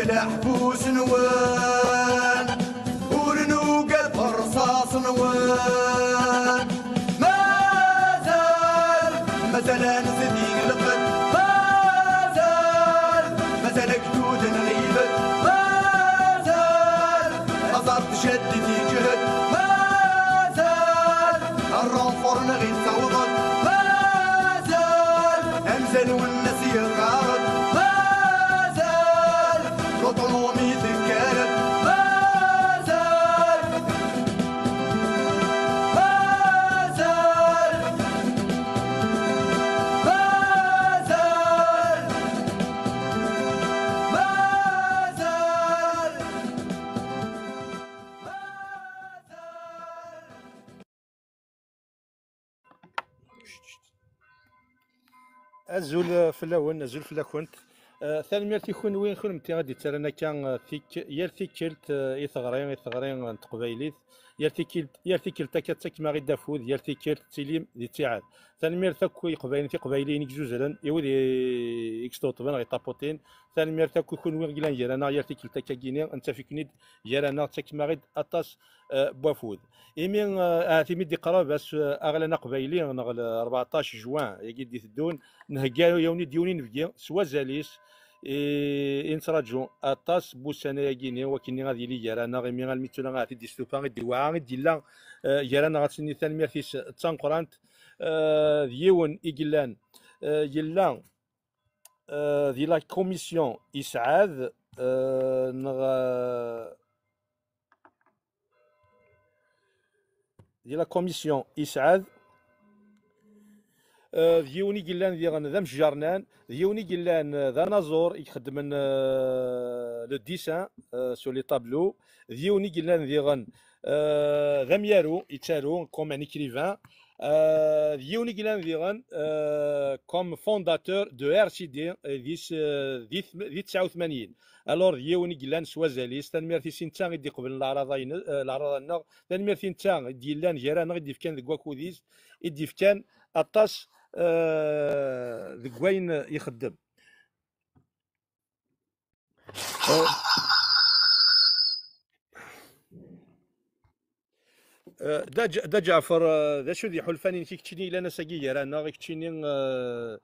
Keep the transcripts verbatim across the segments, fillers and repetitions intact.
Taḥbus-nwen, ur nugad ɣer rṣaṣ-nwen. Mazal, mazal ad nezdi lqedd. Mazal, mazal agdud n lɣibet. Mazal, aẓar tjaddit yeǧhed. Mazal, renfort-nneɣ yettawḍ-d. Mazal, amzal-nwen Azul, eh, fell-awen, azul fell-akent. Eh, tanemmirt i kunwi, kunemti i d-yettarran akka, eh, tik-, yal tikkelt, eh, i teɣri, i teɣri n teqbaylit, yal tikkelt, yal tikkelt akka ttakem-aɣ-id afud, yal tikkelt tettilim di ttiɛad. Tanemmirt akk i Iqbayliyen, tiqbayliyin i izuzren, i wid i, i yesṭebṭben, i ṭapuṭin. Tanemmirt akk i kunwi i yellan gar-aneɣ yal tikkelt akka-gini, nettaf-iken-id gar-aneɣ, ttakem-aɣ-id aṭas, eh, n wafud. Imi, eh, ahat imi d-iqreb ass, eh, aɣlan aqbayli, neɣ le rbeɛṭac juin, yagi d-iteddun, nhegga-yawen-id yiwen inebgi s wazal-is, i, i nettraǧu aṭas n wussan-ayagi-ni, wakken ad yili gar-aneɣ, imi almi d tura ahat i d-istufa, i d-iwɛa, i d-yella, eh, gar-aneɣ, ad s-nini tanemmirt-is d tameqqrant. Eh, d yiwen i yellan, eh, yella, eh, di la commission isɛad, eh, neɣ, eh, di la commission isɛad, eh, d yiwen i yellan diɣen d amejjarnan, d yiwen i yellan, eh, d anaẓur i ixeddmen, eh, le dessin, eh, sur les tableaux, d yiwen i yellan diɣen, eh, d amyaru, yettaru comme un écrivain, eh, d yiwen i yellan diɣen, eh, comme fondateur de R C D, eh, di s-, eh, di tm-, di tesɛa u tmanyin. Alors, d yiwen i yellan s wazal-is. Tanemmirt-is i netta i d-iqeblen leɛraḍa-ine-, eh, leɛraḍa-nneɣ. Tanemmirt i netta i d-yellan gar-aneɣ, i d-ifkan deg wakud-is, i d-ifkan aṭas, eh, deg wayen ixeddem. Eh, eh, da Ǧ-, da Ǧaɛfer, eh, d acu d iḥulfan-inek i keččini yellan ass-agi gar-aneɣ, i keččini, eh,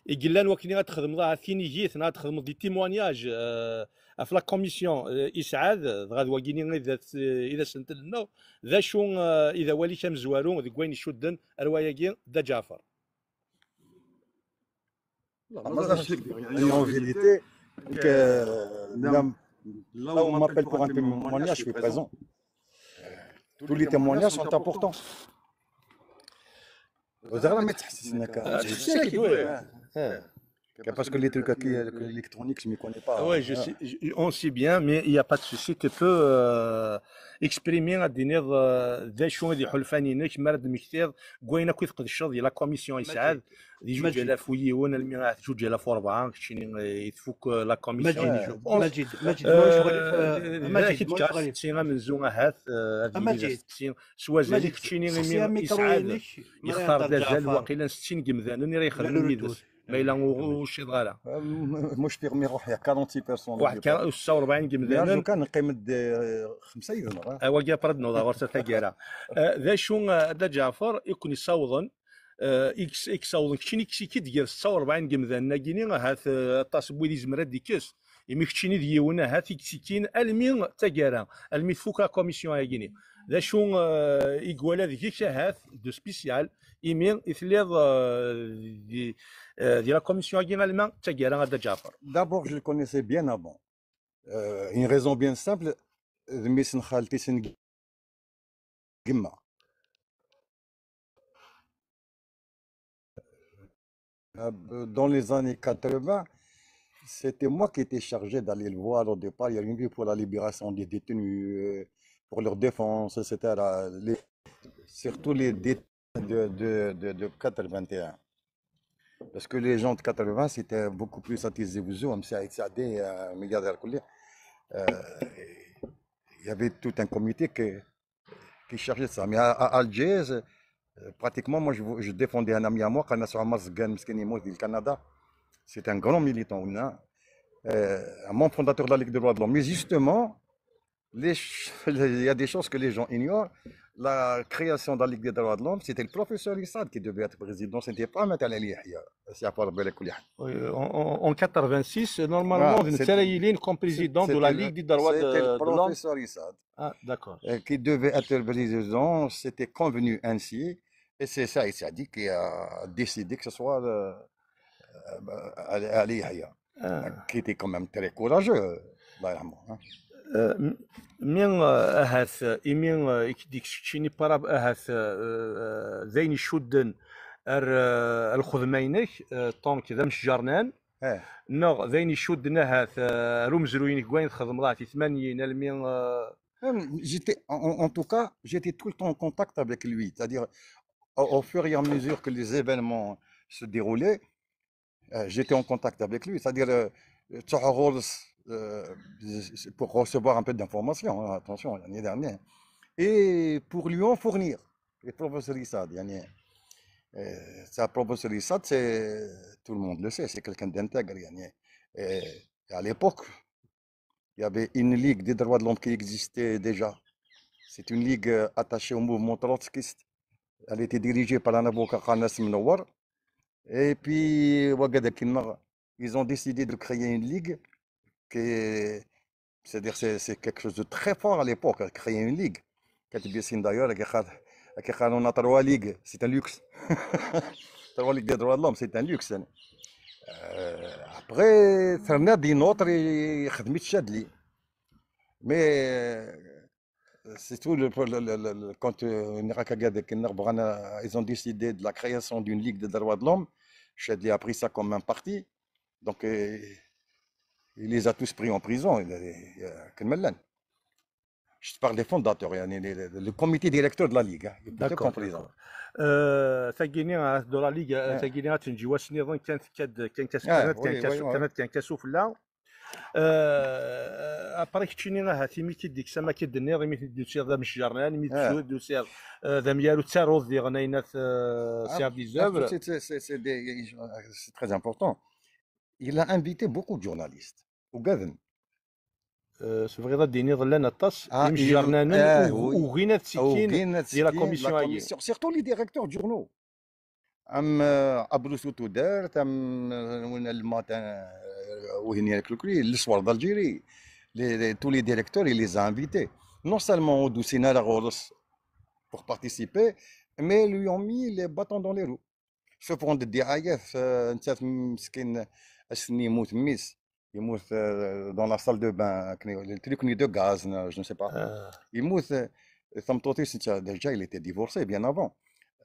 i yellan wakken ad txedmeḍ ahat tinigit, neɣ ad txedmeḍ di témoignage, eh, ɣef la commission, eh, isɛad, dɣa d wagini i d at-, i d asentel-nneɣ, d acu, eh, i d awal-ik amezwaru deg wayen icudden ar wayagi, da Ǧaɛfer? Non, moi, je sais que, en vérité, que, là, là où on m'appelle pour un témoignage, je suis présent. Tous les témoignages sont importants. Vous avez mis, c'est une carte. Ah, je sais que, oui. Hein. Parce que les trucs électroniques, je ne m'y connais pas. Oui, je sais, je, on sait bien, mais il n'y a pas de souci. Tu peux, euh, exprimer, ad d-tiniḍ, euh, d acu i d iḥulfan-inek mi ara d-temmektiḍ deg wayen akk i tqedceḍ di la commission isɛad, di juǧ alaf u yiwen almi ahat juǧ alaf u rebɛa, keččini, eh, i tfuk, eh, la commission. Majid, je pense. Majid, Majid, euh, moi, je voudrais, euh, d Majid, acu moi, je voudrais, setti amenzu ahat, eh, ad yili d asetti s wazal i keččini imi isɛad yextar d azal waqila n settin n yemdanen i ara ixedmen yid-s. Ma yella ur, ur cciḍeɣ ara. Euh, moi, je permets روحي, il y a quarante-six personnes. Waḥed kra, setta u rebɛin n yemdanen. Kan neqqim-d, euh, xemsa yid-neɣ, hein. Ah, wagi après ad newḍ ɣer-s ar taggara. Euh, d acu, euh, a Dda Ǧaɛfer, i ken-yessawḍen, euh, i k-, i k-ssawḍen keččini, i k-, i k-id-gar setta u rebɛin n yemdanen-agi-ni, ahat, euh, aṭas n wid izmer ad d-ikkes. Imi keččini d yiwen ahat i yettekkin almi d taggara, almi tfuk la commission-agi-ni. D acu, euh, i iwala deg-k ahat de spécial, imi i telliḍ, euh, di, euh, di la commission-agi alma d taggara, a Dda Ǧaɛfer? D'abord, je le connaissais bien avant. Euh, une raison bien simple, d mmi-s n xalti-s n gemma. Euh, dans les années quatre-vingts, c'était moi qui étais chargé d'aller le voir au départ. Il y a une vie pour la libération des détenus, euh, pour leur défense, et cetera. Les, surtout les détenus de, de, de, de quatre-vingt-un. Parce que les gens de quatre-vingts, c'était beaucoup plus satisfaisant, même si ça a été, euh, milliardaire collé. Euh, il y avait tout un comité que, qui cherchait ça. Mais à, à Alger, euh, pratiquement, moi, je, je défendais un ami à moi, Kanas Omar Zgan, مسكين يموت في كندا. C'est un grand militant, هنا. euh, un membre fondateur de la Ligue des droits de l'homme. Mais justement, les ch- il y a des choses que les gens ignorent. La création de la Ligue des droits de l'homme, c'était le professeur Issad qui devait être président, c'était pas Maître Ali Yahya. C'est à part Belek Koulihan. Euh, en, en- en quatre-vingt-six, normalement, Ah, vous c'était- êtes élu comme président de la C'était le- Ligue des droits de, c'était le de l'homme. Professeur Issad, Ah, d'accord. euh, qui devait être président, c'était convenu ainsi. Et c'est ça, Issad qui a décidé que ce soit euh, euh, Ali Ali Yahya, Ah. Qui était quand même très courageux, Allah yarhamu, hein. Euh, m- mi euh, ahat euh, imi euh, i k-d-ikeččini para ahat euh, euh, d ayen icudden ar euh, lxedma-inek, euh, tant que d amesjarnan, Eh. neɣ d ayen icudden ahat euh, ar umezruy-inek deg wayen txedmeḍ ahat i tmanyin almi euh, Même, j'étais, en, en tout cas, j'étais tout le temps en contact avec lui. C'est-à-dire, au, au fur et à mesure que les événements se déroulaient, euh, j'étais en contact avec lui. C'est-à-dire, euh, euh, pour recevoir un peu d'informations, hein, attention, l'année dernière. Et pour lui en fournir, le professeur Issad, يعني, euh, c'est un professeur Issad, c'est, tout le monde le sait, c'est quelqu'un d'intègre. يعني. Et à l'époque, il y avait une ligue des droits de l'homme qui existait déjà. C'est une ligue euh, attachée au mouvement trotskiste. Elle était dirigée par un avocat, Anas Menouar. Et puis, وقاعد كنا, ils ont décidé de créer une ligue qui, c'est-à-dire, c'est c'est quelque chose de très fort à l'époque, créer une ligue. كتبي سين d'ailleurs, كيقال كيقالوا لنا trois ligues, c'est un luxe. Trois ligues des droits de l'homme, c'est un luxe. Euh, après, ثرنا des nôtres, خدمت شادلي. Mais euh, c'est tout le, le- le- le- le- quand euh, نراك قاعد كنا بغانا, ils ont décidé de la création d'une ligue des droits de l'homme. Chadli a pris ça comme un parti. Donc euh, il les a tous pris en prison. Il, il, euh, كان ملان. Je te parle des fondateurs, يعني, le, le- le comité directeur de la ligue, hein, il était D'accord, en prison. D'accord. Euh, tagini ah, de la ligue, euh, Ouais. Tagini ad tenǧi wass nniḍen kan tekkad kan kas Ah, kan kan oui, kas oui, oui. Kan kan kasu fell-aɣ. Euh, après keččini ahat imi k-id-ikkes ama k-id-tenniḍ imi t-id-tusiḍ d amesjarnan imi Ah. t-id-tusiḍ euh, d amyaru d taruḍ diɣen aynat euh, Ah, sɛiɣ des Ah, œuvres. c'est- c'est- c'est- c'est des- c'est très important. Il a invité beaucoup de journalistes. Ugaden. Euh, tebɣiḍ ad d-tiniḍ llan aṭas Ah, imesjarnanen ah, u- oui. ugin ad ttekkin Ugin ad di la ttekkin commission la agi. Commission, surtout les directeurs de journaux. Am euh, Abdou Soutouder, am euh, وين le matin, euh, وهني avec lui, le soir d'Algérie. Les, les- tous les directeurs, il les a invités. Non seulement au Doucina la Rodos pour participer, mais ils lui ont mis les bâtons dans les roues. Sauf qu'on dit, ah, yes, euh, نتا مسكين, أسني يموت ميس, يموت euh, dans la salle de bain, كني- le truc ni de gaz, je ne sais pas. Euh, يموت, euh, ثمطوطيس, déjà, il était divorcé bien avant.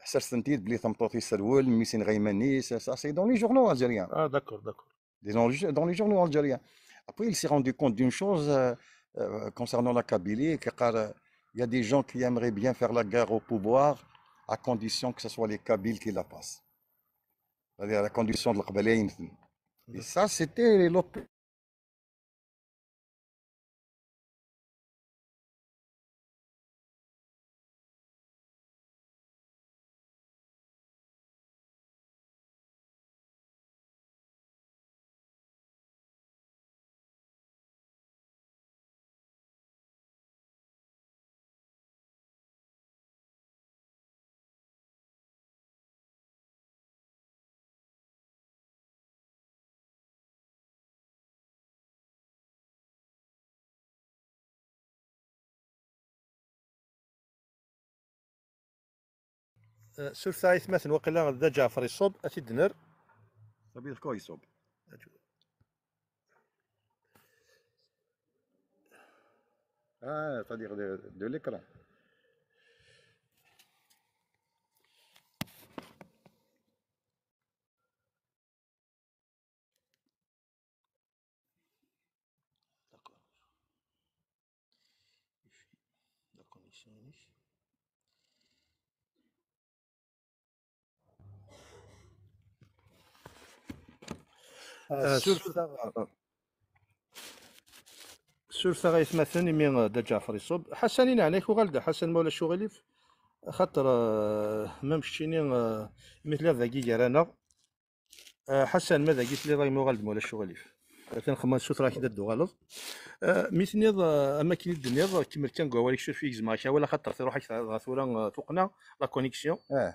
سرسنتيد بلي ثمطوطيس سروال, ميسين غيماني, ça, ça, c'est dans les journaux algériens. ah, d'accord, d'accord. Dans les, dans les journaux algériens. Après, il s'est rendu compte d'une chose euh, euh, concernant la Kabylie, كيقال, il y a des gens qui aimeraient bien faire la guerre au pouvoir à condition que ce soit les Kabyles qui la fassent. C'est-à-dire à la condition de القبايليين. Et ça, c'était l'autre. Euh, sur ça, Ismaël, وقيلا دا جعفر يصوب, أتي دنر. Ça veut dire quoi, يصوب? Ah, c'est-à-dire de, de l'écran. D'accord. La connexion. Euh, sur ça, sur ça, Ismaël, imi euh, da Ǧaɛfeṛ iṣub. Ḥasan, ineɛna-k, uɣal-d a Ḥasan, ma ulac uɣilif. Axaṭer, euh, même keččini, euh, imi telliḍ dagi gar-aneɣ. Euh, Ḥasan, ma dagi telliḍ, a gma, uɣal-d, ma ulac uɣilif. Atan xemma ssutreɣ-ak-d ad d-tuɣaleḍ. Eh, mi tenniḍ, eh, am akken i d-tenniḍ, kemmel kan deg wawal-ik, suref-iyi gezmeɣ-ak awal, axaṭer truḥ-ak tura, eh, tuqqna la connexion. Eh,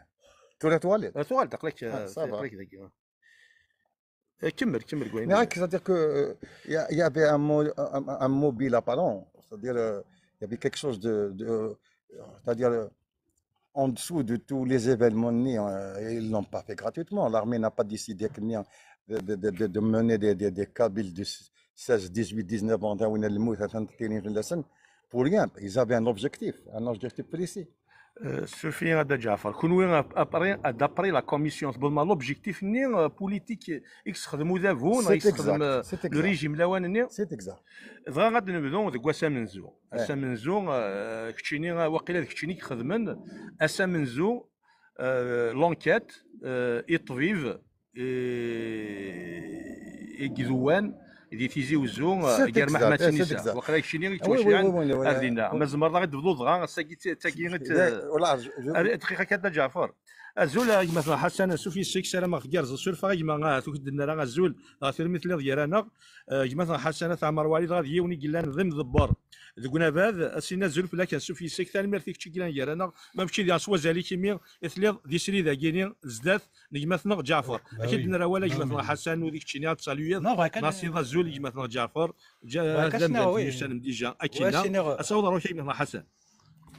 tura tuɣaleḍ. Eh, tuɣaleḍ, aql-ak, eh, aql-ak dagi. Eh, kemmel, kemmel deg wayen. C'est-à-dire que, euh, il y a- il y avait un mot, un, un mobile apparent, c'est-à-dire, euh, il y avait quelque chose de, de- c'est-à-dire, euh, en dessous de tous les événements, euh, ils l'ont pas fait gratuitement. L'armée n'a pas décidé que, euh, de, de, de, de mener des, des, des Kabyles de seize, dix-huit, dix-neuf ans, pour rien. Ils avaient un objectif, un objectif précis. Suref-iyi a Dda Ǧaɛfeṛ, kunwi après, d'après la commission, tewwḍem ɣer l'objectif-nni, euh, politique i yessexdem udabu, neɣ i yessexdem, euh, le régime lawan-nni? C'est exact. Dɣa ad nebdu deg wass amenzu. Ass amenzu, euh, keččini, euh, waqila d keččini i ixedmen ass amenzu, euh, l'enquête, euh, i ṭṭbib, euh, i iduwan di Tizi Uzzu, euh, gar Meḥmad Sinisa. Waqila keččini i yettwaceyɛen ar dinna. Ma tzemreḍ ad ɣ-d-tebduḍ dɣa, ass-agi d tagi. Dqiqa kan, Dda Ǧaɛfeṛ. Azul a gma-tneɣ Ḥasan, ansuf yes-k, ssarameɣ tgerrzeḍ. Suref-aɣ a gma, ah, ur k-d-nenni ara azul, dɣa tura mi telliḍ gar-aneɣ. Eh, gma-tneɣ Ḥasan At Ɛmer Walid, dɣa d yiwen i yellan d imḍebber deg unabaḍ, ad s-nini azul fell-ak, ansuf yes-k, tanemmirt i kečč i yellan gar-aneɣ, ma mačči diɣen s wazal-ik imi i telliḍ di srid-agi-ni zdat n gma-tneɣ Ǧaɛfeṛ. Ad k-id-nerr awal a gma-tneɣ Ḥasan, ur d keččini ad tsaluyeḍ, neɣ ad s-tiniḍ azul i gma-tneɣ Ǧaɛfeṛ, d amdan d-yusan déjà akkinna. Ad s-awiḍ rruḥ a gma-tneɣ Ḥasan.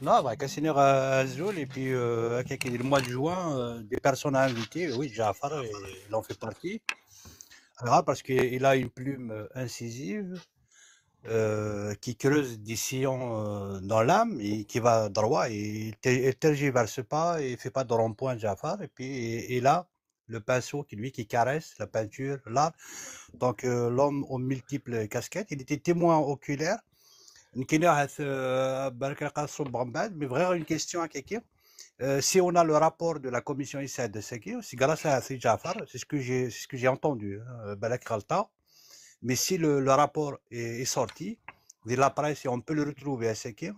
Non, bah, Casimir, euh, Azul, et puis euh, avec le mois de juin, euh, des personnes à inviter, oui, Jafar, il en fait partie. Alors, parce qu'il a une plume euh, incisive, euh, qui creuse des sillons euh, dans l'âme et qui va droit, et il ne tergiverse pas, et ne fait pas de rond-point, Jafar, et puis et, et là, le pinceau, qui lui qui caresse la peinture, l'art. Donc euh, l'homme aux multiples casquettes, il était témoin oculaire. Nekini ahat, euh, balak ilaq ad ṣubbeɣ mbeɛd, mais bɣiɣ une question akka. Euh, si on a le rapport de la commission ISAD de Saki, c'est grâce à Athi Jafar, c'est ce que j'ai, c'est ce que j'ai entendu, hein, euh, balak ɣelṭeɣ. Mais si le, le rapport est, est sorti de la presse et on peut le retrouver à Saki,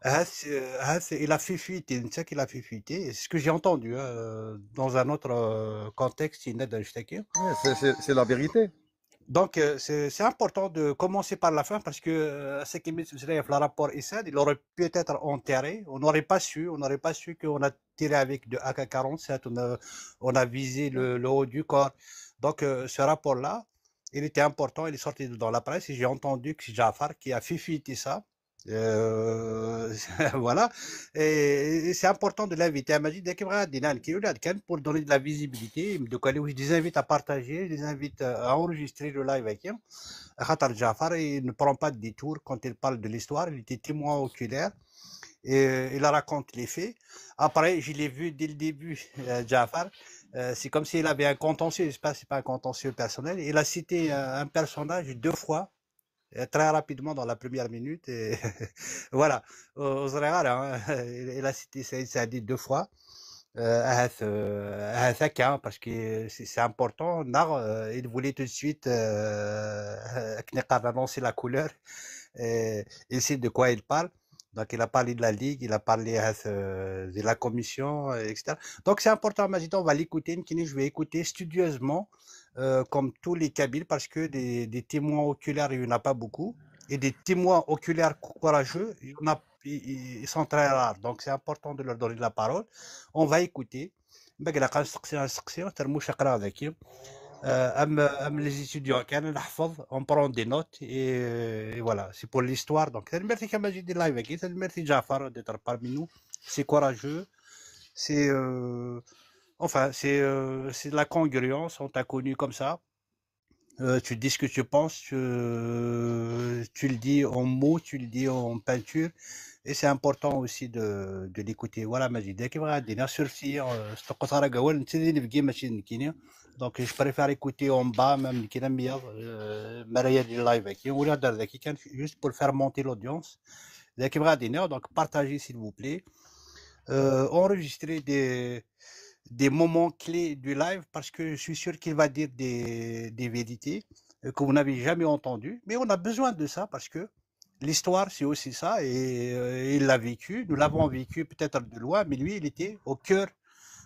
ahat, euh, ahat, il a fait fuiter, c'est ça qu'il a fait fuiter, c'est ce que j'ai entendu, hein, euh, dans un autre euh, contexte, il y a de C'est, c'est, c'est la vérité. Donc, euh, c'est c'est important de commencer par la fin parce que euh, ce qui met le rapport ISAD, il aurait pu être enterré. On n'aurait pas su, on n'aurait pas su qu'on a tiré avec de A K quarante-sept, on a, on a visé le, le haut du corps. Donc, euh, ce rapport-là, il était important, il est sorti dans la presse et j'ai entendu que c'est Jafar qui a fait fuiter ça. Euh, voilà. Et, et c'est important de l'inviter. Elle m'a dit, dès qu'il va dire, pour donner de la visibilité, donc allez, je les invite à partager, je les invite à enregistrer le live avec eux. Khatar Jafar, il ne prend pas de détour quand il parle de l'histoire, il était témoin oculaire et il raconte les faits. Après, je l'ai vu dès le début, euh, Jafar. Euh, c'est comme s'il avait un contentieux, je sais pas, c'est pas un contentieux personnel. Il a cité un, un personnage deux fois euh, très rapidement dans la première minute. Et voilà, au Zrera, hein, il a cité Saïd Saadi deux fois. Euh, ahat, euh, ahat akka, parce que c'est c'est important. Nar, euh, il voulait tout de suite euh, annoncer la couleur. Et il sait de quoi il parle. Donc, il a parlé de la Ligue, il a parlé euh, de la commission, euh, et cetera. Donc, c'est important, Majid, on va l'écouter. Nekini, je vais écouter studieusement, euh, comme tous les Kabyles, parce que des, des témoins oculaires, il n'y en a pas beaucoup. Et des témoins oculaires courageux, il y en a, ils, ils sont très rares. Donc, c'est important de leur donner la parole. On va écouter. Mbeɛd ilaq ad nesteqsi asteqsi, termuc aql-aɣ daki. Euh, am, am les étudiants kan, neḥfeḍ, on prend des notes et, et voilà, c'est pour l'histoire. Donc, tanemmirt-ik a Majid di live-agi, tanemmirt i Jafar d'être parmi nous. C'est courageux, c'est euh, enfin, c'est euh, c'est de la congruence, on t'a connu comme ça. Euh, tu dis ce que tu penses, tu, tu le dis en mots, tu le dis en peinture, et c'est important aussi de, de l'écouter. Voilà, Majid, d akken bɣiɣ ad d-iniɣ, suref-iyi, euh, s tqeṭ ara awal, netta d inebgi, mačči d nekkini. Donc, je préfère écouter en bas, même nekkini am wiyaḍ, euh, mi ara yali live-agi. Ur ad d-ar daki kan, juste pour faire monter l'audience. D akken bɣiɣ ad d-iniɣ, donc partagez, s'il vous plaît. Euh, enregistrer des, des moments clés du live parce que je suis sûr qu'il va dire des, des vérités euh, que vous n'avez jamais entendues. Mais on a besoin de ça parce que l'histoire, c'est aussi ça. Et euh, il l'a vécu. Nous l'avons vécu peut-être de loin, mais lui, il était au cœur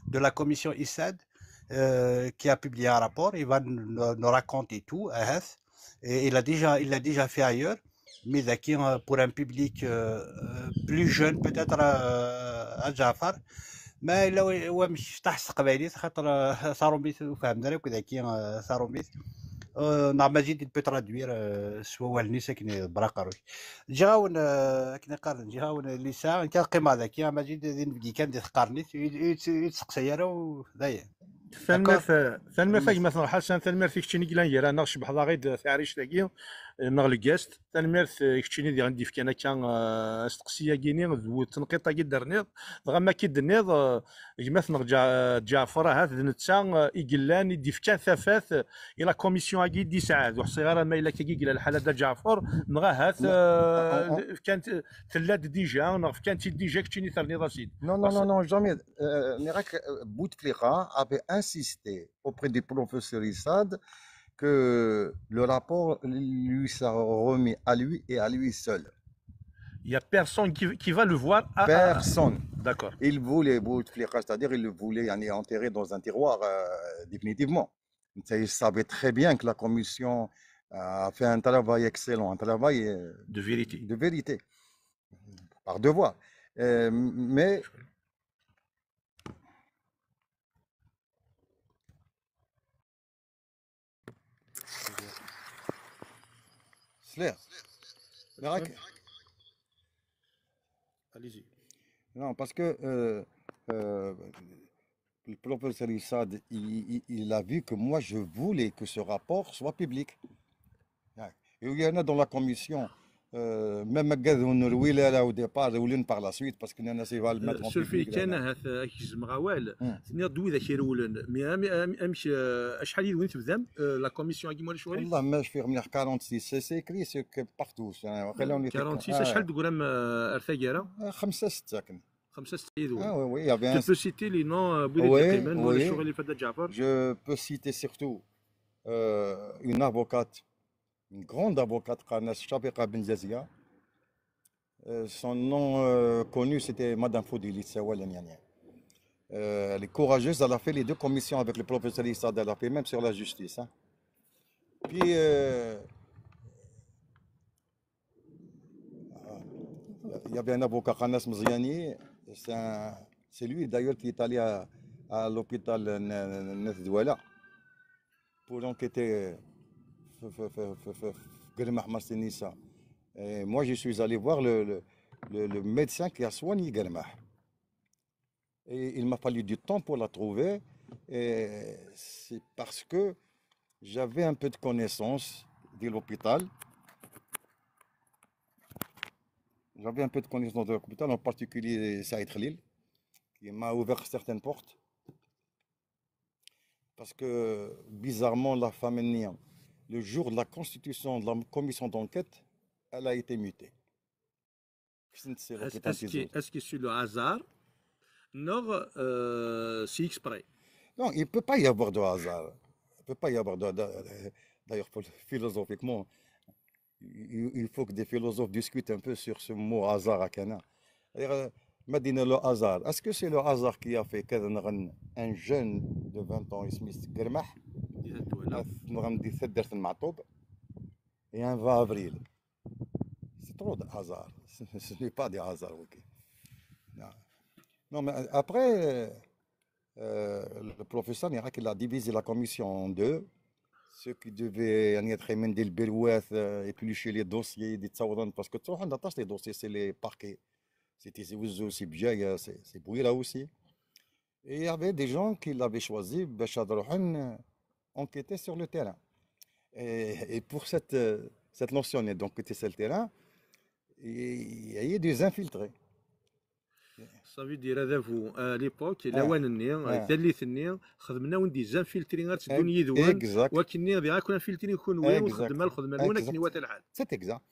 de la commission ISAD euh, qui a publié un rapport. Il va nous, nous raconter tout. Ahat. Et il a déjà, il l'a déjà fait ailleurs, mais daki, euh, pour un public, euh, euh, plus jeune peut-être, euh, à Jafar. Mais là, ouais, ouais, mais je t'ai خاطر، آه، صاروا ميت وفهمنا لك ذاكي، آه، صاروا ميت. آه، نعم، مجيد peut traduire, آه، سوا والنيس كني برا قروي. جاون، آه، كني قال جاون اللي ساعة كان قيمة ذاكي، مجيد ذي نبقي كان دي قرني، يتسقسي يا رو، داير. Tanemmirt, tanemmirt a gma-tneɣ Ḥasan, tanemmirt i keččini i yellan gar-aneɣ, cebḥeḍ-aɣ-id taɛrict-agi, neɣ lgast. Tanemmirt, eh, i keččini diɣen d-yefkan akka, eh, asteqsi-agi-ni d tenqiḍt-agi d-terniḍ. Dɣa ma akka i d-tenniḍ, eh, gma-tneɣ Ǧa-, Ǧaɛfer, ahat d netta, eh, i yellan, i d-yefkan tafat, eh, i la commission-agi d-yesɛa. Ur ḥṣiɣ ara ma yella akka i yella lḥal a Dda Ǧaɛfer, neɣ ahat, eh, fkant, tella-d déjà, neɣ fkant-id déjà, keččini terniḍ-as-id. Non, non, non, non, jamais. Euh, Nerak, euh, Bouteflika avait insisté auprès du professeur Issad que le rapport lui sera remis à lui et à lui seul. Il y a personne qui, qui va le voir. Ah, ah, ah. Personne. D'accord. Il voulait Bouteflika, c'est-à-dire il le voulait, يعني, enterrer dans un tiroir, euh, définitivement. Il savait très bien que la commission a fait un travail excellent, un travail, euh, de vérité. De vérité, par devoir. Euh, mais Sliɣ. Neɣ akka? Allez-y. Non, parce que, euh, euh, le professeur Issad, il, il, il a vu que moi, je voulais que ce rapport soit public. Et il y en a dans la commission, euh, même Gadou Nourwil, là, au départ, ou l'une par la suite, parce qu'il y en a, c'est va le mettre en public, là, là. Surfit kan, ahat, euh, ak-gezmeɣ awal. Hmm. Tenniḍ-d widak irewlen. Mais am-, am-, amek, euh, acḥal yid-wen tebdam, euh, la commission-agi, ma ulac aɣilif? والله ما cfiɣ mliḥ, quarante-six, c'est, c'est écrit, c'est que partout, hein. Waqila on était quarante-six, ah, acḥal deg uram, euh, ar taggara? Ah, xemsa, setta kan. Xemsa, setta yid-wen. Ah, oui, oui, il y avait un... Tu peux citer les noms, euh, n wid i d-yeqqimen, ma ulac aɣilif, a Dda Ǧaɛfer? Je peux citer surtout, euh, une avocate, une grande avocate, qqaren-as Chafiqa Ben Jazia. Euh, son nom, euh, connu, c'était Madame Foudili, c'est Wallen, yani. Euh, elle est courageuse, elle a fait les deux commissions avec le professeur Issad, elle a fait même sur la justice, hein. Puis, euh, il y avait un avocat, Anas Mziani, c'est un, c'est lui d'ailleurs qui est allé à, à l'hôpital N-, N-, Nat Douala pour enquêter, f-, f-, Guermah Martinissa. Et moi, je suis allé voir le, le, le, le médecin qui a soigné Guermah. Et il m'a fallu du temps pour la trouver. Et c'est parce que j'avais un peu de connaissance de l'hôpital. J'avais un peu de connaissance de l'hôpital, en particulier Saïd Khalil, qui m'a ouvert certaines portes. Parce que, bizarrement, la famille, le jour de la constitution de la commission d'enquête, elle a été mutée. Est-ce, est-ce que, est-ce que c'est le hasard? Non, euh, c'est exprès. Non, il peut pas y avoir de hasard. Il peut pas y avoir de, de, d'ailleurs, philosophiquement, il, il faut que des philosophes discutent un peu sur ce mot hasard, à Kana. C'est-à-dire, euh, Madina, le hasard. Est-ce que c'est le hasard qui a fait que un jeune de vingt ans, Ismis Guermah, et un va avril? C'est trop de hasard. Ce, ce n'est pas des hasards, ok. Non. Non, mais après, euh, le professeur Nirak, il a divisé la commission en deux. Ceux qui devaient, يعني, être من ديال البروات, euh, éplucher les dossiers, des tsaouran, parce que tu vois, on attache les dossiers, c'est les parquets. C'est Tizi Ouzou, c'est Bjaya, c'est, c'est Bouira aussi. Et il y avait des gens qui l'avaient choisi, باش يروحوا enquêter sur le terrain. Et, et pour cette, euh, cette notion, donc, enquêter sur le terrain, il y a eu des infiltrés. Ça veut dire, adabu, à l'époque, lawan-nni, tallit-nni, xedmen-awen des infiltrés ad teddun yid-wen, wakken-nni ad infiltri kunwi, u xedmen lxedma-nwen akken iwata lḥal. C'est exact.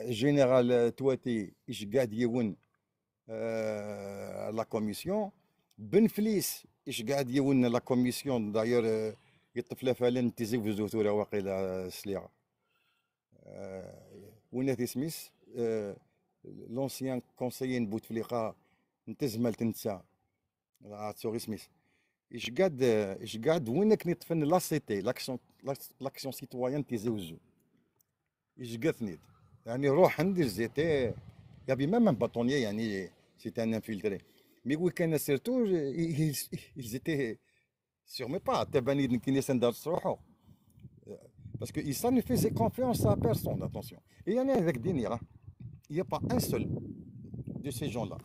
Général, euh, Touati, iceggeɛ-d yiwen, euh, la commission. Ben Flis, iceggeɛ-d yiwen la commission, d'ailleurs, euh, yeṭṭef lafalen n Tizi Wezzu tura waqila, euh, sliɣ. Euh, winat isem-is, euh, l'ancien conseiller n Bouteflika n Tezmalt netta, ad ttuɣ isem-is. Iceggeɛ-d, iceggeɛ-d win akken yeṭṭfen l'A C T, l'action, l'action citoyenne Tizi Wezzu. يزقثني. يعني روح عندي زيتي، يا بي مام باتونيي، يعني سيتي ان انفيلتري. مي وي كان سيرتو، ils étaient sur mes pas. تباني نكيني سندار صروحو. Parce que ça ne faisait confiance à personne, attention. Et il y en a avec des, il n'y a pas un seul de ces gens-là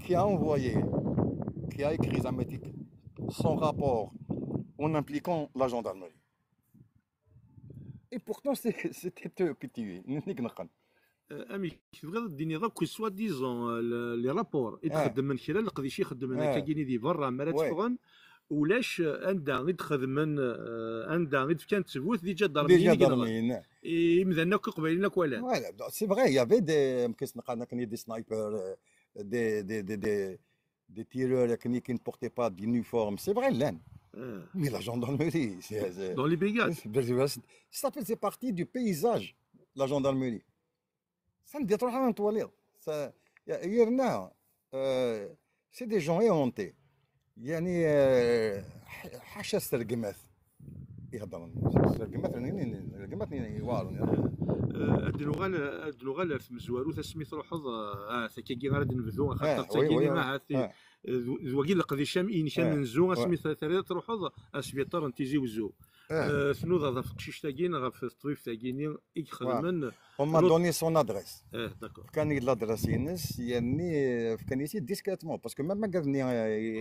qui a envoyé, qui a écrit, ça m'a dit, son rapport en impliquant la gendarmerie. Et pourtant, c'est- c'était eux qui tuaient. نيك نقن. Amek tebɣiḍ ad d-tiniḍ akk soi-disant, euh, le- les rapports i d-xeddmen kra n leqdic i xeddmen akkagini di berra mi ara tteffɣen, ulac, euh, anda i d-xedmen, euh, anda i d-fkan ttbut d iǧadarmiyen i yenɣan. Imdanen akk iqbayliyen akk walan. C'est vrai, il y avait des, qu'est-ce qu'on a, des snipers, euh, des, des, des, des, des tireurs qui, qui ne portaient pas d'uniforme. C'est vrai, là. Mais la gendarmerie, c'est... Dans les brigades. Ça faisait partie du paysage, la gendarmerie. Ça ne détruit rien, toi, là. Ça, il y a, il y en a, euh, c'est des gens éhontés. يعني حاشا السرقمات يهضرون السرقمات الرقمات يوارون. Ad nuɣal ad nuɣal ar tmezwarut asmi truḥeḍ, ah, takagi ara d-nebdu axaṭer d tagini ahat d wagi leqdic inek amenzu asmi terriḍ truḥeḍ asbiṭar n Tizi Wezzu. Tnudaḍ ɣef teqcict-agi neɣ ɣef teṭbibt-agi-ni i ixedmen? On m'a donné son adresse. Fkan-iyi-d l'adresse-ines, yerni fkan-iyi-tt-id discrètement, parce que même ma gaden i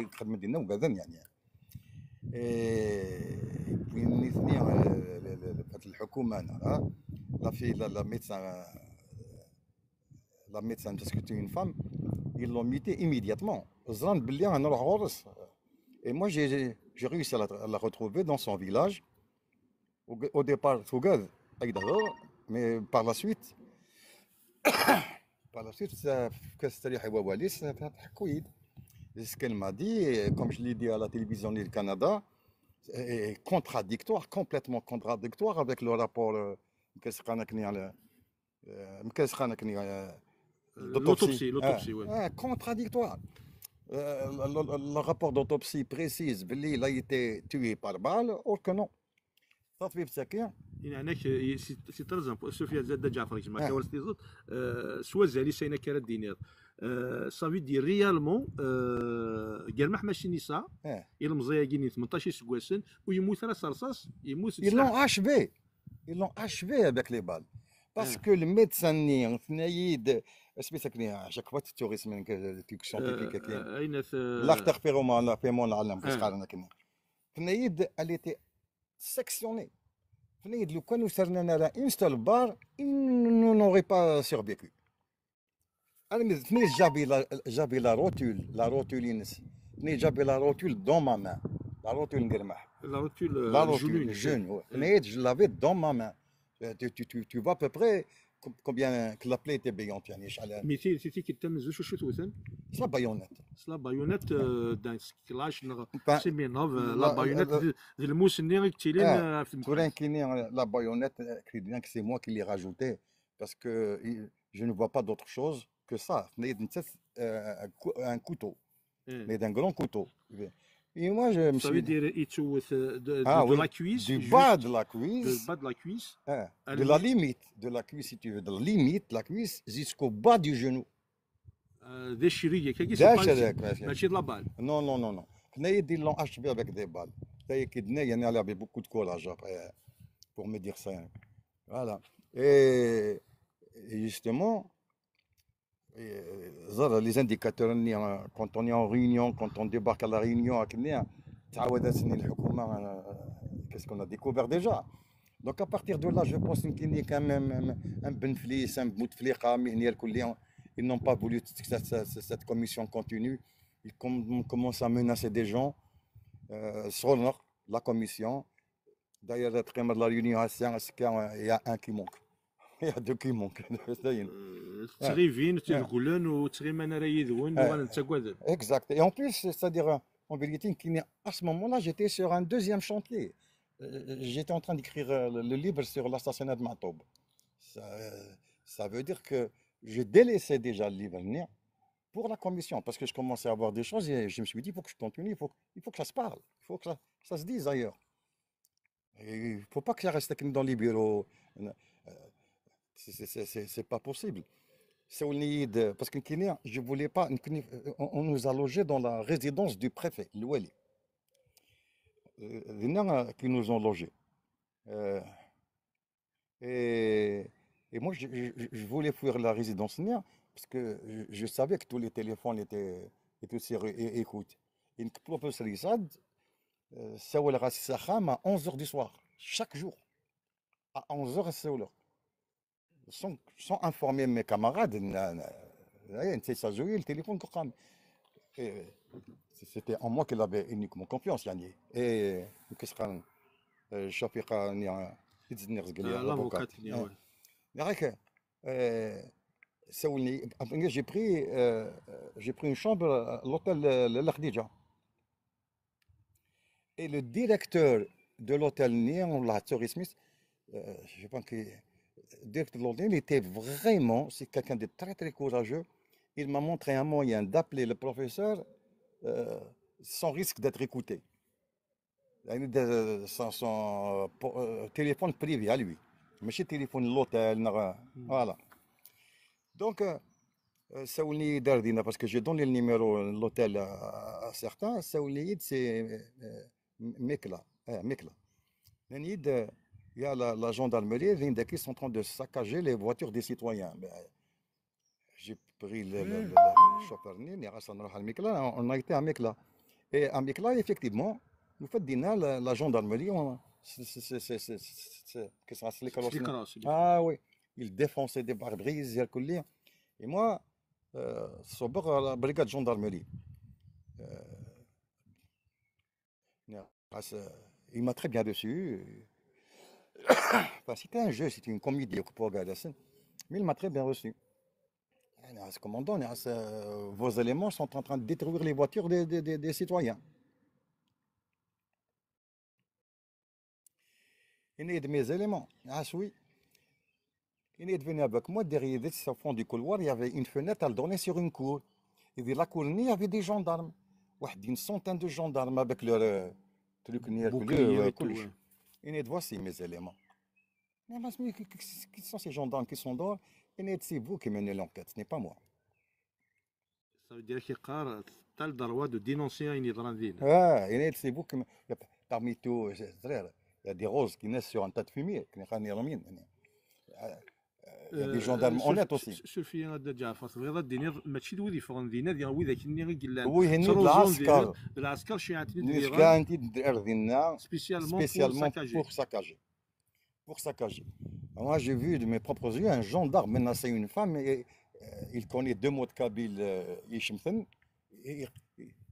ixedmen dinna ugaden, yeɛni. Et puis nitni, euh, le- le- le- الحكومة هنا، la fille, la, la médecin, euh, la médecin, parce que c'est une femme, ils l'ont mutée immédiatement. ẓran belli ad nruḥ ɣur-s. Et moi, j'ai j'ai réussi à la, à la retrouver dans son village. Au, au départ, tugad ad d-tehder, mais par la suite, par la suite, ça, fkan-as ttesriḥ i wawal-is, tḥekku-yi-d. C'est ce qu'elle m'a dit, comme je l'ai dit à la télévision du Canada, est contradictoire, complètement contradictoire avec le rapport, euh, qu'est-ce qu'on a, euh, qu'est-ce qu'on a, euh, L'autopsie, l'autopsie, oui. Contradictoire. Euh, le, le- le rapport d'autopsie précise, belli il a été tué par balle, or que non. Taṭbibt-agi, Yeɛni-ak, c'est c'est très important. Sufyan Zad Ǧaɛfer, gma, Ah. Kawal Tiẓeṭ, euh, s wazal-is ayen akka ara d-tiniḍ. Euh, ça veut dire réellement, euh, Germaḥ Macinisa, eh, ilemẓi-agi n tmenṭac iseggasen, ur yemmut ara s rṣas, yemmut s ils l'ont ttesɛa. achevé. Ils l'ont achevé avec les balles. Parce Ah. que le médecin-nni, tenna-yi-d, à chaque fois tu touristes, tu scientifique, Euh, euh, ayen at- الله يغفر لهم، الله يرحمهم، الله يعلم، كيش قالنا كنا. Tenna-yi-d, elle était sectionnée. Tenna-yi-d, لو كان وصلنا على une seule balle, il n'aurait pas survécu. Almi d tenna-yi-d, j'avais la, j'avais la rotule, la rotule-ines. Tenna-yi-d, j'avais la rotule dans ma main. La rotule n Germaḥ. La rotule, La euh, rotule, genou, le genou, ouais. Tenna-yi-d, je l'avais dans ma main. Euh, Tu, tu, tu, tu vois à peu près com- combien que la plaie était béante, يعني شحال. Mais ti- ti- tikkelt tamenzut acu tweten? C'est la baïonnette. S la baïonnette, euh, d'un clash, neɣ Enfin, Semenov, euh, la- la baïonnette la- de, de lmousse-nni i yettilin, Ah, euh, ɣef tura tmekḥelt. Nekkini, la baïonnette, euh, crédit bien que c'est moi qui l'ai rajoutée, parce que euh, je ne vois pas d'autre chose que ça. Mais une tête, euh, un cou- un couteau, Eh. mais d'un grand couteau. Et moi, je me Ça suis veut dire, yettwet, euh, de, de, Ah de oui, la cuisse, du juste bas de la de cuisse, bas de la cuisse, hein, à de la la limite, de la cuisse, si tu veux, de la limite de la cuisse jusqu'au bas du genou. euh, d acrik, akkagi, D c'est pas acrik, ici. Ouais, c'est- Mačči d la balle. Non, non, non, non. Tenna-yi-d, ils l'ont achevé avec des balles. Tenna-yi-d, il a l'air beaucoup de courage après, pour me dire ça. Voilà. Et, et justement, et, euh, ẓer les indicateurs, hein, quand on est en réunion, quand on débarque à la réunion, هكا، تعاود تسني الحكومة, euh, qu'est-ce qu'on a découvert déjà. Donc à partir de là, je pense qu'il y a quand même un, un Benflis, un Bouteflika, Mihnir Kouli, ils n'ont pas voulu que cette, cette, cette commission continue. Ils com- commencent à menacer des gens. Euh, sur la commission. D'ailleurs, la première de la réunion, il y a un qui manque. Il y a deux qui manquent. Ça y est. Euh, ttɣibin, ttreglen, ur ttɣiman ara yid-wen, Ah. uɣalen ttagaden. Exact. Et en plus, c'est-à-dire, euh, en vérité, qu'il n'y a- à ce moment-là, j'étais sur un deuxième chantier. Euh, J'étais en train d'écrire euh, le, le livre sur l'assassinat de Matoub. Ça, euh, ça veut dire que j'ai délaissé déjà le livre, hein, pour la commission, parce que je commençais à voir des choses et je me suis dit, il faut que je continue, il faut, il faut que ça se parle, il faut que ça, ça se dise ailleurs. Et il ne faut pas que ça reste dans les bureaux. Euh, C'est, c'est, c'est, c'est, c'est pas possible. Sawlen-iyi-d, parce que nekkini, je voulais pas, nekkini, on, on nous a logés dans la résidence du préfet, lwali. Euh, dinna, euh, qui nous ont logés. Euh, et, et moi, je, je, je voulais fuir la résidence, parce que je, je savais que tous les téléphones étaient, étaient aussi ré- é- écoutés. Et le professeur Issad, euh, sawel à onze heures du soir, chaque jour. À onze heures, sawel. Sans, sans informer mes camarades, na- na- na- netta yesɛa le téléphone كقام. Et c'était en moi qu'il avait uniquement confiance, يعني. Et كيسخان الشفيقة نيا يتزني رزق لي آه، l'avocat. L'avocat نيا، آه. وي. راك، آه، سولني، j'ai pris, euh, j'ai pris une chambre à l'hôtel, euh, la Khadija. Et le directeur de l'hôtel نيا ولا tourisme, euh, je pense que directeur de l'hôtel, il était vraiment, c'est quelqu'un de très, très courageux. Il m'a montré un moyen d'appeler le professeur, euh, sans risque d'être écouté. يعني de son, son, euh, po- euh, téléphone privé à lui. ماشي téléphone l'hôtel, voilà. Donc, euh, euh, سولني دار دينا, parce que j'ai donné le numéro de l'hôtel à, à certains, سولني c'est, euh, Mekla. آه, Mekla. نيد, euh, il y a la, la gendarmerie, ils sont en train de saccager les voitures des citoyens. Ben, j'ai pris le, le, le, le chauffeur, نيا خاصنا نروح على المكلا, on a été à Mekla. Et à Mekla, effectivement, nous fait la, la gendarmerie, on, c'est, c'est, c'est, c'est, c'est, c'est, c'est, qu'est-ce que c'est, les carrosses, les carrosses, les Ah oui, ils défonçaient des pare-brises, et moi, euh, صبغ la brigade gendarmerie. Euh, نيا خاص, il m'a très bien reçu. Enfin, c'était un jeu, c'était une comédie, mais il m'a très bien reçu. نيا خاص, commandant, نيا خاص, euh, vos éléments sont en train de détruire les voitures des, des, des, des citoyens. Il y a de mes éléments. Ah, oui. Il est venu avec moi, derrière, au fond du couloir, il y avait une fenêtre, elle donnait sur une cour. Et de la cour, il y avait des gendarmes. واحد, une centaine de gendarmes avec leur, euh, truc, نيا, Bouclier bleu, et ouais, tout, كلش. Ouais. Il est, voici mes éléments. Mais, mais qui, qui, qui sont ces gendarmes qui sont dehors? Il est, c'est vous qui menez l'enquête, ce n'est pas moi. Ça veut dire كيقار, t'as le droit de dénoncer une يضران دينا. Ah, il est, c'est vous qui me-, il y a, parmi tout, c'est vrai, il y a des roses qui naissent sur un tas de fumier, كي نقرا نيرمين, يعني. Euh, il y a des gendarmes honnêtes aussi. Surfi هذا جعفر, تبغيض دينيض ماشي د ويد يفغن دينا, ديال ويداك اللي يلان. Oui, هني تروزون العسكر. ديال العسكر شيعتني ديال كانتي دير دينا spécialement, spécialement pour saccager. Pour saccager. Pour saccager. Moi, j'ai vu de mes propres yeux un gendarme menacer une femme et, euh, il connaît deux mots de kabyle, euh, يشمتن. Il,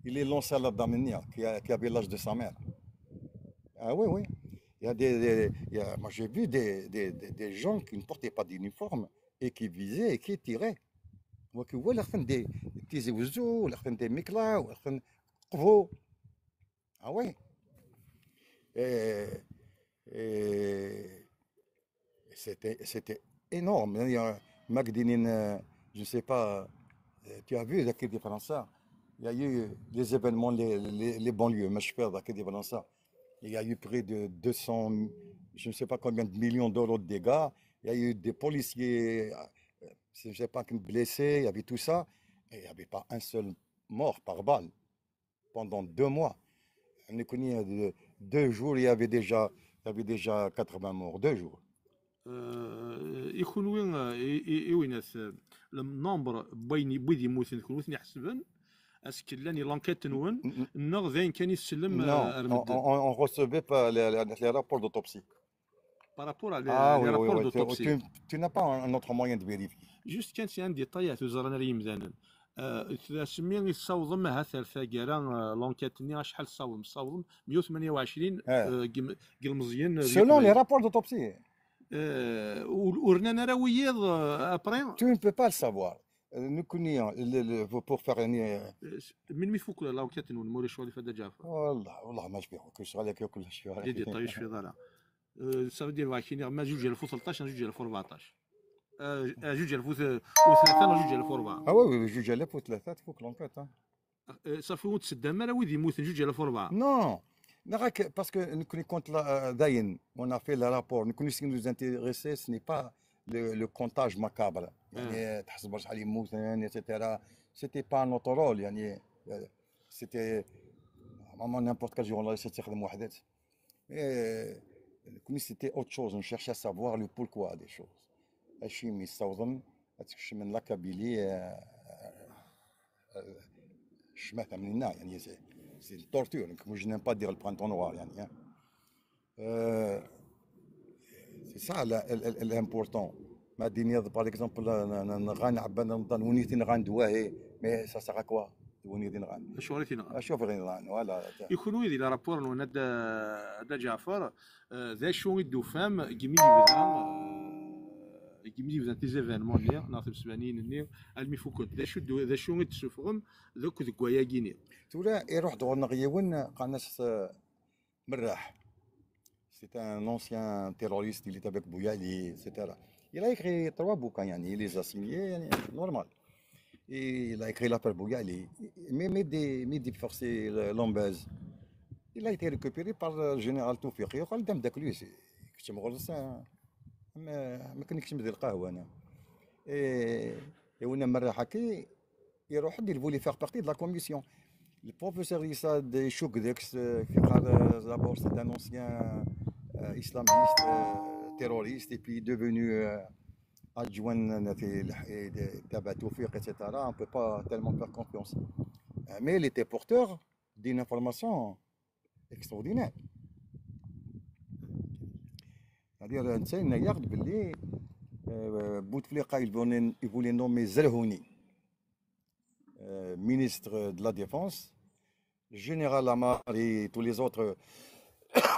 il est lancé à la dame, qui a, qui avait l'âge de sa mère. Ah oui, oui. Il y a des, des- il y a- moi, j'ai vu des, des, des, des gens qui ne portaient pas d'uniforme et qui visaient et qui tiraient. Moi, qui vois la fin des Tizi Ouzou, la fin des Mekla, la fin Qvo. Ah oui. Et, et c'était, c'était énorme. Il y a Magdalene, euh, je ne sais pas, euh, tu as vu, la Quai de France, il y a eu les événements, les, les, les banlieues, mais je fais la Quai de France. Il y a eu près de deux cents, je ne sais pas combien de millions d'euros de dégâts. Il y a eu des policiers, euh, je ne sais pas, qui blessés, il y avait tout ça. Et il n'y avait pas un seul mort par balle pendant deux mois. On connaît, euh, deux jours, il y avait déjà, il y avait déjà quatre-vingts morts, deux jours. Euh, i kunwi, euh, i, i, i winat, euh, le nombre n wayen, n wid yemmuten, kunwi ten-iḥesben, est-ce que llan l'enquête-nwen, neɣ d ayen kan i tsellem, euh, ar medden? Non, on, on, on recevait pas les, les, les rapports d'autopsie. Par rapport à les, Ah les oui, oui, rapports oui, tu, d'autopsie. Tu, tu n'as pas un, un autre moyen de vérifier. Juste kan c'est un détail, tu ẓran ar yimdanen. Euh, asmi i tessawḍem ahat ar taggara, euh, l'enquête-nni, acḥal tessawḍem? Tessawḍem meyya u tmenya u ɛecrin, Eh. Euh, g-, g-, ilmeẓyen, euh, Selon les rapports d'autopsie. Euh, ur, ur rnan ara wiyiḍ, euh, après? Tu ne peux pas le savoir. Euh, nekkni, le, le, pour faire une, euh, Euh, s-, melmi tfuk l'enquête-nwen, ma ulac ccɣel a Fadda Ǧaɛfar? والله، والله ما شبيه كل شغل هكا كل شيء. Des détails ur tecfiḍ ara. Euh, ça veut dire, ma zuǧ alef u tleṭṭac, zuǧ alef u rbeɛṭac. Euh, euh, zuǧ alef u tlata, zuǧ alef u rebɛa. Ah oui, oui, oui, zuǧ alef u tlata, تفك l'enquête, hein. Euh, صافي, ur tseddam ara wid yemmuten zuǧ alef u rebɛa? Non, parce que nekkni كنت là, euh, داين, on a fait le rapport, nekkni, ce qui nous intéressait, ce n'est pas le, le comptage macabre. يعني تحسب شحال يموتن, et cetera. C'était pas notre rôle, يعني, c'était vraiment n'importe quel journaliste يخدم وحدات. Mais, euh, كنا, c'était autre chose, on cherchait à savoir le pourquoi des choses. Acimi ssawḍen ad tkecmen la Kabylie, euh, euh, ccmata مننا, يعني, c'est, c'est une torture, comme je n'aime pas dire le printemps noir, يعني, hein. Euh, c'est ça la- l- l- l'important. Ma d-tiniḍ, par exemple, n- n- nɣan Ɛebban Remḍan, win i t-inɣan d wahi, mais ça sert à quoi? Win i t-inɣan. Acuɣer i t-inɣan? Acuɣer i t-inɣan, voilà. I kunwi di le rapport-nwen a Dda, a Dda Ǧeɛfer, euh, d acu i d-tufam deg mi yebda, euh, deg mi yebdan les événements-nni neɣ timesbaniyin-nni almi fukken? D acu d-, d acu i d-tessufɣem d akk deg wayagi-nni? Tura iruḥ-d ɣur-neɣ yiwen, qqaren-as, euh, Merraḥ. C'est un ancien terroriste, il était avec Bouyali, et cetera. Il a écrit trois bouquins, يعني, il les a signés, يعني, normal. Et il a écrit l'affaire Bouyali. Mais, mais des, mais des forces, euh, Lambez. Il a été récupéré par le général Toufiq. يقول دام داك لويس, كنت مغلس, ما, ما كان يكتم ذي القهوة أنا. إيه, يونا مرة حكي, يروح, il voulait faire partie de la commission. Le professeur Issa de Choukdex, euh, qui parle, euh, d'abord, c'est un ancien, euh, islamiste, euh, terroriste, et puis devenu, euh, adjoint, euh, في الح- et de- تبع توفيق, et cetera. On ne peut pas tellement faire confiance. Euh, mais il était porteur d'une information extraordinaire. C'est-à-dire, نتا يقول باللي, euh, Bouteflika, il voulait, il voulait nommer Zerhouni, euh, ministre de la Défense. Général Amari, tous les autres,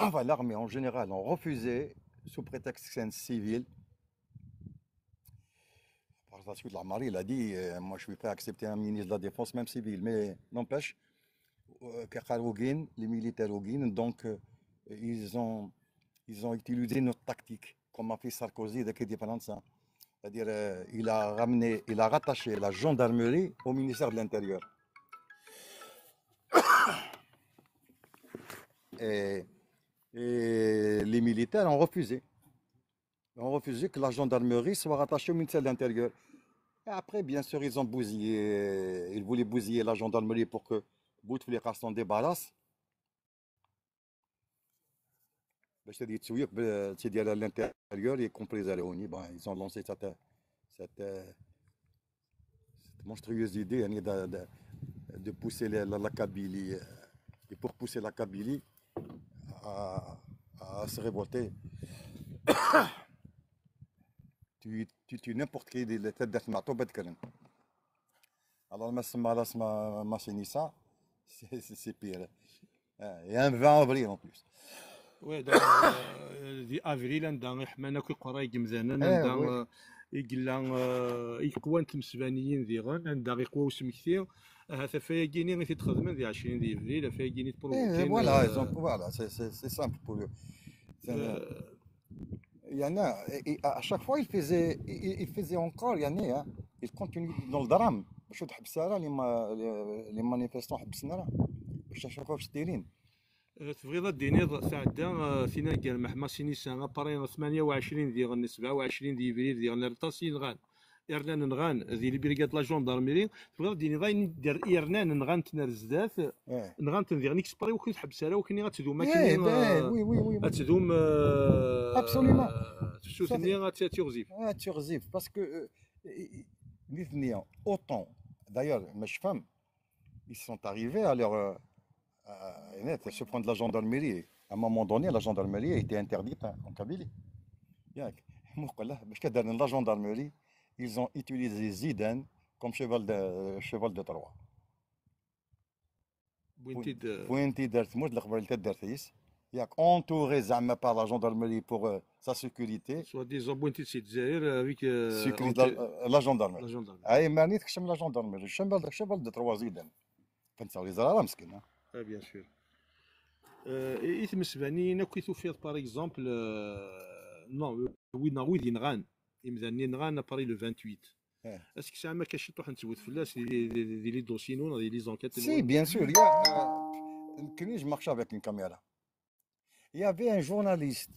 enfin, l'armée en général, ont refusé sous prétexte que c'est un civil. Par la suite, Amari, il a dit, euh, moi, je ne vais pas accepter un ministre de la Défense, même civil. Mais n'empêche, euh, كي قال وقين, les militaires وقين, donc, euh, ils ont, ils ont utilisé notre tactique, comme a fait Sarkozy avec les Français. C'est-à-dire, euh, il a ramené, il a rattaché la gendarmerie au ministère de l'Intérieur. Et, et les militaires ont refusé. Ont refusé que la gendarmerie soit rattachée au ministère de l'Intérieur. Et après, bien sûr, ils ont bousillé, ils voulaient bousiller la gendarmerie pour que Bouteflika s'en débarrasse. باش هذه التسويق ب-، تيدير à l'intérieur, y compris Zerhouni. Bon, ils ont lancé cette, cette, euh, cette monstrueuse idée, يعني, de, de, de pousser la, la, la Kabylie, euh, et pour pousser la Kabylie à, à se révolter. Tu, tu, tu n'importe qui, les têtes d'Asma, tout bête. Alors, ma, ma, ma, ma, c'est ça, c'est, c'est, c'est pire. Euh, et un vingt avril en plus. Oui, donc, euh, di avril, anda i ḥman akk iqerray n yimdanen, Eh, anda, oui. Euh, i yella, euh, i qwan tmesbaniyin diɣen, anda i qwa usmekti. Ahat afayagi-nni i t-id-xedmen di ɛecrin di avril, afayagi-nni Eh, tprovokun, voilà, euh, ils ont, voilà, c'est, c'est, c'est simple pour eux. C'est un- euh, Il y en a, et, et à chaque fois, il faisait, il, il faisait encore, يعني, hein, il continue dans le drame. باش تحبس راه les ma-, les, les manifestants حبسنا راه. باش à chaque fois باش دايرين. Euh, tebɣiḍ ad d-tiniḍ tɛedda, euh, tinaggara n Masinissa, après tmanya u ɛecrin diɣen, sebɛa u ɛecrin di yebrir diɣen, aṭas i nɣan. Irnan nɣan di les brigades de la gendarmerie, tebɣiḍ ad d-tiniḍ ayen i d-, irnan nɣan-ten ar zdat, Eh. nɣan-ten diɣen exprès, ur k-tḥebbes ara, ur k-nniɣ ad tdum Eh, akken, ben, euh, oui, oui, oui, oui. ad tdum, euh, Absolument. tefsut-nni ad tt-, ad tt-iɣzif. Ah, tu rêves, parce que, euh, i- i- nitni, autant, d'ailleurs, ma je femme, ils sont arrivés à leur, euh, à, à, à ce point de la gendarmerie. À un moment donné, la gendarmerie a été interdite, hein, en Kabylie. ياك. مقلة، باش كدار la gendarmerie, ils ont utilisé Zidane comme cheval de, cheval de Troie. Wwin-t-id, euh, Wwin-t-id ar tmurt, leqbayel taddart-is. ياك, entouré زعما par la gendarmerie pour, euh, sa sécurité. Soi-disant, wwin-t-id si Dzaïr, euh, avec, euh, Sécurité anti- la, la gendarmerie. La gendarmerie. اي ماني تكشم la gendarmerie, cheval de, cheval de Troie Zidane. فهمت علي؟ زرا راه مسكين, ها. Ah, bien sûr. Euh, i, i tmesbaniyin akk i tufiḍ, par exemple, euh, non, wid neɣ wid yenɣan, imdanen yenɣan après le vingt-huit. Eh. Est-ce que tesɛam akka ciṭuḥ n ttwet fell-as di, di, di, di les dossiers-nwen, di les enquêtes? Si, bien sûr, il y a, euh, كني je marche avec une caméra. Il y avait un journaliste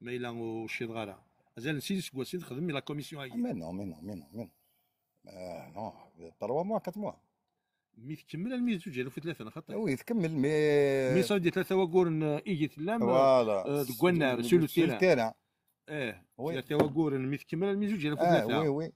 Ma yella ur cciḍeɣ ara. Azal n sin iseggasen i txedmem la commission-agi. Mais non, mais non, mais non, mais non. Euh, non, trois mois, quatre mois. Mi tkemmel almi d zuǧ alaf u tlata, neɣ xaṭi? Oui, tkemmel, mais. Mais ça veut dire tlata wagguren, euh, i tellam, Voilà. Euh, deg wannar, sur le Sur le terrain. terrain. Eh, Oui. Tlata wagguren mi tkemmel almi d zuǧ alaf u Ah, tlata. oui, oui.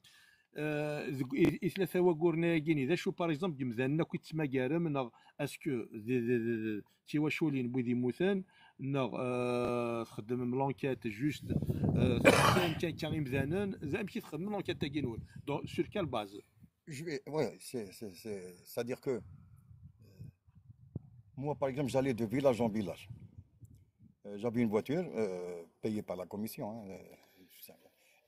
Euh, deg, i, i tlata wagguren-agi, d acu, par exemple, n yimdanen akk i tettmagarem, neɣ est-ce que d, d, d, d tiwaculin n wid yemmuten, neɣ, euh, txeddmem l'enquête juste, euh, txeddmem kan, kan imdanen, d amek i txeddmem l'enquête-agi-nwen? Donc, sur quelle base? Je vais, ouais, c'est, c'est, c'est, c'est-à-dire que euh, moi, par exemple, j'allais de village en village. Euh, j'avais une voiture euh, payée par la commission, hein, euh,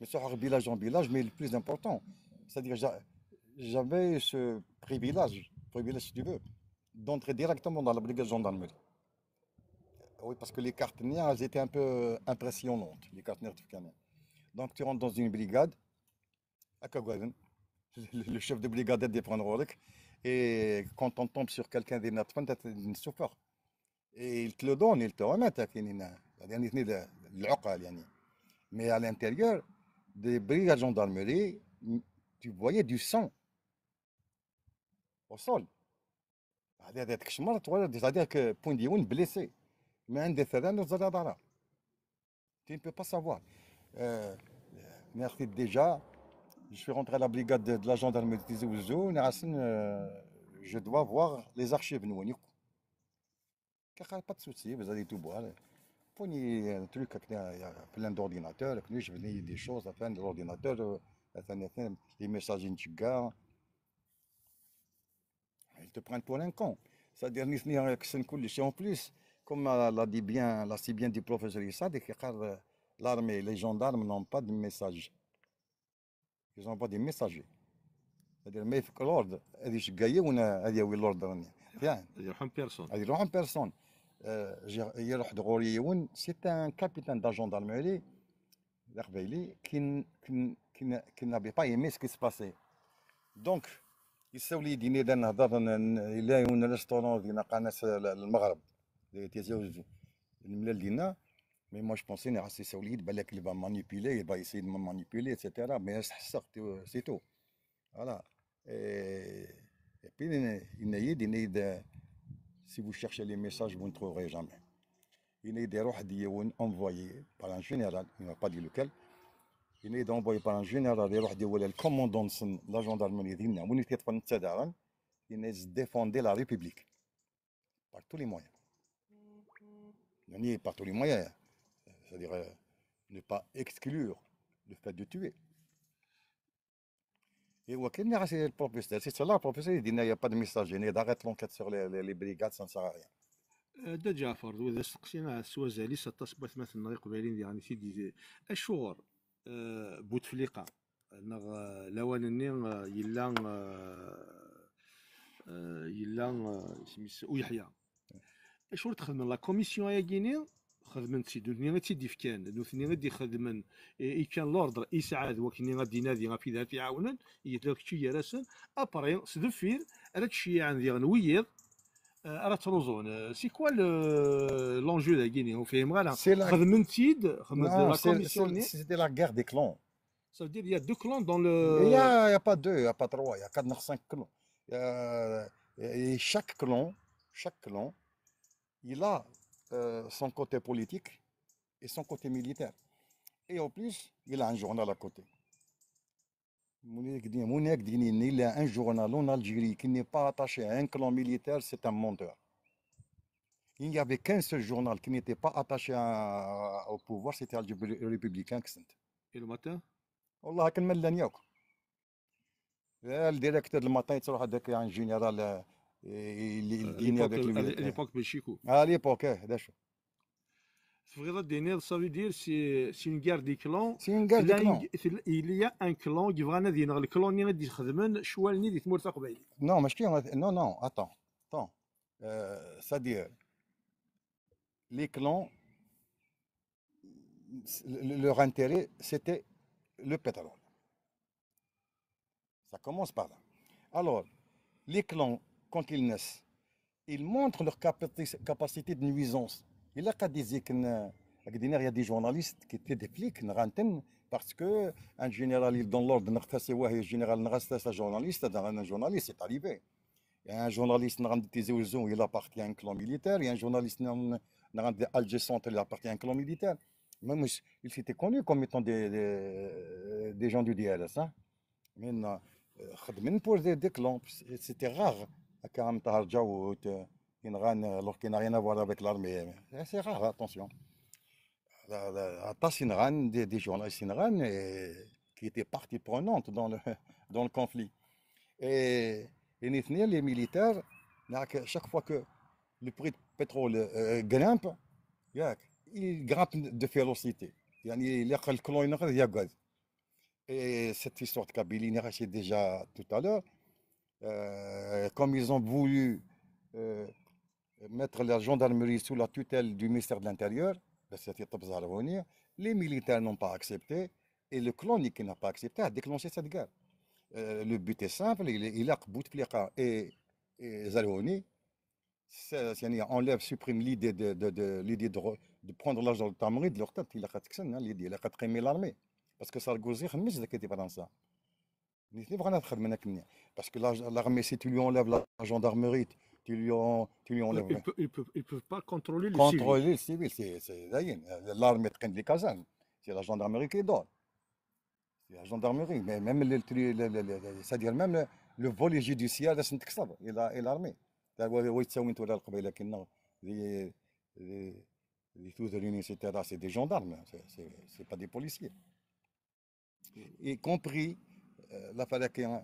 mais ça, village en village, mais le plus important, c'est-à-dire j'a- j'avais ce privilège, privilège si tu veux, d'entrer directement dans la brigade gendarmerie. Oui, parce que les cartes, elles étaient un peu impressionnantes, les cartes. Donc tu rentres dans une brigade, à Kagouaden, le le chef de brigade est prendre, et quand on tombe sur quelqu'un des Natfan, tu souffres. Et il te le donne, il te remet, c'est-à-dire, il te le- العقل, يعني. Mais à l'intérieur des brigades gendarmerie, tu voyais du sang au sol. هذا هذاك الشمر، c'est-à-dire que point de vue blessé. Mais عند الثاني زاد ضرر. Tu ne peux pas savoir. Euh, merci déjà. Je suis rentré à la brigade de, de la gendarmerie de Tizi Ouzou. نعسن, euh, je dois voir les archives نوانيك. Car pas de souci, vous allez tout voir. Prenez un truc, il y a plein d'ordinateurs, puis je venais des choses, enfin, de l'ordinateur, euh, enfin, enfin, les messages, une chiga. Ils te prennent pour un con. C'est-à-dire, نثني راك سن كلشي. En plus, comme l'a, l'a dit bien, l'a si bien dit professeur Issa, l'armée, les gendarmes n'ont pas de message. Ils n'ont pas de messager. C'est-à-dire, ما يفك l'ordre, هذه شقاية ولا هذه وين l'ordre. Tiens. يروح en personne. هذه يروح en personne. آه، جي- يروح دغوري يون, c'est un capitaine de la gendarmerie, القبايلي, qui, n- qui, n- qui, n- qui n'avait pas aimé ce qui se passait. Donc, يساولي ديني دا نهضر ن- ن- إلا يون restaurant دينا قناة المغرب, دي تيزي وزو. الملال دينا, mais moi je pensais نعس يساولي بالك il va manipuler, il va essayer de me manipuler, et cetera. Mais حسقت, c'est tout. Voilà. Et, et puis, il y a des, si vous cherchez les messages, vous ne trouverez jamais. Il y a des روح ديون envoyé par un général, il m'a pas dit lequel. Il y a des envoyé par un général, des روح ديون le commandant de la gendarmerie, il y a des défendait la République par tous les moyens. يعني, par tous les moyens. C'est-à-dire, euh, ne pas exclure le fait de tuer. Et وكان c'est le professeur, c'est cela, le professeur, il dit, il n'y a pas de messager, il arrête l'enquête sur les, les, les brigades, ça ne sert à rien. Dda Ǧaɛfeṛ, d wid asteqsi s wazal-is aṭas n watmaten-nneɣ iqbayliyen diɣen i t-id-, acuɣer, eh, Butefliqa neɣ, eh, lawan-nni, eh, yella, eh, eh, yella, eh, isem-is Uyeḥya. Acuɣer txedmem la commission-agi-ni? Xedmen-tt-id, nutni i tt-id-ifkan, nutni i d-ixedmen, i, i kan l'ordre i Saɛad wakken ad d-inadi ɣef wid ara t-iɛawnen, yella kečči gar-asen. Après, s deffir, ara ttceyyiɛen diɣen wiyiḍ, eh, ara ttruẓun. Eh, c'est quoi le, l'enjeu dagi-ni? Ur fhimeɣ ara. C'est la- Xedmen-tt-id, xedmen-d Non, la c'est- commission-ni. c'est- c'était la guerre des clans. Ça veut dire, il y a deux clans dans Il y le. a, il y a pas deux, il y a pas trois, il y a quatre, cinq clans. Il y a- et chaque clan, chaque clan, il a euh, son côté politique et son côté militaire. Et en plus, il a un journal à côté. Mounek Dini, Mounek Dini, il a un journal en Algérie qui n'est pas attaché à un clan militaire, c'est un menteur. Il n'y avait qu'un seul journal qui n'était pas attaché à- au pouvoir, c'était Algérie républicain. Et le matin? والله كان ملان ياك. Le directeur de matin, il y a un général, euh, il, il Euh, dînait avec l'époque, le à militaire. l'époque, Belchico. À l'époque, eh, d'accord. Tebɣiḍ ad d-tiniḍ, ça veut dire, c'est, c'est une guerre des clans. C'est une guerre des Tella clans. une- tella- Il y a un clan qui va dire, le clan-nni i d-ixedmen ccwal-nni di tmurt taqbaylit. Non, ماشي, non, non, attends, attends. Euh, c'est-à-dire, les clans, le- leur intérêt, c'était le pétrole. Ça commence par là. Alors, les clans, quand ils naissent, ils montrent leur capaci- capacité de nuisance. Il a qu'à dire que, euh, Ak-d-iniɣ, il y a des journalistes qui étaient des flics, nɣan-ten, parce que un général, il donne l'ordre, nɣet-as i wahi, général, nɣet-as à journaliste, un journaliste, c'est arrivé. Il y a un journaliste, nɣan-t Tizi Ouzou, il appartient à un clan militaire. Il y a un journaliste, nɣan-t Alger Centre, il appartient à un clan militaire. Même, il s'était connu comme étant des, des, des gens du D R S, hein. Mais, euh, خدمن pour des, des clans, c'était rare. Akka am Tahar Djaout, euh, yenɣan, euh, alors qu'il n'a rien à voir avec l'armée. C'est rare, attention. La, la, aṭas i nɣan, des, des journalistes i nɣan, et qui étaient partie prenante dans le, dans le conflit. Et, et nitni, les militaires, chaque fois que le prix de pétrole, euh, grimpe, yak, il grimpe de férocité. يعني, ilaq le clan-nneɣ ad yagad. Et cette histoire de Kabylie, nniɣ-ak-tt déjà tout à l'heure, euh, comme ils ont voulu, euh, mettre la gendarmerie sous la tutelle du ministère de l'Intérieur, les militaires n'ont pas accepté, et le clan qui n'a pas accepté a déclenché cette guerre. Euh, le but est simple, il est, il a Bouteflika et, et Zerhouni, c'est, c'est, يعني, enlève, supprime l'idée de, de, de, l'idée de, re- de prendre l'argent de Tamrit, de leur tête, il a l'idée, il a l'armée. Parce que Sarkozy, خمس ذاك دي فرنسا. نيتني بغينا نخدم هناك مني. Parce que la- l'armée, si tu lui enlèves la gendarmerie, tu lui, en- tu lui Ils enlèves peuvent, ils peuvent, ils peuvent pas contrôler les contrôler le civil, c'est c'est داين. L'armée تقيم les casernes, c'est la gendarmerie qui dort. C'est la gendarmerie, mais même le, le- le- le- le- c'est-à-dire même le, le volet judiciaire, c'est une texte, et la- et l'armée. Là, ouais, ouais, ça, on tourne le Kabyle, là, qui, non, les, les, les Toudrine, et cetera, c'est des gendarmes, c'est- c'est c'est pas des policiers. Y compris, euh, la فلاكي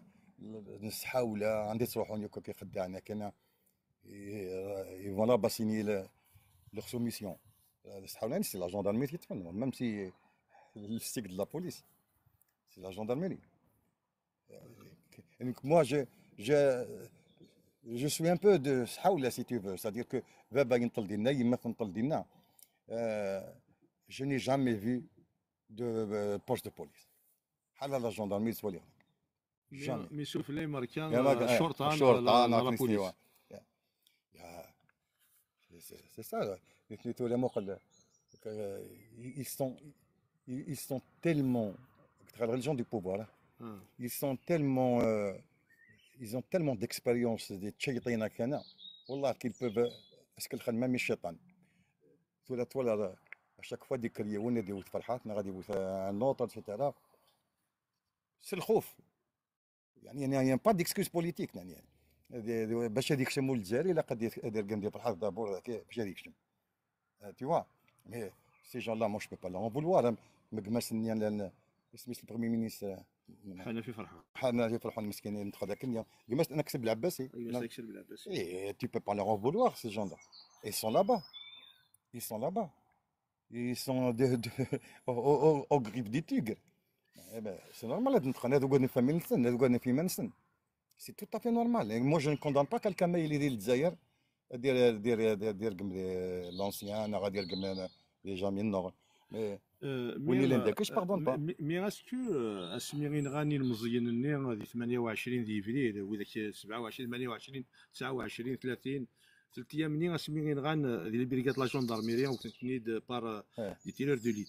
نسحاولا عندي تروحون يكو كي خدانا كنا ils vont là-bas signer le- leur soumission. Euh, نسحاولا, c'est la gendarmerie qui te même si le stick de la police, c'est la gendarmerie. Donc moi, je, je, je suis un peu de سحاولا, si tu veux, c'est-à-dire que بابا ينطل دينا, يما تنطل دينا. Euh, je n'ai jamais vu de euh, poste de police. بحال la gendarmerie, soit Mais, mais sauf les Américains, يا ما- الشرطة, الشرطة, la, la نعرف police. نسيوها. يا. يا. C'est c'est- c'est ça. نتني تولي مقل. Ils sont, ils ils sont tellement, la religion du pouvoir, hein. آه. Ils sont tellement, euh, ils ont tellement d'expérience, des تشيطين كان, والله, qu'ils peuvent, parce que الخدمة ماشي الشيطان. تولى تولى à chaque fois ديك اليوم غادي يوت فرحات, غادي يوت un autre, et cetera. C'est الخوف. يعني, يعني, il n'y a pas d'excuse politique, يعني. دي- دي- باش هذيك شمول الجزائري, لا قد يدير كان دي فرحات دابور, باش هذيك شم. Euh, tu vois. Mais ces gens-là, moi, je peux pas leur en vouloir, hein. مقماس نيان لان اسمي le premier ministre, حنا في فرحة. حنا في فرحون مسكينين, ندخل ذاك اليوم. قماس انا كسب العباسي. أيوة، ساكسر بالعباس. Et tu peux pas leur en vouloir, ces gens-là. Ils sont là-bas. Ils sont là-bas. Ils sont de, de- au, au, au grippe des tigres. Eh ben, c'est normal, هاد نتخن, هادو قاعدين في منسن, هادو قاعدين في منسن. C'est tout à fait normal. Et moi, je ne condamne pas quelqu'un ما يلي يدير الجزائر, دير, دير, دير, دير قم l'ancien, غادي يرقم les gens mineurs. Mais آه، وين مي- اللي نداكش، pardon, مي- مي اسكو، آه، اسمي غين غاني المزينين دي ثمانية وعشرين ديفري، وذاك سبعة وعشرين، ثمانية وعشرين، تسعة وعشرين، ثلاثين، ثلاث ايام ني اسمي غين غان دي لي بريغاد لا جوندارميري وكنتني بار آه. دي تيرور دو ليت.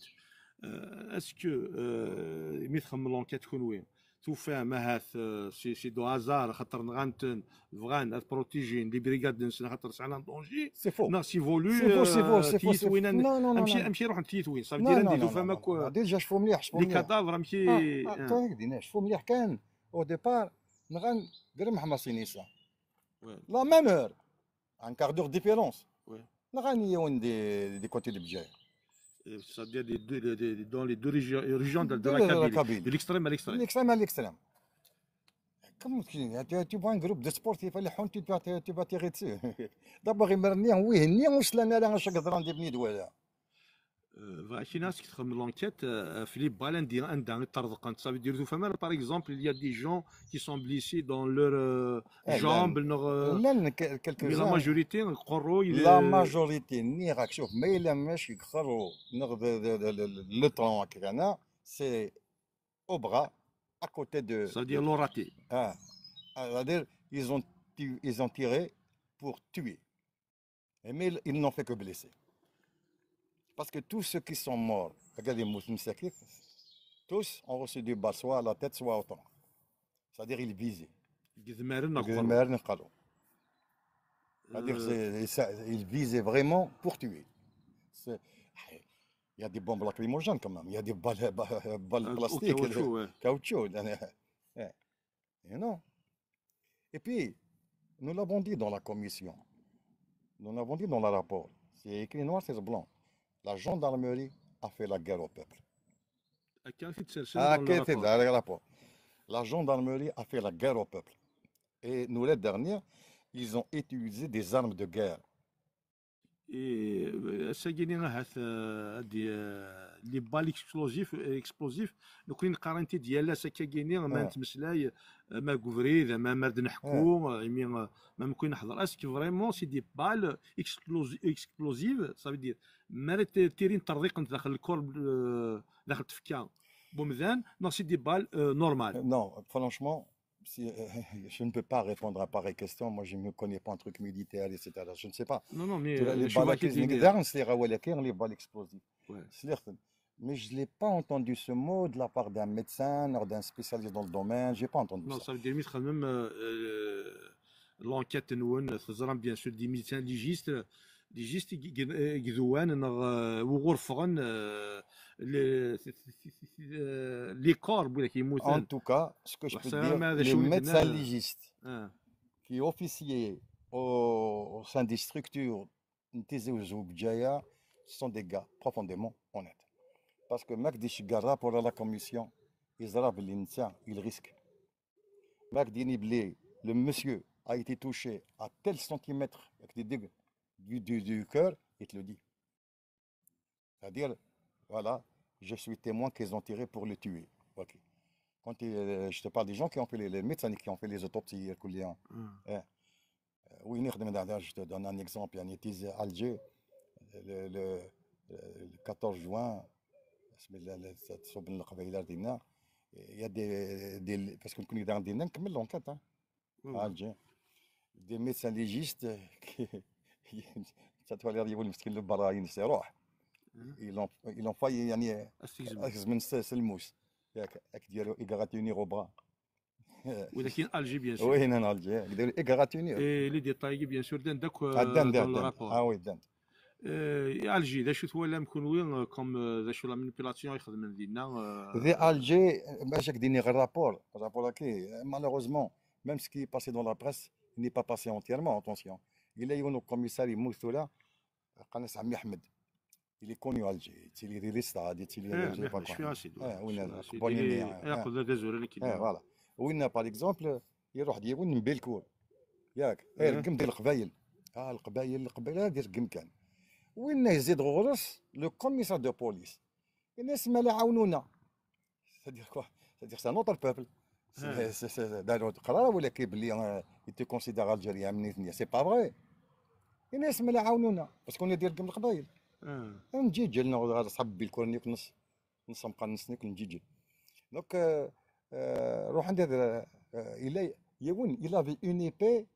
آه، اسكو، آه، مي تخمم لونكيت كونوي توفى ماهات، آه، سي سي دو هازار خاطر نغانتن بغان اد بروتيجين لي بريغاد نسن خاطر سعنا دونجي. C'est faux. ناغ سي فولو، C'est faux, c'est faux, c'est faux, c'est faux. تيثوينا. Non, non, non, امشي non. امشي روح تيثوين صافي Non, دير non, عندي non, دوفا non, ماك non. Déjà, شفو مليح, شفو لي مليح. كادافر امشي. Ah, ah, attends, dis, شفو مليح كان. Au départ, نغان قرم حماصينيسا. Ouais. La même heure, un quart d'heure différence. Ouais. نغان يون دي, دي كوتي دو بجاية. C'est-à-dire des deux, des- des- dans les deux régions, régions de, de De la la Kabylie, Kabylie. De l'extrême à l'extrême. L'extrême à l'extrême. Comme tu, tu, tu vois un groupe de sportifs, les gens, tu vas, tu vas tirer dessus. D'abord, il m'a dit, oui, ni on se l'a mis à chaque grande avenue de voilà. Euh, voilà, كاين ناس كتخدم l'enquête, euh, في les balles عندي عندها طرد قنت. Ça veut dire, par exemple, il y a des gens qui sont blessés dans leur, euh, Eh, jambe, ben, leur, euh, Là, il y en a que- mais la quelques-uns. majorité, نقرو, il La est- majorité, ني راك شوف, ما إلا ماش يقصروا نغ-, de, de, de, de, le tronc كذا, c'est au bras, à côté de. Ça veut dire l'ont raté. Ah, c'est-à-dire, ils ont, tu- ils ont tiré pour tuer. Et mais ils, ils n'ont fait que blesser. Parce que tous ceux qui sont morts, regarde les Mousmoussakis, tous ont reçu des balles, soit à la tête, soit au tronc. C'est-à-dire, ils visaient. Deg idmaren neɣ Deg idmaren, c'est-à-dire, ils visaient vraiment pour tuer. Il y a des bombes lacrymogènes quand même, il y a des balles, balles plastiques, caoutchouc. You know. Et puis, nous l'avons dit dans la commission, nous l'avons dit dans le rapport, c'est écrit noir sur blanc. La gendarmerie a fait la guerre au peuple. Akka i t-id-sersen dans le rapport. La gendarmerie a fait la guerre au peuple. Et nous, les derniers, ils ont utilisé des armes de guerre. Ass-agi-ni ahat, les balles explosives, nekkni neqqar-tent-id yal ass, akkagi-ni ma nettmeslay, ma deg ubrid, ma ar d-neḥku, imi ma nekkni neḥḍer. Est-ce que vraiment c'est des balles explosives, ça veut dire mi ara ttilint ṭṭerḍiqent daxel lkor, daxel tfekka n umdan, neɣ c'est des balles normales? Non, franchement, si, je ne peux pas répondre à pareille question. Moi, je ne me connais pas en truc militaire, et cetera. Je ne sais pas. Non, non, mais les balles explosives. Mais je ne l'ai pas entendu ce mot de la part d'un médecin ou d'un spécialiste dans le domaine. Je n'ai pas entendu ça. Non, ça veut dire, quand même, l'enquête, nous, bien sûr, des médecins légistes, légistes, guidouan, les corps, les corps. En tout cas, ce que je peux dire, les médecins légistes qui officiaient au, au sein des structures de Tizi Ouzou, Béjaïa, ce sont des gars profondément honnêtes. Parce que ma k-d-icegger rapport à la commission, yeẓra belli netta, il risque. Ma k-d-ini belli le monsieur a été touché à tel centimètre du, du, du cœur, il te le dit. C'est-à-dire, voilà, je suis témoin qu'ils ont tiré pour le tuer. Ok. Quand euh, je te parle des gens qui ont fait les, les médecins qui ont fait les autopsies, oui, je te donne un exemple. يعني تيزي Alger, le, le, le quatorze juin, il y a des, des, parce que nous avons des, des, des, des médecins légistes qui, ça doit aller au مسكين le bras, c'est roh. Ils ont, ils ont failli يعني, c'est le mousse. ياك ديالو égratignure au bras. ولكن Alger, bien sûr. Oui, non, Alger. Égratignure. Et les détails, bien sûr, dans le rapport. Ah oui, dans. Alger, d acu twalam kunwi comme d acu la manipulation i xedmen dinna? Di Alger, bac ak d-iniɣ rapport, rapport-agi, malheureusement, même ce qui est passé dans la presse n'est pas passé entièrement, attention. Il y a un commissaire, il mousse là, قناص عمي أحمد. Il est connu à Alger, il est resté à Alger, il est voilà. وين par exemple يروح ديون من بيلكور، ياك، يرقم ديال القبايل. اه القبايل، القبايل هذه يرقم كان. وين يزيد غورس le commissaire de police، الناس ما لا عاونونا. C'est-à-dire quoi? C'est-à-dire c'est un autre peuple. داروا قرار ولا كي بلي il te considère algérien من اثنية. C'est pas vrai. الناس ما لا عاونونا parce qu'on est ديال القبايل. نجي جلنا صحاب بالكورنيك نص نص مقال نسنيك نجي جل. Donc روح عند هذا، il avait une épée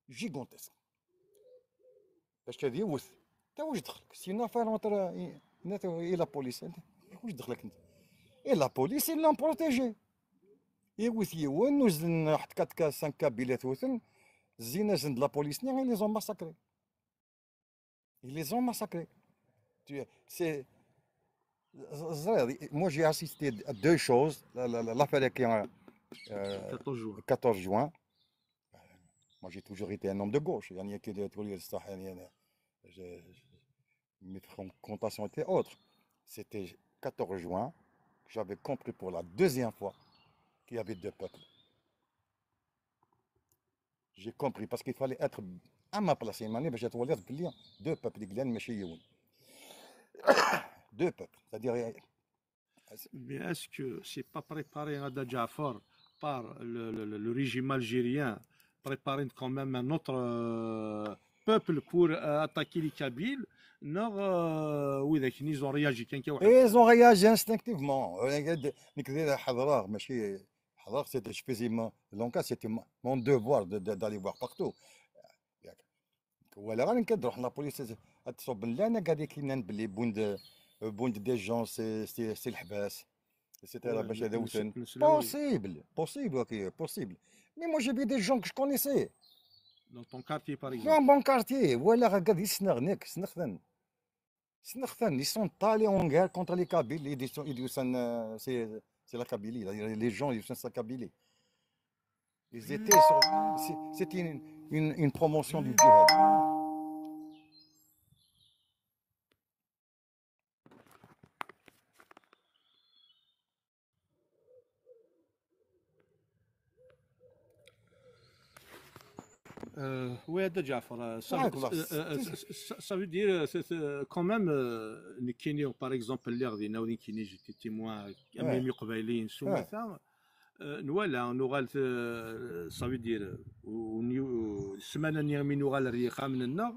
gigantesque. باش كذا يوث. تا واش دخلك؟ C'est une affaire entre et la police. واش دخلك انت؟ Et la police, ils l'ont protégé. يوث يوان وزن حتى كات كا cinq Kabyles ثوثن. زينا زند la police ني ils les ont massacrés. Ils les ont massacrés. C'est moi, j'ai assisté à deux choses. L'affaire qui est euh, quatorze juin. Moi, j'ai toujours été un homme de gauche. يعني كي تقول لي الصح يعني أنا، mes fréquentations étaient autres. C'était quatorze juin que j'avais compris pour la deuxième fois qu'il y avait deux peuples. J'ai compris parce qu'il fallait être à ma place, يعني باش تولي بلي deux peuples اللي ماشي يوم. Deux peuples, c'est-à-dire Mais est-ce que c'est pas préparé, Ada Jaffar, par le, le, le, le régime algérien, préparer quand même un autre euh, peuple pour euh, attaquer les Kabyles? Non, euh, oui, ils ont réagi. Ils ont réagi instinctivement. نكذب حضرة ماشي حضرة، c'était, je faisais mon, donc c'était mon devoir de, de, d'aller voir partout. ولا غير كي تروح لابوليس، هاد الصوب لا، انا قاعد كي نان بلي بوند، بوند دي جون سي سي سي الحباس، ايتترا باش هذا وثن. بوسيبل، بوسيبل، اوكي، بوسيبل. مي مو جي في دي جون كو جو كونيسي. دون طون كارتي باغ اكزومبل. دون بون كارتي ولا غا قاعد يسنغنك سنخثن. سنخثن، ils sont allés en guerre contre les Kabyles. Ils sont, ils sont, euh, c'est, c'est la Kabylie. Les gens, ils sont la Kabylie. Ils étaient sur, c'est- c'était une, une, une promotion du djihad. Euh, oui, Djafar, euh, ça, veut- euh, euh, ça- ça- ça veut dire, euh, c'est- c'est- quand même, euh, nekkini, par exemple, lliɣ dinna, nekkini, j'étais témoin, am les Qbayliyen s umata, euh, nwala, nuɣal, euh, ça veut dire, euh, ssmana-nni mi nuɣal ar yixxamen-nneɣ,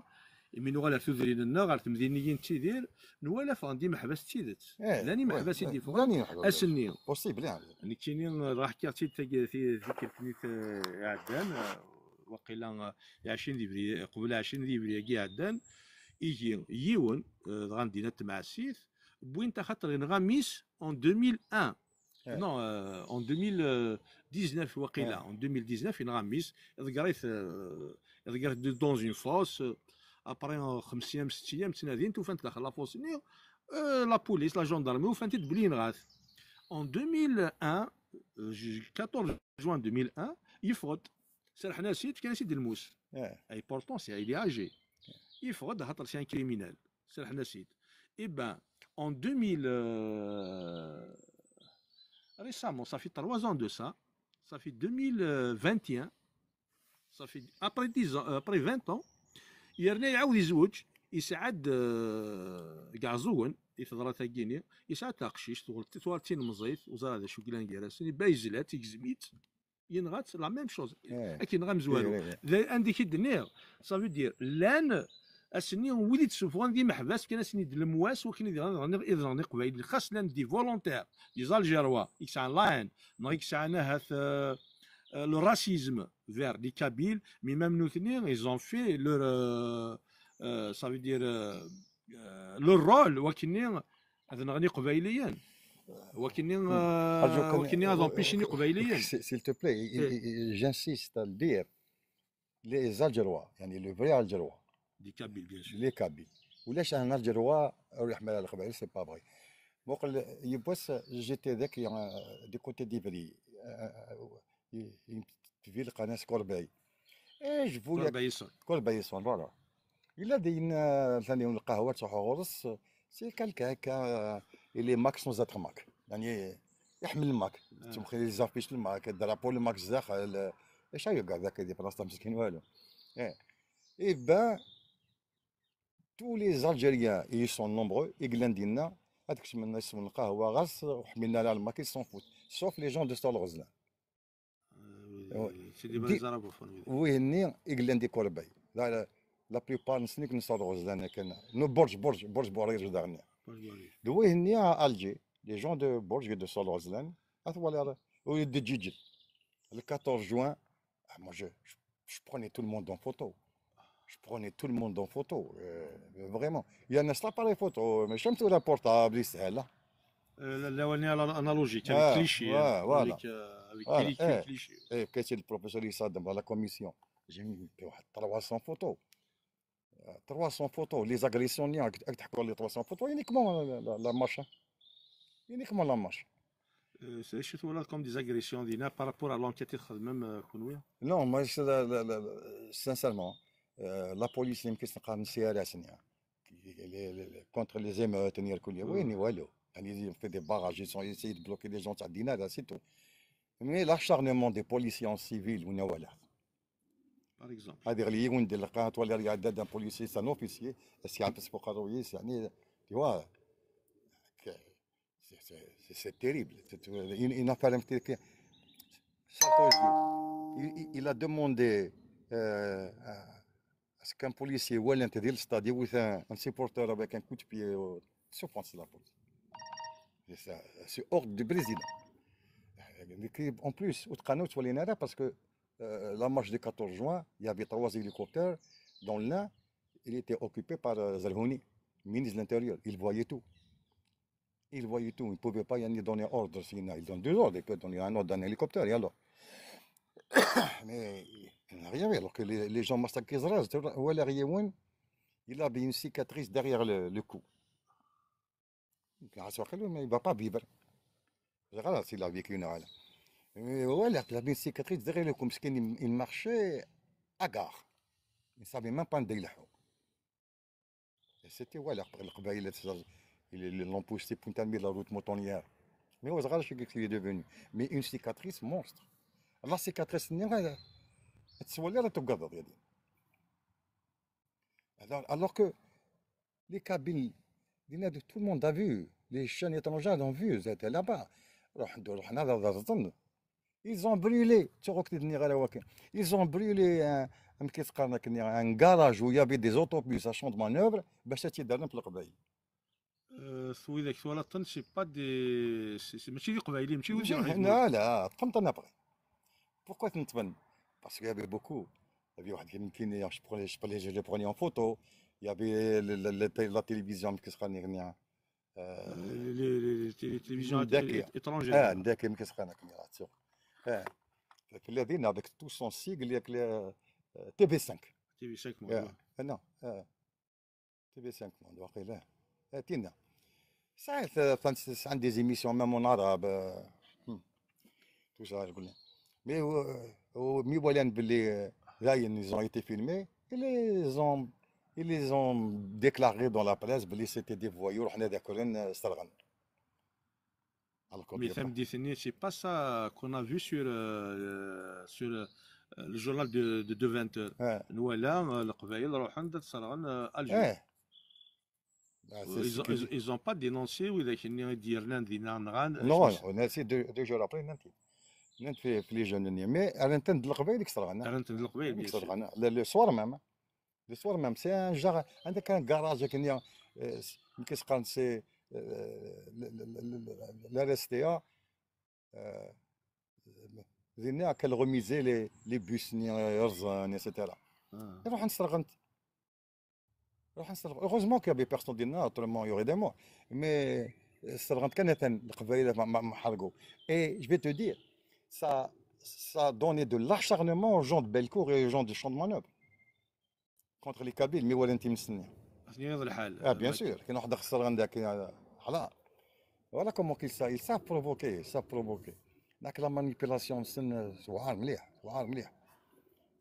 imi nuɣal ar tudrin-nneɣ, ar temdinin i nettidir, nwala ffɣen-d imeḥbas d tidet. Llan imeḥbas i d-yeffɣen ass-nni. Possible, ah. Nekkini, eh, ṛaḥ kkiɣ-tt-id tagi, ti-, tikkelt-nni, eh, iɛeddan, eh, waqila, eh, ɛecrin di yebri-, qbel ɛecrin di yebri-agi iɛeddan, igi yiwen, eh, dɣa n dinna n tmeɛsit, wwin-t axaṭer yenɣa mmi-s en deux mille un. Non, euh, en deux mille dix-neuf, waqila, en deux mille dix-neuf, yenɣa mmi-s, iḍegger-it, euh, iḍegger-it de- dans une fosse, euh, après, euh, xemsa ayyam, setta ayyam, ttnadin-t, ufan-t daxel la fosse-nni, euh, la police, la gendarmerie, ufan-t-id belli yenɣa-t. En deux mille un, euh, ju- quatorze juin deux mille un, yeffeɣ-d, serḥen-as-id, fkan-as-id lmus. Et pourtant, c'est, il est âgé. Yeffeɣ-d, axaṭer c'est un criminel. Serḥen-as-id. Eh ben, en deux mille, euh, récemment, ça fait trois ans de ça, ça fait deux mille vingt et un, ça fait après dix ans, euh, après vingt ans, yerna iɛawed izweǧ, yesɛa-d, euh, deg Iɛeẓẓugen, i teḍra tagini, yesɛa-d taqcict, tuɣal tuɣal d tilemẓit, ur ẓriɣ d acu yellan gar-asen, yebba yezla-tt, yegzem-itt, yenɣa-tt, la même chose. Akken yenɣa amezwaru. D anda i k-id-nniɣ, ça veut dire, llan ass-nni wid i d-ssufɣen d imeḥbas, kan ass-nni d lemwas, wakken i d-nɣen iḍ-nɣen iqbayliyen, xas llan des volontaires, des Algérois, i yesɛan la haine, neɣ i yesɛan ahat, euh, euh, le racisme vers les Kabyles, mais même nutni, ils ont fait leur, euh, euh, ça veut dire, euh, euh, leur rôle, wakken-nni ad nɣen iqbayliyen. Wakken-nni, euh, wakken-nni ad empêchen iqbayliyen. S'il te plaît, j'insiste à le dire, les Algérois, يعني les vrais Algérois. Les Kabyles, bien sûr. Les Kabyles. ولاش un Algérois يروح يحمل على القبائل, c'est pas vrai. مقل يبوس, j'étais ذاك, euh, du côté d'Ivry. Euh, une petite ville, قناة كورباي. Et je voulais Corbeil-Essonnes. Corbeil-Essonnes, voilà. Il a dit, euh, ثاني يوم القهوة تروحوا غرس, c'est quelqu'un هكا, euh, il est mac sans être mac. يعني يحمل الماك. تمخي les affiches الماك, الدرابو الماك الزاخل. ايش هاي قاعد ذاك يدي بلاصة مسكين والو. Eh ben, tous les Algériens, ils sont nombreux, i yellan dinna, هذاك من اسم القهوة غرس, وحملنا على الماك, ils s'en foutent. Sauf les gens de Saint-Laurent. C'est des vrais arabophones, oui. Wihin-nni i yellan di Corbeil. La, la, la plupart n Saint-Laurent kan. No, Bourges, Bourges, Bourges Bourir daɣen. D wihin-nni à Alger, les gens de Bourges, de Saint-Laurent, ad twaliḍ, u d Ǧiǧel. Le quatorze juin, ah, moi, je, je, je prenais tout le monde en photo. Je prenais tout le monde en photo, euh, vraiment. Il y en a, c'est l'appareil photo, mais je me suis portable, c'est là. Euh, la, la, la, analogique, avec cliché, ouais, hein, voilà. Avec, euh, avec voilà, cliché, eh, cliché. Eh, كاين le professeur يصادم dans la commission. J'ai mis trois cents photos. Euh, trois cents photos, les agressions, راك تحكوا les trois cents photos, uniquement la, la, la marche. Uniquement la marche. Euh, c'est, je trouve là comme des agressions, Dina, par rapport à l'enquête, même, euh, كنوية. Non, moi, c'est la, la, la, sincèrement, euh, la police, يمكن نقارن سي ار اس, contre les émeutes, نير كل وين والو. يعني, ils ont fait des barrages, ils ont essayé de bloquer des gens, تاع دينا, c'est tout. Mais l'acharnement des policiers en civil, وين ولا. Par exemple. هذه غلي يقول ندير لقاها تولي ريا داد un policier, c'est un officier, c'est un sport, يعني, tu vois. C'est, c'est, c'est, c'est terrible. C'est, c'est une, une affaire, un petit, Sarkozy, il, il, il a demandé, euh, à, à ce qu'un policier, ou un, un, un supporter avec un coup de pied, euh, souffrance de la police. C'est ça, c'est ordre du président. En plus, au Tkanou, tu vois, parce que, euh, la marche du quatorze juin, il y avait trois hélicoptères, dont l'un, il était occupé par euh, Zerhouni, ministre de l'Intérieur. Il voyait tout. Il voyait tout. Il ne pouvait pas y aller donner ordre. Sinon, il donne deux ordres. Il peut donner un ordre d'un hélicoptère. Et alors Mais il n'a rien vu. Alors que les, les gens massacrés, il avait une cicatrice derrière le, le cou. Mais il ne va pas vivre. Regarde s'il a vécu une heure. Mais voilà, il avait une cicatrice derrière le cou. Parce qu'il il marchait hagard. Il ne savait même pas où il allait. C'était, ouais, les Qabayel, ils l'ont poussé pour terminer la route montagnarde. Mais au Zagara, je sais ce qu'il est devenu. Mais une cicatrice monstre. La cicatrice, elle est... Alors, alors que les Kabyles, tout le monde a vu, les chaînes étrangères ont vu, ils étaient là-bas. Ils ont brûlé, ils ont brûlé un, un garage où il y avait des autobus à champ de manœuvre, باش تيدرن في القبايل. Euh, wid akk twalaḍ-ten, c'est pas des, c'est, c'est, mačči d Iqbayliyen, mačči d wid iɛeǧben. Non, là, prends ton après. Pourquoi tu te... Parce qu'il y avait beaucoup. Il y avait واحد يمكن, je prenais, je prenais, je les prenais en photo. Il y avait le, le, le, la télévision, qu'est-ce qu'on est, euh, les, les, les télévisions étrangères. Ah, d'accord, mais qu'est-ce qu'on a, euh, الذين avec tout son sigle, avec les, euh, T V cinq. T V cinq, moi. Non. T V cinq, واقيلا. اتينا. Ça, ça, ça, ça, des émissions, même en arabe. Euh, hmm. Tout ça, je connais. Mais, euh, euh, mi walan belli, euh, là, ils ont été filmés, ils les ont, ils les ont déclarés dans la presse, belli c'était des voyous, رحنا ذاكرين, euh, سرغن. Mais tameddit-nni, c'est pas ça qu'on a vu sur, euh, sur euh, le journal de, de, de vingt heures. Nwala, euh, Leqbayel ruḥen-d ad sserɣen, euh, Alger. Ils ont, ils, ils ont pas dénoncé widak-nni i d-yernan dinna, nɣan. Non, non, on a essayé deux, deux jours après, nnan-t-id. Nnan-t fi, fi les jeunes-nni. Mais rran-ten-d Leqbayel i yesserɣen. Rran-ten-d Leqbayel, bien sûr. Le, le soir même. Le soir même, c'est un genre, عندك un garage, euh, c'est, euh, la R S T A, euh, dinna كان remisé les, les bus-nni, euh, yerẓan, et cetera. Ruḥen sserɣen-t. Ruḥen sserɣen-t. Heureusement qu'il y avait personne dinna, autrement il y aurait des morts. Mais, euh, sserɣen-t kan atan, Leqbayel ma, ma, ma ḥerqu. Et je vais te dire, ça, ça a donné de l'acharnement aux gens de Bellecour et aux gens de Champ de Manœuvre. Contre les Kabyles, mi walan times-nni. Ah, bien sûr. كاين واحد خسر عندك, euh, حلال. Voilà comment qu'ils savent, ils savent provoquer, ils savent provoquer. Donc la manipulation, c'est, euh, واعر مليح, واعر مليح.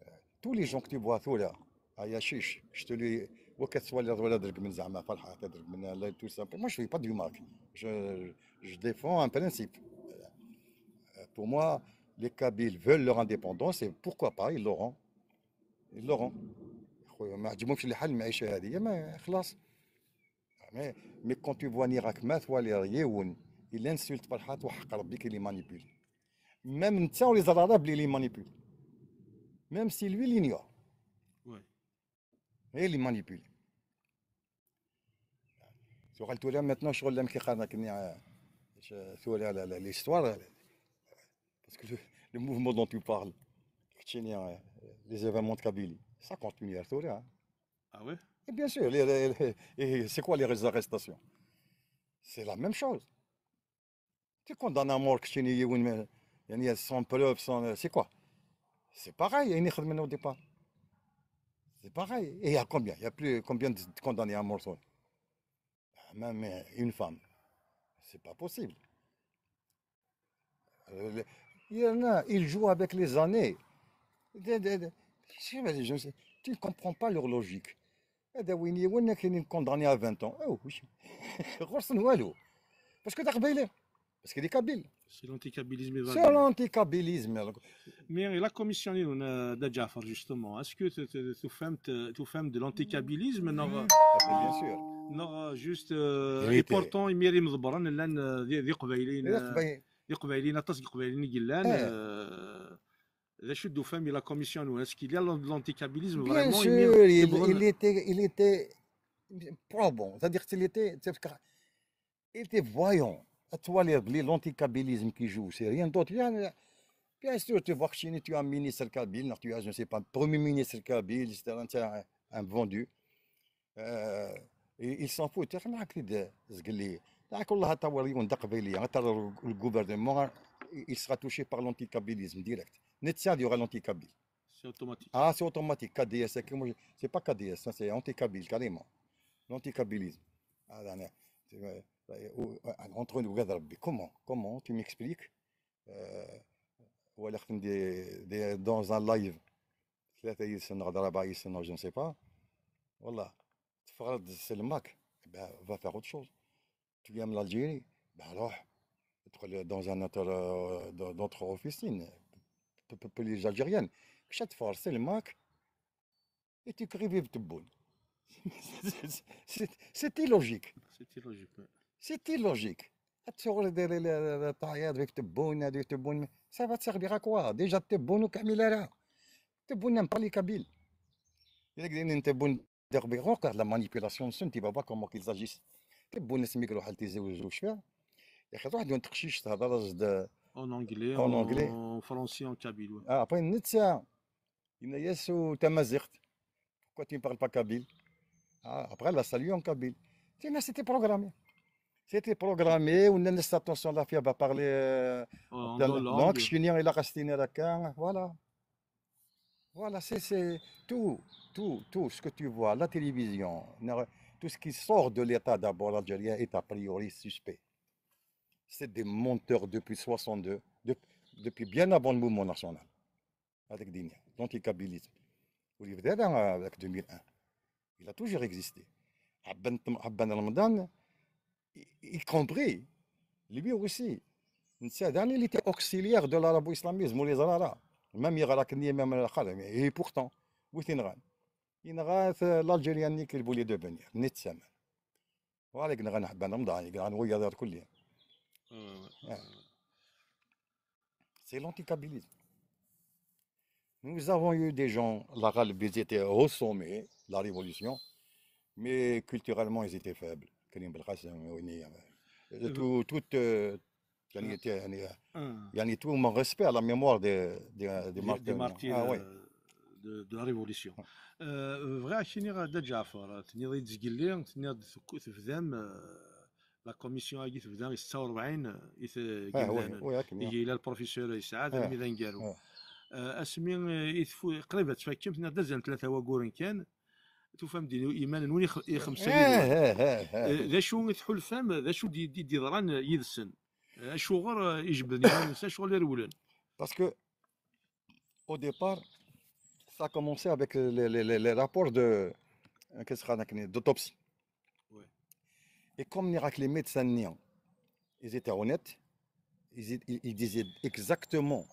Euh, tous les gens que tu vois ثورة, هيا شيش, je te le dis, وكتسوى اللي ولا درك من زعما فرحة, تدرك من لا, tout ça. Moi, je fais pas du mal. Je, je défends un principe. Euh, pour moi, les Kabyles veulent leur indépendance et pourquoi pas, ils l'auront. Ils l'auront. خويا, ما عجبهمش الحال, المعيشة هذه, ما خلاص. Mais, mais quand tu vois ني راك ما توالي يون, il insulte فرحات, وحق ربي كي les manipule. Même نتا ولي زرارة بلي les manipule. Même si lui, il ignore. Oui. Et les manipule. Tu vois, maintenant, je suis là, mais qui connaît, euh, je suis là, la, la, l'histoire, euh, parce que le, le mouvement dont tu parles, euh, les événements de Kabylie, ça continue à tourner, hein. Ah ouais? Et bien sûr, les, les, les, et c'est quoi les arrestations? C'est la même chose. Tu condamnes à mort كتشيني يون, mais, يعني, sans preuve, sans, c'est quoi? C'est pareil, il est au départ. C'est pareil. Et il y a combien? Il y a plus combien de condamnés à mort? Même une femme. C'est pas possible. Euh, le, il y en a, il joue avec les années. De, de, de, je sais pas, les gens, tu ne comprends pas leur logique. هذا وين يونا كاينين condamnés à vingt ans. Oh, oui. غرسن والو. Parce que t'as قبيلة. Parce que des Kabyles. C'est l'anticabylisme. C'est l'anticabylisme. Mais la commission, euh, de Jafar, justement, est-ce que tu, tu, tu fais, tu, tu fais de l'anticabylisme? Non, bien sûr. Non, juste, euh, et pourtant, il mérite de dire, euh, des, des Qbayliens, euh, des Qbayliens, aṭas n Qbayliens i yellan, euh, D acu d-tufam di la commission-nwen? Est-ce qu'il y a l'an-, l'anticabylisme vraiment? Bien sûr, il, il était, il était probant. C'est-à-dire qu'il était, il était voyant. Tu vois, les, les, l'anticabylisme qui joue, c'est rien d'autre. Il y a, bien sûr, tu vois que tu as un ministre kabyle, tu as, je ne sais pas, un premier ministre kabyle, c'est un, un, un vendu. Euh, ils ils s'en foutent. Akken akka d zgelli. Dak والله حتى وريون دا قبيلية، حتى le gouvernement, il sera touché par l'anticabylisme direct. Netta, il y aura l'anticabyle. C'est automatique. Ah, c'est automatique. K D S, c'est pas K D S, ça, c'est anticabyle, carrément. L'anticabylisme. Ah, non, non. C'est, euh, euh, entre nous, regarde, Rabbi, comment, comment tu m'expliques, euh, ولا خدم des, des, dans un live, ثلاثة يسن ولا أربعة يسن, je ne sais pas. والله, تفرض سلمك, ben, va faire autre chose. Tu aimes l'Algérie, ben alors, تدخل dans un autre, euh, dans d'autres officines. Pe- pe- pe- Les Algériennes, كش تفرض سلمك, et tu crées vivre Tebboune. C'est- C'est c'est illogique. C'était logique. Ouais. C'est illogique. هاد الشغل ديال ال- ال- التعيير avec Tebboune, avec Tebboune, ça va te servir à quoi? Déjà, Tebboune وكامل راه. Tebboune n'aime pas les Kabyles. إلا قلنا Tebboune دير بغوك هاد la manipulation, tu vas voir comment qu'ils agissent. Tebboune سميك روح تيزي وزوج فيها. يا أخي, واحد يوم تقشيش تهضر راس د- En anglais, En anglais. En français, en kabyle. Ouais. Ah, après, نتا, il y a sous ta mazirt. Pourquoi tu ne parles pas kabyle? Ah, après, la salut en kabyle. Tiens, c'était programmé. C'était programmé, on a cette attention, la fille va parler euh, En dans dans la langue. langue ch'tini, il a restiné là, voilà. Voilà, c'est c'est tout, tout, tout ce que tu vois, la télévision, tout ce qui sort de l'État d'abord algérien est a priori suspect. C'est des menteurs depuis soixante-deux, de- depuis bien avant le mouvement national. هذاك الدنيا, l'anticabylisme. واللي بدا هذا هذاك deux mille un. Il a toujours existé. عبان عبان رمضان, y y compris, lui aussi. نتا داني, il était auxiliaire de l'arabo-islamisme, ولي زرارة. Même يغرا كني, même الآخر, et pourtant, وثين غان. ينغاث l'Algérie qu'il voulait devenir. نتسامح. وعليك نغا نحبان رمضان, يقرا نغويا دار كليا. Ouais, ouais. Ah. C'est l'anticabylisme. Nous avons eu des gens, la Galbie, ils étaient au sommet de la révolution, mais culturellement, ils étaient faibles. Karim Belkacem, Wini, euh, tout, tout, euh, يعني, يعني, Ah. يعني, tout mon respect à la mémoire des, des, des Des- martyrs. Des martyrs Ah, oui. euh, de, de la révolution. Euh, Vrai, Akini Dad Ǧaɛfar, tenniḍ-iyi-d zgelli, tenniḍ-d tek- tebdam, euh, la commission-agi tebda i ستة وأربعين, i t- Ah, oui, yemdanen. oui, akken, Ihi yella le professeur Yesɛad, Ah, almi d aneggaru. ah. Euh, asmi euh, i tfu- qrib ad tfakkem, tenniḍ-d azal n tlata wagguren kan, tufam-d iman-nwen ixemsa Eh, eh, eh, eh. D acu i tḥulfam, d acu d- d- d-yeḍran yid-sen? Acuɣer euh, i jebden iman-nsen, acuɣer i rewlen? Parce que au départ, ça a commencé avec les, les, les, les rapports de, euh, qu'est-ce qu'on a, d'autopsie. Ouais. Et comme les médecins, ils étaient honnêtes, ils, ils, ils disaient exactement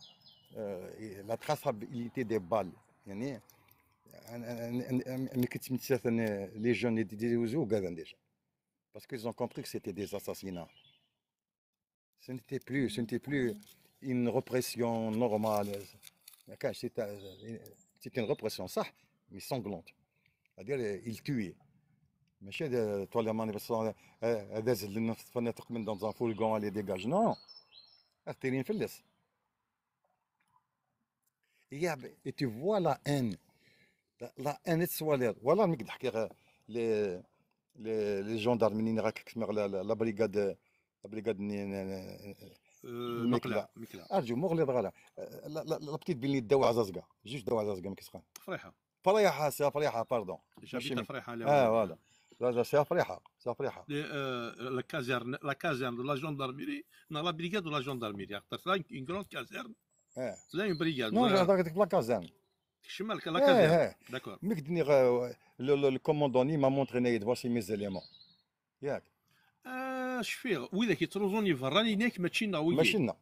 euh, et la traçabilité des balles. يعني, أنا- أنا- أنا- أنا كنت متساهل أن les jeunes يديزيوزو كاع déjà. Parce qu'ils ont compris que c'était des assassinats. Ce n'était plus, ce n'était plus une répression normale. كاش, c'est un- c'est une répression, صح, mais sanglante. C'est-à-dire, ils tuaient. ماشي هذا تولي مانيفستاسيون, هذا زل لنا في الفنادق من dans un fourgon, les dégage. Non. هذا تيرين فلس. Et tu vois la haine. La, la haine, c'est ولا, ولا ميك ضحكي غير les, les, les gendarmes, ني راك كسمع la, la, la brigade, la brigade ني, ني, ني, Euh, ميكلا. مقلع مقلع. ارجو مغلي ضغالا. لا, لا, لا, la petite ville داو عزازكا, juste داو عزازكا, ميك سخان. فريحة. فريحة, c'est فريحة, pardon. J'habite ماشي à فريحة, اه, voilà. لا, لا, c'est فريحة, c'est فريحة. La caserne, la caserne de la gendarmerie, non, la brigade de la gendarmerie. C'est une grande caserne. اه. C'est une brigade. Non, Voilà. J'adore la caserne. تكشم لك la اه, caserne. اه. D'accord. ميك دني غ- le, le, le commandant, il m'a montré, il voici mes éléments. ياك. Ah, cfiɣ, widak yettruẓun iberraniyen-ak mačči nneɣ wigi. ماشي لنا.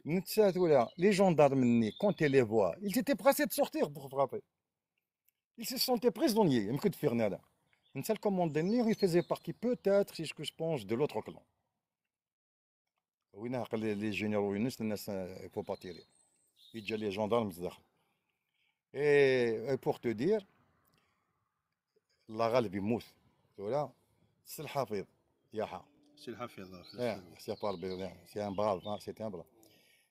نتا ثورة, les gendarmes ني, quand ils les voient, ils étaient pressés de sortir pour frapper. Ils se sentaient prisonniers, يمكن تفيرنا لا. نتا le commandant ني, il faisait partie peut-être, c'est ce que je pense, de l'autre clan. وين عقل les, les généraux يونس, الناس, il faut pas tirer. يجي les gendarmes داخل. Et, et pour te dire, la Galbie يموت ثورة, سي الحفيظ ياحا. سي الحفيظ. اه, c'est pas le, c'est un brave, hein, c'est un brave.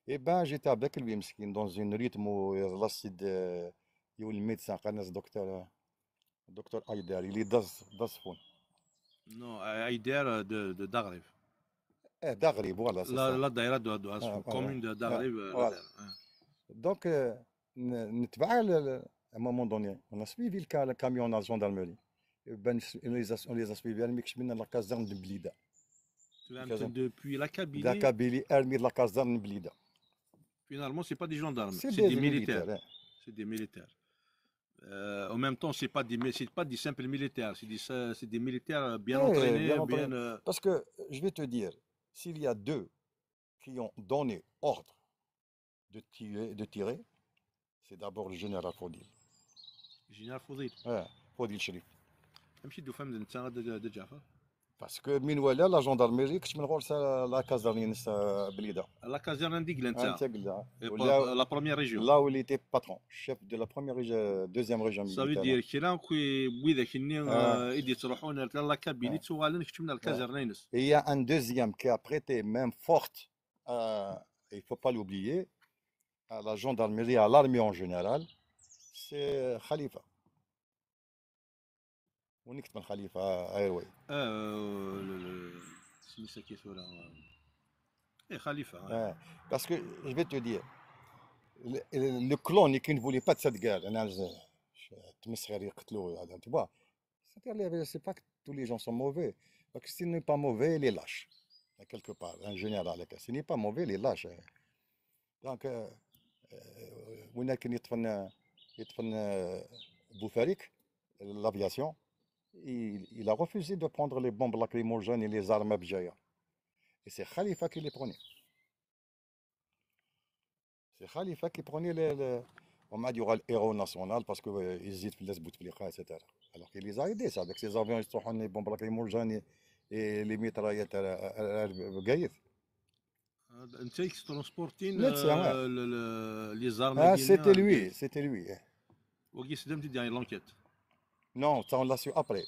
Eh ben, j'étais avec lui, مسكين, dans une rythme où, euh, là, c'est de, يقول le médecin, قال الناس دكتور, euh, Docteur Aïder, il est d'Az-, d'Azfoun. Non, Aïder, euh, de, de Dagrib. Eh, Dagrib, voilà, c'est ça. La, la daïra de, de Azfoun, ah, commune de Dagrib, euh, voilà. Donc, euh, n-, نتبع ال-، ال-، à un moment donné, on a suivi le ca-, le camion de la gendarmerie. Et ben, on les a, on les a suivis, armi kecmen la caserne de Blida. Tu vois, depuis la Kabylie. De la Kabylie, armi la caserne de Blida. Finalement, c'est pas des gendarmes, c'est des militaires. C'est des militaires. Euh, en même temps, c'est pas des, c'est pas des simples militaires, c'est des, c'est des militaires bien entraînés, bien entraînés. Parce que, je vais te dire, s'il y a deux qui ont donné ordre de tirer, de tirer, c'est d'abord le général Fodil. Général Fodil. Ouais, Fodil Chérif. Parce que min wala la gendarmerie, kecmen ɣur-s la caserne-ines, euh, Blida. La caserne anda i yella netta. Anta yella. Et la première région. Là où il était patron, chef de la première région, deuxième région militaire. Ça veut dire kra n widak-nni, euh, i d-yettruḥun ar la Kabylie, ttuɣalen kecmen ar la caserne-ines. Et il y a un deuxième qui a prêté main forte, euh, il faut pas l'oublier, à la gendarmerie, à l'armée en général, c'est Khalifa. Win i yeṭṭfen Khalifa Airway. Ah, euh, le, le, c'est ça qui est là. Eh, Khalifa, ouais. Ouais. Parce que, je vais te dire, le, le, le clown qui ne voulait pas de cette guerre, أنا ز-، ش-، تمسخر يقتلوه، هذا، tu vois. C'est-à-dire, les, c'est pas que tous les gens sont mauvais. Parce que s'il n'est pas mauvais, il est lâche. Quelque part, un général, s'il n'est pas mauvais, il est lâche. Donc, euh, euh, وين كان يطفن، يطفن، euh, بوفاريك, l'aviation, il, il a refusé de prendre les bombes lacrymogènes et les armes à Bjaya. Et c'est Khalifa qui les prenait. C'est Khalifa qui prenait les, les, ومن بعد يقال héros national parce que, euh, يزيد في الناس بوتفليقة, et cetera. Alors qu'il les a aidés, ça, avec ses avions, ils sont les bombes lacrymogènes et, et les mitraillettes à, à, à, à Bgayet. هذا انت كترونسبورتين، نتا، آه، ال-، ال-، les armes. Ah, c'était lui, c'était lui. وكي سدمت ديال l'enquête. Non, ça on l'a su après.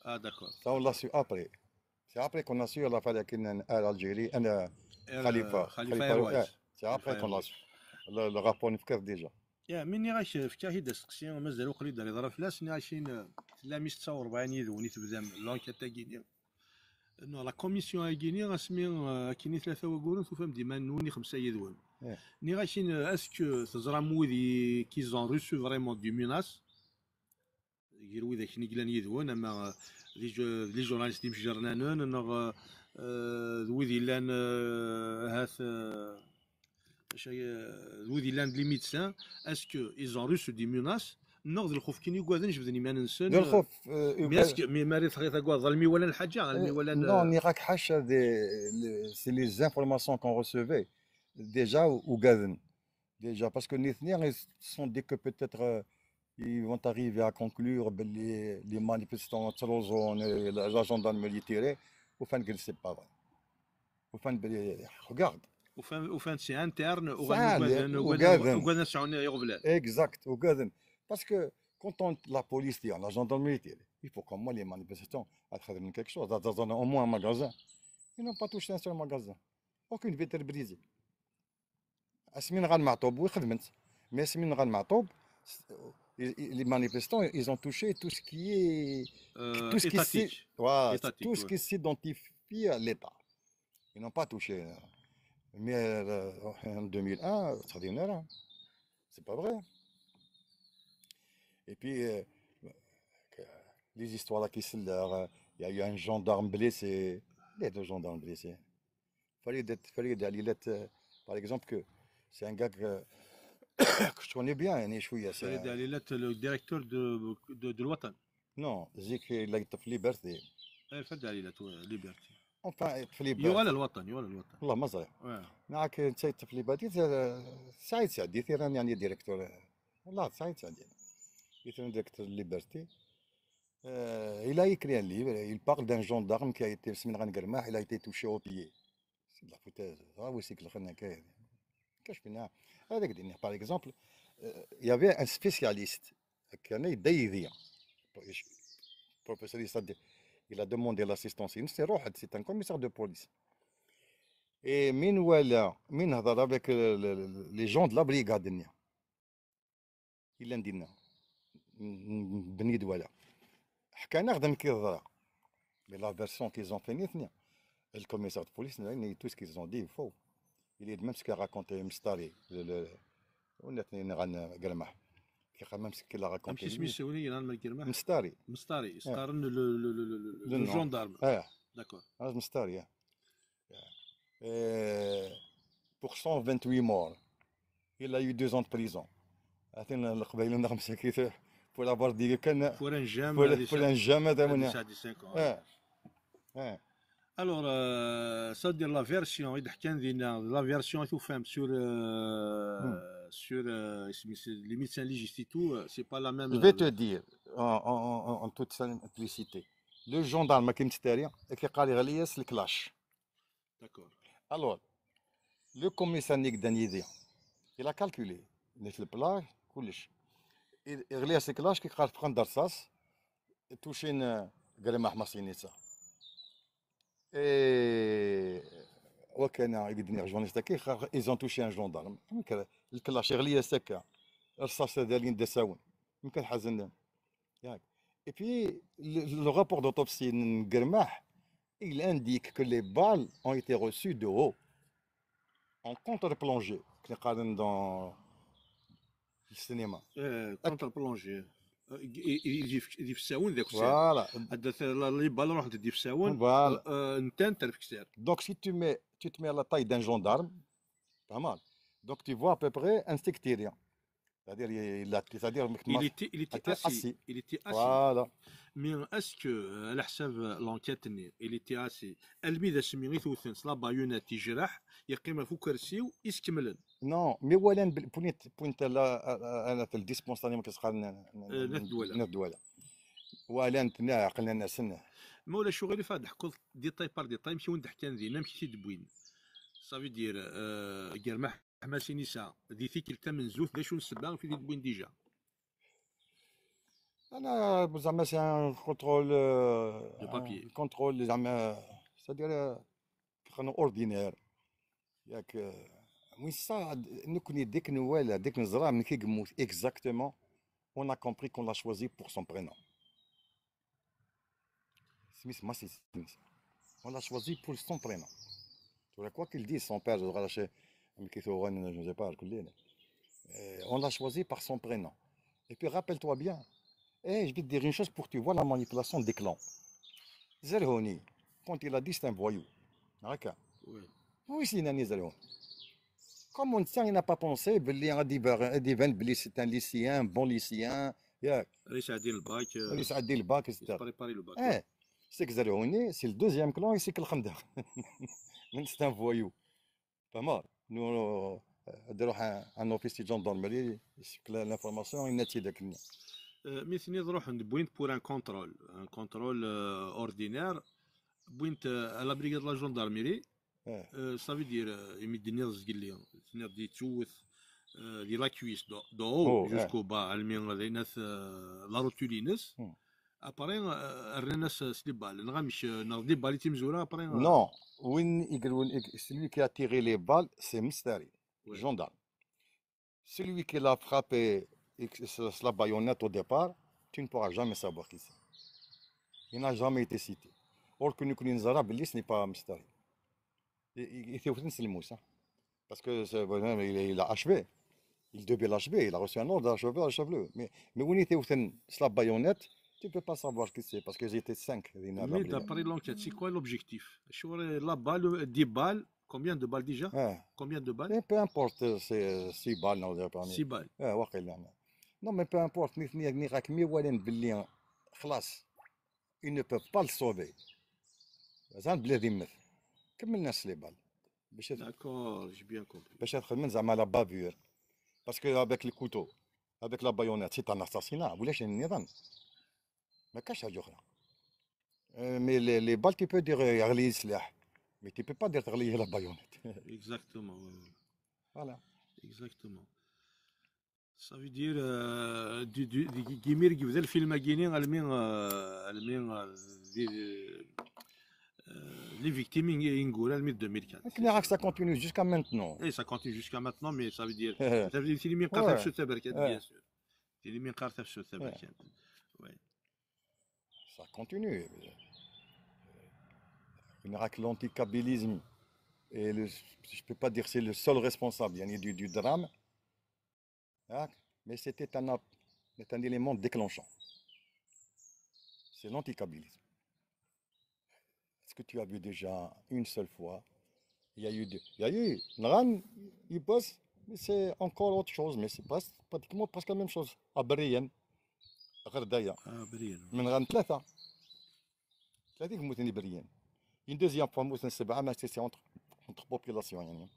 Ah, d'accord. Ça on l'a su après. C'est après qu'on a su l'affaire كاين Air Algérie, أنا Air, Khalifa, euh, Khalifa Airways. C'est après qu'on a su. Le, le rapport نفكر déjà. يا، مي ني غاش فكاهي دا سقسي، مازال وقلي دار يضرب فلاس، ني غاشين، لا مية وتسعة وأربعين يدوني تبدا l'enquête تاكيني. Non, la commission أكيني، اسمي، آه، كيني ثلاثة وقرون، ثم ديما نوني خمسة يدون. إيه. ني غاشين، آه، est-ce que تزرام ويدي كي زون ريسو فريمون دي ميناس؟ غير ويداك ني قلان يدون، أما، آه، لي جو-، لي جورناليست دي مشجرنانون، نغ، آه، ويدي لان، آه، هاث، آه، اش هي، ويدي لان لي ميدسان، est-ce que ils ont reçu des menaces؟ نغ ذ الخوف كين يقعدن جبدن يمان نسن. ذ الخوف، آه، مي est-ce que، مي ماري ثغيث أقوى ظلمي ولا الحاجة، علمي ولا ن-، non, ني غاك حاشا دي، لي، c'est les informations qu'on recevait. Déjà, وقاذن. Déjà, parce que نيثني, ils se sont dit que peut-être, euh, ils vont arriver à conclure باللي les manifestants تروزون, euh, la, la gendarmerie tiré, وفان قال c'est pas vrai. وفان بلي، regarde. وفان، وفان c'est interne، وقاذن، وقاذن سعون يغبلان. Exact, وقاذن. Parce que quand on, la police tire, la gendarmerie tire, il faut qu'au moins les manifestants, à travers quelque chose, dans, dans, dans au moins un magasin. Ils n'ont pas touché un seul magasin. Aucune vitre brisée. اسمين غان معطوب وخدمت. Mais اسمين غان معطوب, les manifestants, ils ont touché tout ce qui est, euh, tout ce qui s'est, étatique. Voilà, étatique, tout ce qui s'identifie à l'État. Ils n'ont pas touché. Mais, euh, en deux mille un, ça revient là. C'est pas vrai. Et puis, euh, les histoires là qui se, il y a eu un gendarme blessé. Il y a deux gendarmes blessés. Farid, Farid Alilat, euh, par exemple, que c'est un gars que, que je connais bien, يعني شوية, c'est Farid Alilat, le directeur de, de, de الوطن. Non, Zik, il a été في Liberté. Eh, Farid Alilat, ouais, Liberté. Enfin, في Liberté. يوغال الوطن، يوغال الوطن. والله ما صغير. Ouais. معاك انت في Liberté, سعيد سعدي, ثيران يعني directeur. والله سعيد سعدي. ثيران directeur de Liberté. Euh, il a écrit un livre, il parle d'un gendarme qui a été, سمين غنقرماح, il a été touché au pied. C'est de la foutaise. Ah oui, c'est que le كاين. كاش بينا. هذاك الدنيا, par exemple, euh, il y avait un spécialiste. كان يديدي. Professeur Issa, il a demandé l'assistance. C'est روحد, c'est un commissaire de police. Et من ولا, من هضر avec, euh, le, le, les gens de la brigade, النيا. Il a dit non. بني دوالا. Ḥkan-aɣ-d amek i yeḍra. Mais la version qu'ils ont fait nitni, le commissaire de police, tout ce qu'ils ont dit, il faut. Il est de même ce qu'a raconté Mstari, le, le, honnêtement, Grmah. Qui a même ce qu'il a raconté. Amek isem-is, win yenɣan Malgrmah? Mstari. Mstari, s-qqaren le, le, le, le, le gendarme. Ah, d'accord. Ah, Mstari, ah. Euh, pour cent vingt-huit morts, il a eu deux ans de prison. Attends, le Leqbayel, on a comme ça qui fait, pour avoir dit que... Pour un jamais, pour, pour un jamais, ça dit cinq ans. Ouais. Ouais. Alors, euh, ça veut dire la version, la version, tu fais sur, euh, sur euh, les médecins légistes et tout, euh, c'est pas la même. Je vais te dire, en, en, en, en toute simplicité. Le gendarme qui me dit rien, et qui a le clash. D'accord. Alors, le commissaire Nick Danidi, il a calculé. Il a fait le plat, كلش. Il a le clash qui a pris de ressas, touché une Grmah Massinissa. Et وكان يقدني journaliste كي ils ont touché un gendarme. Le clash, il a le sac. Ressas دالين دساون. يمكن حزن. Et puis, le, le rapport d'autopsie de Grmah, il indique que les balles ont été reçues de haut, en contre-plongée, كي نقارن dans le cinéma. Contre-plongée. يدي في الساون ذاك الساعة. Voilà. Les balles راحت يدي في الساون. Voilà. نتان ترفكسير. Donc, si tu mets, tu te mets à la taille d'un gendarme, pas mal. Donc, tu vois à peu près un sectérien. C'est-à-dire, il a, c'est-à-dire, il était, il était assis. Il était assis. Voilà. Mais est-ce que, على حساب l'enquête, il était assis? Almi d asmi i t-wten s la baïonnette, yejreḥ, yeqqim ɣef ukersi-w, i s-kemmlen. Non, mais walan, point, point là, أنا في le dispensaire, ما كنسخر نات دوالة. نات دوالة. Walan, عقلنا الناس. ما ولا شو غير فهاد، حكوا détail par détail, مشي وين حكان ذينا، مشي تيد بوين. Ça veut dire, Grmah Massinissa, di tikkelt tamenzut, d acu n ssebba i t-id-wwin déjà? أنا زعما c'est un contrôle, de papier. Contrôle زعما, c'est-à-dire, ordinaire. ياك, وين ça, نكني ديك نوالا، ديك نزرا من كي يموت exactement, on a compris qu'on l'a choisi pour son prénom. سميت ماسي سميت. On l'a choisi pour son prénom. Tu vois, quoi qu'il dise, son père, je ne sais pas, on l'a choisi par son prénom. Et puis, rappelle-toi bien, eh, je vais te dire une chose pour que tu vois la manipulation des clans. Zerhouni, quand il a dit c'est un voyou, هكا. Oui. Oui, c'est Nani Zerhouni. Comme on tient, il n'a pas pensé, بلي غادي يبان، غادي يبان بلي c'est un lycéen, bon lycéen, ياك. اللي سعدين الباك. اللي سعدين الباك، et cetera. Préparer le bac. Eh, c'est que Zerhouni, c'est le deuxième clan, c'est que الخندق. C'est un voyou. Pas mal. Nous, euh, de un officier de gendarmerie, c'est que l'information, il n'a pas de. Mais c'est pour un contrôle, un contrôle ordinaire. Bwint à la brigade de la gendarmerie. Ça veut dire, imi d-tenniḍ zgelli, tenniḍ di tewwet, di la cuisse, d'en haut jusqu'au bas, almi d ayen at la rotule-ines. Après, rnan-as s les balles. Neɣ amek, neɣ d les balles i d timezwura, après. Non, win i, celui qui a tiré les balles, c'est Mstari, gendarme. Celui qui l'a frappé, s la baïonnette au départ, tu ne pourras jamais savoir qui c'est. Il n'a jamais été cité. Or que nous connaissons, ce n'est pas Mstari. Il était au Moussa. Parce que il a achevé. Il devait l'achever. Il a reçu un ordre d'achever, achever-le. Mais, mais win i t-iwten s la baïonnette, tu ne peux pas savoir qui c'est, parce qu'ils étaient cinq. Mais d'après l'enquête, c'est quoi l'objectif? Sur la balle, des balles, combien de balles déjà? Combien de balles? Peu importe, c'est six balles, non, six balles. Non, mais peu importe, نيغاك مي والين بلي خلاص. Ils ne peuvent pas le sauver. زعما بلي غادي يموت. كملنا س les balles. باش. D'accord, j'ai bien compris. باش تخدم زعما la bavure. Parce que avec le couteau, avec la baïonnette, c'est un assassinat. ولاش النظام. ما كاش حاجة أخرى. Mais les, les balles, tu peux dire يغلي السلاح. Mais tu peux pas dire تغلي la baïonnette. Exactement. Voilà. Exactement. Ça veut dire, du, du, deg imir yebda lfilm-agi-ni, almi, almi, les victimes i neggura almi d deux mille quatre. Akken i ça continue jusqu'à maintenant. Et ça continue jusqu'à maintenant, mais ça veut dire, ça veut dire, tili mi neqqar tafsut taberkant, bien sûr. Tili mi neqqar tafsut taberkant. Oui. Ça continue. Une racle l'anticabylisme. Et le, je ne peux pas dire que c'est le seul responsable, il y en a du, du drame. Hein. Mais c'était un, ap- c'est un élément déclenchant. C'est l'anticabylisme. Est-ce que tu as vu déjà une seule fois, il y a eu de, il y a eu, nɣan, il bosse, mais c'est encore autre chose, mais c'est pas, pratiquement presque la même chose. À Brienne, Gerdaya. Ah, Brienne. من غان ثلاثة. ثلاثة يموتون بريان. Une deuxième fois موتون سبعة, mais c'est entre, entre populations, يعني.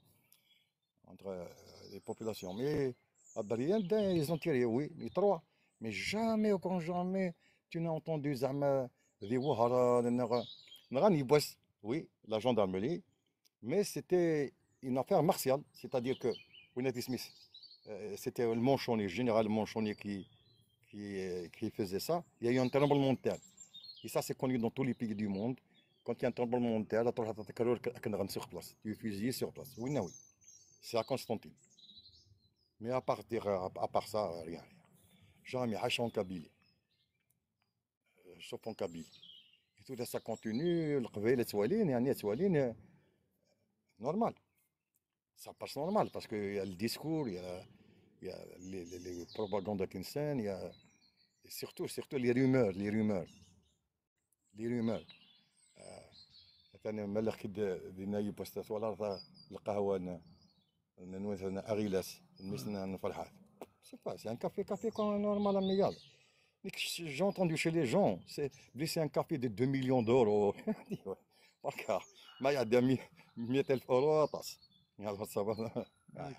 Entre euh, les populations. Mais à Brienne, ben, ils ont tiré, oui, mais trois. Mais jamais, au grand jamais, tu n'as entendu زعما des وهرة, نغ- نغان يبوس, oui, la gendarmerie. Mais c'était une affaire martiale, c'est-à-dire que وين هذا سميت, euh, c'était le Manchonnier, le général Manchonnier qui, qui, euh, qui faisait ça. Il y a eu un tremblement de terre. Et ça, c'est connu dans tous les pays du monde. Quand il y a un tremblement de terre, la تروح تذكر كنغن sur place. Tu es fusillé sur place. Oui, non, oui. C'est à Constantine. Mais à partir, à, à part ça, rien, rien. Jamais عاش en Kabylie. Sauf en Kabylie. Et tout ça continue, القبايل توالين, يعني توالين, euh, normal. Ça passe normal parce qu'il y a le discours, il y a, il y a les, les, les propagandes qui s'en, il y a et surtout, surtout les rumeurs, les rumeurs, les rumeurs. آه، ثاني ملخ كي د- دينا يبوست ولا راه القهوة ن- نوث أغيلاس المسنا نفرحات. C'est pas, c'est un café, café comme normal, amical. Mais que j'ai entendu chez les gens, c'est بلي c'est un café de deux millions d'euros. بركا ما يعدى مية ألف أورو طاس. يلا صافا. هكا.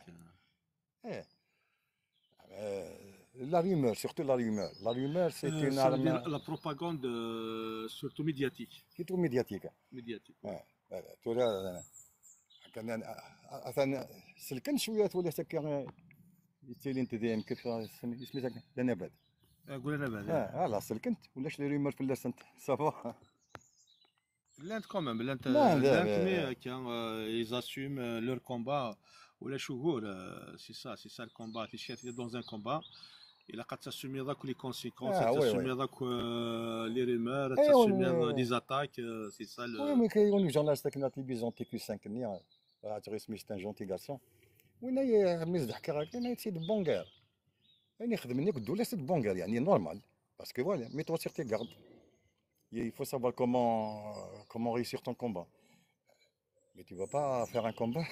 ايه. آه، la rumeur, surtout la rumeur. La rumeur, c'est Euh, une ça veut dire arme. La propagande, euh, surtout médiatique. Surtout médiatique. Médiatique. Ouais. Voilà. ترى كان اثلا سلكن شويه ولا سكر يتسالي انت دايم كيف اسمي سميتك لنا بعد. اقول انا بعد. اه لا سلكنت ولاش les rumeurs في اللسنت. Ça va. لانت quand même لانت لا، لا، لانت لا. مي كان ils assument leur combat ولا شو يقول. C'est ça, c'est ça le combat. Tu es dans un combat. Il a qu'à assumer les conséquences, Ah, ouais, assumer les rumeurs, Eh, on- assumer les attaques, euh, c'est ça le. Oui, mais كاين les journalistes تاع la télévision T Q cinq نيا. راه تغيس مي c'est un gentil garçon. وين هي ميز ضحك راه كاين c'est de bonne guerre. يعني يخدم لك الدوله c'est de bonne guerre, يعني normal. Parce que voilà, mets-toi sur tes gardes. Il faut savoir comment, comment réussir ton combat. Mais tu vas pas faire un combat.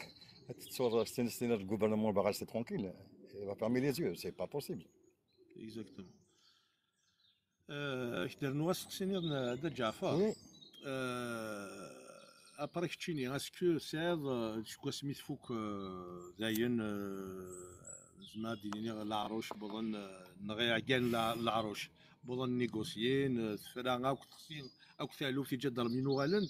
تصور ستين ستين le gouvernement va rester tranquille. Il va fermer les yeux, c'est pas possible. Exactement. آه، اش درنا سقسيني هذا جعفر؟ Oui. آه، ابري كتشيني اسكو سعيد، آه، شكون سميت فوق، آه، داين، آه، زعما ديني العروش بظن، آه، نغي كان العروش بظن نيغوسيين، آه، تفرا اكو تخسين اكو ثالوث يجي ضرب ينوغالن.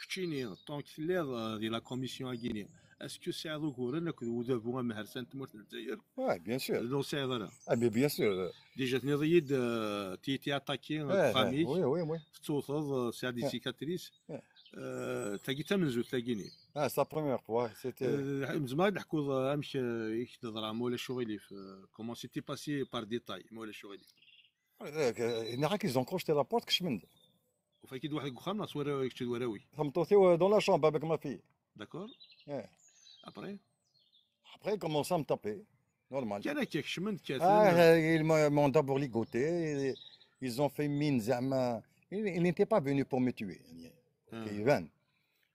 كتشيني طونك تليض، آه، دي لا كوميسيون اكيني اسكو سعيد وكورن اكو ودابو مهرسان تمورت الجزائر؟ Ouais, bien sûr. دو سعيد انا. Ah, mais bien sûr. ديجا تنيض يد، آه، تي تي اتاكي Ouais, فامي. Oui, oui, oui. توثض سعد آه. سيكاتريس. آه. آه، تاقي تمنزوت تاقيني. Ah, c'est la première fois. C'était. آه، مزما نحكو امك، آه، يك تضرع مولا شغل في، آه، comment c'était passé par détail مولا شغل. هناك ils ont crocheté la porte كشمند. وفاكيد واحد الخام ناس ورا يكتشد وراوي. ثمطوتي dans la chambre avec ma fille. داكور. إيه. ابري. Après, ils commencent à me taper. Normal. كان هكاك شمند كان. Ah, ils m'ont m'ont d'abord ligoté. Ils ont fait mine زعما. Ils ils n'étaient pas venus pour me tuer. آه. كيبان.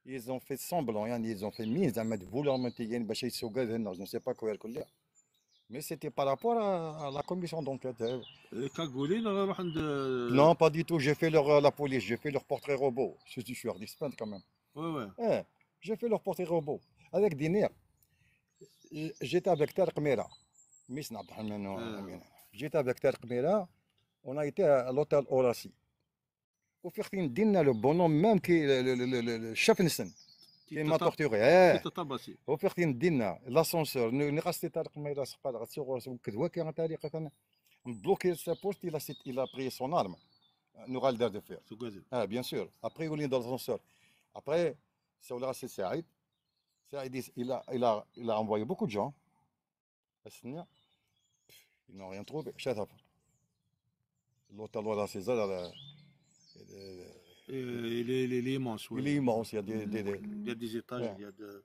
Ils ont fait semblant, يعني, ils ont fait mine زعما de vouloir me tuer, يعني, باش يسوقوا هنا, je ne sais pas quoi يقول لها. Mais c'était par rapport à, à la commission d'enquête. Hein. كاغولين نروح عند. Non, pas du tout. J'ai fait leur, euh, la police, j'ai fait leur portrait robot. Je suis, je suis hardis quand même. وي وي. Eh, j'ai fait leur portrait robot. Avec des nerfs. J'étais avec Tarek Mera. Miss Abdelrahman, آه. J'étais avec Tarek Mera. On a été à l'hôtel Horaci. وفي اختي ندينا le bonhomme même كي le, le, le, le, le chef نسن كي ما torturé. Eh. تطبسي. وفي اختي ندينا l'ascenseur. نغاستي طارق ما يلا سقال غتسوق كدوا كي طريقه. نبلوكي sa porte, il a il a pris son arme. نغال دار de fer. سوكازي. Ah, bien sûr. Après, on est dans l'ascenseur. Après, c'est là, c'est Saïd. Saïd, il a, il a, il a envoyé beaucoup de gens. Ils n'ont rien trouvé. شاف. L'hôtel Horaci زاد على Euh, il est, il est, il est immense, oui. Il est immense, il y a des, des, des... Il y a des étages, ouais. Il y a de...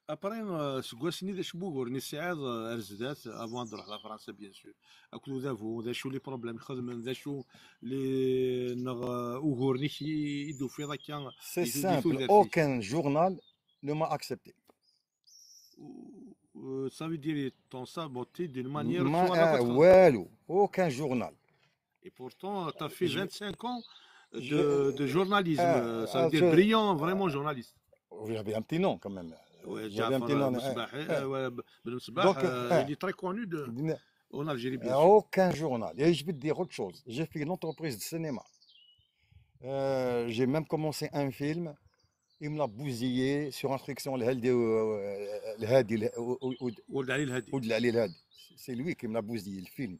Après, euh, seg wass-nni d acu n wuguren i tesɛiḍ, euh, ar zdat, avant ad d-truḥeḍ ɣer Fransa, bien sûr. Akked udabu, d acu les problèmes i xedmen, d acu les, neɣ, euh, uguren-ik i, i d-tufiḍ akka? C'est simple, aucun journal ne m'a accepté. Euh, ça veut dire, ils t'ont saboté d'une manière ou soit d'une autre. Walou, aucun journal. Et pourtant, tu as fait vingt-cinq ans de, de journalisme, euh, ça veut dire brillant, vraiment journaliste. J'avais un petit nom quand même. Ouais, Djafar Msbahi, euh, ouais, Ben Msbah, euh, il est très connu de, en Algérie, bien sûr. Aucun journal. Et je vais te dire autre chose. J'ai fait une entreprise de cinéma. Euh, j'ai même commencé un film. Il me l'a bousillé sur instruction de Hadi, euh, Hadi, Ould Ali Hadi. C'est lui qui me l'a bousillé, le film.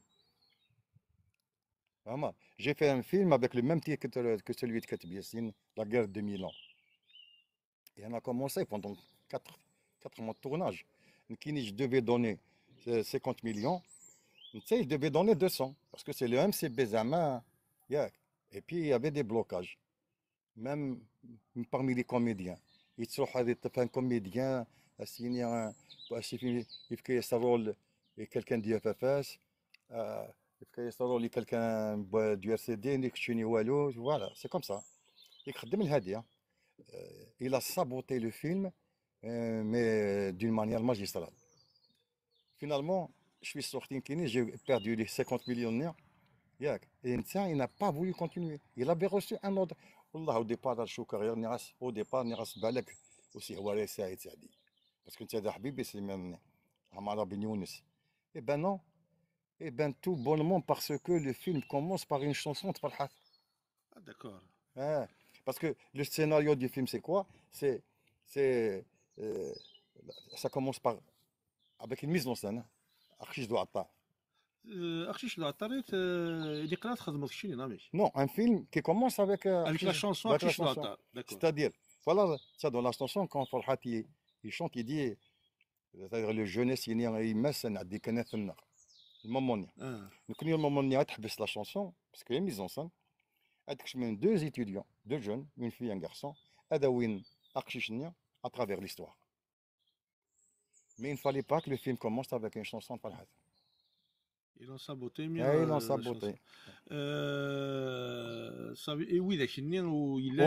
Vraiment. J'ai fait un film avec le même titre que, que celui de Kateb Yassine, La guerre de mille ans. Et on a commencé pendant quatre, quatre mois de tournage. Nekini, je devais donner, euh, cinquante millions. Tu sais, je devais donner deux cents. Parce que c'est le M C B زعما, ياك. Et puis, il y avait des blocages. Même parmi les comédiens. Il y a un comédien, il y a un, il y a un rôle, et quelqu'un du F F S, euh, il y a un rôle, et quelqu'un du R C D, ni keččini walou, voilà, c'est comme ça. يخدم الهادي, hein. Euh, il a saboté le film, euh, mais d'une manière magistrale. Finalement, je suis sorti, j'ai perdu les cinquante millions, ياك. Et ça, il n'a pas voulu continuer. Il avait reçu un autre. والله au départ, je suis carrière, au départ, نراس بالك aussi, هو راه سعيد سعدي. Parce que c'est حبيبي, c'est même عمارة بن يونس. Eh ben non. Eh ben, tout bonnement parce que le film commence par une chanson de Farhat. Ah, d'accord. Hein, parce que le scénario du film, c'est quoi ? C'est, c'est, euh, ça commence par, avec une mise en scène, hein. Aqcic d uɛeṭṭar. Euh, Aqcic d uɛeṭṭar, euh, il est clair, تخدم Aqcic, non, mais... Non, un film qui commence avec, euh, avec la chanson Aqcic d uɛeṭṭar. D'accord. C'est-à-dire, voilà, ça dans la chanson, quand Farhat, il, il chante, il dit, c'est-à-dire, le jeunesse, il y a, il messe, نعدي كنف النار. Le moment-là. Ah. Donc, le moment-là, تحبس la chanson, parce qu'il y a mise en scène. Avec deux étudiants, deux jeunes, une fille et un garçon, ad awin aqcic-nni à travers l'histoire. Mais il ne fallait pas que le film commence avec une chanson de Farhat. Ils l'ont saboté, mais, ah, ils l'ont saboté. Euh, ça veut, et oui, d'accord,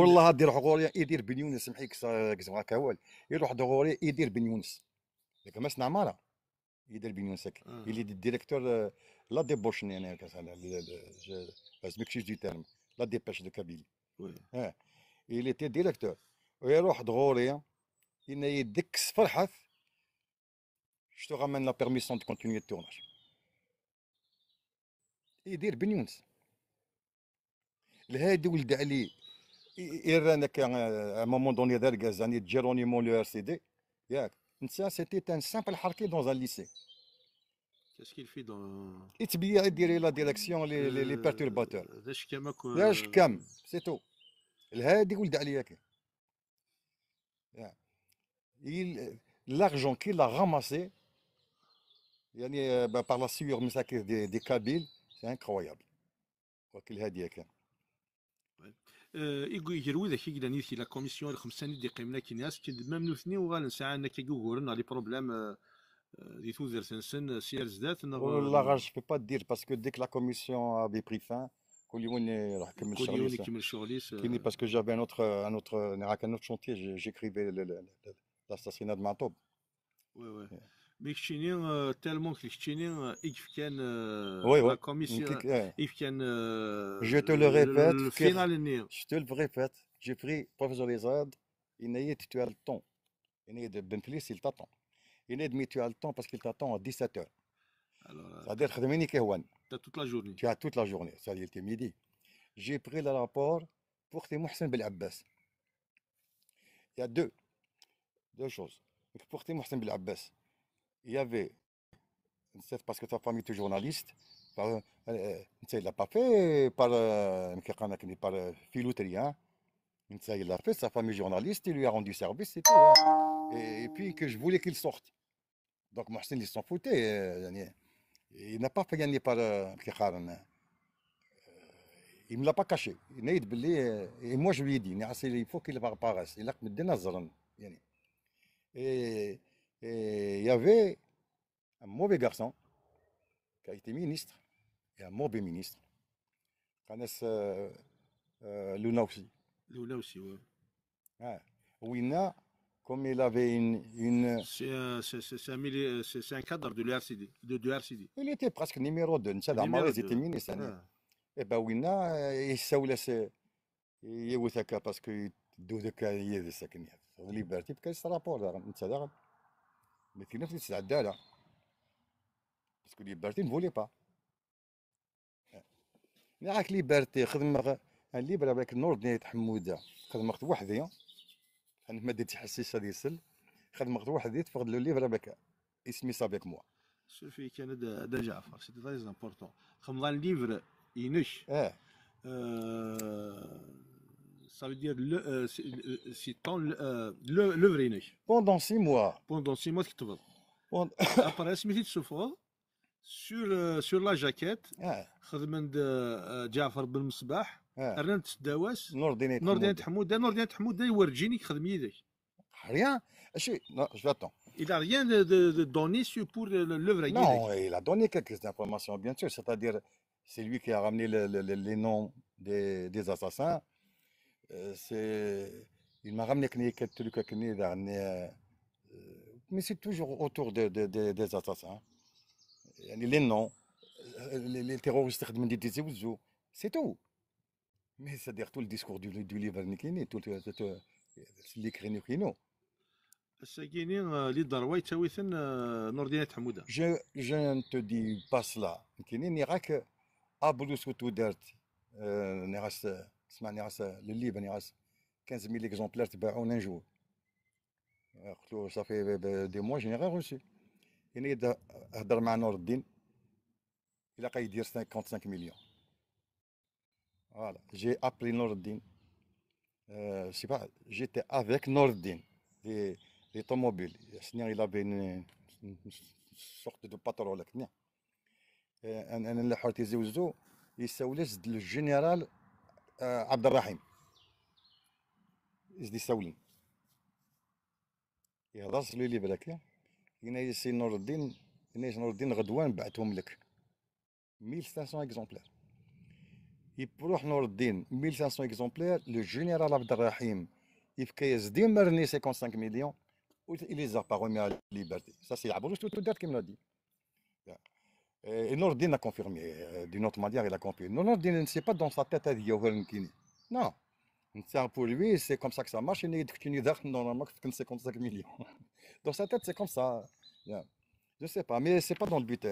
والله ad iruḥ ɣur-i Idir Ben Younes, سمحيك, ça, gzem-ak awal. Iruḥ-d ɣur-i Idir Ben Younes. Deg Mass Namara. Idir Ben Younes. Ah. Il est directeur, euh, la débauche, يعني, كذا, le, le, le, je, je m'excuse du terme, la dépêche de Kabylie. Oui. Hein. Il était directeur. ويروح ɣur-i, yenna-yi-d kkes Farhat, je te ramène la permission de continuer le tournage. Idir Ben Younes. Lhadi Ould Ali, i, i rran akka, euh, à un moment donné, d argaz, يعني, Geronimo le R C D, ياك. Netta, c'était un simple ḥerki dans un lycée. Qu'est-ce qu'il fait dans... Yettbeyyiɛ, il dirige la direction, les, les, les perturbateurs. D ackam akk, d ackam, c'est tout. Lhadi Ould Ali, ياك. Yeah. Il, l'argent qu'il a ramassé, يعني, euh, bah, par la sueur, مساكين, des, des Kabyles, c'est incroyable. Waki lhadi-a kan. Euh, i gu-, gar widak i yellan yid-k la commission, lxemsa-nni d-iqqimen akken, est-ce que même nutni uɣalen sɛan akka uguren neɣ les problèmes, euh, euh, di tudert-nsen, si ar zdat, neɣ, euh, والله غير je peux pas te dire, parce que dès que la commission avait pris fin, كل يوم يروح يكمل شغل. كل يوم يكمل شغل-is, كيني, euh, parce que j'avais un autre, un autre, un autre chantier, j'ai, j'écrivais le, le, le, l'assassinat de Maɛṭub. Ouais, ouais. Mais keččini, euh, tellement que keččini, euh, i yefkan, euh, oui, oui, la commission, i yefkan, euh, je te le répète, le, le final-nni. Je te le répète, j'ai pris professeur Izad, yenna-yi-d tu as le temps. Yenna-yi-d Ben Flis, il t'attend. Yenna-yi-d mais tu as le temps parce qu'il t'attend à dix-sept heures. Alors, euh, c'est-à-dire, xdem ayen i k-yehwan. T'as toute la journée. Tu as toute la journée, c'est-à-dire, t'es midi. J'ai pris le rapport pour Ti Muḥsin Belɛebbas. Il y a deux, deux choses. Pour Ti Muḥsin Belɛebbas, il y avait, c'est parce que sa famille était journaliste, par, euh, euh, il l'a pas fait par, euh, par, euh, filouterie, hein. Il l'a fait, sa famille journaliste, il lui a rendu service, c'est tout, hein. Et, et puis que je voulais qu'il sorte. Donc Muḥsin, il s'en foutait, euh, يعني, il n'a pas fait gagner par, euh, كي قالن, euh, Il me l'a pas caché. Yenna-yi-d belli, euh, et moi je lui ai dit, nniɣ-as, il faut qu'il apparaisse, ilaq medden ad ẓren, yani. Et, et il y avait un mauvais garçon qui a été ministre, et un mauvais ministre. Qqaren-as, euh, euh, Lunaousi. Lunaousi, ouais. Ah. Winna, comme il avait une, une... C'est un, c'est, c'est, c'est un mili- euh, c'est- c'est un cadre de l'R C D, de, de R C D. Il était presque numéro deux. Netta d Numéro Amar, deux. Était ministre, yani. Ah. Eh ben, winna, euh, yessawel-as, euh, yiwet akka, parce que yeddu d akka yid-s akken. Liberté, parce que ce rapport, daɣen, netta daɣen. Mais tina ur t-yesɛedda ara. Parce que Liberté ne voulait pas. Nniɣ-ak Liberté, xedmeɣ un livre avec Nourdine Ayt Ḥemmuda. Xedmeɣ-t weḥd-i. Xedmeɣ-t weḥd-i, teffeɣ-d le livre avec, isem-is avec moi. Surfi kan a Da Ǧaɛfar, c'est très important. Xedmeḍ un livre inek. Eh, Euh, ça veut dire le, euh, c'est euh, c'est ton euh, le- l'œuvre inek. pendant six mois. Pendant six mois تكتبض. Pend- Après, asmi t-id-tessufɣeḍ, sur euh, sur la jaquette, Eh, xedmen-d euh, Ǧaɛfar Ben Mesbaḥ, eh. rnan-d s ddaw-as Nourdine Ayt Nourdine Ḥemmuda. Ḥemmuda. Nourdine Ḥemmuda werǧin i yexdem yid-k. Rien. Je, non, je vais attends. Il a rien de, de, de donné sur pour le- l'œuvre. Non, il a donné quelques informations, bien sûr. C'est-à-dire, c'est lui qui a ramené le- le- le- les noms des, des assassins. Euh, c'est, il m'a ramené quelques trucs, euh, euh, mais c'est toujours autour de, de- de- des assassins. يعني les noms, euh, les, les terroristes, c'est tout. Mais c'est-à-dire tout le discours du, du livre, نكيني, tout, tout, tout, l'écrit نكينو. Ass-agini, euh, les droits yettawi-ten euh, Nourdine Ayt Ḥemmuda. Je, je ne te dis pas cela. نكيني, نيراك أبلوس وتودرت, euh, نيراس, اسمع, نيراس, le livre, نيراس quinze mille exemplaires تباعوا un jour. قلت له, ça fait des mois, je n'ai rien reçu. Il a dit, هدر مع نور الدين, il a dit cinquante-cinq millions. Voilà, j'ai appelé Nourdine. Euh, je sais pas, j'étais avec Nourdine, les, les tomobiles. Il avait une, une sorte de patron là. Euh, أنا نلحو تيزي وزو, يسولس le général, euh, عبد الرحيم. يزدي يسولن. يهضر le livre هكا. ينايسي نور الدين, ينايس نور الدين غدوان بعتهم لك. Mille cinq cents exemplaires. يروح نور الدين, mille cinq cents exemplaires, le général عبد الرحيم يفكايس ديما رني cinquante-cinq millions, il les a pas remis à Liberté. Ça, c'est Abrouche tout, tout qui me l'a dit. Et Nourdine a confirmé, euh, d'une autre manière, il a confirmé. Non, Nourdine, c'est pas dans sa tête, il y a aucun qui... Non. Ça, pour lui, c'est comme ça que ça marche. Il est normalement cinquante-cinq millions. Dans sa tête, c'est comme ça. Yeah. Je sais pas, mais c'est pas dans le but.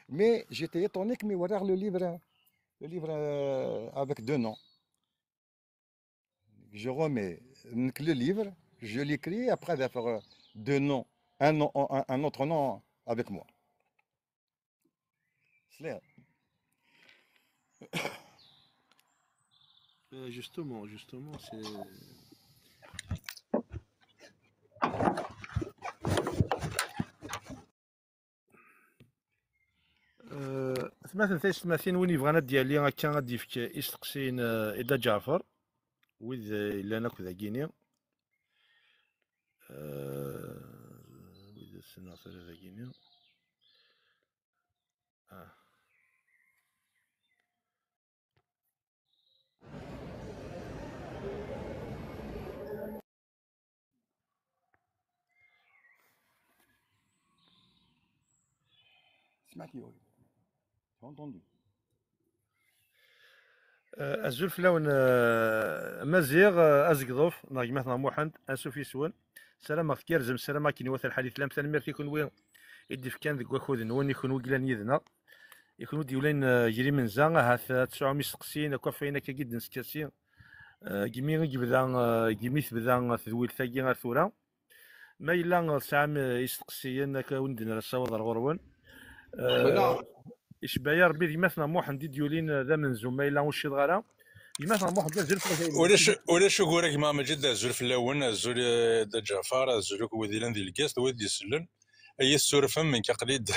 Mais j'étais étonné que me voir le livre, le livre, euh, avec deux noms. Je remets le livre, je l'écris, après avoir deux noms, un, nom, un, un autre nom avec moi. C'est clair. Euh, justement, justement, c'est. Euh, tmaten taysetmatin, win yebɣan ad d-yali akka ad d-yefk isteqsiyen, euh, i Dda Ǧaɛfeṛ, wid, euh, yellan akk dagini. Euh, wid ssneɣ tura dagini. Ah. سمعتي؟ Oui. J'ai entendu. Euh, azul fell-awen, euh, Maziɣ, euh, Azegḍuf, neɣ gma-tneɣ Muḥend, ansuf yes-wen. Ssarameɣ tgerrzem, ssarameɣ akken iwata lḥal i tellam. Tanemmirt i kunwi i d-ifkan deg wakud-nwen, i kunwi yellan yid-neɣ. I kunwi d-yulin, euh, gar imenza, ahat, euh, ad tesɛum isteqsiyen, akk ɣef wayen akka i d-neskasi. Euh, gmi i yebda, euh, gmi tebda tedwilt-agi ar tura. Ma yella tesɛam, eh, isteqsiyen, akka wen-d-nerr asawaḍ ar ɣur-wen. Eh, icebba-ya Rebbi d gma-tneɣ Muḥend i d-yulin, eh, d amenzu, ma yella ur cciḍeɣ ara. Gma-tneɣ Muḥend, azul fell-ak. Ulac, ulac ugur a gma Maǧid, azul fell-awen, azul, eh, Dda Ǧaɛfeṛ, azul akk wid yellan di Lgaz, d wid d-isellen. Ay, tessurfem, nekk aql-i-d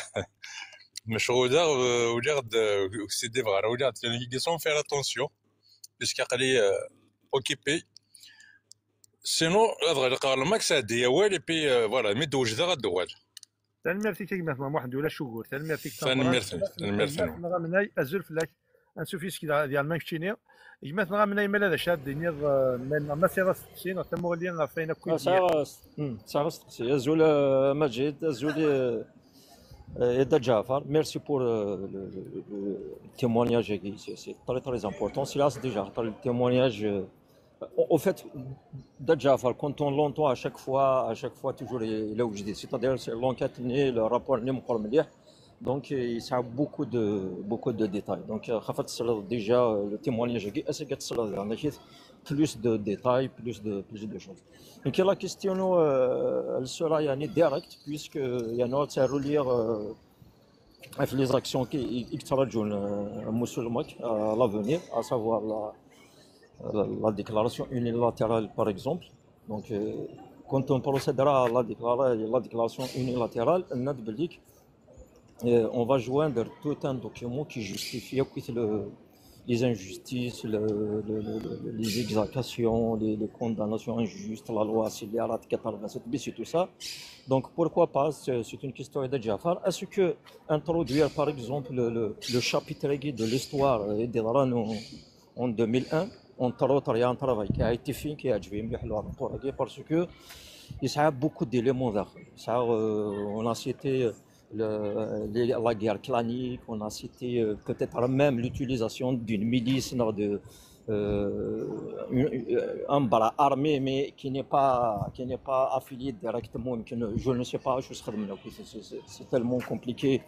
mecɣuleɣ, eh, uliɣ-d, eh, ur skidibeɣ ara, uliɣ-d kan, sans faire attention. puisque aql-i, euh, occupé. Sinon, ad ɣliqeɣ le max, ad d-yawi awal, et puis, euh, voilà, mi d-wejdeɣ, ad d-uɣal. Tanemmirt-ik a gma-tneɣ Muḥend, ulac ugur. Tanemmirt-ik. Tanemmirt-nwen, tanemmirt-nwen. Gma-tneɣ Amnay, azul fell-ak. Ansuf yis-k diɣ, diɣ ma keččini. Gma-tneɣ Amnay, ma la d acu ad d-tiniḍ, euh, ma, neɣ ma tesɛiḍ asteqsi, neɣ tamuɣli ɣef wayen akk i d-nniɣ? Tesɛiḍ as-, hmm, tesɛiḍ asteqsi. Azul, euh, Majid, azul, euh, euh, Dda Ǧaɛfar. Merci pour, euh, le, le, le témoignage-agi. C'est, c'est très, très important. C'est là, c'est déjà le témoignage, euh, au, au fait, Dda Ǧaɛfar, quand on l'entend à chaque fois, à chaque fois, toujours, il, il est obligé. C'est-à-dire, c'est l'enquête, ni le rapport, ni مقر مليح. Donc, euh, il y a beaucoup de, beaucoup de détails. Donc, euh, خاف تسرد déjà, euh, le témoignage-agi, est-ce que تسرد يعني plus de détails, plus de, plus de choses. Donc, la question, euh, elle sera يعني directe, puisque il y en a à relire, euh, les actions qui, qui, qui seront, euh, à l'avenir, à savoir la, la, la déclaration unilatérale, par exemple. Donc, euh, quand on procédera à la déclara-, la déclaration unilatérale, on a de euh, on va joindre tout un document qui justifie le, les injustices, le, le, le, les exactions, les, les condamnations injustes, la loi scélérate quatre-vingt-sept bis et tout ça. Donc pourquoi pas, c'est, c'est une question de Dda Ǧaɛfar. Est-ce que introduire par exemple le, le, le chapitre de l'histoire, euh, des Iran en, en deux mille un, entre autres, il y a un travail qui a été fait, qui a été fait, parce que il y a beaucoup d'éléments. Ça, euh, on a cité le, les, la guerre clanique, on a cité, euh, peut-être même l'utilisation d'une milice, non, de, euh, une, un bras armé, mais qui n'est pas, qui n'est pas affilié directement. Je ne sais pas, je serais, c'est, c'est, c'est tellement compliqué,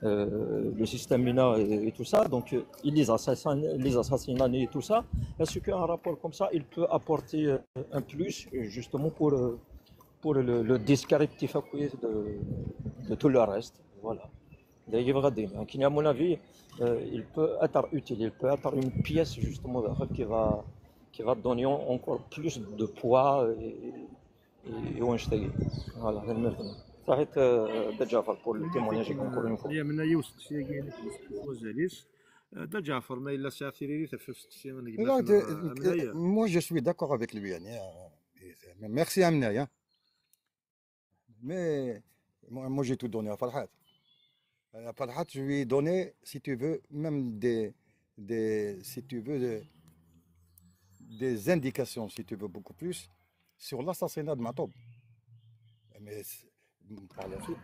euh, le système humain et, et tout ça. Donc, euh, il les assassine, les assassine et tout ça. Est-ce qu'un rapport comme ça, il peut apporter, euh, un plus, euh, justement pour, euh, pour le, le descriptif de, de tout le reste? Voilà. D'ailleurs, à mon avis, euh, il peut être utile, il peut être une pièce justement qui va, qui va donner en-, encore plus de poids et, et, et on se voilà, صحيت, euh, Dda Ǧaɛfar, pour le témoignage, encore une fois. Yamna, yiwen usteqsi-agi-inek, mazal-it. Euh, Dda Ǧaɛfar, ma yella sɛiɣ tiririt ɣef usteqsi n gma-tneɣ, euh, Amnay. Moi, je suis d'accord avec lui, يعني, euh, merci Amnay, hein. Mais moi, moi, j'ai tout donné à Farhat. À Farhat, je lui ai donné, si tu veux, même des, des, si tu veux, des, des indications, si tu veux, beaucoup plus, sur l'assassinat de Matoub. Mais c'est, par la suite,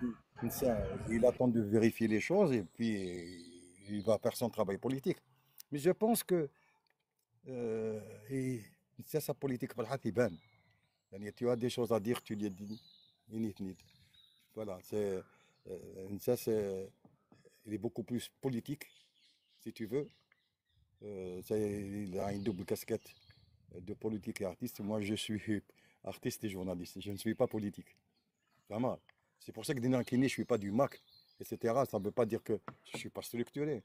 ça, il attend de vérifier les choses et puis il va faire son travail politique. Mais je pense que, euh, et c'est sa politique, Farhat, il va. يعني, tu as des choses à dire, tu les dis. Init, init. Voilà, c'est, euh, ça, c'est, il est beaucoup plus politique, si tu veux. Euh, c'est, il a une double casquette de politique et artiste. Moi, je suis artiste et journaliste. Je ne suis pas politique. Vraiment. C'est pour ça que دينا كيني, je suis pas du MAK, et cetera. Ça ne veut pas dire que je suis pas structuré.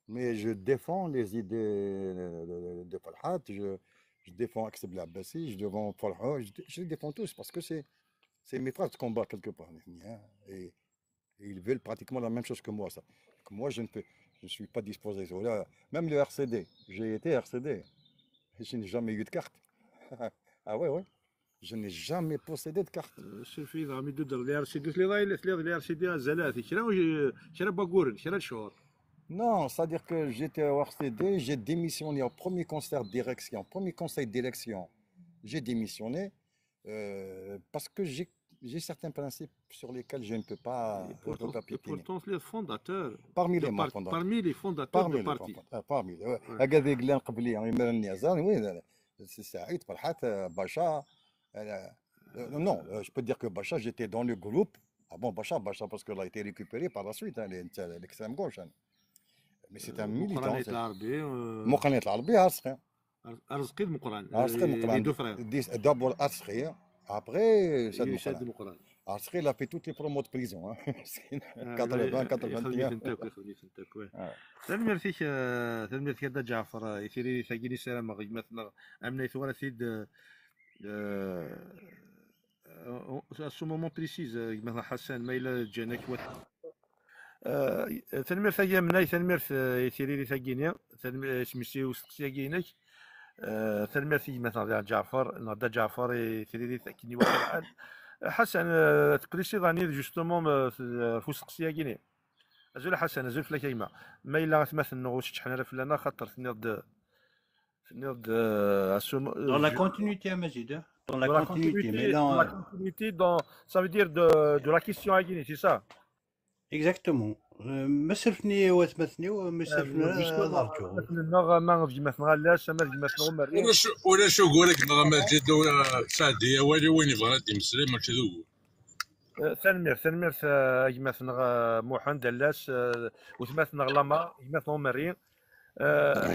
Mais je défends les idées de, de, de Farhat, je, je défends Akse Belabassi, je défends Farhat, je, je les défends tous parce que c'est, c'est mes frères de combat quelque part, hein. Et, et ils veulent pratiquement la même chose que moi, ça. Que moi, je ne peux, je ne suis pas disposé. Voilà. Même le R C D, j'ai été R C D. Je n'ai jamais eu de carte. Ah ouais, ouais. Je n'ai jamais possédé de carte. Euh, surfit, ami, de, de l'R C D, les, les, les R C D, azal, kra, euh, kra n wayyuren, kra n lecɣal. Non, c'est-à-dire que j'étais au R C D, j'ai démissionné au premier conseil de direction, premier conseil de direction, j'ai démissionné, euh, parce que j'ai, j'ai certains principes sur lesquels je ne peux pas, et pourtant, je ne peux pas piétiner. Et pourtant, les fondateurs, parmi les membres fondateurs, parmi les fondateurs, parmi les fondateurs, euh, parmi les, ouais. هكذا يقول لنا قبلي، يعني، يمرني أزان، oui, c'est Saïd, Farhat, euh, Bacha, euh, euh, non, euh, je peux dire que Bacha, j'étais dans le groupe. Ah bon, Bacha, Bacha, parce qu'il a été récupéré par la suite, hein, les, l'extrême gauche, hein. Mais c'est un militant. Muqran At Larbi, euh, Muqran At Larbi, Arsqi. Ar-, Arzqi d Muqran, Arzqi d, euh, Muqran, les deux frères. D'abord Arsqi, après, euh, Saïd Muqran. Arzqi, il a fait toutes les promos de prison, hein. Ah, quatre-vingts, quatre-vingt-un. Tanemmirt-ik, euh, tanemmirt-ik a Dda Ǧaɛfar, euh, i tiririt-agi-nni, ssarameɣ gma-tneɣ Amnay tura-t-id, euh, euh, à ce moment précis, euh, gma-tneɣ Ḥasan, ma yella ǧǧan-ak wat-, euh, tanemmirt a Amnay, tanemmirt, euh, i tiririt-agi-nni, tanem-, euh, isem-is i usteqsi-agi-inek. Eh, tanemmirt i gma-tneɣ Dda Ǧaɛfar, neɣ Dda Ǧaɛfar i tririt akken iwata lḥal. Eh, Ḥasan, eh, teqliṣiḍ ɛni justement, eh, f usteqsi-agi-nni? Azul a Ḥasan, azul fell-ak a gma. Ma yella atmaten-nneɣ ur seččḥen ara fell-aneɣ, xaṭer tenniḍ-d, tenniḍ-d, eh, asum-, Dans la je- continuité, a Majid, hein. Dans la dans la continuité, mais continuité, dans la là, continuité, dans, ça veut dire de, de la question-agi-nni, c'est ça? Exactement. Euh, ma sserfen-iyi watmaten-iw, ma sserfen ara ad Justement, rǧuɣ. atmaten-nneɣ, ama d gma-tneɣ Allas, ama d gma-tneɣ Umerri. Ulac, ulac ugur a gma Majid, ur, eh, sɛeddi awal i win yebɣan ad d-imeslay, mačči d ugur. Eh, tanemmirt, tanemmirt, eh, a gma-tneɣ, eh, Muḥend Allas, eh, watmaten-nneɣ Lama, gma-tneɣ Umerri. Eh,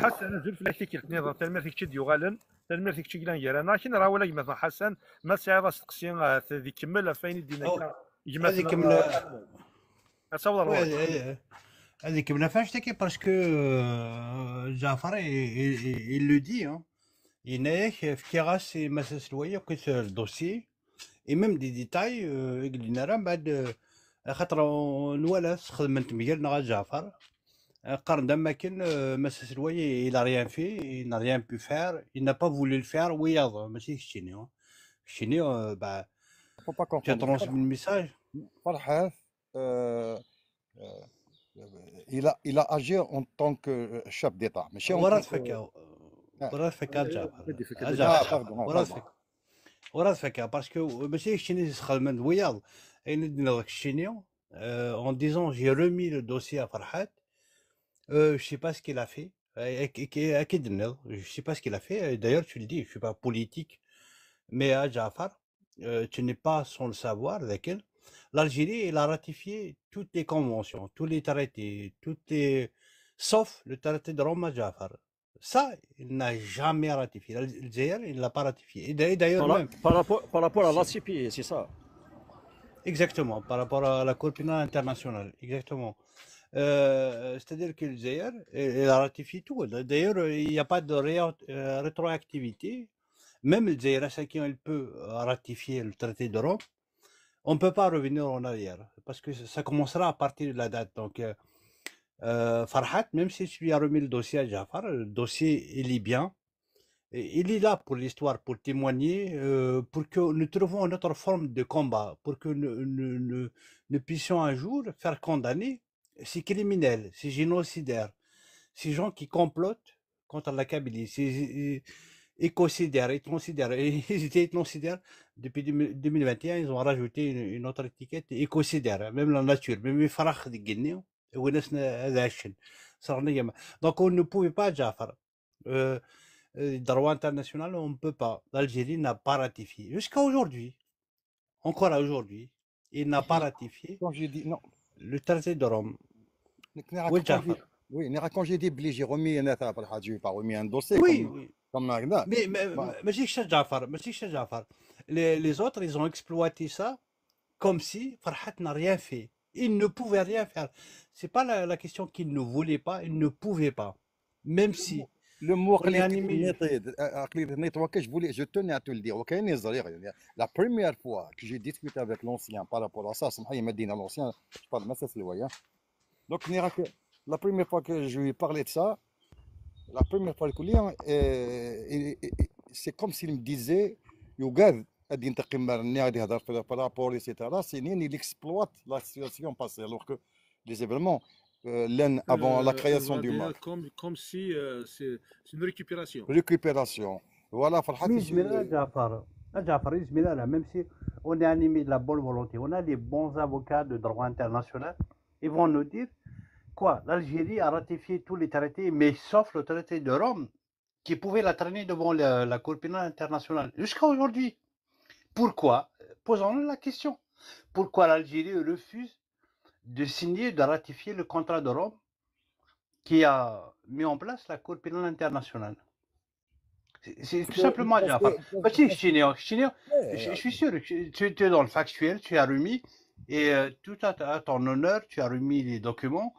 Ḥasan, azul fell-ak tikkelt nniḍen, tanemmirt i kečč i d-yuɣalen, tanemmirt i kečč i yellan gar-aneɣ. Akken ara awal a gma-tneɣ Ḥasan, ma tesɛiḍ asteqsi, eh, ad ikemmel ɣef wayen i d-yenna Oh, akka ad gma-tneɣ, ikemmel, eh, ad tawḍeḍ ar ouais, ɣur-k. ad, ad ikemmel ɣef annect-agi, parce que, euh, Ǧaɛfar, il, il, il le dit, hein. Yenna-yak, fkiɣ-as i Mass Aselway akk le dossier, et même des détails, euh, i d-yenna ara, mbeɛd, euh, axaṭer, euh, nwala-t, xedmen-t mgal-nneɣ a Ǧaɛfar. Euh, qqaren-d am wakken, euh, Mass Aselway, il a rien fait, il n'a rien pu faire, il n'a pas voulu le faire, wiyaḍ, mačči d keččini, hein. Keččini, euh, bah, Faut pas tu as confondre. transmis le message. Ferḥat, euh, euh, il a, il a agi en tant que chef d'État, ماشي en Ur tant que tfakka, Ah, ur tfakka a Ǧaɛfar. Ad ifak A ad ah, Ǧaɛfar, pardon, ah, ur pardon. tfakka. Ur tfakka, parce que mačči d keččini i tesxedmeḍ wiyaḍ, ayen i d-nniɣ keččini, euh, en disant j'ai remis le dossier à Farhat, euh, je sais pas ce qu'il a fait. Ak-, ak-, ak-, ak-, je sais pas ce qu'il a fait. Et d'ailleurs, tu le dis, je suis pas politique, mais a Ǧaɛfar, euh, tu n'es pas sans le savoir, laquelle l'Algérie, elle a ratifié toutes les conventions, tous les traités, toutes les, sauf le traité de Rome a Ǧaɛfar. Ça, il n'a jamais ratifié. Le Zaïre, il l'a pas ratifié. Et d'a-, et d'ailleurs Par, la- même, par rapport, par rapport à la C P I, c'est ça. Exactement, par rapport à la Cour pénale internationale, exactement. Euh, c'est-à-dire que le Zaïre, il a ratifié tout. D'ailleurs, il n'y a pas de réa- euh, rétroactivité. Même le Zaïre, chacun, il peut ratifier le traité de Rome. On ne peut pas revenir en arrière, parce que ça commencera à partir de la date. Donc, euh, euh, Farhat, même si tu lui as remis le dossier à Ǧaɛfar, le dossier est libyen. Et il est là pour l'histoire, pour témoigner, euh, pour que nous trouvions une autre forme de combat, pour que nous, nous, nous, nous puissions un jour faire condamner ces criminels, ces génocidaires, ces gens qui complotent contre la Kabylie, ces écocidaires, ethnocidaires. Et ils étaient ethnocidaires depuis deux mille, deux mille vingt et un, ils ont rajouté une, une autre étiquette, écocidaire, hein, même la nature, même les farah de Guinée, et on est à la chaîne. Ça, on est gamin. Donc on ne pouvait pas, Ǧaɛfar. Euh, euh, droit international, on ne peut pas. L'Algérie n'a pas ratifié. Jusqu'à aujourd'hui, encore aujourd'hui, il n'a pas ratifié Quand j'ai dit non, le traité de Rome. نك نرى Oui, quand j'ai- Ǧaɛfar. oui, نرى quand j'ai dit بلي j'ai remis un affaire à Farhat, j'ai pas remis un dossier Oui, comme, oui. comme هكذا. Mais, mais, Bah. mais ماشي كشا جعفر, ماشي كشا جعفر. Les, les autres, ils ont exploité ça comme si Farhat n'a rien fait. Il ne pouvait rien faire. C'est pas la, la question qu'il ne voulait pas, il ne pouvait pas. Même si Le mot on est قليل animé. نيطيد، آه، قليل نيط، وكاش voulais, je tenais à te le dire. وكاين يزريغ، يعني, la première fois que j'ai discuté avec l'ancien par rapport à ça, سمح لي مدينة l'ancien, je parle de Mass Aselway. Donc, ني راك, la première fois que je lui ai parlé de ça, la première fois, euh, et- et- et c'est comme s'il me disait, يقعد غادي ينتقم مرني، غادي يهضر في par rapport, et cetera. C'est نين, il exploite la situation passée, alors que les événements, euh, لان avant la Euh, création on va du dire MAK. Comme, comme si euh, c'est c'est une récupération. Récupération. Voilà, Farhat, Mais il- يزمر أ جعفر, أ جعفر, يزمر أنا, même si on est animé de la bonne volonté, on a les bons avocats de droit international, ils vont nous dire quoi ? L'Algérie a ratifié tous les traités, mais sauf le traité de Rome, qui pouvait la traîner devant la, la Cour pénale internationale. Jusqu'à aujourd'hui. Pourquoi ? Posons-nous la question. Pourquoi l'Algérie refuse de signer, de ratifier le contrat de Rome qui a mis en place la Cour pénale internationale ? C'est c'est tout simplement, parce Jafar. que- Bah, si, je suis né, je suis né, Ouais, je, je suis sûr que tu, tu es dans le factuel, tu as remis, et euh, tout à, à ton honneur, tu as remis les documents,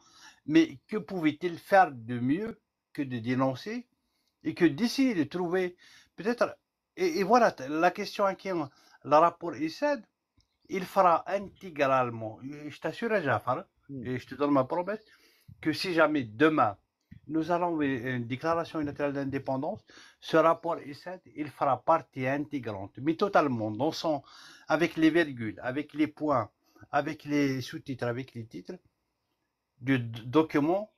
mais que pouvait-il faire de mieux que de dénoncer et que d'essayer de trouver peut-être, et, et voilà, la question à qui on- le rapport essaie, il fera intégralement, je t'assure, Jafar, Hmm. et je te donne ma promesse, que si jamais demain nous allons une déclaration unilatérale d'indépendance. Ce rapport I sept, il fera partie intégrante, mais totalement, dans son, avec les virgules, avec les points, avec les sous-titres, avec les titres du d- document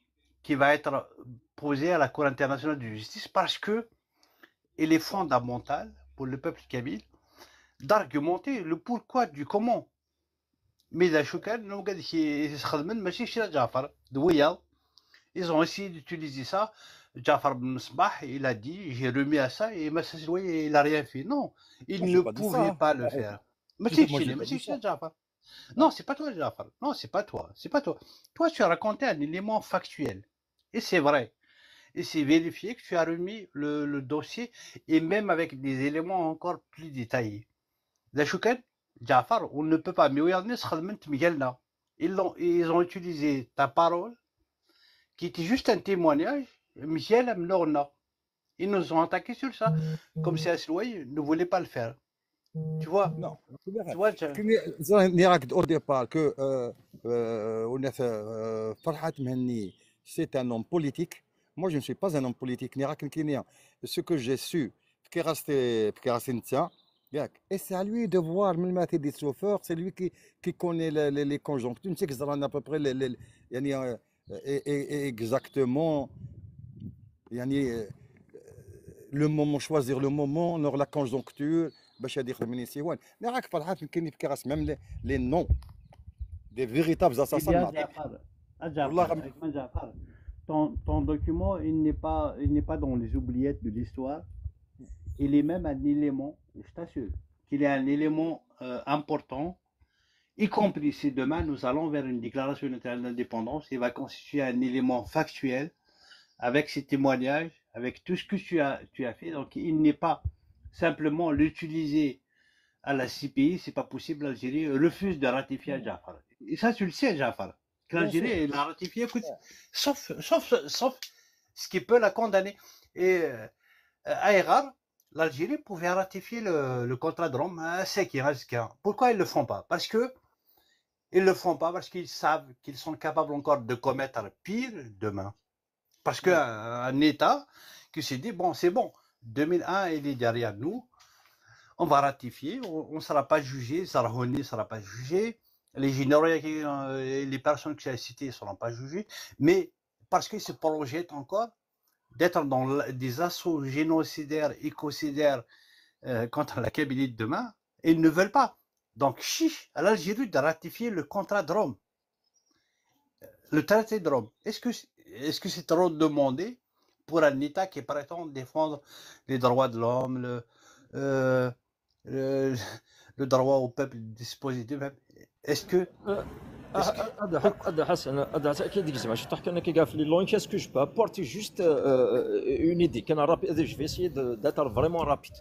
qui va être posé à la Cour internationale de justice, parce que il est fondamental pour le peuple kabyle d'argumenter le pourquoi du comment. Mais d acu kan, nugad ki isxedmen mačči kra Ǧaɛfar, d wiyaḍ. Ils ont essayé d'utiliser ça. Ǧaɛfar Ben Mesbah, il a dit, j'ai remis à ça, et Mass Asloui, il a rien fait. Non, il ne pouvait pas le faire. Mačči kra, mačči kra Ǧaɛfar. Non, c'est pas toi, Ǧaɛfar. Non, c'est pas toi. C'est pas toi. Toi, tu as raconté un élément factuel. Et c'est vrai. Et c'est vérifié que tu as remis le, le dossier, et même avec des éléments encore plus détaillés. D acu kan, Ǧaɛfar, on ne peut pas. Mais regardez ce que ils ont utilisé ta parole, qui était juste un témoignage, Michel Amnorna. Ils nous ont attaqué sur ça, comme si Asloui ne voulait pas le faire. Tu vois? Non. Tu vois, je- كني زين نيراك au départ que euh, euh, وناس, euh, فرحات مهني, c'est un homme politique. Moi, je ne suis pas un homme politique. نيراك كينيا, ce que j'ai su, كي غاستي كي غاستي نتا, ياك, et c'est à lui de voir من ما تيدي souffert, c'est lui qui qui connaît les, les, les conjonctures, نتا كزران à peu près les, les, يعني euh, et, et, et exactement, يعني euh, le moment, choisir le moment, نور la conjoncture, باش هادي يخدم من يسيوان. ني راك فرحات كاين في كراس même les, les noms des véritables assassins. Ǧaɛfar, Ǧaɛfar, ton, ton document, il n'est pas, il n'est pas dans les oubliettes de l'histoire. Il est même un élément, je t'assure, qu'il est un élément euh, important, y compris si demain nous allons vers une déclaration unilatérale d'indépendance, il va constituer un élément factuel avec ses témoignages, avec tout ce que tu as, tu as fait. Donc, il n'est pas simplement l'utiliser à la C P I, c'est pas possible. L'Algérie refuse de ratifier Ǧaɛfar. Et ça, tu le sais, Ǧaɛfar. Que l'Algérie, elle a ratifié, écoute, sauf, sauf, sauf ce qui peut la condamner. Et euh, ailleurs, l'Algérie pouvait ratifier le, le contrat de Rome, hein, c'est qui reste qu'un. Pourquoi ils le font pas? Parce que ils le font pas parce qu'ils savent qu'ils sont capables encore de commettre pire demain. Parce qu'un un État qui se dit, bon, c'est bon, deux mille un, il est derrière nous, on va ratifier, on ne sera pas jugé, Zarhoni ne sera pas jugé, les généraux, euh, les personnes que j'ai citées ne seront pas jugées, mais parce qu'ils se projettent encore d'être dans la- des assauts génocidaires, écocidaires euh, contre la Kabylie de demain, ils ne veulent pas. Donc, chiche à l'Algérie de ratifier le contrat de Rome, le traité de Rome. Est-ce que est-ce que c'est trop demandé pour un État qui prétend défendre les droits de l'homme, le, euh, le, le droit au peuple de disposer d'eux-mêmes? Est-ce que هذا حسن، هذا حسن كي ديك زعما شي طاح كان كي في les langues. Est-ce que je peux apporter juste euh, une idée كان rapide? Je vais essayer de- d'être vraiment rapide.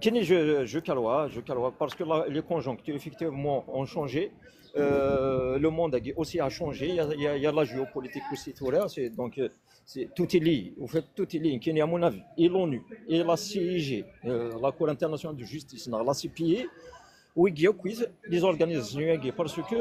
كاين je, je calois, je calois, parce que la- les conjonctures effectivement ont changé. Euh, le monde aussi a changé. Il y a, il y a- il y a la géopolitique aussi, tout là. C'est donc euh, c'est tout est lié. Au fait, tout est lié. كاين, à mon avis, et l'ONU, et la C I J, euh, la Cour internationale de justice, la C P I, ويجيكويز les organisations, parce que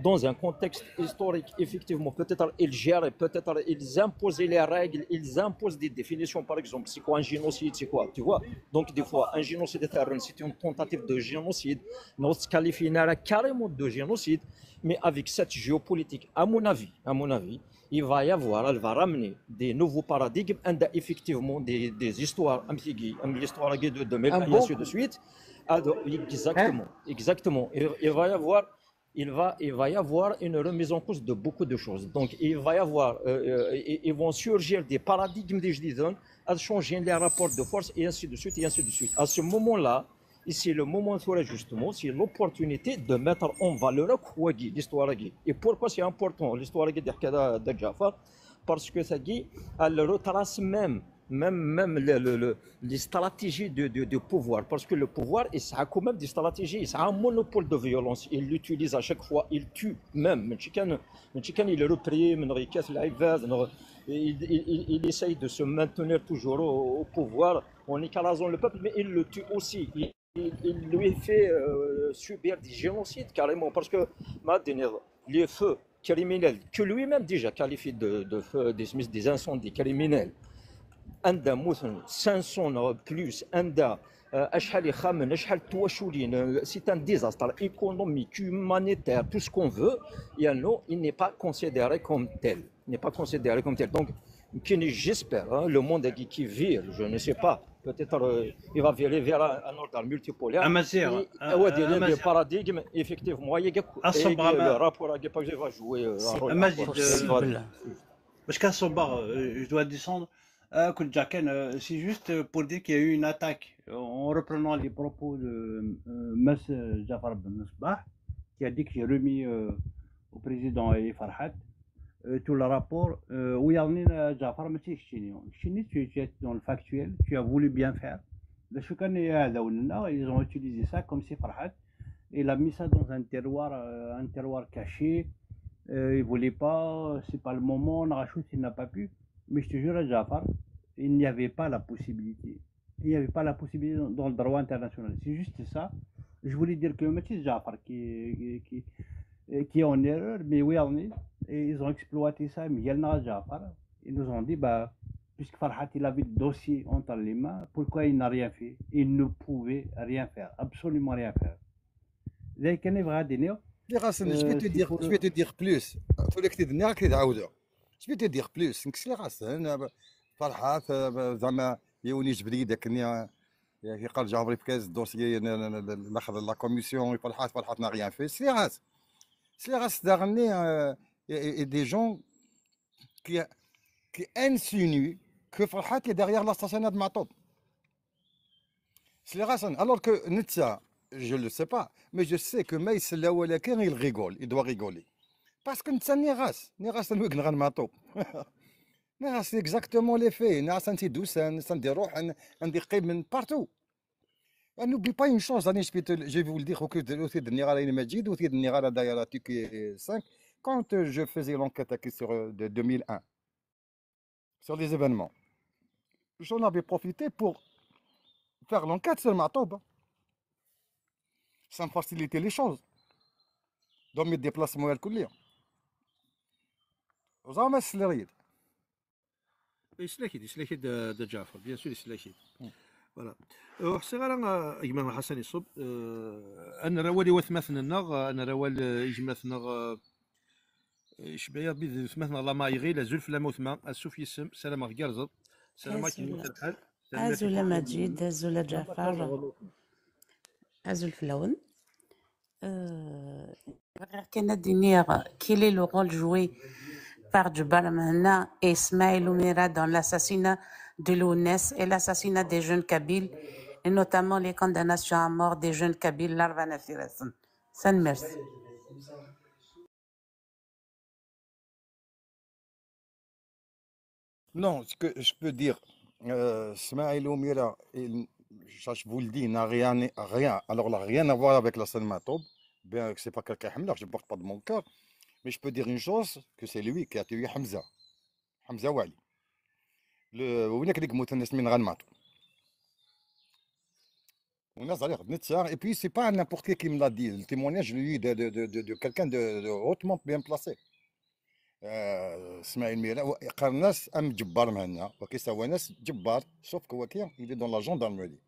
dans un contexte historique, effectivement, peut-être ils gèrent, peut-être ils imposent les règles, ils imposent des définitions, par exemple, c'est quoi un génocide, c'est quoi, tu vois. Donc, des fois, un génocide, c'est une tentative de génocide, on se qualifie carrément de génocide, mais avec cette géopolitique, à mon avis, à mon avis, il va y avoir, elle va ramener des nouveaux paradigmes, et effectivement des, des histoires, un petit guide, l'histoire de deux mille, et ainsi de suite. Alors, exactement, exactement. Il, il va y avoir, il va, il va y avoir une remise en cause de beaucoup de choses. Donc, il va y avoir, euh, euh, et- ils vont surgir des paradigmes des جديدين, à changer les rapports de force, et ainsi de suite, et ainsi de suite. À ce moment-là, et c'est le moment, justement, c'est l'opportunité de mettre en valeur quoi, l'histoire. Et pourquoi c'est important, l'histoire de Jalal Jalal? Parce que ça dit, elle retrace même, même, même le, le, le- les stratégies de, de, de pouvoir. Parce que le pouvoir, il a quand même des stratégies, il a un monopole de violence. Il l'utilise à chaque fois, il tue même. ماشي كان, ماشي كان il réprime, il casse les, il, il, il, il essaye de se maintenir toujours au, au pouvoir en écrasant le peuple, mais il le tue aussi. Il, il, il lui fait euh, subir des génocides carrément. Parce que maintenant, les feux criminels, que lui-même déjà qualifie de, de feu, des, des incendies criminels. Anda muten cinq cents neɣ plus, anda, euh, acḥal ixxamen, acḥal twaculin, euh, c'est un désastre économique, humanitaire, tout ce qu'on veut, et non, il n'est pas considéré comme tel. Il n'est pas considéré comme tel. Donc, qui n'est, j'espère, hein, le monde qui, qui vire, je ne sais pas, peut-être, euh, il va virer vers un, un ordre multipolaire. Amaziɣ, et, euh, ouais, des, des paradigmes, effectivement, il y a, le rapport à l'époque va jouer, euh, un rôle. Parce qu'à Sobar, euh, je dois descendre. Euh, écoute, Jack, euh, c'est juste, euh, pour dire qu'il y a eu une attaque. Euh, en reprenant les propos de, euh, Mass, euh, Jafar Ben Sabah, qui a dit que j'ai remis, euh, au président et Farhat, euh, tout le rapport. Euh, oui, on est, euh, Jafar, mais c'est chinois. Chinois, tu, tu es dans le factuel, tu as voulu bien faire. Le Shukran et, euh, ils ont utilisé ça comme si Farhat, il a mis ça dans un terroir, euh, un terroir caché. Euh, il voulait pas, c'est pas le moment, on a rajouté, il n'a pas pu. Mais je te jure, Jafar, il n'y avait pas la possibilité. Il n'y avait pas la possibilité dans, dans le droit international. C'est juste ça. Je voulais dire que Mathis Jafar qui, qui, qui, euh, qui est en erreur, mais oui, on est. Et ils ont exploité ça, Miguel Nara Jafar. Ils nous ont dit, bah, puisque Farhat, il avait le dossier entre les mains, pourquoi il n'a rien fait? Il ne pouvait rien faire, absolument rien faire. لكن يبغى دينيو. Sliɣ-asen, je vais te dire, je vais te dire plus. Tura k-t-id-nniɣ, ad k-t-id-ɛawdeɣ. Je vais te dire plus. Nekk sliɣ-asen, Farḥat, eh, zeɛma yiwen yejbed-iyi-d akken, eh, yeqqar Ǧaɛfer yefka-as dossier, n, n, n, n, la, la commission, Farḥat, Farḥat n'a rien fait. Sliɣ-as. Sliɣ-as daɣen, eh, et, et des gens qui, qui insinuent que Farhat est derrière l'assassinat de Maɛṭub. Sliɣ-asen, alors que netta, je le sais pas, mais je sais que ma yesla wala kan, il rigole, il doit rigoler. Parce que netta nniɣ-as, nniɣ-as anwa i yenɣan Maɛṭub. Nniɣ-as exactement les faits, nniɣ-as anti d-usan, anti d-iruḥen, anti d-iqqimen, partout. Ah, n'oublie pas une chose, Dani, je vais te, je vais vous le dire, ur t-id-nniɣ ara i Lmajid, ur t-id-nniɣ ara d'ailleurs à T Q cinq, quand, euh, je faisais l'enquête à, sur, euh, de deux mille un, sur les événements. J'en avais profité pour faire l'enquête sur Maɛṭub. Ça me facilitait les choses. Dans mes déplacements à Koulia. Vous avez essayé. Yesla-k-id, yesla-k-id, euh, Dda Ǧaɛfer, bien sûr, yesla-k-id. Voilà. Ur ḥṣiɣ ara, euh, gma Ḥasan iṣub, euh, ad nerr awal i watmaten-nneɣ, euh, ad nerr awal, euh, i gma-tneɣ, euh, Icebba-yaɣ-d d gma-tneɣ Lama Iɣil, azul fell-am a gma, ansuf yes-m, ssarameɣ tgerrzeḍ, ssarameɣ ad k-yemmuqel lḥal. Azul a Maǧid, azul a Ǧaɛfar, azul fell-awen. Euh, bɣiɣ kan ad d-iniɣ, quel est le rôle joué par Djebbar Mhenna et Ismaël Oumirat dans l'assassinat de l'O N S et l'assassinat des jeunes kabyles, et notamment les condamnations à mort des jeunes kabyles, l'arba n at irasen. Tanemmirt. Non, ce que je peux dire, euh, Smaïl Oumira, il, ça, je vous le dis, n'a rien, rien. Alors, il n'a rien à voir avec la scène Matoub. Bien que c'est pas quelqu'un, je ne porte pas de mon cœur. Mais je peux dire une chose, que c'est lui qui a tué Hamza. Hamza Wali. Le, وين كان يموت الناس من غنماطو. On a Zahir Nitsa, et puis c'est pas n'importe qui qui me l'a dit. Le témoignage, je l'ai eu de, de, de, de, de quelqu'un de, de hautement bien placé. Euh, Smaïl Mira, qqaren-as am Ǧebbar Mhenna, وكيساوي-as Ǧebbar, sauf que waki, il est dans la gendarmerie.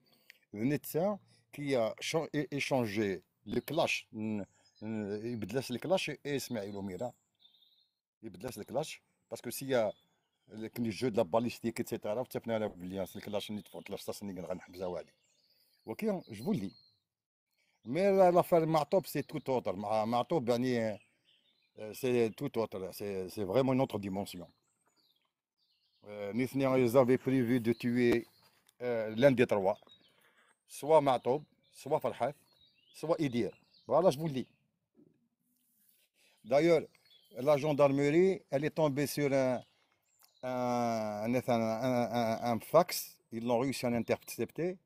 Nitsa qui a cha-, é-, échangé le clash, n-, n-, يبدل-as le clash et Smaïl Oumira. يبدل-as le clash, parce que s'il y a le, le jeu de la balistique, et cetera, وتفنا على بلي c'est le clash اللي تفوت لاش تاس نيغن غنحبزا والي. وكي، je vous le dis. Mais la, l'affaire Maatoub, c'est tout autre. Ma-, Maatoub, يعني, euh, c'est tout autre. C'est, c'est vraiment une autre dimension. Euh, نيثني, ils avaient prévu de tuer, euh, l'un des trois. Soit Maatoub, soit Farhat, soit Idir. Voilà, je vous le dis. D'ailleurs, la gendarmerie, elle est tombée sur un, un, un, un, un fax. Ils l'ont réussi à intercepter,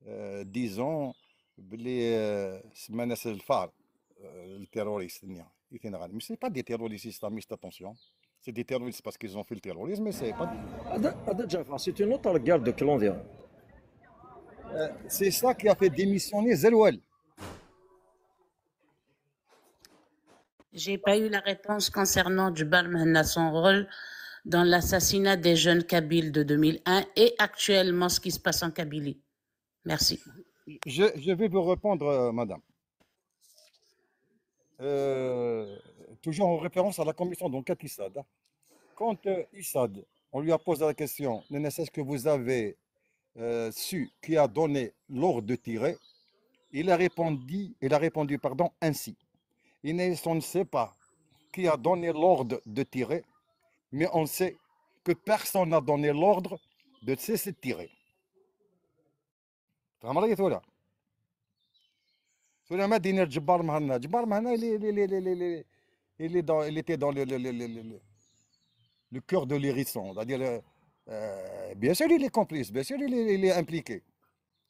euh, disant بلي, euh, سمانا c'est le phare, euh, le terroriste, نيا. Mais c'est pas des terroristes islamistes, attention. C'est des terroristes parce qu'ils ont fait le terrorisme, mais c'est pas des هذا، هذا Jafar, c'est une autre guerre de clan, viens. Euh, c'est ça qui a fait démissionner Zeroual. J'ai pas eu la réponse concernant Djbar Mhenna, son rôle dans l'assassinat des jeunes kabyles de deux mille un et actuellement ce qui se passe en Kabylie. Merci. Je, je vais vous répondre, euh, madame. Euh, toujours en référence à la commission d'enquête ISAD, hein. Quand euh, ISAD, on lui a posé la question, ne serait-ce que vous avez euh, su qui a donné l'ordre de tirer, il a répondu, il a répondu, pardon, ainsi. Il ne, on ne sait pas qui a donné l'ordre de tirer, mais on sait que personne n'a donné l'ordre de cesser de tirer. Voilà. Sulaiman Diner Djbar Mahana. Djbar Mahana, il, est, il, est, il, est, il, est, il, est dans, il était dans le, le, le, le, le, le cœur de l'hérisson. C'est-à-dire, euh, bien sûr, il est complice, bien sûr, il est, il est impliqué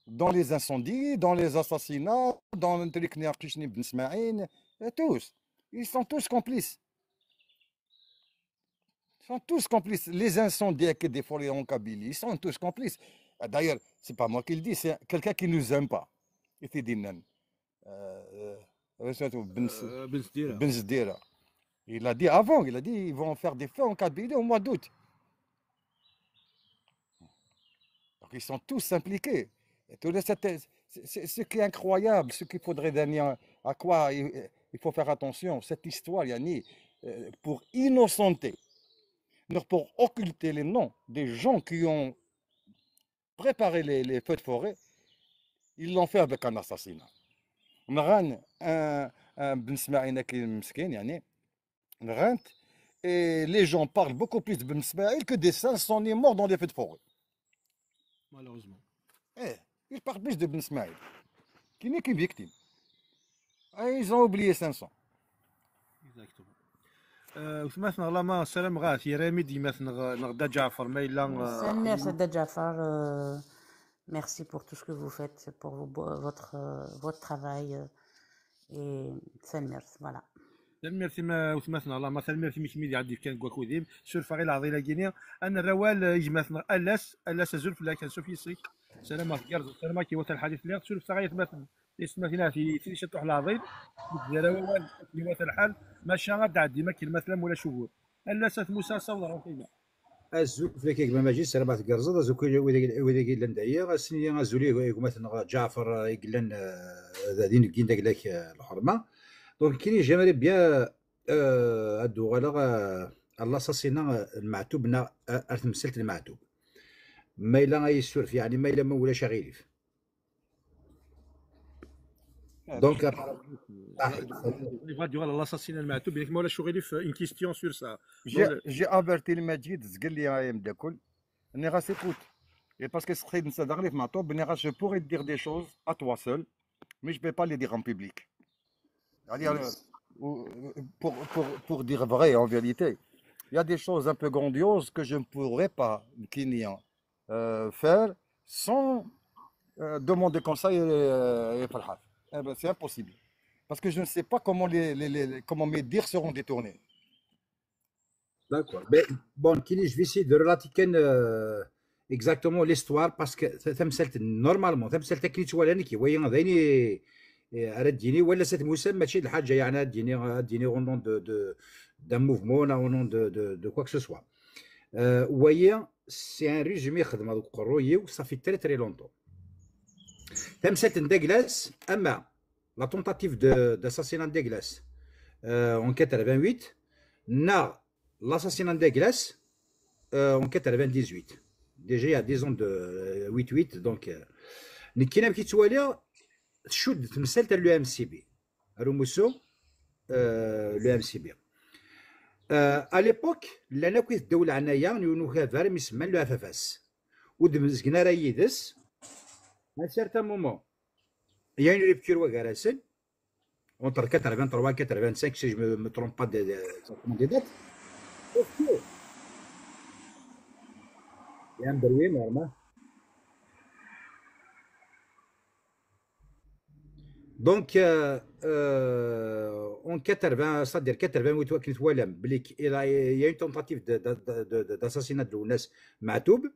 dans les incendies, dans les assassinats, dans le truc Néa Kishni Ben Smaïn, et tous. Ils sont tous complices. Ils sont tous complices. Les incendiaires qui défendent en Kabylie, ils sont tous complices. D'ailleurs, c'est pas moi qui le dis, c'est quelqu'un qui nous aime pas. Et c'est Dinan. Euh, euh, Ben, euh, ben Sdira. Ben Sdira. Il a dit avant, il a dit ils vont faire des feux en Kabylie au mois d'août. Donc ils sont tous impliqués. Et tout le, c'est, c'est, ce qui est incroyable, ce qu'il faudrait donner, à quoi il, il faut faire attention, cette histoire, Yanni, euh, pour innocenter, pour occulter les noms des gens qui ont préparé les, les feux de forêt, ils l'ont fait avec un assassinat. نغان un, un Ben Smaïn مسكين يعني نغانت. Et les gens parlent beaucoup plus de Ben Smaïl que des cinq cents morts dans les feux de forêt. Malheureusement. Eh, ils parlent plus de Ben Smaïl. Qui n'est qu'une victime. Ah, ils ont oublié cinq cents. Exactement. Weltma-tneɣ Lama, ssarameɣ ad t-yerr-d gma-tneɣ neɣ Dda Ǧaɛfar ma yella. Tanemmirt a Dda Ǧaɛfar. Merci pour tout ce que vous faites, pour vos, votre, votre travail. Et tanemmirt, voilà. Tanemmirt i weltma-tneɣ Lama, tanemmirt imi kemm i d-yefkan deg wakud-im. Surfeɣ i leɛḍil-agi-nni. Ad nerr awal i gma-tneɣ Allas. Allas, azul fell-ak, ansuf yes-k. Ssarameɣ tgerrzeḍ, ssarameɣ ad k-iwata lḥal i telliḍ. Surfeɣ i yetmaten. Yessetma-tina ti tili ciṭuḥ leɛḍil, deg zara wawal akken iwata lḥal, maca ad d-tɛeddim akken ma tella ulac ugur. Allas At Musa, ssawḍeɣ-ak-id. Azul fell-ak a gma Majid, ssarameɣ tgerrzeḍ, azul i wid i yellan dayi, ass-nni azul i gma-tneɣ Ǧaɛfar i yellan da din deg indaglak lḥerma. Donc kini j'aimerais bien ad d-uɣaleɣ ar l'assassinat n Meɛtub neɣ ar temsalt n Meɛtub. Ma yella ay yessuref, yeɛni ma yella ma ulac aɣilif. Donc, il va durer l'assassinat de Matoub. Une question sur ça. J'ai averti le Majid, Zgeli, Mdakul. Nniɣ-as écoute. Et parce que c'est une Sadarlif Matoub, je pourrais te dire des choses à toi seul, mais je ne peux pas les dire en public. C'est-à-dire, pour, pour, pour dire vrai, en vérité, il y a des choses un peu grandioses que je ne pourrais pas, Kinian, euh, faire sans euh, demander conseil et, et Farhat. Eh ben, c'est impossible. Parce que je ne sais pas comment, les, les, les, comment mes dires seront détournés. D'accord. Ben, bon, Kini, je vais essayer de relater euh, exactement l'histoire parce que c'est normalement, c'est qui voyez, voilà, cette musa, mais c'est le au nom de, de, d'un mouvement, au nom de, de, de quoi que ce soit. Euh, voyez, c'est un résumé, ça fait très très longtemps. Tamsalt n Daglas, ama la tentative d'assassinat de Daglas euh, en quatre-vingt-huit, na l'assassinat de Daglas euh, en quatre-vingt-dix-huit. Déjà il y a dix ans de euh, huit huit, donc euh, nekkini amek yettwali tcudd temsalt ar l'U M C B, ar umussu, euh, l'U M C B. Euh, à l'époque, llan akk iteddaw leɛnaya n yiwen ukabar mi semman Lɛafafas. Ur d-mezgen ara yid-s. À un certain moment, il y a une rupture wagar-asen, entre quatre-vingt-trois et quatre-vingt-cinq, si je ne me, me, trompe pas de, de, de, de date. Il y a un bruit, normalement. Donc, euh, euh, en quatre-vingts, c'est-à-dire quatre-vingt-huit, il y a une tentative d'assassinat de Lounes Matoub.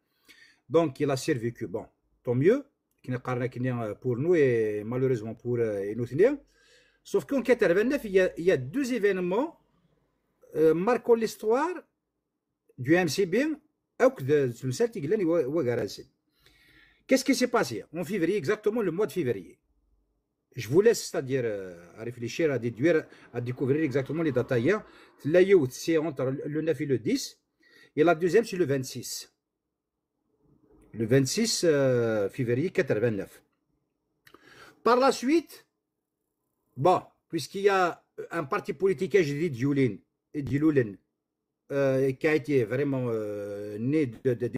Donc, il a survécu. Bon, tant mieux. Pour nous et malheureusement pour nous. Sauf qu'en quatre-vingt-neuf, il y a, il y a deux événements euh, marquant l'histoire du M C B, akked temsalt i yellan i wa- wagar-asen. Qu'est-ce qui s'est passé en février, exactement le mois de février? Je vous laisse, c'est-à-dire euh, à réfléchir, à déduire, à découvrir exactement les dates. Là, il y a eu, c'est entre le neuf et le dix, et la deuxième, c'est le vingt-six. Le vingt-six euh, février quatre-vingt-neuf. Par la suite, bon, puisqu'il y a un parti politique جديد يولين, يولين, euh, qui a été vraiment euh, né de, de, de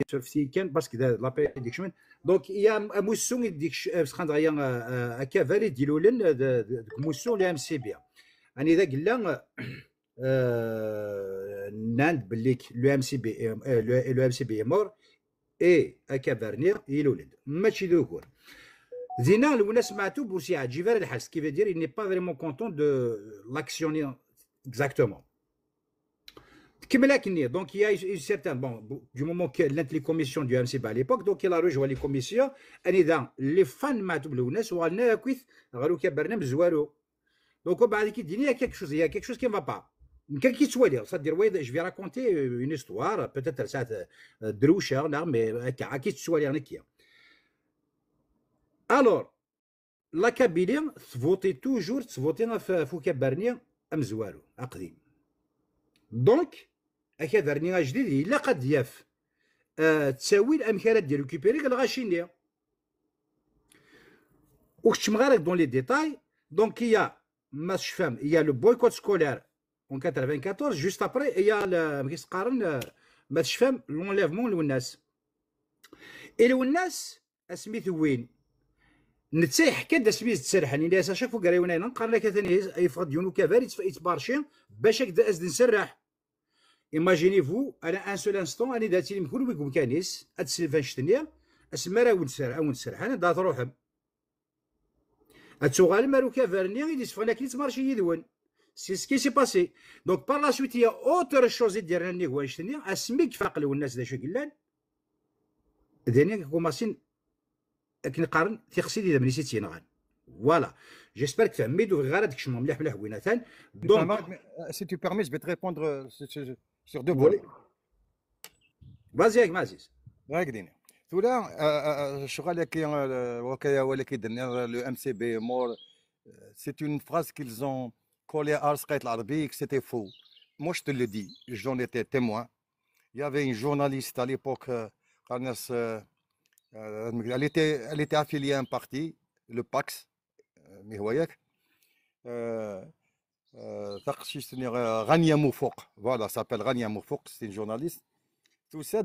sur Fsikan, parce que de la période de chemin. Donc, il y a un mousson, il dit que euh, Akavari, Diloulin, de Mousson, le M C B. Anida yella euh, nnan-d belli le M C B, est- euh, le, le M C B est mort et Akabarni, il est ماشي ذوكور. Dina, Lounas Matoub aussi a Jiver El Hal, ce qui veut dire il n'est pas vraiment content de l'actionner exactement. Tkemmel akken-nni. Donc, il y a eu certains, bon, du moment que les commissions du M C B à l'époque, donc il a rejoint les commissions, anida les fans Matoub Lounas, ou Alna Akwit, Garouka Barnam Zouarou. Donc, au bas, il y a quelque chose, il y a quelque chose qui ne va pas. Quelqu'un qui soit, c'est-à-dire, ouais, je vais raconter euh, une histoire, peut-être ça, euh, Droucha, non, mais euh, qui soit, il y en a qui. Alors, la Kabylie, votait toujours, votait dans Fouka Barni, Amzouarou, Akdim. Donc, Akabarni Ajdid, il a Kadiaf, Tsawil, Amkara de récupérer le Rachini. Ou je me dans les détails. Donc, il y a ma femme, il y a le boycott scolaire en quatre-vingt-quatorze, juste après, il y a le, ma femme, l'enlèvement, Lounas. Et Lounas, asmi t-wwin, netta yeḥka-d asmi s-d-serḥen, ini-as, "A chaque fois, ɣer yiwen ayen, qqaren-ak atan yeffeɣ-d yiwen ukabar, yettbarci, bac ad s-d-nserreḥ." Imaginez-vous, à un seul instant, anida ad tilim kunwi deg umkan-is, ad teslem annect-nni, asmi ara awen-d-serḥen, anda ara truḥem? Ad tuɣalem ar ukabar-nni i d-yessefɣen akken yettmarci yid-wen. C'est ce qui s'est passé. Donc, par la suite, il y a autre chose i d-yerran nnig wannect-nni, asmi yefaq Lwennas d acu i yellan, d ayen i kumasin akken qqaren, tixsi d idammen-is i tt-yenɣan. Voilà. J'espère que tfehmem-d, ur bɣiɣ ara ad kecmeɣ mliḥ mliḥ deg winatan. Donc, si tu permets, je vais te répondre euh, sur, sur- sur deux volets. Vas-y, Maziz. هكذا. ثورة، آه، آه، آه، شغل كي، آه، وكيا ولا كي درنا، le M C B est mort. C'est une phrase qu'ils ont collée à Arsqait Larbi, que c'était faux. Moi, je te le dis, j'en étais témoin. Il y avait une journaliste à l'époque, euh, Qarnas, euh, euh, elle était, elle était affiliée à un parti, le Pax, euh, Mihwayak. Euh, euh, taqcict-nni, euh, Rania Moufouq. Voilà, s'appelle Rania Moufouq, c'est une journaliste. Tout ça,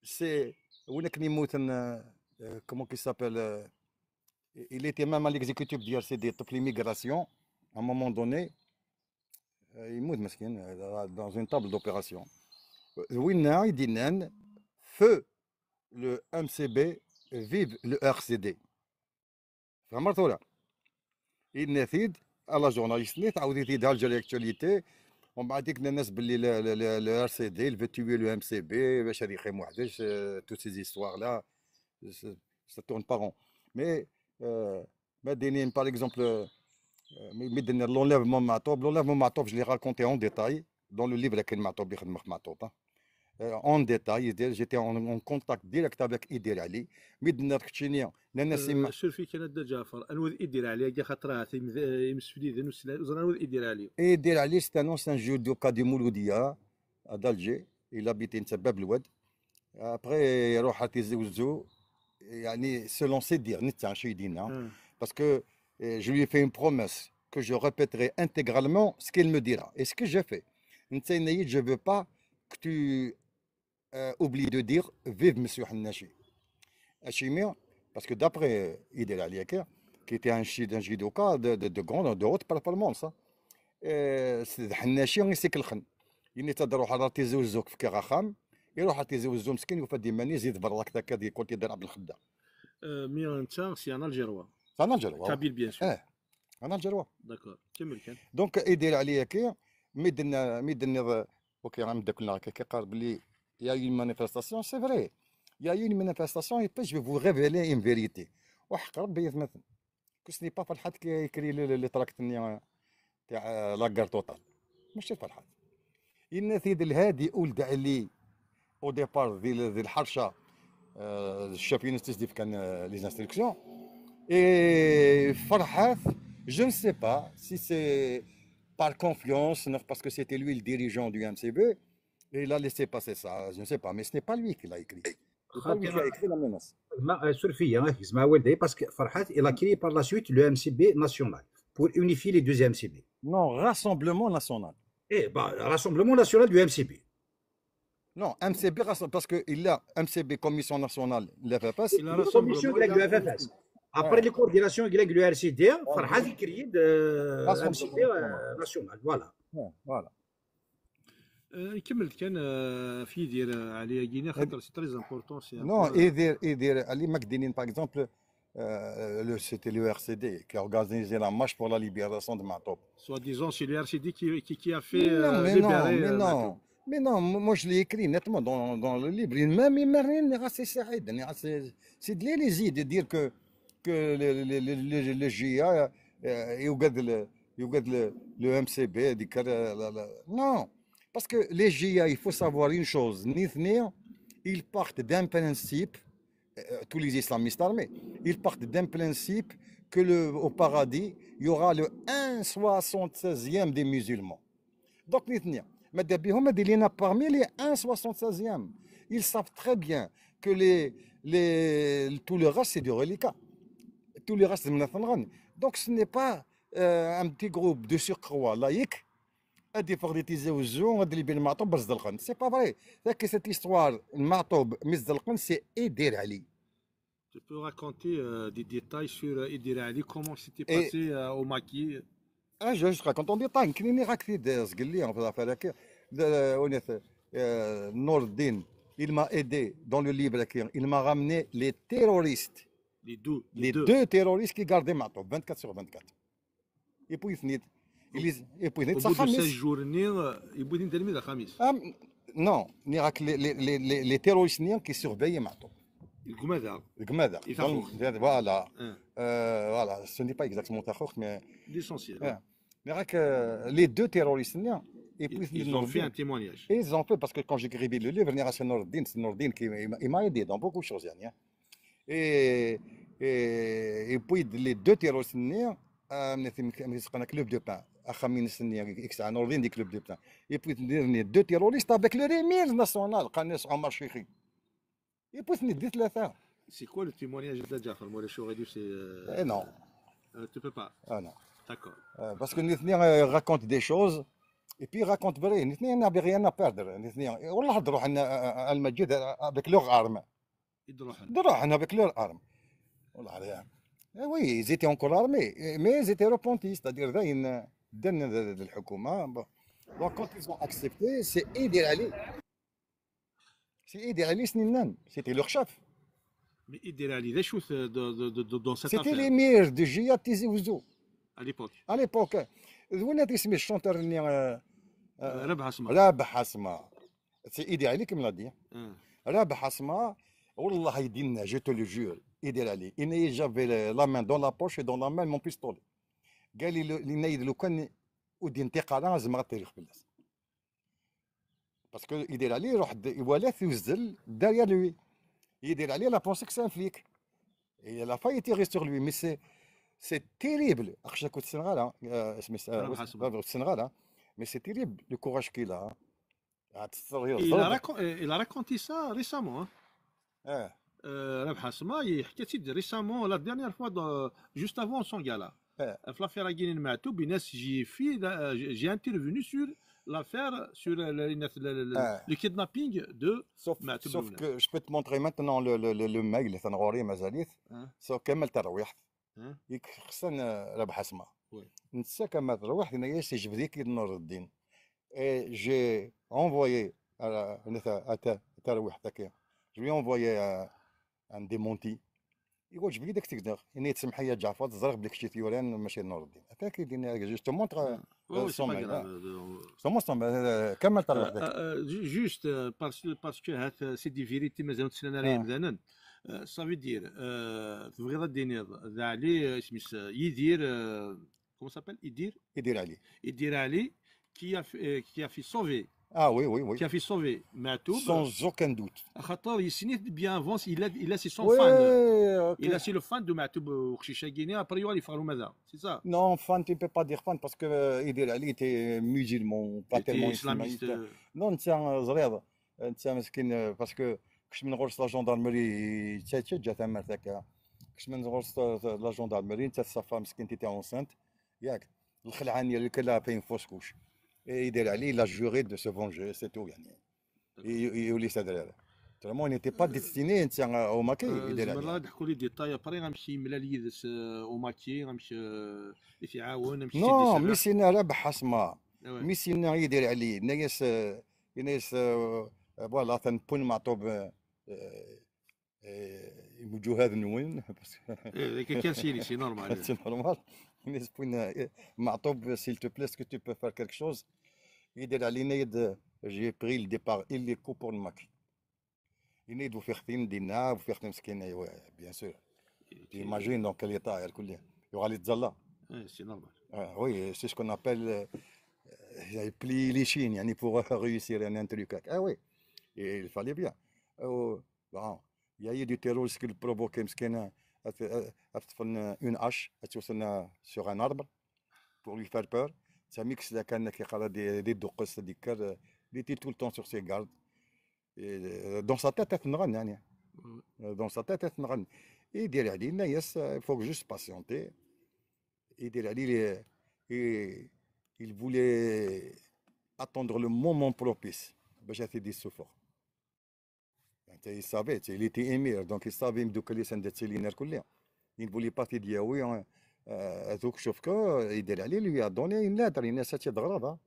c'est, وين كان يموت, euh, euh, comment qu'il s'appelle, euh, il était même à l'exécutif du R C D, طفل l'immigration, à un moment donné, euh, يموت مسكين, euh, dans une table d'opération. Euh, وين يدينان, feu le M C B, vive le R C D. فهمت ولا؟ Il-net-id, à la journaliste-nni, تعاود-it-id على l'actualité. ومن بعد ديك الناس باللي le, le, le, le R C D, il veut tuer le M C B, باش هذه يخيم وحدش, euh, toutes ces histoires-là, ça, ça tourne pas rond. Mais, euh, ما دينين, par exemple, euh, mais, mais l'enlèvement Matoub, l'enlèvement Matoub, je l'ai raconté en détail dans le livre كاين Matoub يخدم في Matoub, hein. Euh, en détail, j'étais en, en contact direct avec Idir Ali. Mais de notre Chini, ناس يما- سير فيك انا دا جعفر, انو ايدير علي كي خاطر عاد يمسفليدن وسنا زرا انو ايدير علي. Idir Ali, c'est un ancien judoka de Mouloudia, d'Alger. Il habite à Bab Loued. Après, يروح تيزي وزو, يعني, selon ses dires, نتا شي دينا. Parce que euh, je lui ai fait une promesse que je répéterai intégralement ce qu'il me dira. Et ce que j'ai fait. نتا ينايد, je veux pas que tu euh, oublies de dire vive Monsieur Hannachi. Achimir, parce que d'après euh, Idir Ali, qui était un, chi- un judoka de, de, de grande, de haute performance, hein, euh, c'est Hannachi, c'est quelqu'un. Il était à Tizi Ouzou, في كيغاخام, يروح à Tizi Ouzou مسكين, يوفى ديما يزيد برا هكذا, كي يكون تيدير عبد الخدا. Euh, mais انت, c'est un Algérois. C'est un Algérois, ouais. Kabyle, bien sûr. Eh, un Algérois. D'accord. كمل كان. Donc, Idir Ali, كي, ميدن, ميدن, euh, ok, عم داكلنا هكا, كي قال بلي il y a eu une manifestation, c'est vrai. Il y a eu une manifestation et puis je vais vous révéler une vérité. وحق ربي يا ثمثن. Que ce n'est pas Farhat qui a écrit le, le, le tract ني تاع la guerre totale. ماشي فرحات. إن سيد الهادي ولد علي au départ ذي ذي الحرشة, آه, الشاف يونس تسديف كان, آه, les instructions. Et فرحات, je ne sais pas si c'est par confiance, non, parce que c'était lui le dirigeant du M C B, et il a laissé passer ça, je ne sais pas, mais ce n'est pas lui qui l'a écrit. C'est pas lui qui a écrit la menace. ما آه، سور فيا آه، زعما والدي parce que فرحات il a créé par la suite le M C B national pour unifier les deux M C B. Non, Rassemblement National. Eh bah, Rassemblement National du M C B. Non, M C B, parce que il a M C B, Commission Nationale, l'F F S. La commission de la F F S. Après les coordinations avec le R C D, فرحات il crée de M C B national. Voilà. Voilà. آه، كملت كان آه، في يدير آه، علي ياكيني خاطر c'est très important. Non, يدير يدير علي مكدينين, par exemple, euh, le, c'était le R C D qui a organisé la marche pour la libération de Matoub. Soi-disant, c'est le R C D qui, qui, qui a fait Non, euh, mais non, libérer mais euh, non. Matoub. Mais non, moi je l'ai écrit nettement dans, dans le livre. Il m'a mis rien, c'est Saïd, c'est de l'hérésie de dire que, que le, le, le, le, le J A, euh, يوقد le, يوقد le, le M C B, ديك, euh, la, la, non. Parce que les J A, il faut savoir une chose. نيثني, ils partent d'un principe, euh, tous les islamistes armés, ils partent d'un principe que le, au paradis, il y aura le un soixante-seizième des musulmans. Donc, نيثني, ماذا بهم هذه لينا parmi les un soixante-seizième. Ils savent très bien que les, les, tout le reste, c'est du reliquat. Tout le reste, c'est منافنغان. Donc, ce n'est pas euh, un petit groupe de surcroît laïque. هادي فغدي تيزي وزو هاد اللي بين معطوب بزدلقن. C'est pas vrai. C'est que cette histoire معطوب مزدلقن, c'est Idir Ali. Tu peux raconter euh, des détails sur euh, Idir Ali, comment c'était Et- passé euh, au maquis. Ah, je, je raconte en détail. كنيني راك في داز, قال لي في الافير هكا. ونث, euh, نور الدين, il m'a aidé dans le livre هكا. Il m'a ramené les terroristes. Les deux. Les deux terroristes qui gardaient معطوب, vingt-quatre sur vingt-quatre. يبويثنيد. يبويثنيد Au bout de صح seize jours, ني يبويثنيد تلميذ خميس. Ah, non, ني راك les, les, les, les, les terroristes ني qui surveillaient معطوب. الكماذا. الكماذا. يتاخوخ. Voilà. Hein. Euh, voilà, ce n'est pas exactement تاخوخ, mais L'essentiel. آه. Mais راك, euh, les deux terroristes ني يبويثنيد Ils ont fait un témoignage. Et ils ont fait, parce que quand j'écrivis le livre, ني راه c'est نور الدين, c'est نور الدين qui il m'a aidé dans beaucoup de choses يعني. Et, et, et puis les deux terroristes ني, آه, من ثم كان يسقنا club de pain. اخا من سني يكسع نور الدين دي club de pain. Et puis les deux terroristes avec le rémir national, قناص عمر شيخي. Et puis ني دي ثلاثة. C'est quoi le témoignage de Jafar Mourad Chouredou, c'est euh, Eh non. euh, tu peux pas. Ah non. D'accord. Euh, parce que ني, ني, euh, raconte des choses. Et puis raconte vrai. ني, ني, on n'avait rien à perdre. ني, ني, والله هضروا حنا, آه, آه, المجيد, آه, avec leurs armes. يدروح. هضروا حنا avec leurs armes. والله rien. Eh oui, ils étaient encore armés, mais ils étaient repentis, c'est-à-dire داين دن الحكومة. Bon. Donc quand ils ont accepté, c'est Idir Ali. C'est Idir Ali سنينان, c'était leur chef. Mais Idir Ali, d acu-t de- de- de- de- dans cette C'était affaire l'émir de J A Tizi Ouzou. À l'époque. À l'époque, d win ad isem-is chanteur-nni, euh, Euh, Rabah Asma. Rabah Asma. C'est Idir Ali qui me l'a dit. Hein. Rabah Asma, والله يدينا, je te le jure, Idir Ali. Il a jamais la main dans la poche et dans la main mon pistolet. قال لي لو- لي نايد لو كان ودي انتقال زعما غتريخ في الناس. Parce que Idir Ali يروح د- يوالاه يوزل derrière lui. Idir Ali, il a pensé que c'est un flic. Et il a failli tirer sur lui, mais c'est c'est terrible. اخشى كنت السنغال, آه, اسمي س- آه, Rabah Asma. السنغال, mais c'est terrible le courage qu'il a. عاد تستغرب. Il a, racon- euh, il a raconté ça récemment. Hein. آه. Euh, Rabah Asma, il a dit récemment, la dernière fois, dans- juste avant son gala. آه. في l'affaire Aguinin Matoub, j'ai fait, euh, j'ai intervenu sur l'affaire, sur le, le- le- le- le- آه. le kidnapping de Sauf, Matoub sauf Lounes. Que je peux te montrer maintenant le, le, le, le mail, تنغوري مازاليت. Hein. Sauf كمال ترويحت. Hein. يك خصنا ربح اسمها. Oui. نسا كما ترويحت، هنا يسجبديك نور الدين. Et j'ai envoyé à, à, à ترويحت هكا. Je lui ai envoyé un, un démenti. يقول جبدي داك تقدر. إني تسمحي يا جعفر، تزرق بليك شي ثيوران ماشي نور الدين. هكا كيدينا، je te montre. Oh, c'est pas grave. Justement, c'est un, euh, كمل تاع وحدك. Juste, euh, parce que, parce que هات, euh, c'est des vérités مازال تسنى عليها مزانا. Euh, ça veut dire, euh, تبغيض ad d-tiniḍ, d Ali, euh, اسمه, euh, Yidir, euh, comment s'appelle, Yidir? Yidir Ali. Yidir Ali, qui a fait, euh, qui a fait sauver. Ah oui, oui, oui. Qui a fait sauver Matoub. Sans aucun doute. خاطر يسني bien avant, il a, il a ses son fan. Oui, ok. Il a ses le fan de Matoub, euh, وقشيشة كيني, après يوالي يفغلو ماذا. C'est ça. Non, fan, tu peux pas dire fan parce que, euh, Yidir Ali était musulman, pas tellement islamiste. Non, c'est un, euh, زريض. انت مسكين، آه، parce que كش من غرس la gendarmerie تاتشجع ثمرتك. كش من غرس la gendarmerie انت تصفى مسكين تيتي enceinte. ياك. الخلعانية اللي كلها فين فوسكوش. يدير عليه la juré de se venger, c'est tout يعني. يولي سادر هذا. Vraiment, il n'était pas destiné انت او ماكي يدير عليه. زعما نضحكوا les détails après غنمشي ملال يدس او ماكي غنمشي يتعاون غنمشي. Non, mais c'est une ربح حسمه. Mais c'est une يدير عليه ناس. Ines, euh, voilà, تنبون معطوب, euh, euh, يمجو هذا نوين. كان سيري, c'est normal. C'est normal. Ines بوين, euh, معطوب, s'il te plaît, est-ce que tu peux faire quelque chose? يدير علينا يد, j'ai pris le départ illico pour الماكي. ينيد وفيختين دينا, وفيختين مسكين, ايوا, bien sûr. T'imagines dans quel état, الكل. يغالي يتزلى. C'est normal. Ah, oui, c'est ce qu'on appelle, euh, euh, plier les chines, يعني, pour réussir un, un truc. Ah oui, il fallait bien. Euh, bon, il y a eu des terroristes qui le provoquaient, مسكين, une hache, sur un arbre, pour lui faire peur. Ça mix la canne qui a des, des, il était tout le temps sur ses gardes. Et, euh, dans sa tête, elle tenait, يعني. Dans sa tête, elle tenait. يدير عليه, il faut juste patienter. يدير عليه, il, il voulait attendre le moment propice. باش يدي السفر. Il savait, il était émir, donc il savait يمدوك اللي سندت لينا الكل. Il voulait pas تيدياوي, hein. Euh, donc, sauf que يدير عليه, lui a donné une lettre, une lettre,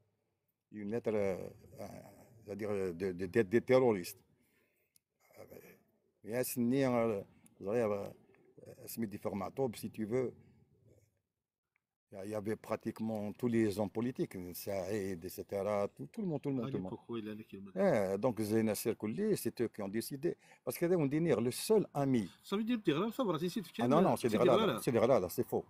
une lettre, euh, euh, c'est-à-dire, euh, de, de, de, des terroristes. يا سني, euh, زرير, euh, اسمي ديفير معطوب, si tu veux. Il y avait pratiquement tous les hommes politiques, Saïd, et cetera. Tout, tout le monde, tout le monde, tout le monde. Eh, donc, Zéna Sirkouli, c'est eux qui ont décidé. Parce que, on dit, le seul ami. Ça veut dire, Ah non, non, c'est des غرارة, c'est des غرارة, c'est faux.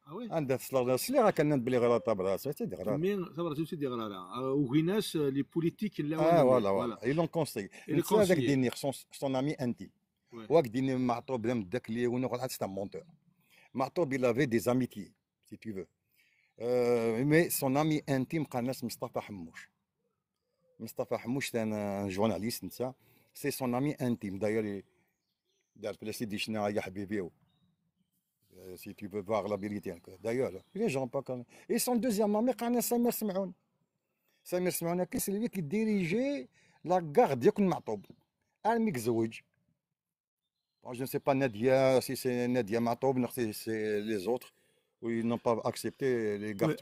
Ah oui. عندها تصلح لها سليغة كان بلي غرارة تاع براسها, c'est des غرارة. Mais ça va, c'est des غرارة. Ugin-as, euh, les politiques, là, ah, voilà, voilà. Ils l'ont conseillé. Son, son ami intime. Ouais. وقت ديني معطوب بلا مداك لي ونقول عاد c'est un menteur. معطوب, il avait des amitiés, si tu veux. Euh, mais son ami intime, قال الناس مصطفى حموش. مصطفى حموش, c'est un, un journaliste, نتا. C'est son ami intime. D'ailleurs, il, دار بلاصتي ديشنا يا حبيبي. Euh, si tu veux voir la vérité, hein. D'ailleurs, les gens pas comme. Et son deuxième ami, قال سمير سمعون. سمير سمعون, c'est lui qui dirigeait la garde ديال معطوب. الميك زوج. Bon, je ne sais pas Nadia, si c'est Nadia Matoub, non, c'est, c'est les autres, où ils n'ont pas accepté les gardes.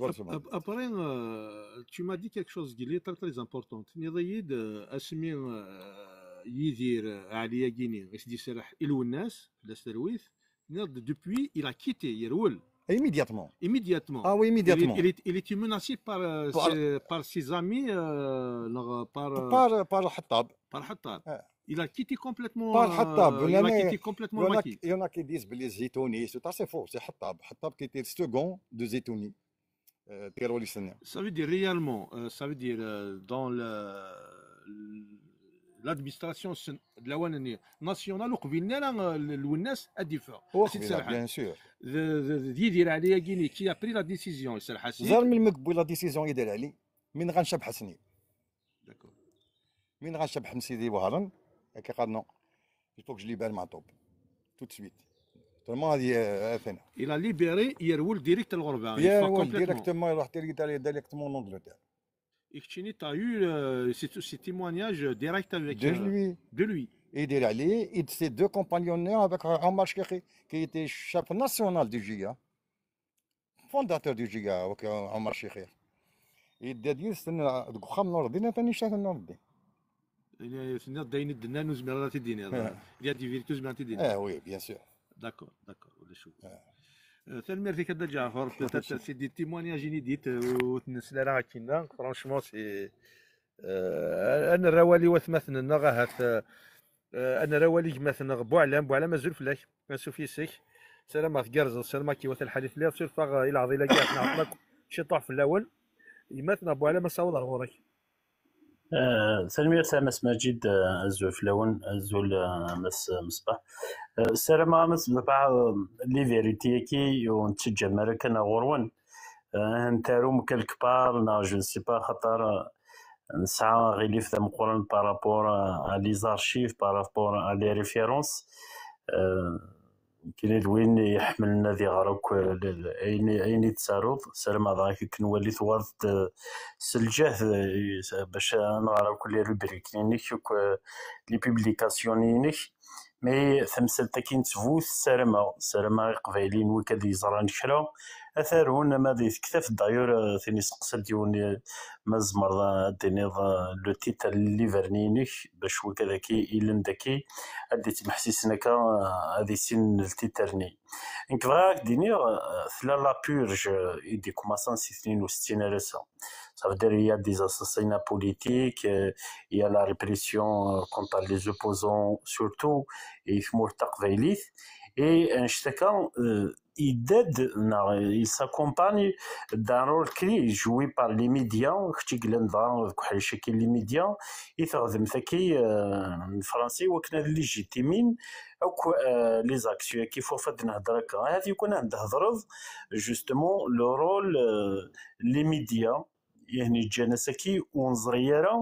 Après, euh, tu m'as dit quelque chose qui est très, très important. Tenniḍ-iyi-d, euh, asmi, euh, Yidir, euh, Ali Agini, i s-d-iserreḥ i Lwennas, la serwit, tenniḍ-d depuis, il a quitté, yerwel. Immédiatement. Immédiatement. Ah oui, immédiatement. Il est, il est, il était menacé par, euh, par ses, par ses amis, euh, par, par Hattab. Par Hattab. Il a quitté complètement, par Hattab. Il a quitté complètement. Il y en a qui disent que les Zitouni, c'est assez faux. C'est Hattab. Hattab qui était le second de Zitouni, euh, terroriste. Ça veut dire réellement, euh, ça veut dire, euh, dans le, l'administration de la nationale, uqbel-nni ara, euh, Lwennas ad iffeɣ. Bien sûr. D Yidir Ali Agini qui a pris la décision, iserreḥ-as-id. Ẓer melmi yewwi la décision Yidir Ali, min ɣa Ncabḥ Sni. D'accord. Min ɣa Ncabḥ Sidi Wehran, akka qqaren, non. Il faut que je libère Matoub. Tout de suite. Autrement, هذه, euh, ثانية. Il a libéré, yerwel direct à l'Orba. Yerwel complètement. Directement, يروح direct-, directement en Angleterre. Et que tu as eu, euh, ces, ces témoignages directs avec, de lui. De lui. Et de lui. Et de ses deux compagnons avec, euh, Omar Chekhi, qui était chef national du J A. Fondateur du J A, donc, euh, Omar Chekhi. يدير يستنى ديك خام نور الدين ثاني شاف نور الدين. يعني سنة داين الدنان وزمير راه تديني هذا. Il y a des vérités وزمير تديني. Eh oui, bien sûr. D'accord, d'accord, ولا شو. Euh, tanemmirt-ik a Dda Ǧaɛfer, peut-être c'est des témoignages inédits, euh, ur t-nesla ara akkinna. Franchement, c'est, euh, ad nerr awal i watmaten-nneɣ ahat, euh, euh, ad nerr awal i gma-tneɣ Buɛlam. Buɛlam, azul fell-ak, ansuf yes-k. Ssarameɣ tgerrzeḍ, ssarameɣ ad k-iwata lḥal i telliḍ, surtout, euh, i leɛḍil-agi, ahat nɛeṭṭel akk ciṭuḥ fell-awen. Gma-tneɣ Buɛlam, asawaḍ ar ɣur-k. Eh, tanemmirt a Mass Maǧid, eh, azul fell-awen, azul, eh, a Mass Meṣbaḥ. Eh, ssarameɣ a Mass Meṣbaḥ, eh, les vérités-agi ur nettaǧǧam ara kan ɣur-wen. Eh, ad ten-tarum quelque part, neɣ je ne sais pas, xaṭer, eh, nesɛa aɣilif d ameqqran par rapport à, à les archives, par rapport à les références. Eh, Nekkini d win iḥemmlen ad iɣer akk, eh, l-, l-, ayen, ayen i d-taruḍ. Ssarameɣ dɣa akken nwali tuɣaleḍ-d, eh, s lǧehd, eh, bac ad nɣer akk les rubriques-inek, akk, eh, les publications-inek. Mais tamsalt-agi n ttbut, ssarameɣ, ssarameɣ Iqbayliyen wakk ad yeẓran kra, ad t-arun ama di tektabt. D'ailleurs, eh, tin iseqsa-d yiwen, eh, ma tzemreḍ ad d-tiniḍ, eh, le titre n liberni-inek, bac wakk ad aki illan daki, ad d-itmeḥsisen akka, eh, ad issinen ltitter-nni. Nekk bɣiɣ ad ak-d-iniɣ, eh, tella la purge, eh, i d-ikkumaṣan si tnin u settin ar ass-a. Ça veut dire, il y a des assassinats politiques, eh, il y a la répression, eh, contre les opposants, surtout, i tmurt taqbaylit. Et annect-akka, eh, yedda-d, neɣ il s'accompagne d'un rôle clé joué par les médias, kečč i yellan dɣa deg uḥric-agi n les médias, i teɣdemt-agi, eh, n Fransa, i wakken ad légitimin akk, eh, les actions-agi f waf ad d-nehder akka. Ahat yukan ad d-thedreḍ, justement, le rôle, eh, les médias, yani ǧǧan-as-agi ur neẓri ara,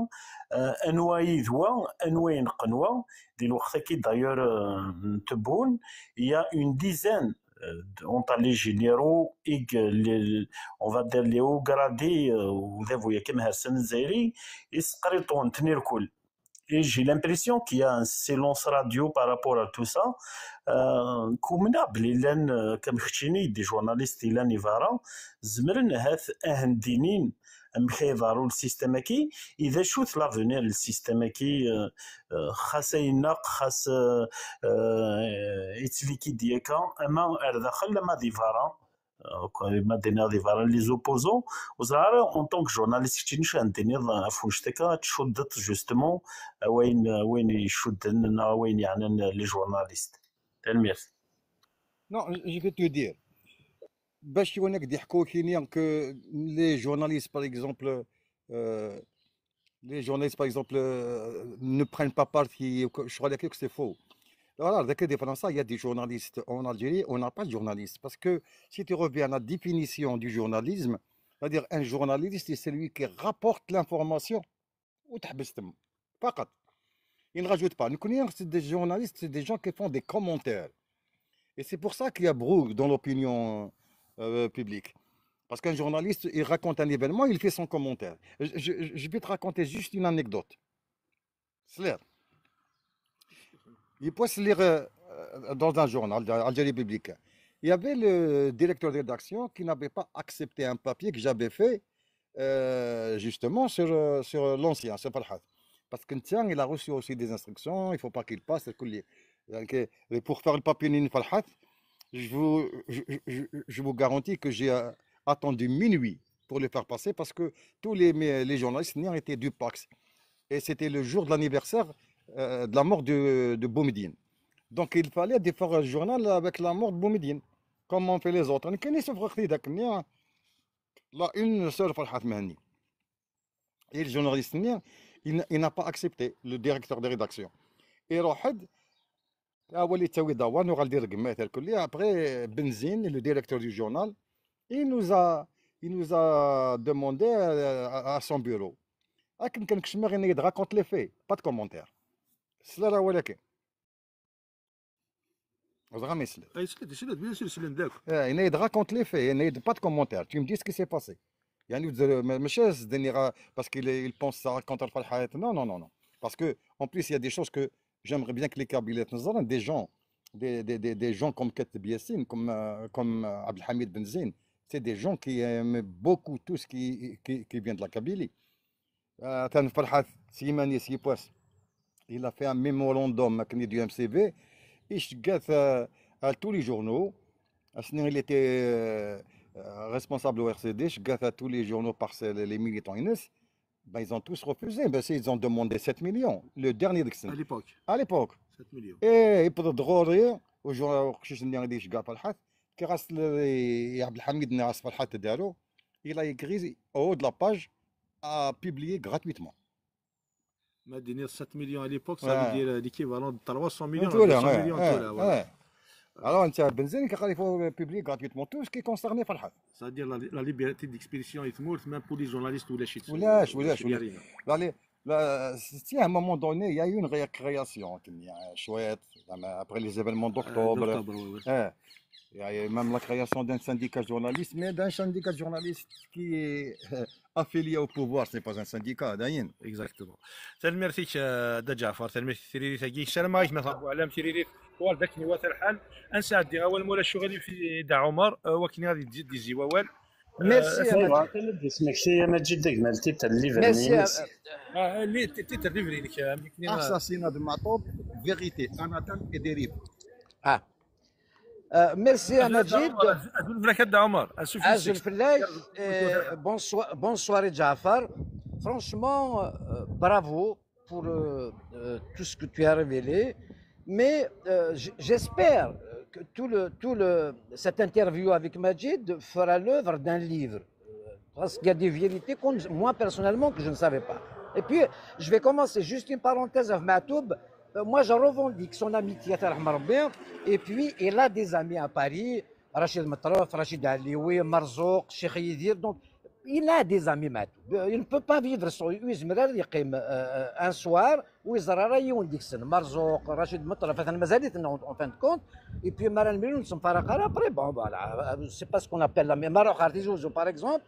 eh, anwa i d wa, anwa ineqqen wa. Di lweqt-agi, d'ailleurs, eh, n Tebboune, il y a une dizaine, eh, d-, entre les généraux, i g-, les, on va dire les hauts gradés, eh, udabu-agi amhersan azzayri, i sqriṭun-ten irkul. Et j'ai l'impression qu'il y a un silence radio par rapport à tout ça. Euh, kumna belli llan, euh, comme keččini, des journalistes i llan i berra, zemren ahat ad hen-d-inin amek ay iḍerru le système-agi, i d acu-t l'avenir le système-agi, euh, euh, xas ay ineqq, xas, euh, euh, yettlikidi akka, ama ar daxel, ama di berra. Euh, ma d-iniɣ di berra les opposants, ur ẓriɣ ara, en tant que journaliste, keččini acu ad d-tiniḍ ɣef wannect-akka, ad tcuddeḍ justement, euh, wayen, euh, wayen icudden neɣ wayen yeɛnan les journalistes. Tanemmirt. Non, je vais te dire. Bac yiwen ad k-d-yeḥku kini que les journalistes, par exemple, euh, les journalistes, par exemple, euh, ne prennent pas parti, ccɣel-agi, c'est faux. Alors, d'accord, des Français, il y a des journalistes en Algérie, on n'a pas de journalistes. Parce que si tu reviens à la définition du journalisme, c'est-à-dire un journaliste, c'est celui qui rapporte l'information. وتحبس تما. فقط. Il ne rajoute pas. نكوني، c'est des journalistes, c'est des gens qui font des commentaires. Et c'est pour ça qu'il y a brouille dans l'opinion, euh, publique. Parce qu'un journaliste, il raconte un événement, il fait son commentaire. Je, je, je vais te raconter juste une anecdote. C'est clair. Il peut se lire, euh, dans un journal, dans Algérie Publique. Il y avait le directeur de rédaction qui n'avait pas accepté un papier que j'avais fait, euh, justement sur, euh, sur l'ancien, sur Falhat. Parce que tiens, il a reçu aussi des instructions, il faut pas qu'il passe, le collier. Donc, euh, pour faire le papier Nini Falhat, je vous, je, je, je, je vous garantis que j'ai, euh, attendu minuit pour le faire passer parce que tous les, les journalistes étaient du Pax. Et c'était le jour de l'anniversaire, euh, de la mort de, de Boumediene. Donc il fallait de faire un journal avec la mort de Boumediene, comme on fait les autres. كاين اللي سوف غير داك النية. La une sur Falhat Mehni. Et le journaliste, il n'a pas accepté, le directeur de rédaction. Et Rohed, après, Benzine, le directeur du journal, il nous a, il nous a demandé à, à, à son bureau. Akken kan kecmeɣ, yenna-yi-d raconte les faits, pas de commentaire. Sliɣ ula kan. Ẓriɣ ma yesla. Ay, yesla-d, yesla-d, bien sûr, yesla-d akk. Eh, yenna-yi-d raconte les faits, yenna-yi-d pas de commentaire. Tu me dis ce qui s'est passé. يعني, mačči ad s-d-iniɣ, parce qu'il, il pense ça contre Falhat. Non, non, non, non. Parce que, en plus, il y a des choses que j'aimerais bien que les Kabyles atent-ẓren, des gens, des, des, des, des gens comme Kateb Yassine, comme, euh, comme, euh, Abdelhamid Benzine, c'est des gens qui aiment beaucoup tout ce qui, qui, qui vient de la Kabylie. Euh, atan Falhat, Slimani, Sipwas, il a fait un mémorandum avec du M C V, et je guette, euh, à tous les journaux, Asni, il était euh, euh, responsable au R C D, je gâte à tous les journaux parce que les militants, ils, ben, ils ont tous refusé. Ben, ils ont demandé sept millions. Le dernier d'Excel. À l'époque, À l'époque. sept millions. Et il peut drôle, au jour où je suis venu, je gâte pas le hat. Qui reste le, Abdelhamid Naras Falhat Daro. Il a écrit au haut de la page, a publié gratuitement. ما ديني sept millions à l'époque, ça Ouais. veut dire l'équivalent de trois cents millions, Voilà, deux cents ouais, millions, ouais, voilà, voilà. ouais. Alors, on tient Benzène, car il faut publier gratuitement tout ce qui est concerné Falhat. C'est-à-dire la, la liberté d'expression est morte, même pour les journalistes ou les chutes. ولاش ولاش ولاش. Allez, là, c'est- à un moment donné, il y a eu une récréation, il y a un chouette, après les événements d'octobre. D'octobre, oui, oui. Hein. Il y a même la création d'un syndicat journaliste, mais d'un syndicat journaliste qui est euh, affilié au pouvoir, ce n'est pas un syndicat, d'ailleurs. Exactement. Tanemmirt-ik, euh, Da Ǧaɛfar, tanemmirt-ik tiririt-agi. Ssarameɣ-ak ma tṛebbu ɛlam tiririt, war d akken iwata lḥal. Ad nesɛeddi awal mura ccɣel i Da Ɛumar, euh, wakken ad d-izzi wawal. Merci, Euh, à Aywa, Madjid. Atan ad d-yesmekti a Maǧid deg-mal tiṭ n Merci, livre-nni-ines. euh, Ah, li- ti- titre livre-inek, euh, amek-nni, euh, Assassinat de Matoub, vérité, anathème et dérive. Ah. Euh, merci à Majid. Azul fell-ak a Da Ɛumar. Azul Azul fell-ak. fell-ak. Euh, bonsoir, bonsoir Ǧaɛfar. Franchement, euh, bravo pour euh, euh, tout ce que tu as révélé. Mais euh, j- j'espère que tout le, tout le, cette interview avec Majid fera l'œuvre d'un livre. Parce qu'il y a des vérités que moi personnellement que je ne savais pas. Et puis, je vais commencer juste une parenthèse avec Matoub. Euh, Moi, je revendique son amitié à Tarah Marbi. Et puis, il a des amis à Paris. Rachid Matraf, Rachid Alioui, Marzouk, Cheikh Yidir. Donc, il a des amis, Matoub. Euh, Il ne peut pas vivre sans eux. يزمر يقيم, euh, un soir, ويزرع راه يون ديكسن. Marzouk, Rachid Matraf, هذا مازال يتنا, en fin de compte. Et puis, Maran Milou, nous sommes après, bon, voilà. Euh, C'est pas ce qu'on appelle la mémoire. Artijozo, par exemple,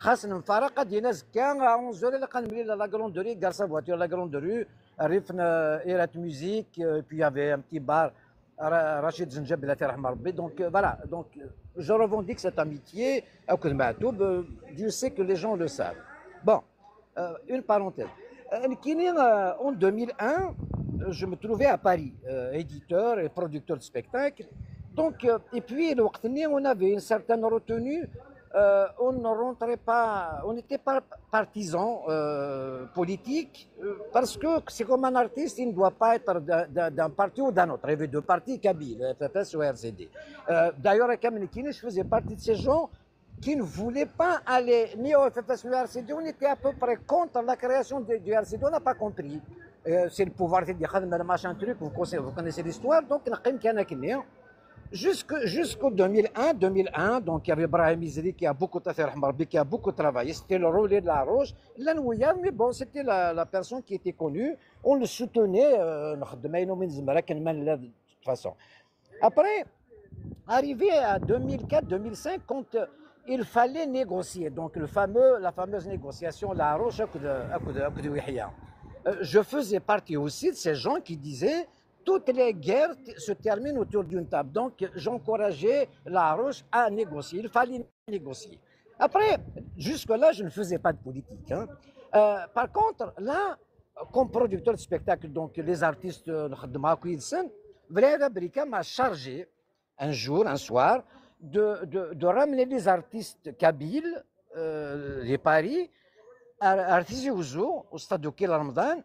خاصنا نفارق دينا زكا à onze heures, la grande rue, garde sa voiture, la grande rue, arrive, euh, Erat Musique, euh, et puis il y avait un petit bar, Ra- Rachid Zenjab, la terre Marbi. Donc euh, voilà, donc euh, je revendique cette amitié avec Matoub. Euh, Dieu sait que les gens le savent. Bon, euh, une parenthèse. Euh, nekkini, euh, en deux mille un, euh, je me trouvais à Paris, euh, éditeur et producteur de spectacles. Donc, euh, et puis, الوقت ني, on avait une certaine retenue. Euh, on ne rentrait pas, on n'était pas partisan euh, politique, euh, parce que c'est comme un artiste, il ne doit pas être d'un- d'un d'un parti ou d'un autre. Il y avait deux partis, Kabylie, le F F S ou R C D. Euh, D'ailleurs, à Kamnikini, je faisais partie de ces gens qui ne voulaient pas aller ni au F F S ni au R C D. On était à peu près contre la création de- du R C D. On n'a pas compris. Euh, c'est le pouvoir qui dit, machin truc, vous connaissez, vous connaissez l'histoire, donc نقيم كان كني. Jusque- Jusqu'au deux mille un, deux mille un, donc il y avait Brahim Izri qui a beaucoup, qui a beaucoup travaillé, c'était le relais de la Roche. Là, nous, mais bon, c'était la, la personne qui était connue, on le soutenait, euh, نخدم عينو من زمرة كان ما نلا, de toute façon. Après, arrivé à deux mille quatre, deux mille cinq, quand euh, il fallait négocier, donc le fameux, la fameuse négociation, la Roche, أكد- أكد- أكد ويحيى. Euh, je faisais partie aussi de ces gens qui disaient toutes les guerres t- se terminent autour d'une table. Donc, j'encourageais la Roche à négocier. Il fallait négocier. Après, jusque-là, je ne faisais pas de politique, hein. Euh, par contre, là, comme producteur de spectacle, donc les artistes, euh, نخدم معاك ويدسن, Vlad Abrika m'a chargé un jour, un soir, de, de, de ramener les artistes kabyles euh, de Paris à, à Tizi Ouzou, au stade de Kil Ramadan.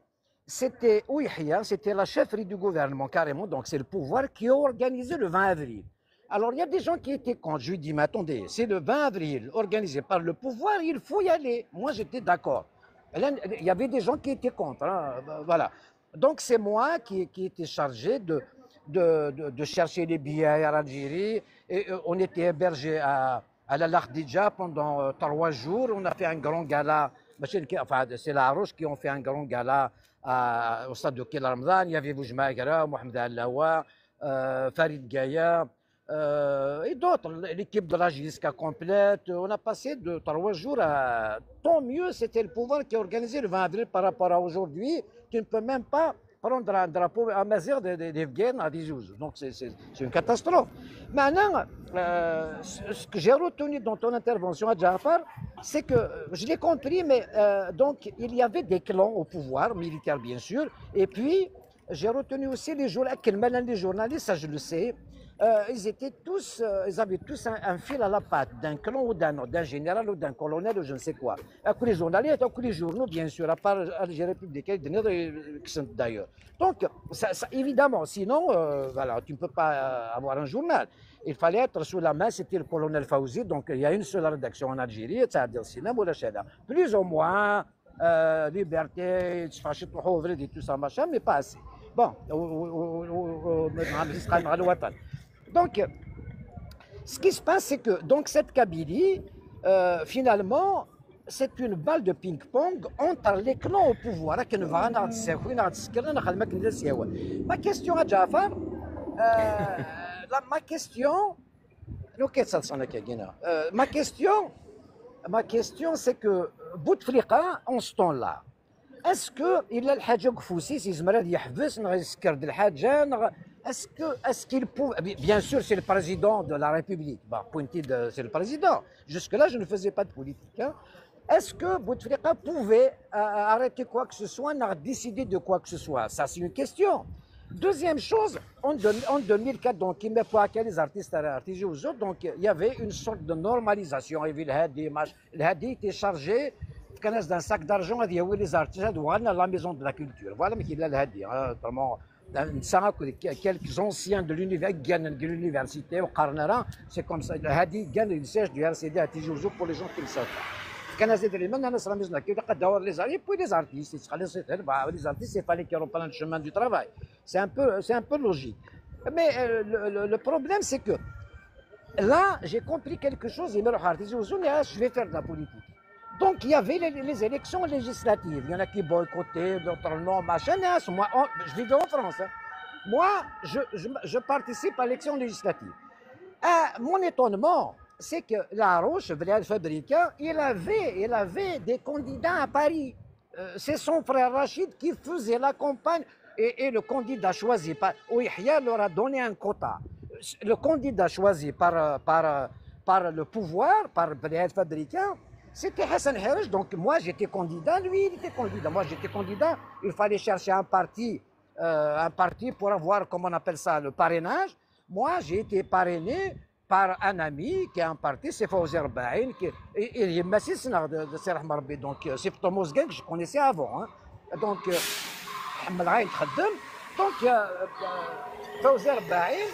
C'était Ouihia, c'était la chefferie du gouvernement carrément, donc c'est le pouvoir qui a organisé le vingt avril. Alors il y a des gens qui étaient contre. Je lui dis, mais attendez, c'est le vingt avril organisé par le pouvoir, il faut y aller. Moi j'étais d'accord. Là, il y avait des gens qui étaient contre, hein, voilà. Donc c'est moi qui, qui étais chargé de, de, de, de chercher les billets à Algérie. Et euh, on était hébergé à, à la Lahdija pendant euh, trois jours. On a fait un grand gala. Enfin, c'est la Roche qui ont fait un grand gala à- au stade de Kil Ramadan. Il y avait Boujmagra, Mohamed Alawa, euh, Farid Gaïa, euh, et d'autres, l'équipe de la J S K complète. On a passé deux, trois jours à... Tant mieux, c'était le pouvoir qui a organisé le vingt avril par rapport à aujourd'hui. Tu ne peux même pas prendre un drapeau amazigh de, de, de Vienne à Tizi Ouzou. Donc c'est- c'est c'est une catastrophe. Maintenant, euh, ce ce que j'ai retenu dans ton intervention à Jafar, c'est que euh, je l'ai compris, mais euh, donc il y avait des clans au pouvoir, militaire bien sûr, et puis J'ai retenu aussi les journalistes, les journalistes, ça je le sais. Euh, ils étaient tous, euh, ils avaient tous un, un, fil à la patte, d'un clan ou d'un autre, d'un général ou d'un colonel ou je ne sais quoi. Akk les journalistes, akk les journaux, bien sûr, à part Algérie Républicaine, d'ailleurs. Donc, ça, ça, évidemment, sinon, euh, voilà, tu ne peux pas avoir un journal. Il fallait être sous la main, c'était le colonel Fauzi, donc il y a une seule rédaction en Algérie, c'est-à-dire Sina Moulachela. Plus ou moins, euh, Liberté, tout ça, machin, mais pas assez. Bon, donc, ce qui se passe, c'est que donc cette Kabylie, euh, finalement, c'est une balle de ping-pong entre les clans au pouvoir. Ma question à Jafar, euh, la, ma question, euh, ma question, ma question, c'est que Bouteflika, en ce temps-là, est-ce que il a le حاجة كفوسيس يزمر هذا يحبس نغ يسكر د الحاجة نغ est-ce que est-ce qu'il peut bien sûr c'est le président de la République, bah, pointé de c'est le président. Jusque-là je ne faisais pas de politique, hein. Est-ce que Bouteflika pouvait euh, arrêter quoi que ce soit, décider de quoi que ce soit? Ça c'est une question. Deuxième chose, en, en deux mille quatre, donc, il me faut les artistes à donc il y avait une sorte de normalisation. Et puis, le Hadi, le Hadi était chargé d'un sac d'argent à les artistes à la maison de la culture. Voilà, mais il a le Hadi, hein, vraiment. Quelques anciens de l'université, c'est comme ça. Le Hadi gagne une siège du R C D à Tizi Ouzou pour les gens qui le savent. كان زيد اليمن انا صرا مزنا كي قد دور les artistes, puis les artistes, les artistes, il fallait qu'ils reprennent le chemin du travail. C'est un peu, c'est un peu logique. Mais euh, le, le, le, problème, c'est que là, j'ai compris quelque chose. Je vais faire de la politique. Donc, il y avait les, les élections législatives. Il y en a qui boycottaient, d'autres non, machin. Moi, on, je vivais en France. Hein. Moi, je, je, je, participe à l'élection législative. À mon étonnement, c'est que Larouche, Blaise Fabrica, il avait, il avait des candidats à Paris. Euh, c'est son frère Rachid qui faisait la campagne et, et le candidat choisi par Ouihia leur a donné un quota. Le candidat choisi par, par, par le pouvoir, par Blaise Fabrica, c'était Hassan Hirch. Donc moi, j'étais candidat, lui, il était candidat. Moi, j'étais candidat. Il fallait chercher un parti, euh, un parti pour avoir, comment on appelle ça, le parrainage. Moi, j'ai été parrainé par un ami qui est un parti, c'est Fawzi Rebbaïn, qui est Massis de, de Serh Marbi, donc euh, c'est Thomas Gang que je connaissais avant. Hein. Donc, euh, donc euh, Fawzi Rebbaïn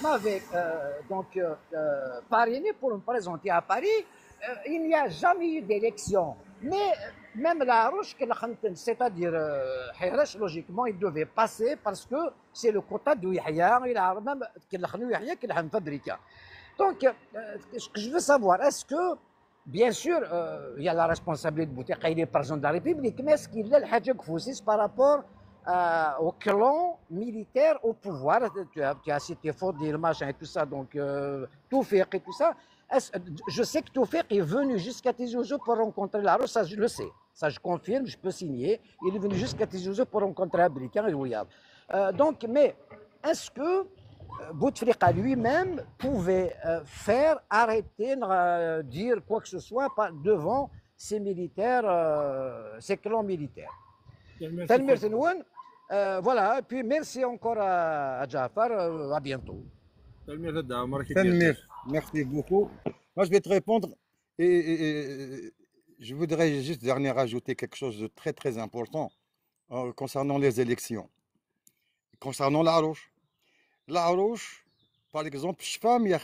m'avait euh, donc euh, euh, parrainé pour me présenter à Paris. Euh, il n'y a jamais eu d'élection. Mais même Larouche, c'est-à-dire euh, Hirch, logiquement, il devait passer parce que c'est le quota de Ouihia, il a même كيلحنوا Ouihia كيلحن Fabrica. Donc, euh, ce que je veux savoir, est-ce que, bien sûr, euh, il y a la responsabilité de Bouteflika, il est président de la République, mais est-ce qu'il a le حاجة كفوسيس par rapport euh, au clan militaire au pouvoir? Tu as, tu as cité Fodil, machin et tout ça, donc euh, Toufic et tout ça. Je sais que Toufic est venu jusqu'à Tizi Ouzou pour rencontrer Larouche, ça je le sais. Ça, je confirme, je peux signer. Il est venu jusqu'à Tizi Ouzou pour rencontrer Fabrica et Ouihia. Euh, donc, mais est-ce que euh, Bouteflika lui-même pouvait euh, faire arrêter, euh, dire quoi que ce soit devant ces militaires, euh, ces clans militaires? Voilà, et puis merci encore à, à Jafar, euh, à bientôt. Merci beaucoup. Moi, je vais te répondre et, et, et je voudrais juste dernier rajouter quelque chose de très très important euh, concernant les élections. Concernant Larouche. Larouche, par exemple, je femme, il y a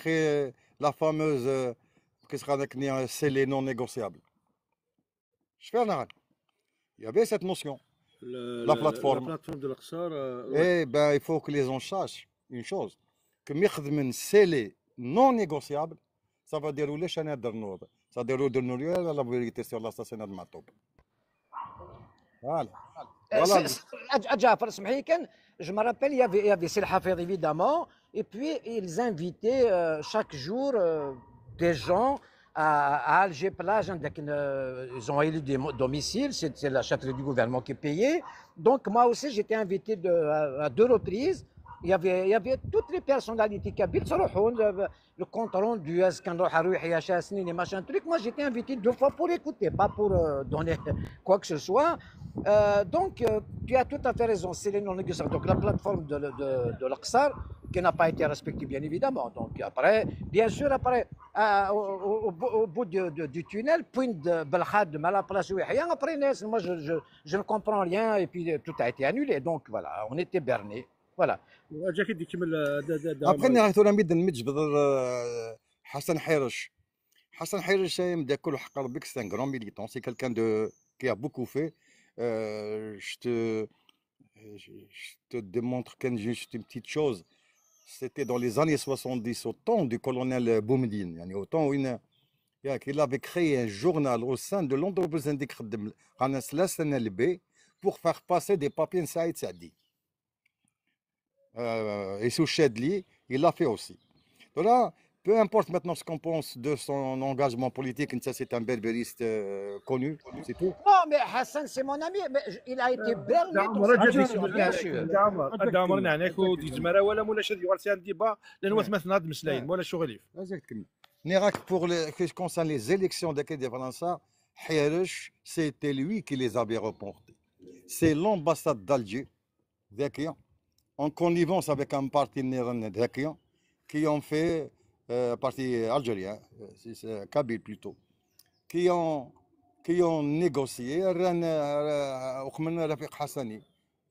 la fameuse euh, scellé non négociable. Je fais il y avait cette notion. La, la, plateforme. La plateforme de l'Aqsar. Euh, ouais. Eh bien, il faut que les gens sachent une chose. Que Mirkhdmen scellé non négociable, ça va dérouler chez Nader Nour. Ça déroule de Nour la vérité sur l'assassinat de Matoub. Voilà. Voilà. Jafar, je me rappelle, il y avait, il y avait Selhafir, évidemment, et puis ils invitaient euh, chaque jour euh, des gens à, à Alger Plage, hein, euh, ils ont élu des domiciles, c'est la châterie du gouvernement qui payait. Donc moi aussi, j'étais invité de, à, à, deux reprises Il y avait, il y avait toutes les personnalités kabyles, le, le compte rendu, est-ce qu'on a réussi à chasser les machins, trucs. Moi, j'étais invité deux fois pour écouter, pas pour euh, donner quoi que ce soit. Euh, donc, euh, tu as tout à fait raison, c'est les non-négociables. Donc, la plateforme de, de, de l'Aqsar, qui n'a pas été respectée, bien évidemment. Donc, après, bien sûr, après, euh, au, au, au, bout de, de, du tunnel, point de Belkhadem à la place où il y a, après, moi, je, je, je ne comprends rien, et puis euh, tout a été annulé. Donc, voilà, on était bernés. Voilà. Après, نعرف ترى ميدن متجبد حسن حيرش. حسن حيرش مداكل حق ربك, c'est un grand militant, c'est quelqu'un de qui a beaucoup fait. Euh, je te je te démontre quand juste une petite chose. C'était dans les années soixante-dix, au temps du colonel Boumediene, يعني, au temps où il, il avait créé un journal au sein de l'entreprise اللي كنت خدم, قناة ثلاثة N L B, pour faire passer des papiers de Saïd Saadi. Euh, et Souchedli, il l'a fait aussi. Voilà, peu importe maintenant ce qu'on pense de son engagement politique, c'est un berbériste euh, connu, c'est tout. Non, mais Hassan, c'est mon ami, mais il a été berné dans sa gestion, bien sûr. هذا عمرنا هناك وديك مره ولا مولاش هذه يغال سي ان ديبا لان وثمثنا هاد المسلايين ولا شو غليف. ني راك pour les, ce qui concerne les élections de de França, Hirish, c'était lui qui les avait reportées. C'est l'ambassade d'Alger, ذاكيا, en connivence avec un parti ذاكيا, qui ont fait, euh, parti algérien, euh, kabyle plutôt, qui ont, qui ont négocié, وقمنا رفيق حسني,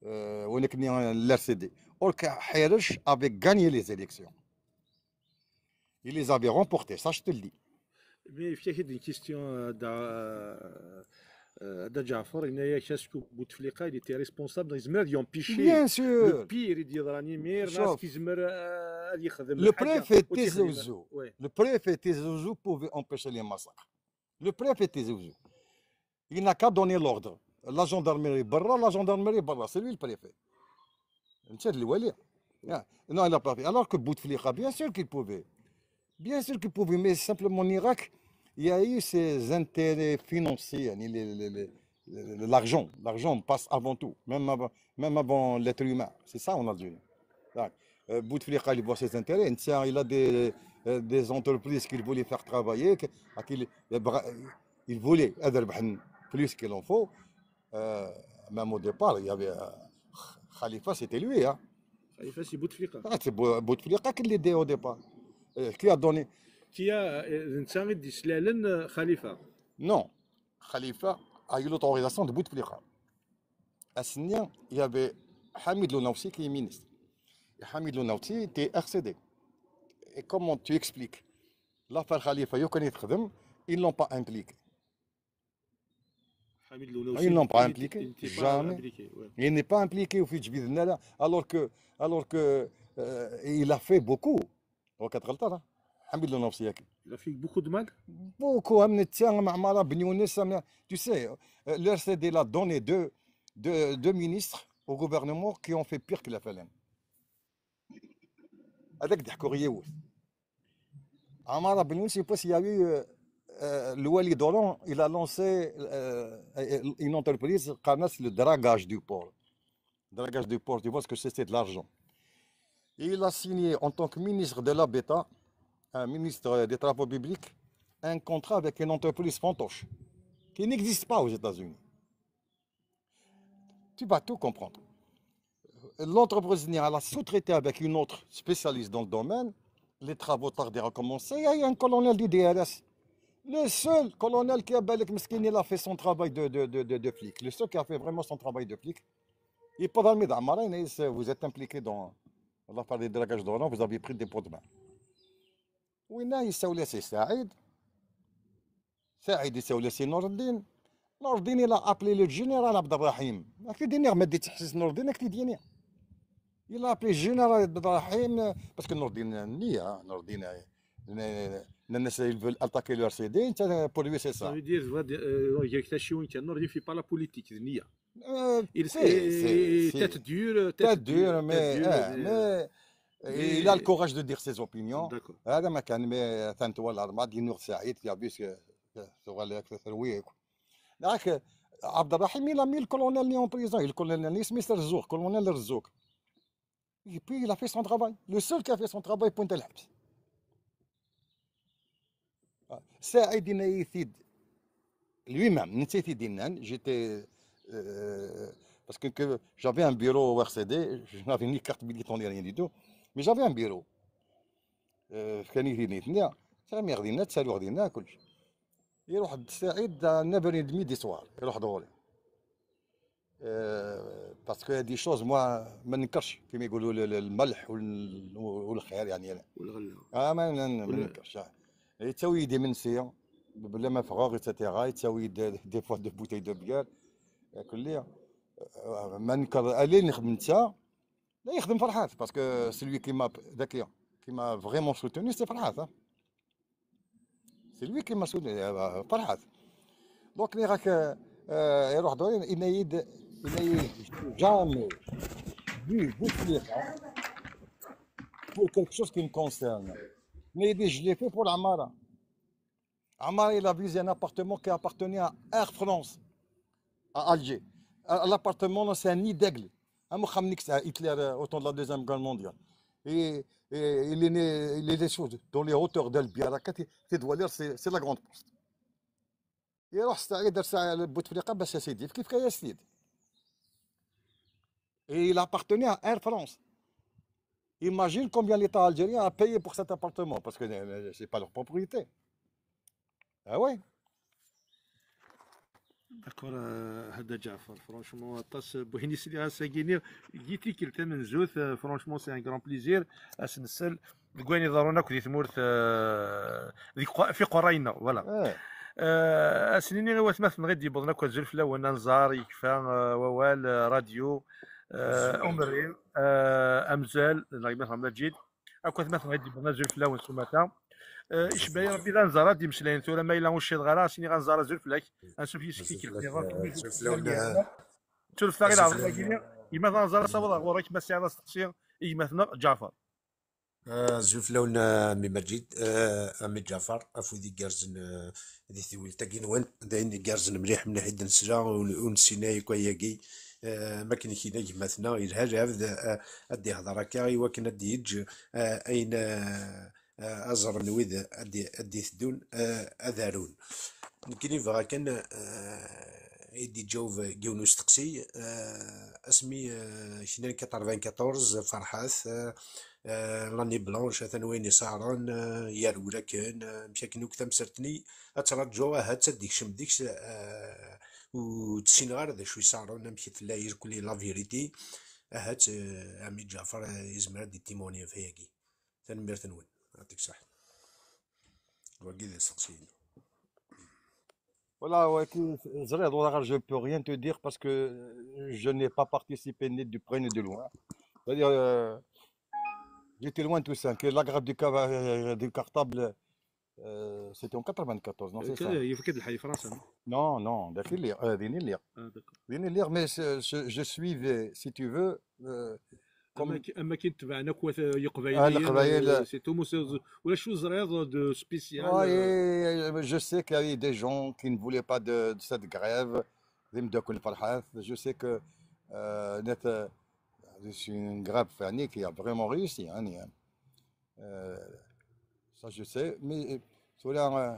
euh, ونكني l'R C D. Or que Hirish avait gagné les élections. Il les avait remportées, ça je te le dis. Mais il y a une question de Djafar, il y a que Bouteflika, il était responsable, il a empêché Bien sûr. Le pire, il dit Ranimir, Sauf. Qui Le préfet Tizi Ouzou, le préfet Tizi Ouzou pouvait empêcher les massacres. Le préfet Tizi Ouzou. Il n'a qu'à donner l'ordre. La gendarmerie برا, la gendarmerie برا, c'est lui le préfet. C'est lui. Non, il n'a pas fait. Alors que Bouteflika, bien sûr qu'il pouvait. Bien sûr qu'il pouvait, mais simplement en Irak, il y a eu ces intérêts financiers, l'argent. L'argent passe avant tout, même avant, même avant l'être humain. C'est ça en Algérie. Euh, Bouteflika, il voit ses intérêts. Il a des, euh, des entreprises qu'il voulait faire travailler. Il voulait plus qu'il en faut. Euh, même au départ, il y avait euh, Khalifa, c'était lui. Hein. Khalifa, c'est Bouteflika. Ah, c'est Bouteflika qui l'a aidé au départ. Euh, qui a donné. Qui a euh, Khalifa. Non. Khalifa a eu l'autorisation de Bouteflika. À Senia, il y avait Hamid Lounaouti qui est ministre. Et Hamid Lounaouti était R C D. Et comment tu expliques l'affaire Khalifa, ils ne l'ont pas impliqué. Ils ne l'ont pas impliqué, jamais. Il n'est pas impliqué au Fidjbid, alors que, alors que euh, il a fait beaucoup. Au quatre Hamid Lounaouti. Il a fait beaucoup de mal. Beaucoup. Tu sais, euh, le R C D a donné deux, deux, deux ministres au gouvernement qui ont fait pire que la F L N. Avec des courriers. Amara Benoun, je sais pas s'il y a eu euh, euh, le Wali Doron, il a lancé euh, une entreprise, le dragage du port. Dragage du port, tu vois ce que c'est, c'est de l'argent. Et il a signé en tant que ministre de l'Habitat, un ministre des Travaux publics, un contrat avec une entreprise fantoche qui n'existe pas aux États-Unis. Tu vas tout comprendre. L'entreprise a sous-traité avec une autre spécialiste dans le domaine. Les travaux tardaient à commencer. Il y a eu un colonel du D R S. Le seul colonel qui a, il a fait son travail de, de, de, de flic. Le seul qui a fait vraiment son travail de flic. Et pendant le vous êtes impliqué dans l'affaire des dragages d'Oran, vous avez pris des pots de main. Oui, il s'est laissé Saïd. Saïd s'est laissé Nourdine. Nourdine, il a appelé le général Abdelrahim. Il a appelé le général Abdelrahim, parce que Nourdine, ni, hein, Nourdine, ils veulent attaquer le R C D, pour lui c'est ça. Ça veut dire, euh, il y a que Nourdine ne fait pas la politique, ni. Euh, il est tête dure, tête dure, mais, mais, mais il a le courage de dire ses opinions. D'accord. هذا ما كان, mais ثاني ولا أربعة دينور سعيد, il a vu ce que, ce que, ce que, عبد الرحيم, il a mis le colonel en prison, le colonel Mister Zouk, colonel Zouk. Et puis, il a fait son travail. Le seul qui a fait son travail, point à l'habs. Saïd Naïtid, lui-même, j'étais, euh, parce que, que j'avais un bureau au R C D, je n'avais ni carte militaire ni rien du tout, mais j'avais un bureau. Euh, كان يديني ثنيا، سامي غدينا، تسالو غدينا، كلش. يروح السعيد à neuf heures et demie du soir، يروح دوري. Euh, parce que des choses, moi, ما ننكرش، كيما يقولوا، ال-، ال-، الملح وال-، والخير، يعني. والغلة. آه، ما ن-، ما ولا ننكرش، آه. يتساوي des منسية، بلا ما فغوغ، et cetera. يتساوي des, des fois des bouteilles de bière. كل، آه، ما ننكر، اللي نخدم نتا، لا يخدم فرحات، parce que celui qui m'a, ذاك، qui m'a vraiment soutenu, c'est فرحات، hein. C'est lui qui m'a soutenu, euh, فرحات. Donc, il راك، euh, يروح دورين، il n'a jamais vu Bouteflika pour quelque chose qui me concerne. Mais il dit, je l'ai fait pour العمارة. Amar, il a visé un appartement qui appartenait à Air France, à Alger. Euh, l'appartement, c'est un nid d'aigle. Un Mohamed X à Hitler, euh, au temps de la Deuxième Guerre mondiale. Et, et il est né, il est né sur, dans les hauteurs d'El Biara, c'est, c'est la grande poste. يروح السعيد، يدير ساعة لبوتفليقة باش يا سيدي، كيف كان يا سيدي؟ Et il appartenait à Air France. Imagine combien l'État algérien a payé pour cet appartement, parce que, euh, c'est pas leur propriété. Ah ouais. D'accord, euh, هذا جعفر، franchement، aṭas n wayen i sliɣ ass-agi-nni, deg tikkelt tamenzut, euh, franchement, c'est un grand plaisir. Ad s-nsel deg wayen iḍerrun akk di tmurt, euh, deg qu-, f iqerray-nneɣ, voilà. Eh. Euh, ad s-nini i watmaten-nneɣ i d-yewwḍen akk, azul fell-awen, anẓar, yekfa, euh, wawal, euh, radio, euh, umerri, euh, amzal, neɣ gma-tneɣ Maǧid, akk atmaten-nneɣ i d-yewwḍen, azul fell-awen s umata. Euh, icba-yi Rebbi d anẓar ad d-imeslayen tura, ma yella ur cciḍeɣ ara, ad s-iniɣ anẓar, azul fell-ak, ansuf yis-k i k-ixtiḍen, azul fell-awen, euh, ttulfeɣ i azul leɛḍil-agi-nni, gma-tneɣ anẓar, ad s-awḍeɣ ɣur-k, ma tesɛiḍ asteqsi i gma-tneɣ Ǧaɛfeṛ. Ah, azul fell-awen, a mmi Maǧid, ah, a mmi Ǧaɛfeṛ, afud igerrzen, ah, di tewwilt-agi-nwen, d ayen igerrzen mliḥ, mliḥ i d-nesla, ur, ur nessin ara akk ayagi. Ah, am akken kina gma-tneɣ, yelha lɛebd, ah, ad d-ihḍeṛ akka i wakken ad d-yeǧǧ, ah, ayen, ah, ah, ad ẓren wid ad d-, ad d-iteddun, ah, ad arun. Nekkini bɣiɣ kan, ah, ad d-iǧaweb deg yiwen usteqsi, ah, asmi, ah, knan quatre-vingt-quatorze, ferḥat, ah, euh, l'année blanche, atan wayen iṣeɛren, euh, yerwel akken, euh, amek akken akk tamsalt-nni, ad ttraǧuɣ ahat ad d-ikcem deg-s, euh, ur ssineɣ ara d acu iṣeɛren, amek i tella irkelli la vérité, ahat, euh, a mmi Ǧaɛfeṛ, euh, yezmer ad d-itimoni ɣef wayagi. Tanemmirt-nwen, yɛṭik ṣṣeḥḥa. Wagi d asteqsi-inu. Voilà, ouais, que, ẓriɣ, ur, je peux rien te dire parce que je n'ai pas participé ni de près ni de loin. C'est-à-dire, euh, j'étais loin de tout ça. Que la grève du, ca-, du cartable, euh, c'était en quatre-vingt-quatorze, non, c'est ça ? Yefka-d lḥay Fransa, non ? Non, non, d akken lliɣ, euh, din i lliɣ. Ah, d'accord. Din i lliɣ, mais je, je, je suivais, si tu veux, euh, comme, am akken tebɛen akk wat, euh, Yeqbayliyen, ah, Leqbayel, euh, c'est tout, ulac ur teẓriḍ de spécial, ouais, euh. Je sais qu'il y a eu des gens qui ne voulaient pas de, de cette grève. D imdakel ferḥat. Je sais que, euh, net, euh, c'est une grève, يعني, qui a vraiment réussi, hein, يعني, hein. Euh, ça, je sais. Mais, euh, cela, euh,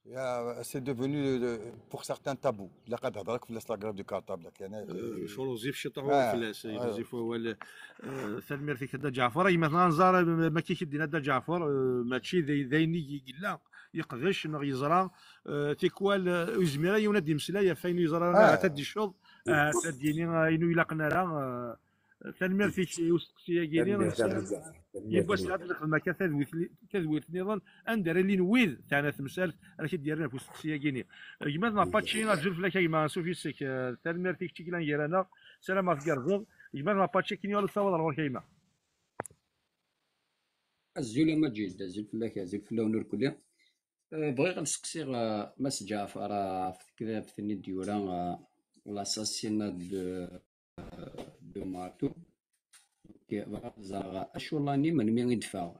il y a, c'est devenu, euh, pour certains, tabou. Ilaq ad hedreɣ fell-as, la grève du cartable, la grève du cartable, la grève du cartable. Euh, ur ɣezzif ciṭuḥ wawal fell-as, ur ɣezzif wawal. Euh, tanemmirt-ik a Dda Ǧaɛfeṛ. Gma-tneɣ anẓar, euh, ma akka i k-id-yenna Dda Ǧaɛfeṛ, euh, mačči d, d ayen i yella yeqdec neɣ yeẓra, euh, tikwal, euh, ur yezmir ara yiwen ad d-imeslay ɣef wayen ur yeẓra ara, ahat ad d-icceḍ, ahat ad d-yini, euh, ayen ur ilaqen ara, euh, tanemmirt-ik i usteqsi-agi-nni. Yiwwas ad nexdem akka tadwilt, tadwilt nniḍen, anda ara ilin wid teɛna temsalt ara k-id-yerren ɣef usteqsi-agi-nni. Gma-tneɣ Paci, azul fell-ak a gma, ansuf yis-k, eh, tanemmirt i kečč i yellan gar-aneɣ, ssarameɣ tgerrzeḍ. Gma-tneɣ Paci, akken yuɣal ssawḍeɣ ɣur-k a gma. Azul a Maǧid, azul fell-ak, azul fell-awen irkelli. Eh, bɣiɣ ad nseqsiɣ, eh, Mass Ǧaɛfeṛ, eh, ɣef tektabt-nni d-yura, eh, L'assassinat de de Marteau. Donc, bɣiɣ ad ẓreɣ acu l'année melmi i d-teffeɣ.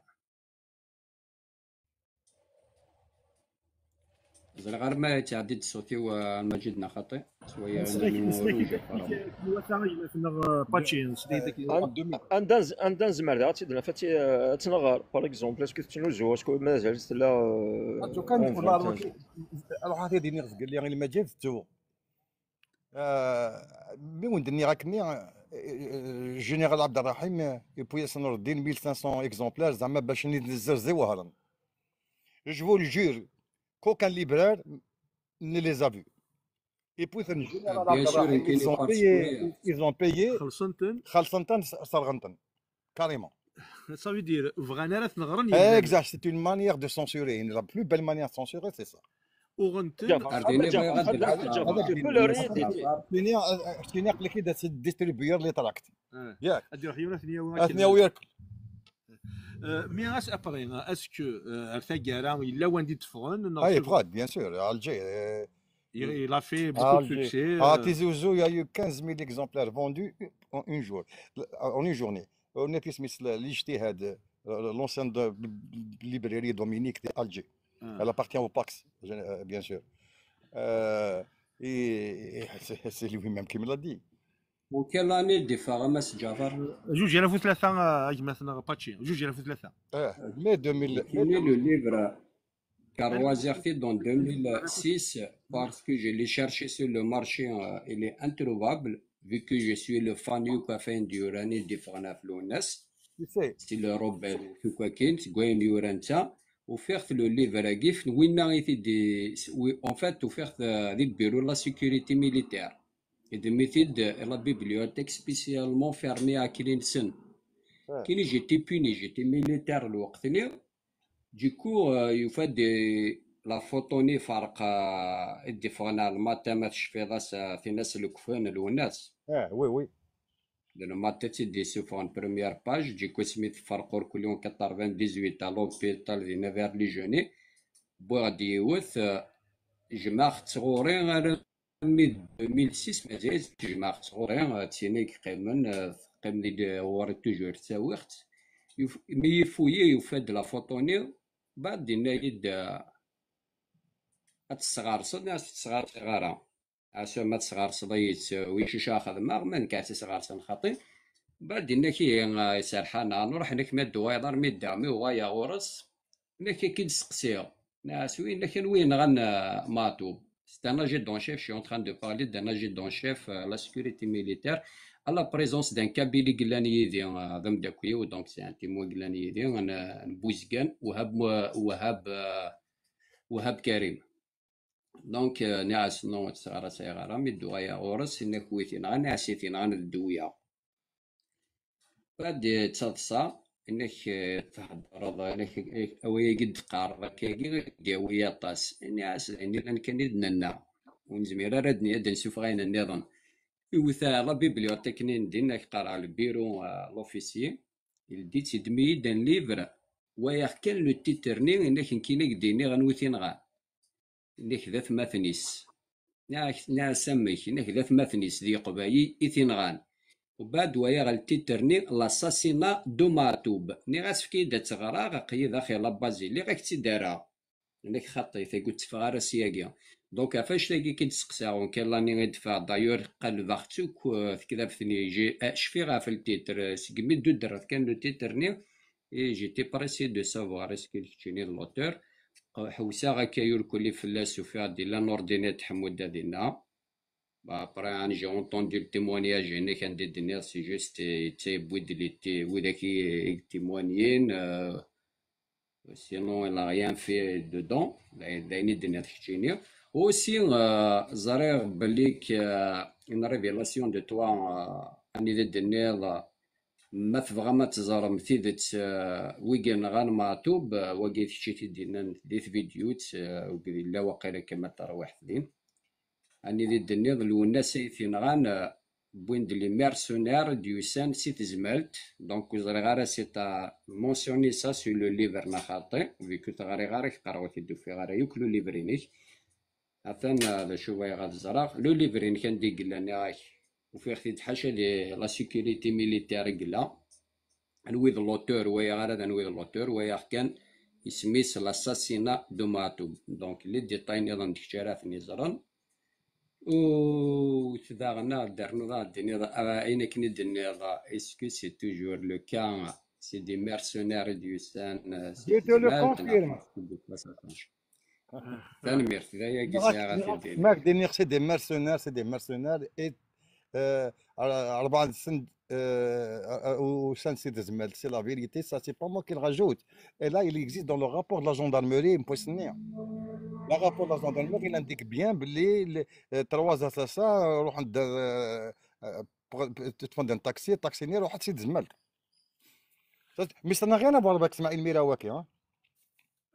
Ẓriɣ arma yettɛeddi-d ṣṣut-iw, eh, Lmajid neɣ xaṭi. S waya Nesla-k, nnu nesla-k rouge akka, ixeṛṛem. Akka, akka, akka, Paci, nesla-k. Anda, anda nz-, anda nezmer daɣ ad tt-id-naf, ad tt-, ad tt-nɣer, par exemple, est-ce que tettnuzu, est-ce que mazal tella, euh, Acu kan en ur la vente? Ruki, alors ad id-iniɣ zgelli i Lmajid tettu. Euh, mi wen-d-nniɣ akkenni, euh, Général Abderrahim, euh, yewwi-yasen Nureddin mille cinq cents exemplaires, zeɛma bac ad nezzer ziwehṛen. Je vous le jure, qu'aucun libraire ne les a vus. Et puis, Général Bien sûr, Abderrahim, يمكن ils ont يقرص payé, شوية. Ils ont payé, Xellṣen-ten. خلصنتن، صرغنتن. Carrément. Ça veut dire, bɣan ara ten-ɣren Eh, yemdanen. Exact, c'est une manière de censurer. La plus belle manière de censurer, c'est ça. Uɣen-ten. Ǧaɛfeṛ, Ardini Ǧaɛfeṛ, bɣiɣ ad Ǧaɛfeṛ, d-nefk Ǧaɛfeṛ, aɣrab tu n peux leur Yunes rééditer. Ɣafar. Ttini, ttini aql-ik-id ad distribuer les tracts. Ah. Yak. Ad iruḥ yiwen ad ten-yawi Ad akken. ten-yawi yakk. Euh, mais as-, après, est-ce que, euh, ar taggara yella wanda i d-ffɣen neɣ Ah, s- il prod, bien sûr, à Alger. Euh, il, il a fait beaucoup de Alger. succès. À Euh, Tizi Ouzou, il y a eu quinze mille exemplaires vendus en une jour, en une journée. On a fait ce l'Ijtihad, euh, l'ancienne de- librairie Dominique d'Alger. ah. Elle appartient au Pax, je- euh, bien sûr. Euh, et et c'est c'est lui-même qui me l'a dit. En quelle année d-iffeɣ a Mass Ǧaɛfeṛ? Juj alaf u tlata, euh, a gma-tneɣ Paci. Juj alaf u tlata. Euh, mai deux mille, Nekkini le livre, car ɣaziɣ-t-id en deux mille six, parce que je l'ai cherché sur le marché, euh, il est introuvable, vu que je suis le fan n Yukafen du Rani d-iffɣen ɣef Lwennas. Tu sais, C'est le Robert Tukakin, seg wayen yura netta. Ufiɣ-t le livre-agi, f-, winna i t-id-, wi-, en fait, ufiɣ-t, euh, di lbiru la sécurité militaire. Iddem-it-id, euh, la bibliothèque spécialement fermée à Klinsen. Ouais. Kini j'étais puni, j'étais militaire lweqt-nni. Du coup, euh, yufa-d, euh, la photo-nni ferq, euh, i d-iffɣen ar le matin, ma tecfiḍ-as, euh, tin-as lekfen Lwennas. Ah, oui, oui. Le matin i d-isuffɣen première page, du coup asmi tferq urkul en quatre-vingt-dix-huit à l'hôpital dinna vers le jeûner. Wwiɣ-d yiwet, euh, jemɛeɣ-tt ɣur-i armi d deux mille six, mazal jemɛeɣ-tt ɣur-i, euh, d tin i yeqqimen, euh, teqqim di ɣur-i toujours ttawiɣ-tt. Yuf-, mi yi-fouillé, yufa-d la photo-nni, baɛd yenna-yi-d, euh, ad tesɣerseḍ neɣ ad tesɣerseḍ ara. Asma tesɣerseḍ-iyi-tt, wicuc ara xedmeɣ, ma nekk ad tt-sɣersen xaṭi. Baɛd yenna-k ihi, ah, iserḥan, ah, nruḥ nekk ma d-tuɣaleḍ armi d-, mi uɣaleɣ ɣur-s, nekk ad k-id-steqsiɣ. Nniɣ-as wi, nekk anwa yenɣan, ah, Maɛtub? C'est un adjudant-chef, je suis en train de parler d'un adjudant-chef, euh, la sécurité militaire, à la présence d'un Kabyle i yellan yid-i, euh, d ameddakel-iw, donc c'est un témoin i yellan yid-i, n, n Buzgan, Wahab, Wahab, euh, Wahab Karim. Donc, euh, nniɣ-as non, ur tt-sɣerseɣ ara, mi d-uɣaleɣ ɣur-s, inna-k wi t-yenɣan, nniɣ-as i t-yenɣan d ddewya. Baɛd d taḍsa, inna-k, eh, theddreḍ, inna-k, eh, awal-agi d-teqqareḍ akkagi, i d-yawi aṭas. Nniɣ-as d ayen yellan kan i d-nenna. Ur nezmir ara ad n-, ad d-nsufeɣ ayen nniḍen. Iwet la bibliothèque-nni n din, ak qqareɣ le bureau, euh, l'officier, il dit, iddem-iyi-d un livre, walaɣ kan le titre-nni, inna-k nekkini ad k-d-iniɣ anwa i t-yenɣan. Inna-k d atmaten-is. Nniɣ-as amek? Inna-k d atmaten-is d Iqbayliyen i t-yenɣan. Ubaɛd walaɣ le titre-nni, l'assassinat de Maɛtub. Nniɣ-as efk-iyi-d ad tt-ɣreɣ, aql-i daxel la base i lliɣ, ad k-tt-id-rreɣ. Inna-k xaṭi, tagi ur tt-teffeɣ ara syagi. Donc ɣef wannect-agi i d-steqsaɣ, en quelle année i d-teffeɣ? D'ailleurs, qellbeɣ-tt akk, euh, tektabt-nni. J'ai, euh, cfiɣ ɣef le titre, euh, segmi d-udreɣ kan le titre-nni, et j'étais pressé de savoir est-ce que d keččini d l'auteur. Ḥewseɣ akka yurkuli fell-as, ufiɣ-d yella Nurdin At Ḥemmuda dinna. Bah, après, hein, j'ai entendu le témoignage, inek anda i d-tenniḍ, c'est juste, euh, yettawwi-d les té-, widak i, i témoignen, euh, sinon, il a rien fait dedans. D ayen, d ayen i d-tenniḍ keččini. Aussi, euh, ẓriɣ belli k-, euh, une révélation de toi, euh, anida d-tenniḍ, euh, ma tebɣam ad teẓrem tidet, euh, wi yenɣan Maɛtub, euh, wagi d kečč i t-id-yennan di tvidyut, euh, ur yella waqila kan ma terwiḥt din. Anida d-tenniḍ Lwennas ay t-yenɣan, euh, wwin-d les mercenaires d-yusan si tezmalt. Donc, ur ẓriɣ ara si ta mentionné ça sur le livre neɣ xaṭi, vu que teɣriɣ ara, qqareɣ ur t-id-ufiɣ ara yakk le livre-inek. Atan, euh, d acu bɣiɣ ad ẓreɣ. Le livre-inek anda i yella, nniɣ-ak, ufiɣ-t-id ḥaca di la sécurité militaire i yella. Anwi d l'auteur, walaɣ ara d anwi d l'auteur, walaɣ kan Isem-is l'assassinat de Maɛtub. Donc, les détails nniḍen d kečč ara ten-iẓren. U daɣen ad d-ternuḍ ad d-tiniḍ, ah, ayen akken i d-tenniḍ, est-ce que c'est toujours le cas? C'est des mercenaires i d-yusan, euh, si tezmert, neɣ qu'est-ce qui se passe? Tanemmirt, d ayagi sɛiɣ ad t-id-iniɣ. Ma k-d-iniɣ, c'est des mercenaires, c'est des mercenaires, et, euh, rebɛa n sent, euh, euh, usan si tezmert, c'est la vérité, ça, c'est pas moi qui le rajoute. Et là, il existe dans le rapport de la gendarmerie, mpoisonné. Le rapport de la gendarmerie, il indique bien, les, les, euh, trois assassins, euh, ruḥen d, euh, euh, ṭṭfen un taxi, taxi-nni ruḥen si tezmert. Mais ça n'a rien à voir avec Smaïl Miraouaki, hein.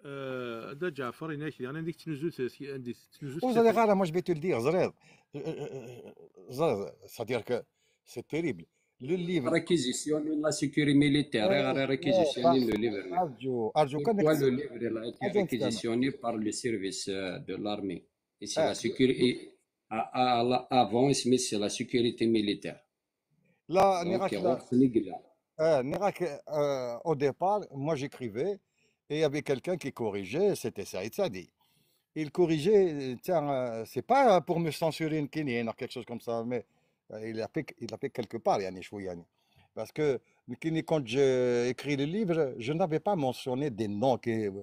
Euh, Dda Ǧaɛfeṛ, yenna-ak diɣen anda i tettnuzu, anda i tettnuzu. Ur ẓriɣ ara, moi je vais te le dire, ẓriɣ. Euh, euh, euh, ẓriɣ, c'est-à-dire que c'est terrible. Le livre. Réquisitionner la sécurité militaire, euh, réquisitionner le livre. Arju, arju kan. Pourquoi le livre il a été réquisitionné par le service, euh, de l'armée? Et c'est la sécurité, et, à, à, avant, c'est la sécurité militaire. Là, donc, euh, au départ, moi j'écrivais, et il y avait quelqu'un qui corrigeait, c'était Saïd Sadi. Il corrigeait, tiens, euh, c'est pas pour me censurer, ou quelque chose comme ça, mais, euh, il a fait, il a fait quelque part, يعني, شوية، يعني. Parce que, quand j'ai écrit le livre, je n'avais pas mentionné des noms qui, euh,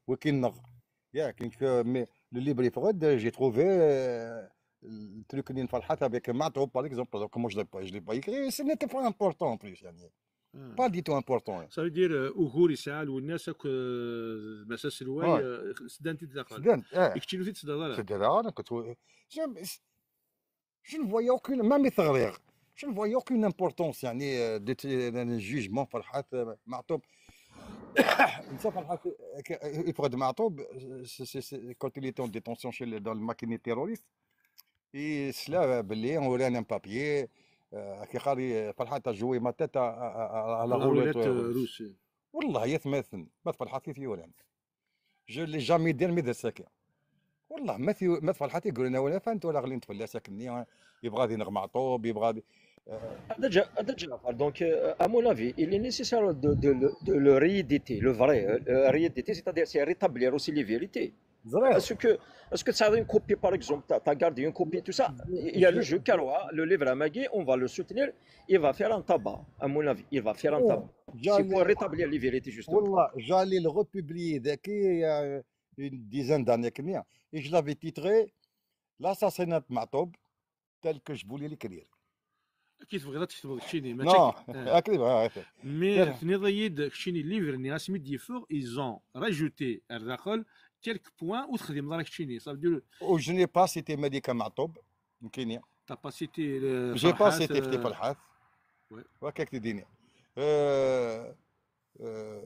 وكيل نغ. Mais le livre يفرد, j'ai trouvé, euh, le truc n Ferhat avec Matou, par exemple. Donc, moi, je l'ai pas, je l'ai pas écrit. Ce n'était pas important en plus, يعني. Pas du tout important. Ça veut dire, euh, ugur yesɛa Lwennas akk, euh, Mass Aselway, euh, sdant-t-id daxel. Sdant, eh. I keččini ur t-id-tedriḍ ara? Tedriḍ ara, je, je ne voyais aucune, même i t-ɣriɣ, je ne voyais aucune importance, يعني, euh, de, de, de jugement Ferhat, euh, Matou. Netta Ferhat, euh, yefreḥ Matou, euh, c'est, c'est, c'est, quand il était en détention chez les, dans le maquis terroriste, yesla belli uran un papier, euh, كيقال Ferhat a joué ma tête à, à, à, à la roulette, euh, russe. والله يا ثماثن، ما Ferhat كيف يوران. Je l'ai jamais dit, mais de ce que. والله ما في، ما Ferhat يقول لنا ولا فهمت ولا غليت فلاس كني، يبغى ذي نغ معطوب، يبغى ذي، euh. Dda Ǧa-, Dda Ǧaɛfeṛ, donc, euh, à mon avis, il est nécessaire de, de, de le rééditer, le vrai, euh, rééditer, c'est-à-dire c'est rétablir aussi les vérités. Est-ce que, est-ce que tu as une copie, par exemple, tu as, tu as gardé une copie, tout ça? Il y a le jeu Karwa, le livre à Maggie, on va le soutenir, il va faire un tabac, à mon avis, il va faire un tabac. C'est pour rétablir les vérités, justement. والله, j'allais le republier, ذاك, il y a une dizaine d'années, كني. Et je l'avais titré L'assassinat de Matou, tel que je voulais l'écrire. Kif tebɣiḍ ad t-tektbeḍ keččini, mačči akka. Non, akka, ah, akka. Mais tenniḍ-iyi-d keččini livre-nni asmi d-yeffeɣ, ils ont rajouté ar daxel quelques points ur texdimeḍ ara keččini. Ça veut dire. Oh, je n'ai pas cité Malika Maɛtub, nekkini. T'as pas cité, euh, Ferḥat, euh. J'ai pas cité Fti Ferḥat. Ouais. Wa kak tidini. Euh, Euh,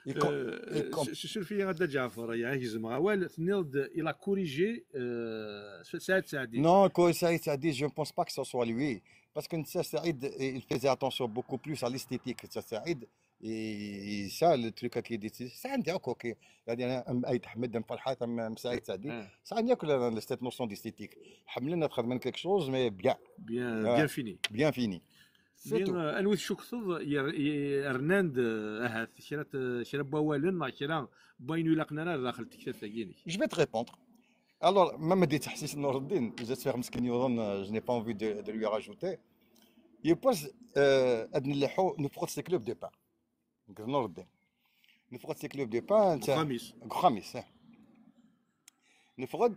il com-, euh, il com-, s-, s-, surf-iyi a Dda Ǧaɛfeṛ, ya, gezmeɣ awal, tenniḍ-d, il a corrigé, euh, Sa-, Saïd Saadi. Non, que Saïd Saadi, je ne pense pas que ce soit lui. Parce que Saïd, il faisait attention beaucoup plus à l'esthétique. Saïd, et, et ça, le truc qui dit, c'est un dialogue, ok. C'est-à-dire, un, un Aït Ahmed, un Ferhat, un, un Saïd Saadi. Hein. Ça, il y a que la, la, cette notion d'esthétique. حملنا خدمنا quelque chose, mais bien. Bien, euh, bien fini. Bien fini. Mais, euh, anwa i tcukteḍ yer-, i-, rnan-d, euh, ahat kra t-, kra n wawalen neɣ kra n wayen ur ilaqen ara ar daxel n tektabt-agi-inek? Je vais te répondre. Alors, ma ma d-yettḥessis Nureddin, j'espère meskin yuḍen, euh, je n'ai pas envie de, de lui rajouter. Yiwwas, euh, ad nleḥḥu, neffeɣ-d si club de pain. Nekk d Nureddin. Neffeɣ-d si club de pain, netta. Deg uxxam-is. Deg uxxam-is, eh. Neffeɣ-d,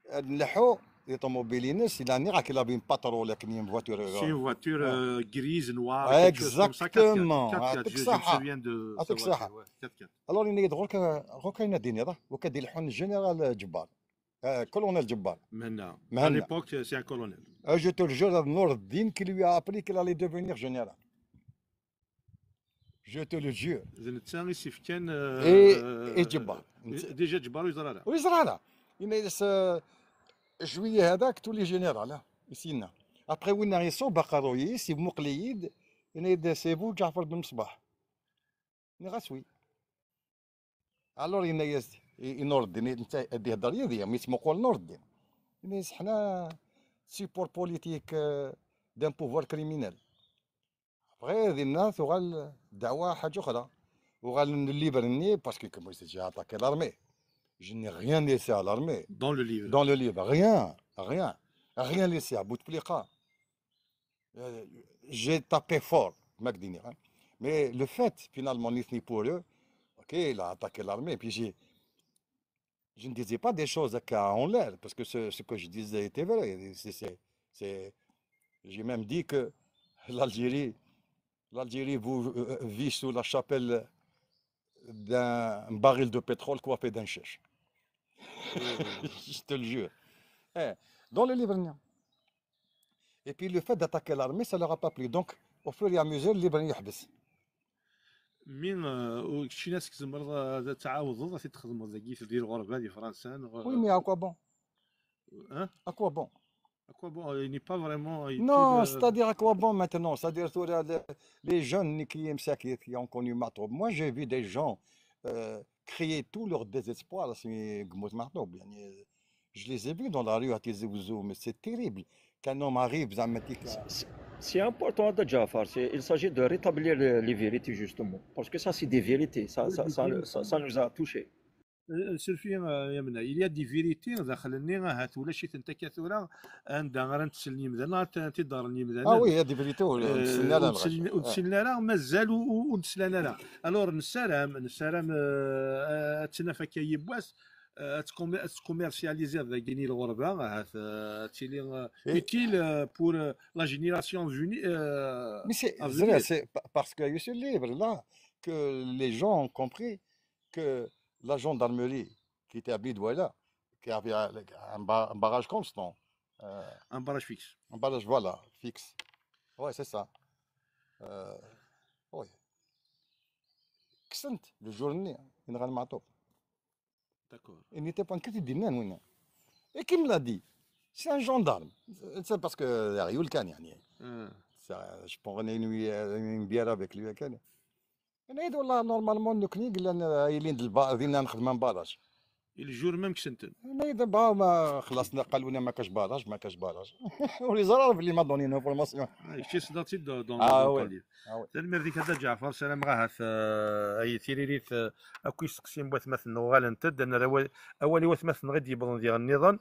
ad nleḥḥu, di ṭumubil-ines, il a, nniɣ-ak, il avait une Patrol, akken, une voiture, c'est une voiture, euh, grise, noire, quelque chose comme ça, quatre quatre. Exactement. Quatre quatre, je, je me souviens de sa voiture, ouais, quatre quatre. Alors, yenna-yi-d, ɣur-k, ɣur-k ayen ad d-tiniḍ, ah, wa k-d-ileḥḥun Général Ǧebbar. Euh, Colonel Ǧebbar. Mehenna. Mehenna. À l'époque, c'est un colonel. Euh, je te le jure, Nureddin qui lui a appris qu'il allait devenir général. Je te le jure. D netta i s-ifkan, euh, et, et Ǧebbar. Déjà Ǧebbar ur yeẓri ara. Ur yeẓri ara. Yenna-yas, euh, juillet هذاك تولي général, ah, i s-yenna. Après, winna iṣubb aqerruy-is, yemmuqel-iyi-d, yenna-yi-d, c'est vous, Ǧaɛfeṛ Ben Mṣbaḥ? Nniɣ-as oui. Alors, yenna-yas-d i, i Nureddin, netta ad d-ihedder yid-i, mi yettmuqul Nureddin. Yenna-yas, ḥna support politique, euh, d'un pouvoir criminel. Après, dinna tuɣal ddeɛwa ḥaǧa uxra. Uɣalen le livre-nni, parce que comme j'ai attaqué l'armée, je n'ai rien laissé à l'armée. Dans le livre. Dans le livre, rien, rien, rien laissé à Bouteflika. Euh, j'ai tapé fort, ma k-d-iniɣ, hein. Mais le fait, finalement, nitni pour eux, ok, il a attaqué l'armée, puis j'ai, je ne disais pas des choses en l'air, parce que ce, ce que je disais était vrai. C'est, c'est, c'est, j'ai même dit que l'Algérie, l'Algérie vous euh, vit sous la chapelle d'un baril de pétrole coiffé d'un chèche. Je te le jure. Eh, dans le livre, non. Et puis le fait d'attaquer l'armée, ça leur a pas plu. Donc, au fur et à mesure, le livre, il y a Mais euh, keččini ad tzemreḍ ad tɛawdeḍ ad t-txedmeḍ dagi di lɣerba di Fransa neɣ... Oui, mais à quoi bon? Hein? À quoi bon? À quoi bon? Il n'est pas vraiment utile. Non, c'est-à-dire à quoi bon maintenant? C'est-à-dire tous les, les jeunes qui, qui ont connu Matou. Moi, j'ai vu des gens euh, crier tout leur désespoir. Je les ai vus dans la rue à Tizi Ouzou, mais c'est terrible. Qu'un homme arrive, c'est important, Djafar. Il s'agit de rétablir les, les, vérités, justement. Parce que ça, c'est des vérités. Ça, ça, ça, ça, ça nous a touchés. Surfi, il y a des vérités, داخل الني هات ولا شي تنتكا ثورة عند غير نتسلني مدانا تدار ني مدانا. Ah oui, il y a des vérités. وتسلنا لا مازال وتسلنا لا. Alors نسارم نسارم تنافا كي يبواس تكوميرسياليزي داكيني الغربه هات تيلي utile pour la génération venue. Mais c'est vrai, c'est parce que ce livre-là que les gens ont compris que la gendarmerie qui était à Bidouala, qui avait un, un barrage constant. Euh, un barrage fixe. Un barrage, voilà, fixe. Ouais, c'est ça. Euh, oui. Kksen-t le jour-nni, Inɣan Maɛṭub. D'accord. Il n'était pas inquiet, il dit non, non. Et qui me l'a dit? C'est un gendarme. C'est parce que il y a eu le can, يعني. Je prenais une, une bière avec lui. Yenna-yi-d والله normalement nekni llan aylin d lba dinna nxedm un barrage. Et le jour même kksen-ten. Yenna-yi-d bah ma xlasna, qaluna ma kash barrage, ma kash barrage. Ur yeẓri ara belli m'a donné une information. Kečč tesdaḍ-tt-id dans Ah dans ouais. ton livre. Ah ouais. Tanemmirt-ik a Dda Ǧaɛfar, ssarameɣ ahat eh, ay tiririt eh, akk isteqsiyen n watmaten-nneɣ uɣalent-d, ad nerr awal awal i watmaten-nneɣ i d-yewwḍen diɣen nniḍen.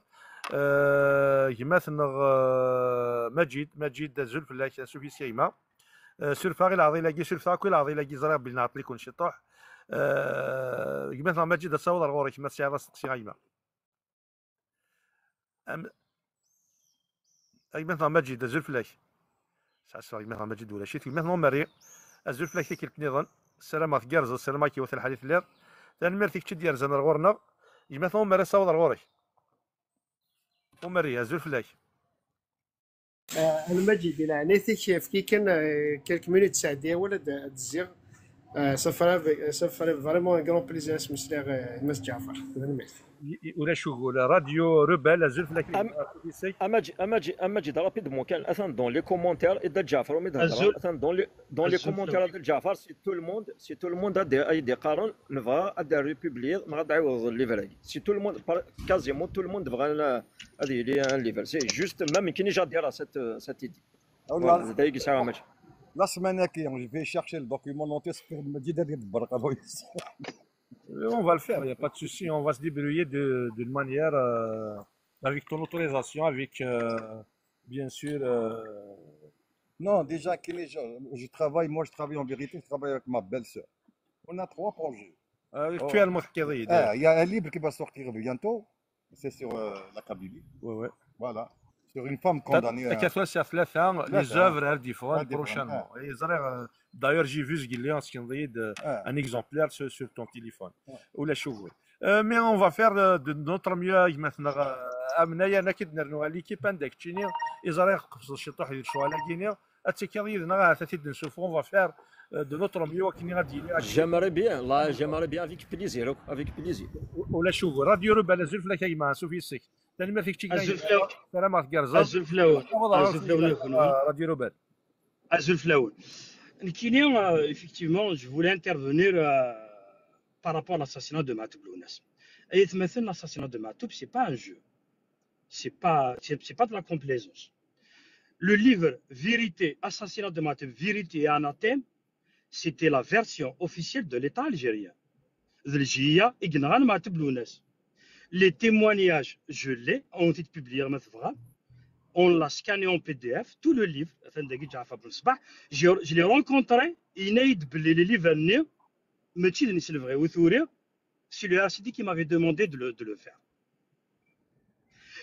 Eh, gma-tneɣ eh, Maǧid, Maǧid azul fell-ak, ansuf yes-k a gma. Eh, surfeɣ i leɛḍil-agi, surfeɣ akk i leɛḍil-agi, ẓriɣ belli nɛeṭṭel-iken ciṭuḥ. Eh, gma-tneɣ Maǧid, ad taweḍ ar ɣur-k ma tesɛiḍ asteqsi a gma. Am- a gma-tneɣ Maǧid, azul fell-ak. Sɛasseɣ gma-tneɣ Maǧid ulac-it, gma-tneɣ Mari, azul fell-ak tikkelt nniḍen. Ssarameɣ tgerrzeḍ, ssarameɣ ad k-iwet lḥal i telliḍ. Tanemmirt i kečč i d-yerzan ar ɣur-neɣ. Gma-tneɣ Mari, ad taweḍ ar ɣur-k. Umari, azul fell-ak. Ah, a Lmaǧid, di leɛnayet-ik, efk-iyi kan eh, quelques minutes, sɛeddi awal ad ad d-zziɣ. Ah, ça ferait, ça ferait vraiment un grand plaisir ad s-mesliɣ eh, i Mass Ǧaɛfar. Tanemmirt. I- i- Ulac ugur. Radio Rebelle, azul fell-ak. Am- Azul fell-ak. A Maǧid, a Maǧid, a Maǧid, rapidement kan, atan dans les commentaires, i Dda Ǧaɛfar, umi d-hedreɣ, Azul. Atan dans les, dans les Azul commentaires a fell-ak. Dda Ǧaɛfar, c'est tout le monde, c'est tout le monde ad d- ay d-iqqaren, nebɣa ad d-republier, neɣ ad d-ɛiwdeḍ livre-agi. C'est tout le monde, par- quasiment tout le monde bɣan euh, ad yili un livre. C'est juste, même nekkini j'ai adhéré à cette, euh, cette idée. Voilà, d aya i yesɛa Maǧid. La semaine-agi, je vais chercher le document noté sur Maǧid ad iḍebber aqerruy-is. Euh, On va le faire, il n'y a pas de souci. On va se débrouiller de- d'une manière, euh, avec ton autorisation, avec, euh, bien sûr, euh, Non, déjà, Kenny, je, je travaille, moi je travaille en vérité, je travaille avec ma belle-sœur. On a trois projets. euh, actuellement, Ah, il y a un livre qui va sortir bientôt, c'est sur euh, la Kabylie. Ouais, ouais. Voilà. Sur une femme condamnée. à- Takatwa sur tlata, les Tlata. œuvres à défendre À défendre, prochainement. ah. Et ẓriɣ, euh, D'ailleurs, j'ai vu ce qu'il y a, ce qu'il y a, euh, Ah. Un exemplaire sur, sur ton téléphone. Ou la cheveux. Euh, mais on va faire euh, de notre mieux avec maintenant. Amna, il y en a qui nernu à l'équipe, عندك تشيني, إذا رايح قبص الشطوح يدير شو على جيني, أتسكر يدنا غا تتد نشوفه, on va faire euh, de notre mieux وكني غادي يلي غادي. J'aimerais bien, là, j'aimerais bien avec plaisir, avec plaisir. ولا شو راديو ربا لازول فلاك يا جماعه سوفي السك تنمر فيك تشيك Azul fell-aون. سلام عليك يا رزاق Azul fell-awen. والله Azul fell-awen. راديو ربا. Azul fell-awen. Nekkini, euh, effectivement, je voulais intervenir euh, par rapport à l'assassinat de Matoub Lounas. Et maintenant, l'assassinat de Matoub, c'est pas un jeu. C'est pas, c'est c'est pas de la complaisance. Le livre Vérité, Assassinat de Matoub, Vérité et Anathème, C'était la version officielle de l'État algérien. D ljiya i yenɣan Maɛtub Lwennas. Les témoignages, je l'ai, on été publié ma tebɣam. On l'a scanné en P D F, tout le livre, atan dagi Ǧaɛfar Ben Ṣbaḥ. Je, je l'ai rencontré, yenna-yi-d belli le livre-nni mačči d nek i t-yebɣan, ur t-uriɣ, c'est le R C D qui m'avait demandé de le, de le faire.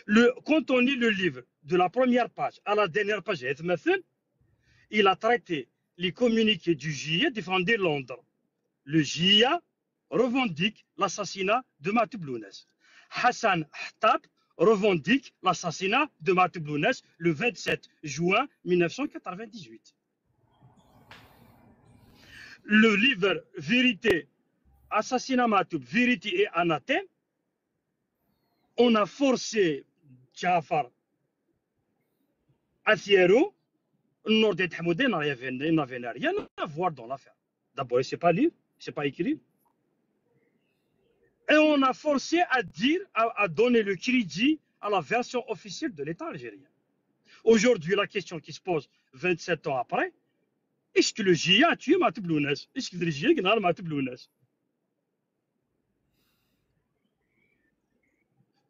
Le, quand on lit le livre, de la première page à la dernière page, il a traité les communiqués du J I A diffusés à Londres. Le J I A revendique l'assassinat de Maître Blounès. Hassan Hattab revendique l'assassinat de Maître Blounès le vingt-sept juin mille neuf cent quatre-vingt-dix-huit. Le livre Vérité, Assassinat Maître, Vérité et Anathème, on a forcé Ǧaɛfar à t-yaru, Nourdine Tḥemmoudin n'avait, n'avait rien à voir dans l'affaire. D'abord, il ne sait pas lire, il ne sait pas écrire. Et on a forcé à dire, à, à donner le crédit à la version officielle de l'État algérien. Aujourd'hui, la question qui se pose vingt-sept ans après, est-ce que le J I A a tué Maître Blounès ? Est-ce que le J I A a tué Maître Blounès ?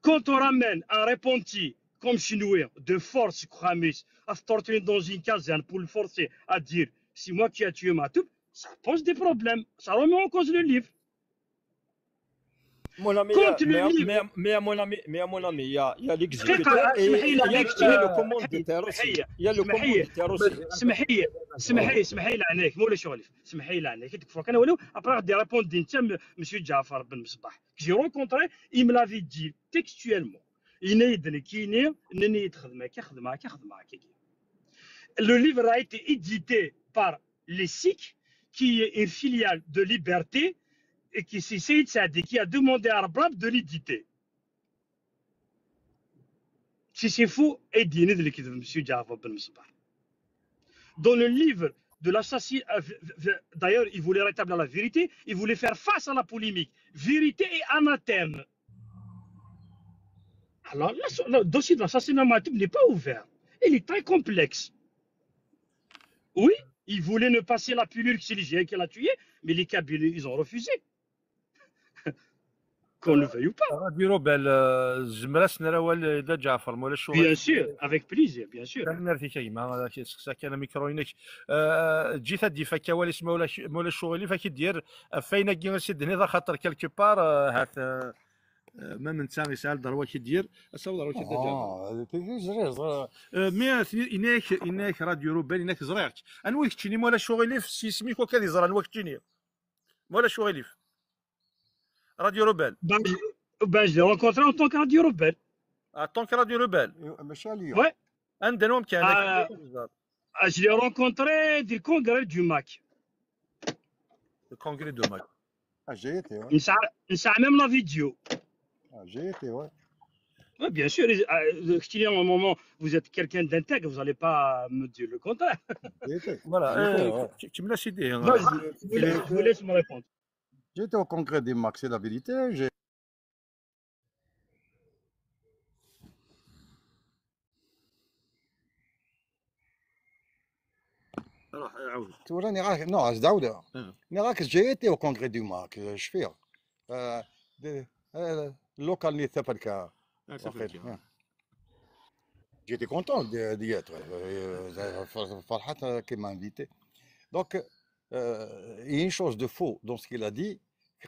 Quand on ramène un repentir comme Chinois de force, Khamis, à se torturer dans une caserne pour le forcer à dire c'est moi qui a tué Maître, ça pose des problèmes, ça remet en cause le livre. Mon ami, mais, mais, mais, mon ami, mais mon ami, il y a, il y a l'exécuteur et il y a le commanditaire aussi. Il y a le commanditaire aussi. سمحي لي، سمحي لي، سمحي لي عليك، مولا شغلي، سمحي لي عليك. Après, je vais répondre à monsieur Ǧaɛfar Ben Ṣbaḥ, que j'ai rencontré, il me l'avait dit textuellement. Il m'a dit, le livre a été édité par les SIC, qui est une filiale de Liberté, et qui c'est Saïd Saadi qui a demandé à Rabrab de l'éditer. Si c'est faux, aidez-nous de l'équipe de monsieur Ǧaɛfar Ben Ṣbaḥ. Dans le livre de l'assassin, euh, d'ailleurs, il voulait rétablir la vérité, il voulait faire face à la polémique. Vérité et anathème. Alors, le dossier de l'assassinat Maître n'est pas ouvert. Il est très complexe. Oui, il voulait ne passer la pilule que c'est le J I A qui l'a tué, mais les Kabyles, ils ont refusé. Qu'on le veuille ou pas. Radio Rebelle, euh, zemreɣ ad s-nerr awal i Dda Ǧaɛfar, ma ulac aɣilif. Bien sûr, avec plaisir, bien sûr. Tanemmirt-ik a gma, seqsa kan amikru-inek. Euh, ǧǧet ad d-ifak awal-is ma ulac aɣilif, ad k-id-yerr ɣef wayen-agi i s-d-tenniḍ, axaṭer quelque part, euh, hat, euh, ma netta yesɛa ddreɛ ad k-id-yerr, ad s-awiḍ ɣer wakk a Dda Ǧaɛfar. Ah, ẓriɣ, ẓriɣ. Euh, mais yenna-ak, yenna-ak Radio Rebelle, yenna-ak ẓriɣ-k. Anwa keččini ma ulac aɣilif, s yisem-ik wakk ad iẓer anwa keččini. Ma ulac aɣilif. Radio Rebelle. Ben, je, ben, je l'ai rencontré en tant que Radio Rebelle. En tant que Radio Rebelle ? Ouais. Anda, anwa amkan? Ah, je l'ai rencontré du congrès du MAK. Le congrès du MAK. Ah, j'ai été, ouais. Il a même la vidéo. Ah, j'ai été, ouais. Oui, bien sûr. Euh, à un moment, vous êtes quelqu'un d'intègre, vous n'allez pas me dire le contraire. Voilà. Tu me laisses aider. Je vous laisse me répondre. J'étais au congrès des MAK, c'est la vérité. J'ai روح عاود. توراني غاك نو عايز داودا. ني غاك جيتي او كونغري دو ماك شفير. لوكال ني ثابلكا. J'étais content d'y être. فرحت كي مانفيتي. Donc, euh, il y a une chose de faux dans ce qu'il a dit.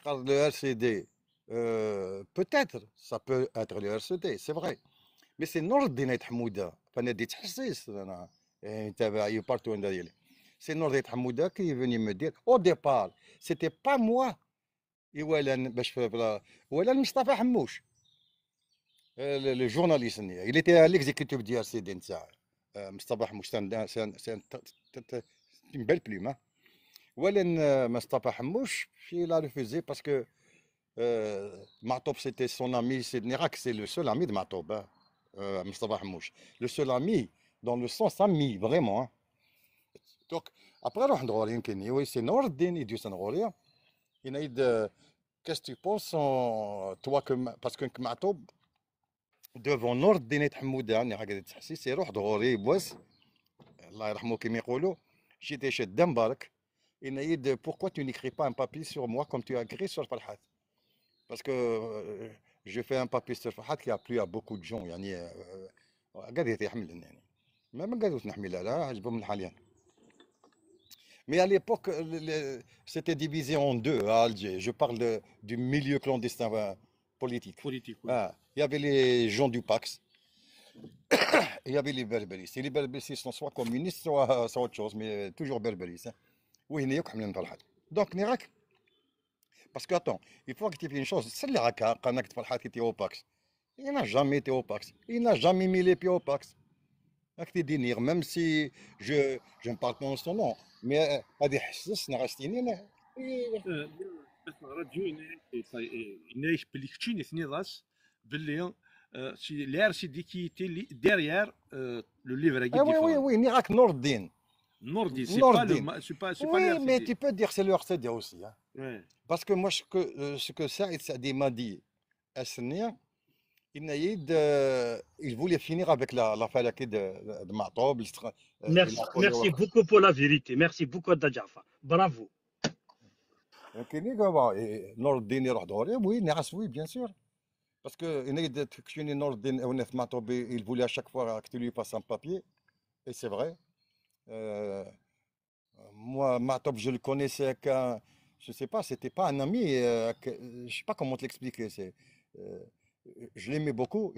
Le R C D, euh, peut-être, ça peut être le R C D, c'est vrai. Mais c'est Nourdine Tḥemmuda, فانا ديت حسيس انا نتابع partout. C'est Nourdine Tḥemmuda qui est venu me dire au départ, c'était pas moi. Iwalan, باش, voilà, Iwalan Mustafa Hemmouch. Le journaliste, il était à l'exécutif du R C D, Mustafa Hemmouch, c'est une belle plume. Iwalan Mustafa Hemmouch, il a refusé parce que Maɛtub, c'était son ami, c'est le seul ami de Maɛtub, Mustafa Hemmouch. Le seul ami, dans le sens ami, vraiment. Donc, après, رحت نقول يمكن oui, c'est Nourdine, il dit c'est Nourdine. Il m'a dit, qu'est-ce que tu penses, toi, que, parce que Maɛtub, devant Nourdine Tḥemmuda, راني هكذا تحسيس، يروح دغوري يبوس، الله يرحمه كيما يقولوا، j'étais شاد برك. yenna-yi-d: pourquoi tu n'écris pas un papier sur moi comme tu as écrit sur Ferhat? Parce que euh, je fais un papier sur Ferhat qui a plu à beaucoup de gens. يعني, euh, قاعد يحمل يعني. ما ما قالوا نحمل لا عجبهم الحال يعني. Mais à l'époque, le- le- c'était divisé en deux à Alger. Je parle de- du milieu clandestin euh, politique. Politique, oui. Ah, il y avait les gens du Pax. Il y avait les Berbéristes. Et les Berbéristes sont soit communistes, soit, soit autre chose, mais toujours Berbéristes. Hein. Oui, il y a quand même. Donc, ني راك. Parce que, attends, il faut rectifier une chose. C'est le Raka, quand tu parles au Pax. Il n'a jamais été au Pax. Il n'a jamais mis les pieds au Pax. Même si je, je ne parle pas en son nom. Mais هذه حسس نغستيني. الراديو ينايك باللي كتشيني ثنيضاس باللي c'est l'R C D qui était derrière le livre. Ah oui, oui, oui, ني راك نور الدين. Nourdine, c'est pas le, c'est pas, c'est pas Oui, le mais R C D. Tu peux dire c'est le R C D aussi. Hein. Ouais. Parce que moi, ce que, euh, ce que Saïd Saadi m'a dit, Asni, il voulait finir avec la, la فلكي de, de Matoub. Merci, merci beaucoup pour la vérité. Merci beaucoup, Adda Jafar. Bravo. كاين اللي قال نور الدين يروح دغوري. Oui, نعس, oui, bien sûr. Parce que نور الدين, Matoub, il voulait à chaque fois que tu lui fasses un papier. Et c'est vrai. Euh, moi, Matoub, je le connaissais qu'un, je sais pas, c'était pas un ami, euh, que- je sais pas comment te l'expliquer. C'est, euh, je l'aimais beaucoup.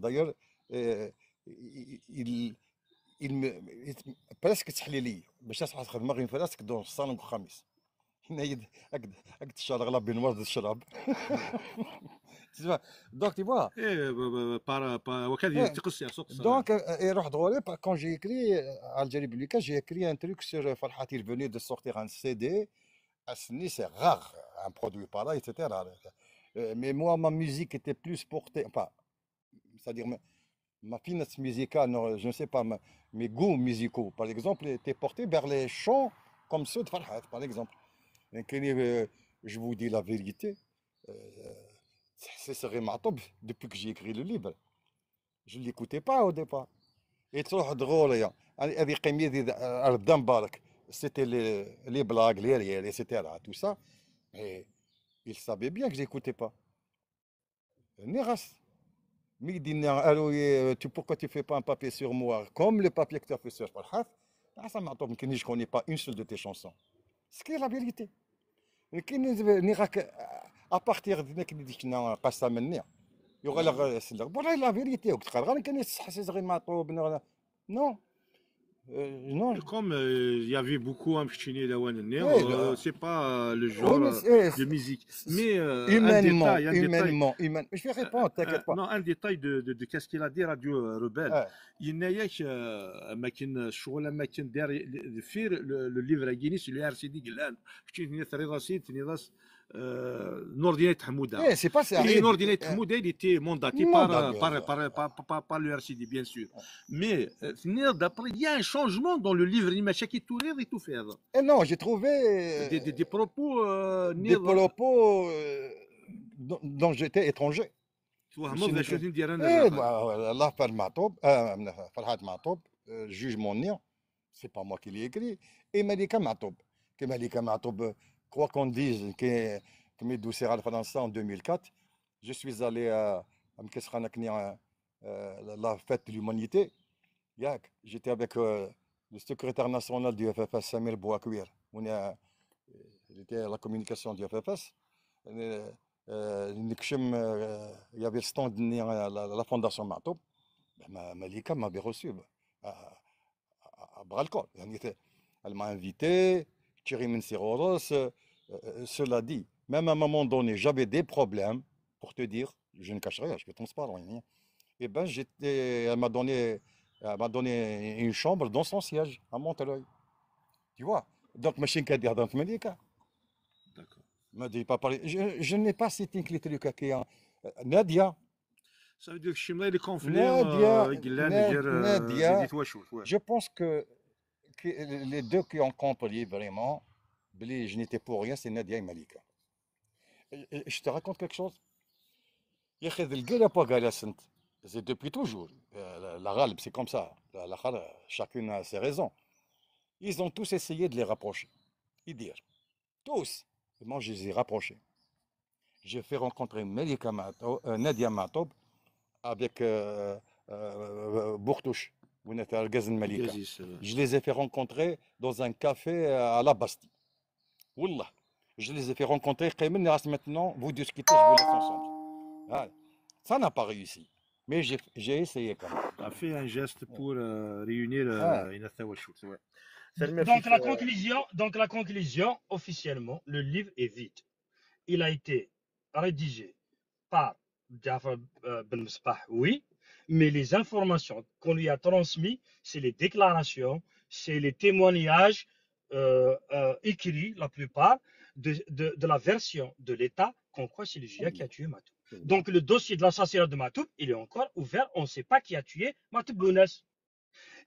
D'ailleurs, euh, il, il, il me, il- presque تحليلي باش تصحى تخدم غير فراس كدور الصالون الخميس. هنا يد اكد اكد الشارع غلا بين ورد الشراب. Donc, tu vois. ايه ب- ب- بار بار وكذا إيه. تقص يا سوق Donc, euh, يروح دغوري, quand j'ai écrit euh, Algérie Publica, j'ai écrit un truc sur euh, Ferhat. Il venait de sortir un C D. Asni, c'est rare, un produit pareil, et cetera. Euh, Mais moi, ma musique était plus portée, enfin, c'est-à-dire ma, ma finesse musicale, non, je ne sais pas, ma- mes goûts musicaux, par exemple, étaient portés vers les chants comme ceux de Ferhat, par exemple. Donc, euh, je vous dis la vérité, euh, c'est Matoub, depuis que j'ai écrit le livre, je ne l'écoutais pas au départ. Et تروح دغوريا, هذه قيمية دي ردا مبارك, c'était les, les blagues, les rires, et cetera. Tout ça. Et il savait bien que j'écoutais pas. ني غاس. Mais il dit, non, alors, euh, tu, pourquoi tu fais pas un papier sur moi, comme le papier que tu as fait sur Ferhat? Ah, ça m'a, je connais pas une seule de tes chansons. Ce qui est la vérité. كاين ني غاك à partir de هناك اللي ديك شنا قاسه مني. يغلق سلك. Voilà la vérité. وقت قال غير كان يصح سي صغير معطوب. Non. Euh, non. Comme euh, il y avait beaucoup امشتيني لوان النير, Oui, euh, le- c'est pas le Oui, genre mais euh, c'est- de musique. Mais euh, un Humainement, détail, un détail. Humainement, humain. Je vais répondre, t'inquiète Euh, pas. Non, un détail de, de, de qu'est-ce qu'il a dit Radio euh, Rebelle. Ah, ينايك آه، ما كاين شغل ما كاين داير دفير le livre à Guinness, le R C D قلان. كنت تني ثري راسي تني راس آه، نور الدين حموده. eh, c'est pas ça. Et Eh, Nordine eh, Thamoud, il était mandaté Non, par, non, euh, mais- par, par, par, par, par le R C D, bien sûr. Mais euh, d'après, il y a un changement dans le livre, il m'a chaqué tout rire et tout faire. Eh non, j'ai trouvé Des, des, des propos. Euh, des propos euh, dont, dont j'étais étranger. توهموا ذا شو ندير انا ايه دابا. ما- الله في معطوب, آه, فرحات معطوب, euh, juge mon nom, c'est pas moi qui l'ai écrit. Et Malika Matoub, que Malika Matoub, quoi qu'on dise, que, que مي دوسي على فرنسا en deux mille quatre, je suis allé à, à مكسخانة كني, euh, euh, la fête de l'humanité. ياك, j'étais avec euh, le secrétaire national du F F S, Samir Bouakwir. On a, il était à la communication du F F S. Euh, euh, نكشم, euh, il y avait le stand de la, la, la fondation Matoub. Ben, Ma- Malika m'avait reçu à, à, à bras le corps. يعني, elle m'a invité, Thierry Mensiroros, euh, euh, cela dit, même à un moment donné, j'avais des problèmes, pour te dire, je ne cache rien, je suis transparent. Hein. Eh ben, j'étais, elle m'a donné, elle m'a donné une chambre dans son siège à Montreuil. Tu vois? Donc, ماشي كدير هضرت مليكة. D'accord. ما دي pas parler. Je, je n'ai pas cité les trucs qui ont. Nadia, Ça veut dire que شي les conflits Nadia, euh, قلان Nad- ديال, euh, Nadia, ديال تواشوت, ouais. Je pense que, que les deux qui ont compris vraiment, بلي je n'étais pour rien, c'est Nadia et Malika. Et- et Je te raconte quelque chose. يا أخي, ذ الكيرا بوغالا سنت, c'est depuis toujours. Euh, la, la غالب, c'est comme ça. La, la, chacune a ses raisons. Ils ont tous essayé de les rapprocher. Idir. Tous. Moi, je les ai rapprochés. J'ai fait rencontrer Malika Mato- euh, Nadia Matoub avec euh, euh, Bourtouche, وين تاع الغاز الملكة. Je les ai fait rencontrer dans un café à la Bastille. والله. Je les ai fait rencontrer. قايمين راس maintenant, vous discutez, je vous laisse ensemble. Voilà. Ça n'a pas réussi. Mais j'ai j'ai essayé quand même. A fait un geste pour euh, réunir euh, une autre. Donc la conclusion, donc la conclusion, officiellement, le livre est vide. Il a été rédigé par Jafar euh, Ben Msbah, oui, mais les informations qu'on lui a transmises, c'est les déclarations, c'est les témoignages euh, euh, écrits, la plupart, de, de, de la version de l'État, comme quoi c'est le J A qui a tué Matoub. Donc le dossier de l'assassinat de Matoub, il est encore ouvert, on ne sait pas qui a tué Matoub Lounès.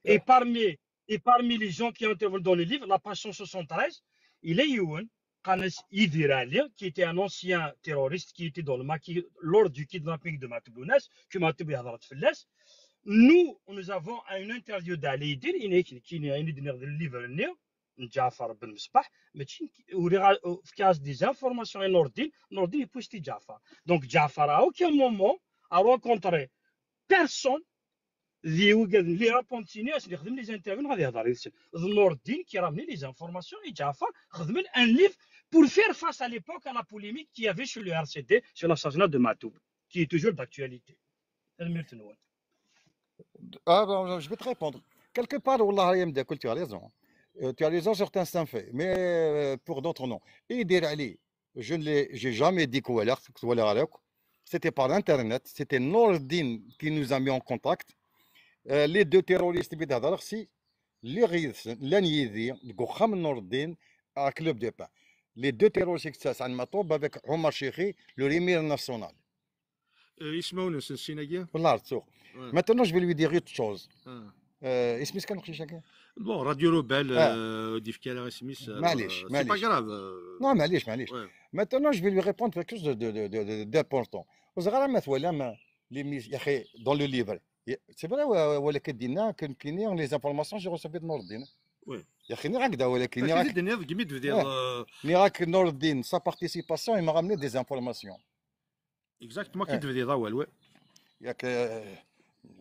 Et parmi, et parmi les gens qui interviennent dans le livre, la page cent soixante-treize, il y a Youn, Qanes Idir Ali, qui était un ancien terroriste qui était dans le maquis lors du kidnapping de Matoub Lounès, que Matoub يهضر فلاس. Nous, nous avons une interview d'Ali Idir, il est qui est dans le livre, Jafar Ben Msbah, mais il a des informations à Nordine, Nordine est poussé Jafar. Donc Jafar, à aucun moment, a rencontré personne ذي وقاعد لي رابونتيني اش نخدم لي زانترفيو غادي يهضر يسال نور الدين كي رامني لي زانفورماسيون اي جعفر خدم ان ليف pour faire face à l'époque à la polémique qu'il y avait sur le R C D sur l'assassinat de Matoub qui est toujours d'actualité. الميرت نوال. Ah, bon, je vais te répondre. Quelque part, والله يا مداكل, tu as raison. Euh, tu as raison, certains sont faits, mais euh, pour d'autres, non. Idir Ali, je ne l'ai j'ai jamais dit que voilà, que voilà, voilà. C'était par internet, c'était Nordine qui nous a mis en contact. Euh, les deux terroristes, بيد هذا الخسي, اللي غيث لان يدي, دقو خام نور الدين, à Club de Pain. Les deux terroristes, ça, ça m'a avec Omar Chérif, le rémir national. Ismaoun Sensinagi. Voilà, sûr. Maintenant, je vais lui dire autre chose. Euh, اسمي كان وقتاش هكا؟ Bon, Radio Rebelle, euh, ديفكالا اسميس. معليش، C'est pas معليش. Grave. euh, Non, معليش, معليش. Ouais. Maintenant, je vais lui répondre quelque chose de, de, de, de, d'important. وزغرا ما تولى ما les mis, يا أخي, dans le livre. C'est vrai, ولا كدينا كنكيني les informations, j'ai reçu de Nordine. Ouais. يا أخي, ني هكذا, ولا كني Parce que هكذا. تدنيض كيما تبديض. Ouais. ني هاك نور الدين, sa participation, il m'a ramené des informations. Exactement, كي تبديض اول, ouais. ياك, euh,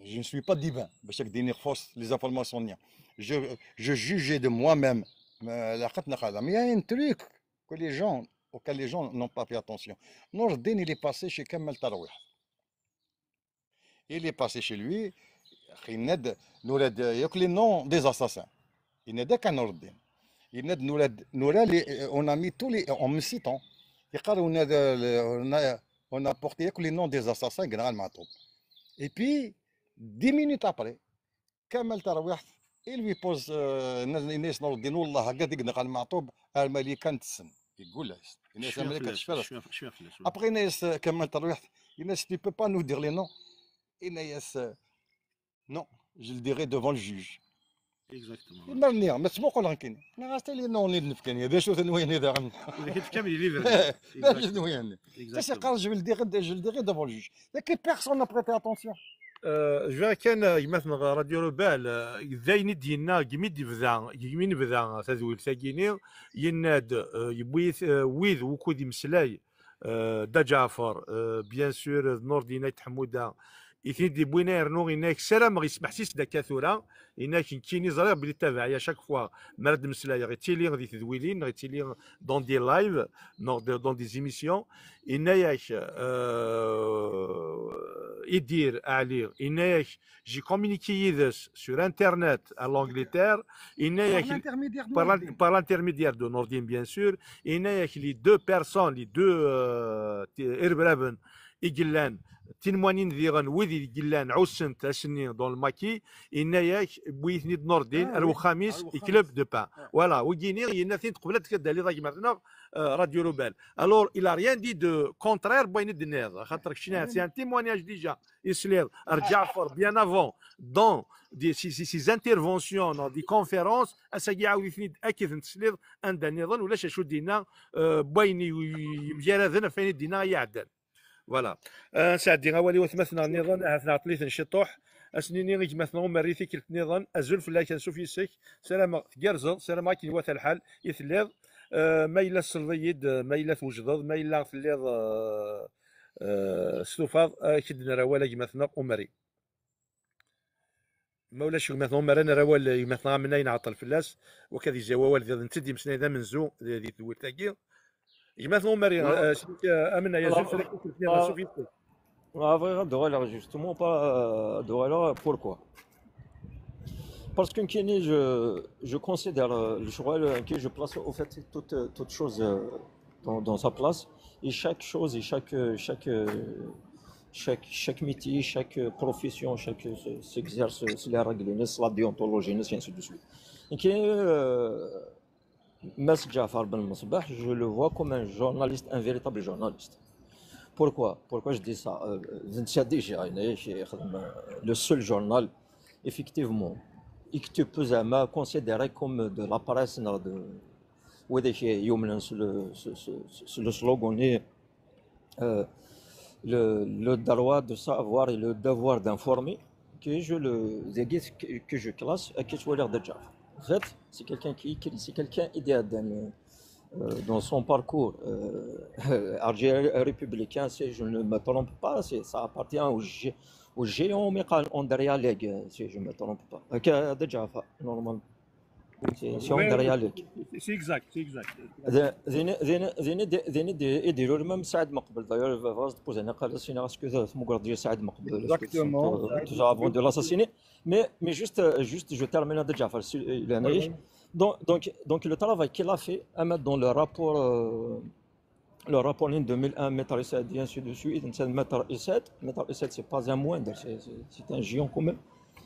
je ne suis pas divin باش هكا ديني خفوص les informations نيا. Je, je jugeais de moi-même. ما لاقتنا هذا. Mais il y a un truc que les gens, auquel les gens n'ont pas fait attention. نور الدين, il est passé chez كمال ترويح. Il est passé chez lui. يناد نوراد ياك les noms des assassins. يناد كان نور الدين. يناد نوراد نورا les, on a mis tous les, en me citant. يقال on a, on a, on a porté ياك les noms des assassins, général Matoub. Et puis, dix minutes après, كمال ترويحت, il lui pose, euh, يناد نور الدين, والله هكا ديك نقال معطوب, الملكة نتسن. يقول له, يناد شوية الملكة فلاس، تشفى. شوية، شوية فلاس. Après, يناد كمال ترويحت, يناد, tu peux pas nous dire les noms. يناد, non, je le dirai devant le juge. Exactement. مرني, ما تسبقوا لهم كاين. انا غاستي les noms اللي نفكاني, هذا شو ثنوين هذا. إذا كنت كامل يليفر. لا, je ne dis rien. تسي قال, je vais le dire, je le dirai devant le juge. لكن personne n'a prêté attention. Euh, je vais كان يمثل راديو روبال, euh, داين دينا, قمي دبدا, قمي نبدا تذويل ثاقيني, يناد, euh, يبويث, euh, ويد وكود يمسلاي, euh, دا جعفر, euh, bien sûr, نور الدين آيت حمودة, إثنين دي بوينا يرنو, إنك سلام غي سمح سيس دا كاثورة, إنك كيني زرير بلي تابع يا chaque fois, مرد مسلاي غي تيلي غي تذويلين, غي تيلي dans des lives, dans des, dans des émissions, إنك, euh, يدير علي, إنك, j'ai communiqué يدس sur internet à l'Angleterre, إنك, Par l'intermédiaire de par l'in- Nordine. par l'intermédiaire de Nordine, bien sûr, إنك les deux personnes, les deux, euh, إربرابن, إقلان, تنموانين ذيغن, وذي إقلان, عوسنت, أسني, dans le maquis, إنك, بويثني نوردين, آه, oui. الوخاميس, الوخاميس. Club de Pain. آه. Voilà, وقيني, يناثين تقبلت كدالي ضاك مرتنا, euh, راديو روبال. Alors, il a rien dit de contraire, بوين الدنيا, خاطر كشينا, c'est un témoignage déjà, يسلير, رجع فور, bien avant, dans des, ces, ces, ces interventions, dans des conférences, أساقي عاود يثنيد أكيد نتسلير, أن دانيضن, ولا شاشو دينا, euh, بوين يمجاردن, فين دينا يعدل. Voilà. آه، نسعدي غوالي وثمثنا نيضا, هاتنا عطليت نشطوح. أسنيني غيجمعتنا ومريتي كلت نيضا, أزول فلاك نسوف يسك. سلام تقرزض, سلام غاكي نواث الحال, يثليض. Eh, ma yella tesleḍ-iyi-d, eh, ma yella twejdeḍ, ma yella telliḍ, eh, eh, stufaḍ, ad k-id-nerr awal a gma-tneɣ Umari. Ma ulac gma-tneɣ Umari, ad nerr awal i gma-tneɣ Amnay, nɛeṭṭel fell-as, wakka ad yezzi wawal, d netta i d-yemmeslayen d amenzu di, di tedwilt-agi. Gma-tneɣ Umari, eh, eh, Amnay, azul fell-ak, s ufis. Ah, bɣiɣ ad d-uɣaleɣ justement, pas, euh, ad d-uɣaleɣ, pourquoi? Parce que nekkini, je, je considère, euh, le choix, euh, que je place au fait toute, euh, toute chose, euh, dans, dans sa place. Et chaque chose, et chaque, euh, chaque, euh, chaque, chaque métier, chaque, euh, profession, chaque, euh, s'exerce, euh, c'est les règles, c'est la déontologie, et ainsi de suite. Donc, euh, Mass Djafar Ben Mesbah, je le vois comme un journaliste, un véritable journaliste. Pourquoi? Pourquoi je dis ça? Euh, d netta déjà, il est, euh, le seul journal, effectivement, et que tu peux, euh, considérer comme de la presse, non, de, ou des, euh, human, c'est le, c'est, c'est, c'est le slogan, euh, le, le droit de savoir et le devoir d'informer, que je le, que je classe, euh, que je sois l'air de Djaf. En fait, c'est quelqu'un qui écrit, c'est quelqu'un idéal dans, euh, dans son parcours, euh, R G républicain, si je ne me trompe pas, c'est, ça appartient au, gé- au géant Michael André Alleg, si je ne me trompe pas. Ok, de Djaf, normalement. C'est, c'est André Alleg. C'est exact, c'est exact. Dini, dini, dini, dini, dini, même Saïd Maqbel, d'ailleurs, je vais te poser une question, est-ce que tu as Saïd Maqbel, est-ce que tu as avant de l'assassiner? Mais, mais juste, euh, juste, je termine de Djafar, si, euh, il est naïf. Donc, donc, donc, le travail qu'il a fait, à mettre dans le rapport, euh, le rapport en deux mille un, Maître Issad, et ainsi de suite. Maître Issad, Maître Issad, c'est pas un moindre, c'est, c'est, c'est un géant quand même.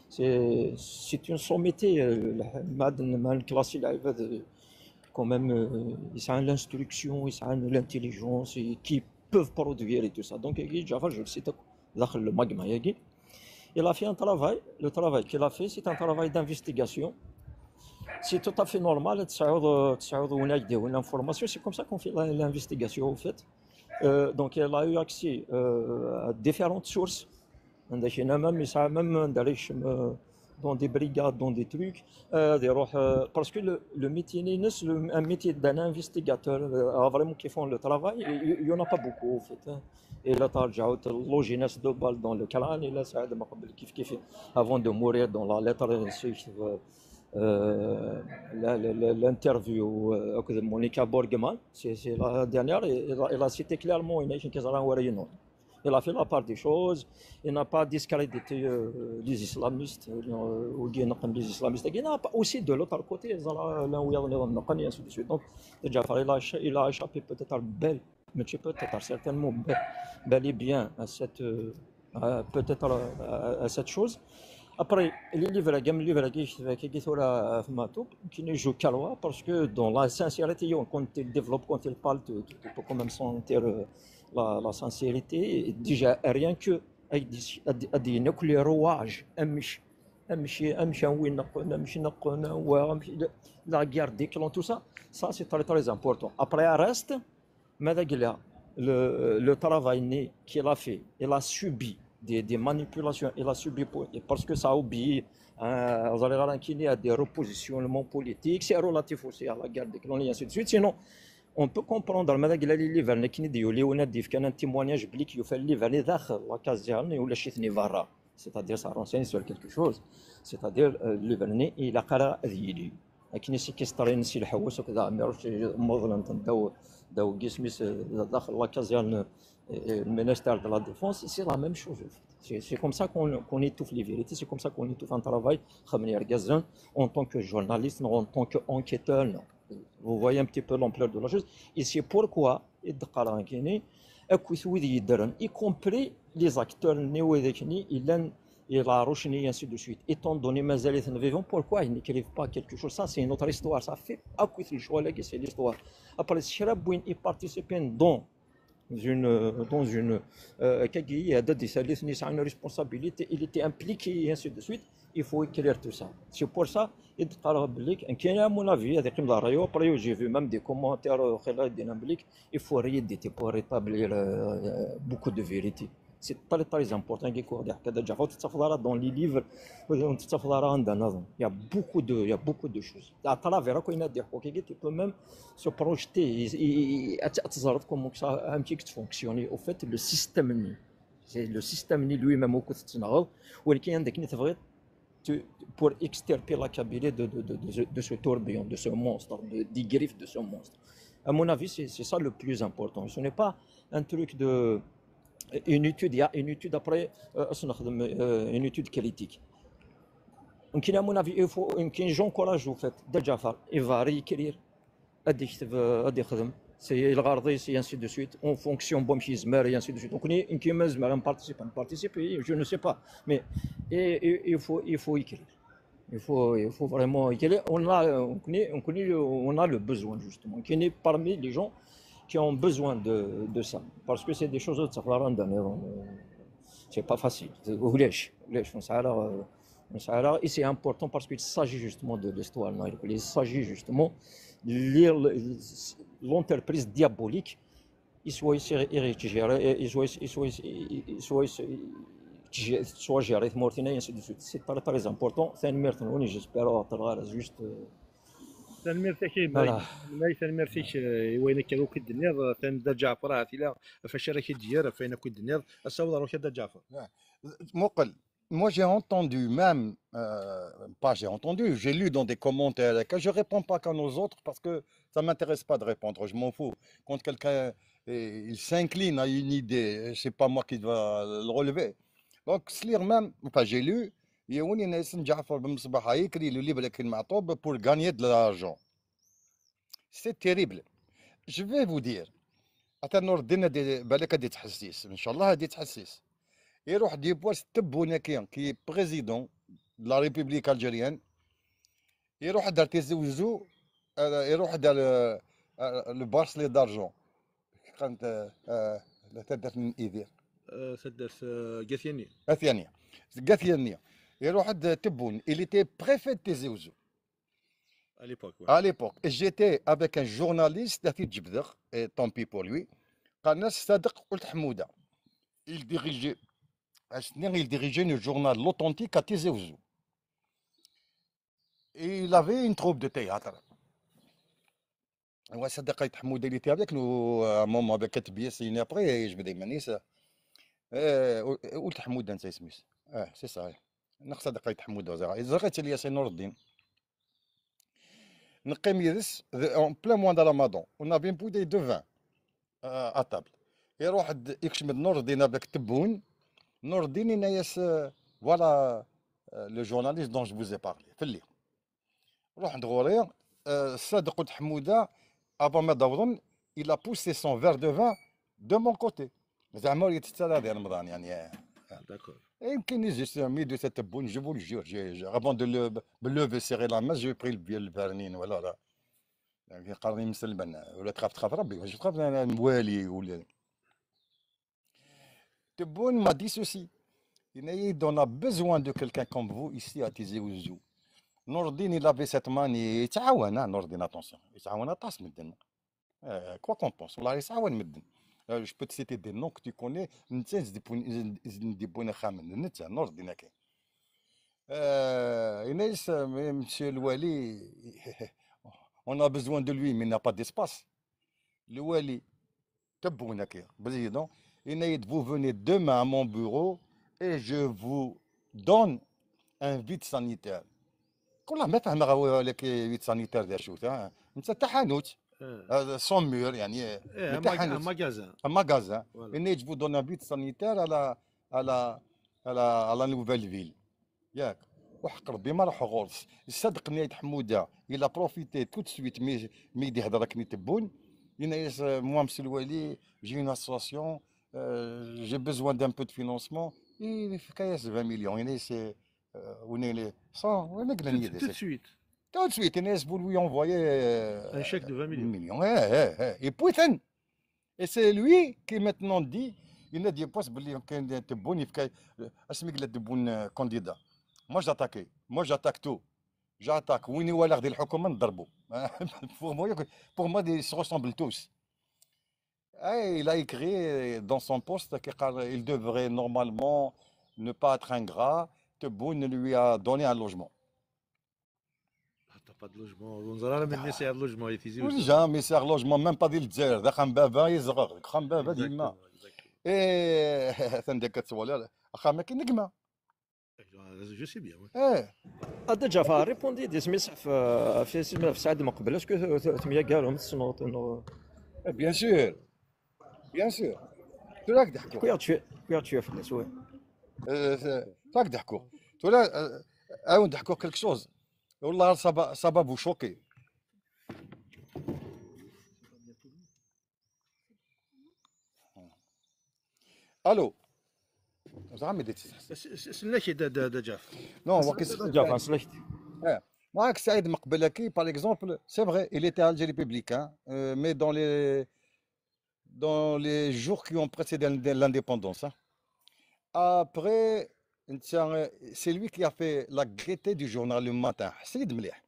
C'est, c'est une sommité, euh, le, le, le classe, il arrive de, quand même, euh, il a l'instruction, il a l'intelligence, et qui peuvent produire et tout ça. Donc, Guy Djafar, je le cite, dans le magma, il a fait un travail, le travail qu'il a fait, c'est un travail d'investigation. C'est tout à fait normal, de savoir, euh, de savoir où on a des, une information. C'est comme ça qu'on fait la- l'investigation, au fait. Euh, donc, elle a eu accès, euh, à différentes sources. عندها شي نمر، mais ça, même عندها ريش، euh, dans des brigades, dans des trucs. Euh, des روح, euh, parce que le, le métier, نفس le, un métier d'un investigateur, euh, vraiment qui font le travail, il n'y en a pas beaucoup, au fait, hein. Et là, t'as déjà l'O G N S de balle dans le crâne, et là, ça aide, كيف كيف, avant de mourir dans la lettre, c'est, euh, euh, la- la- la- l'interview, euh, avec Monica Borgman, c'est c'est la dernière, et elle a, elle a cité clairement, il y a quelques années, il a fait la part des choses, il n'a pas discrédité, euh, les islamistes, euh, ou bien les islamistes. Il n'a pas aussi de l'autre côté, l'un ou l'autre, et ainsi de suite. Donc, Djafar, il a, il a échappé peut-être à bel, mais tu peux peut-être certainement bel, bel et bien à cette, euh, euh, peut-être à, à- à cette chose. Après, les livres, les livres qui sont là, euh, Matoub, qui ne joue qu'à loi, parce que dans la sincérité, on- quand il développe, quand il parle, tu, tu- tu peux quand même sentir, euh, la, la sincérité. Et déjà, rien que, avec des, avec des, avec des nucléaires rouages, أمش، أمش، أمش، وين نقول، أمش نقول، وأمش، la guerre des clans, tout ça, ça c'est très, très important. Après, il reste, ماذا قال لها؟ Le, le travail né qu'il a fait, il a subi des, des manipulations, il a subi pour- et parce que ça a obéi, euh, à des repositionnements politiques, c'est relatif aussi à la guerre des clans, et ainsi de suite. Sinon, on peut comprendre, ماذا قال لها؟ Les livres, كاين اللي يوليو هنا يدير كان un témoignage بلي كيوفى les livres داخل la caserne ولا شي ثني برا. C'est-à-dire, ça renseigne sur quelque chose. C'est-à-dire, euh, le livre, il a قرا ذيلي. لكن séquestré si الحواس وكذا، mais مظلم داو، داو قسمي داخل la caserne, euh, le ministère de la Défense, c'est la même chose, en fait. C'est c'est comme ça qu'on qu'on étouffe les vérités, c'est comme ça qu'on étouffe un travail خدمني رقازن, en tant que journaliste, non, en tant qu'enquêteur, non. Vous voyez un petit peu l'ampleur de la chose. Et c'est pourquoi, et de Karankini, et que celui de Yidren, y compris les acteurs néo-électroniques, il a et la Rochni, et ainsi de suite. Étant donné mazal-iten vivants, pourquoi ils n'écrivent pas quelque chose? Ça, c'est une autre histoire. Ça fait à côté le choix, c'est l'histoire. Après, si Rabouin y participait dans une, dans une, euh, كاكي هذا دي ساليثني سعى une responsabilité, il était impliqué, et ainsi de suite. Il faut écrire tout ça. C'est pour ça, il dit, كاين, à mon avis, هذه قيم دار رايو. Après, j'ai vu même des commentaires, euh, خلال دينا بليك, il faut rééditer pour rétablir, euh, beaucoup de vérité. C'est très, très important كي يكون واحد يحكي هذا جافا، وتتفضل راه dans les livres، وتتفضل راه عندنا نظم. Il y a beaucoup de, il y a beaucoup de choses. À travers كاين هاد الحكوكي، tu peux même se projeter، تزرد كومون كسا، فهمتي، كتفونكسيوني. Au fait, le système ني، c'est le système ني lui-même وكنت تنغض، ولكن عندك ني تبغي tu- pour extirper la Kabylie de, de, de, de, ce- de ce tourbillon, de ce monstre, de, des griffes de ce monstre. À mon avis, c'est c'est ça le plus important. Ce n'est pas un truc de une étude, il y a une étude après, euh, أش نخدم, euh, une étude critique. Donc, à mon avis, il faut, donc, j'encourage au fait, Dajafar, il va réécrire, ad yekteb, ad yexdem, c'est الغرضي, c'est ainsi de suite, en fonction, bon, et ainsi de suite. Donc, on est, on est, on participe, on participe, et je ne sais pas. Mais et- et- il faut, il faut écrire. Il faut, il faut vraiment écrire. On a, on connaît, on connaît, on a le besoin, justement. On est parmi les gens qui ont besoin de, de ça. Parce que c'est des choses, c'est pas facile. وعلاش, علاش, on s'arrête, euh, on s'arrête. Et c'est important parce qu'il s'agit justement de l'histoire, non ? Il s'agit justement de lire le- l'entreprise diabolique, soit ici, soit soit soit soit soit géré, et ainsi de suite. C'est très, très important. Tanemmirt-nwen, j'espère juste, euh, Tanemmirt-ik i May. May, tanemmirt-ik, eh, i wayen akka akk i d-tenniḍ. Tanemmirt a Ǧaɛfar, ahat ila fac ara k-id-yerr ɣef wayen akk i d-tenniḍ. Asawaḍ ɣer-k a Dda Ǧaɛfar. Muqel, moi j'ai entendu même, euh, pas j'ai entendu, j'ai lu dans des commentaires, que je réponds pas qu'à nos autres parce que ça m'intéresse pas de répondre, je m'en fous. Quand quelqu'un, eh, il s'incline à une idée, c'est pas moi qui dois le relever. Donc, sliɣ même, enfin, j'ai lu, yiwen yenna-yasen Ǧaɛfar Ben Mṣbaḥ a écrit le livre Akin Meɛṭub pour gagner de l'argent. C'est terrible. Je vais vous dire. Atan Nurdin ad i- balak ad yettḥessis, ncallah ad yettḥessis. Iruḥ-d yiwwas Tebboune-agi, qui est président de la République algérienne. Iruḥ-d ar Tizi Wezzu, euh, iruḥ-d ar, euh, euh, le bracelet d'argent. Qqaren-t, euh, euh, la taddart n Idir. Eh, taddart, eh, Gatiani. Gatiani. Gatiani. Iruḥ-d Tebboune. Il était préfet de Tizi Wezzu. À l'époque, ouais. À l'époque, j'étais avec un journaliste, la fille Djebder, et tant pis pour lui. Qqaren-as Sadeq Ould Ḥemmuda. Il dirigeait, il dirigeait le journal L'Authentique à Tizi Ouzou. Et il avait une troupe de théâtre. Ouais, Sadeq Ould Ḥemmuda, il était avec nous à un moment, avec quatre pièces, et après, je me dis, Manis, euh, Ould Ḥemmuda, c'est ça. Ah, c'est ça. Neɣ Sadeq Ould Ḥemmuda, c'est ça. Il dirait, c'est Nourdine. Neqqim yid-s, en plein mois de Ramadan. On avait une bouteille de vin, euh, à table. Iruḥ-d, ikcem-d Nourdine avec Tebboune. Nourdine yenna-yas, euh, voilà, euh, le journaliste dont je vous ai parlé. Fell-i. Ruḥ-d ɣur-i, euh, Sadeq Ould Ḥemmuda, avant ma d-awḍen, il a poussé son verre de vin de mon côté. زعما ur yettett ara di Remḍan, يعني. D'accord. Et يمكن j'ai mis de cette Tebboune, je vous le jure, j'ai- j'ai- avant de le, me lever, serrer la main, j'ai pris le, le verre-nni, voilà, là. يعني، qqaren-iyi Mselman, ولا تخاف تخاف ربي، واش تخاف أنا موالي ولا. Tebboune m'a dit ceci. Il m'a dit, on a besoin de quelqu'un comme vous ici à Tizi Ouzou. Nourdine, il avait cette manie, يتعاون, hein, Nourdine, attention. يتعاون aṭas medden. Euh, quoi qu'on pense, والله يسعاون medden. Euh, je peux te citer des noms que tu connais, نتا زدبون زدبون خامن نتا نور الدين كاين. Euh, Inès, euh, monsieur le Wali, on a besoin de lui, mais il n'a pas d'espace. Le Wali, Tebboune كاين, président, il m'a dit, vous venez demain à mon bureau et je vous donne un vide sanitaire. والله ما فهمغ ولا كي vide sanitaire دي شو, ها. نتا تحانوت. هذا sans mur, يعني, إيه، متاع حانوت. ماكازان. ماكازان. Voilà. Et je vous donne un vide sanitaire à la, à la, à la, à la nouvelle ville. ياك. وحق ربي ما راح غورس. صدقني يا حمودة, il a profité tout de suite, mais, mais يدي هضره كني تبون. Il m'a dit, moi, monsieur le Wali, j'ai une association, euh, j'ai besoin d'un peu de financement. Il fait vingt millions. Il m'a dit, c'est, euh, on est les cent, on est Tout, tout de suite. Tout de suite, Inès, vous lui envoyez, euh, Un chèque de vingt millions. Millions. Eh, eh, eh. Et puis, et c'est lui qui maintenant dit, il a dit, parce que كاين تبون, il fait, اسمي قلت تبون, euh, candidat. Moi, j'attaque. Moi, j'attaque tout. J'attaque. وين يولي غادي الحكومة نضربو. Pour moi, pour moi, ils se ressemblent tous. Eh, il a écrit dans son post qu'il devrait normalement ne pas être ingrat. Tebboune lui a donné un logement. Ah, t'as pas de logement. On dirait même si un logement est ici. Oui, jamais c'est un logement, même pas di Lezzayer. D axxam baba yezɣer, d axxam baba d yemma. Et atan d akka ttwaliḍ, axxam akkin n gma. Je sais bien, oui. Eh, Ada Ǧaɛfar, répondez-d isem-is ɣef, ɣef isem-is ɣef Saɛid Meqbel. Est-ce que t- t- temyagarem, tessneḍ neɣ? Eh, bien sûr. Bien sûr. Tura ad k-d-ḥkuɣ. Kuya tu kuya tu fell-as, oui. Euh, c'est- tura ad k-d-ḥkuɣ. Tura, euh, ad wen-d-ḥkuɣ quelque chose. Wallah, ça va, ça va vous choquer. Allô. زعما بديت تسمع. S- s- Selek-d, Ada, Ada Ǧaɛfar. Non, هو كيس- Ǧaɛfar, selek-d. معاك سعيد مقبل كي, par exemple, c'est vrai, il était à l'Algérie Républicaine, hein, euh, mais dans les, dans les jours qui ont précédé l'indé- l'indépendance, hein. Après, c'est lui qui a fait la gaieté du journal Le Matin. C'est مليح.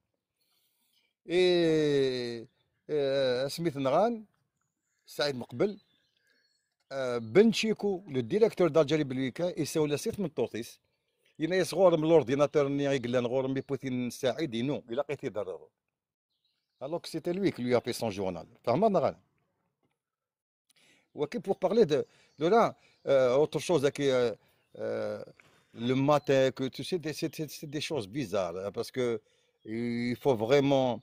Et, euh, سميت نغان, سعيد مقبل, euh, Ben Chiko, le directeur d'Algérie Républicaine, يسول سي تمطوطيس. ينا يصغر من l'ordinateur ني يقلن غور مي بوتين سعيد ينو, إلا قيتي درغ. Alors que c'était lui qui lui a fait son journal. فهمنا نغان. Ok, pour parler de, de là, euh, autre chose, que, euh, euh, le matin, que tu sais, des- c'est c'est- c'est des choses bizarres, hein, parce que il faut vraiment,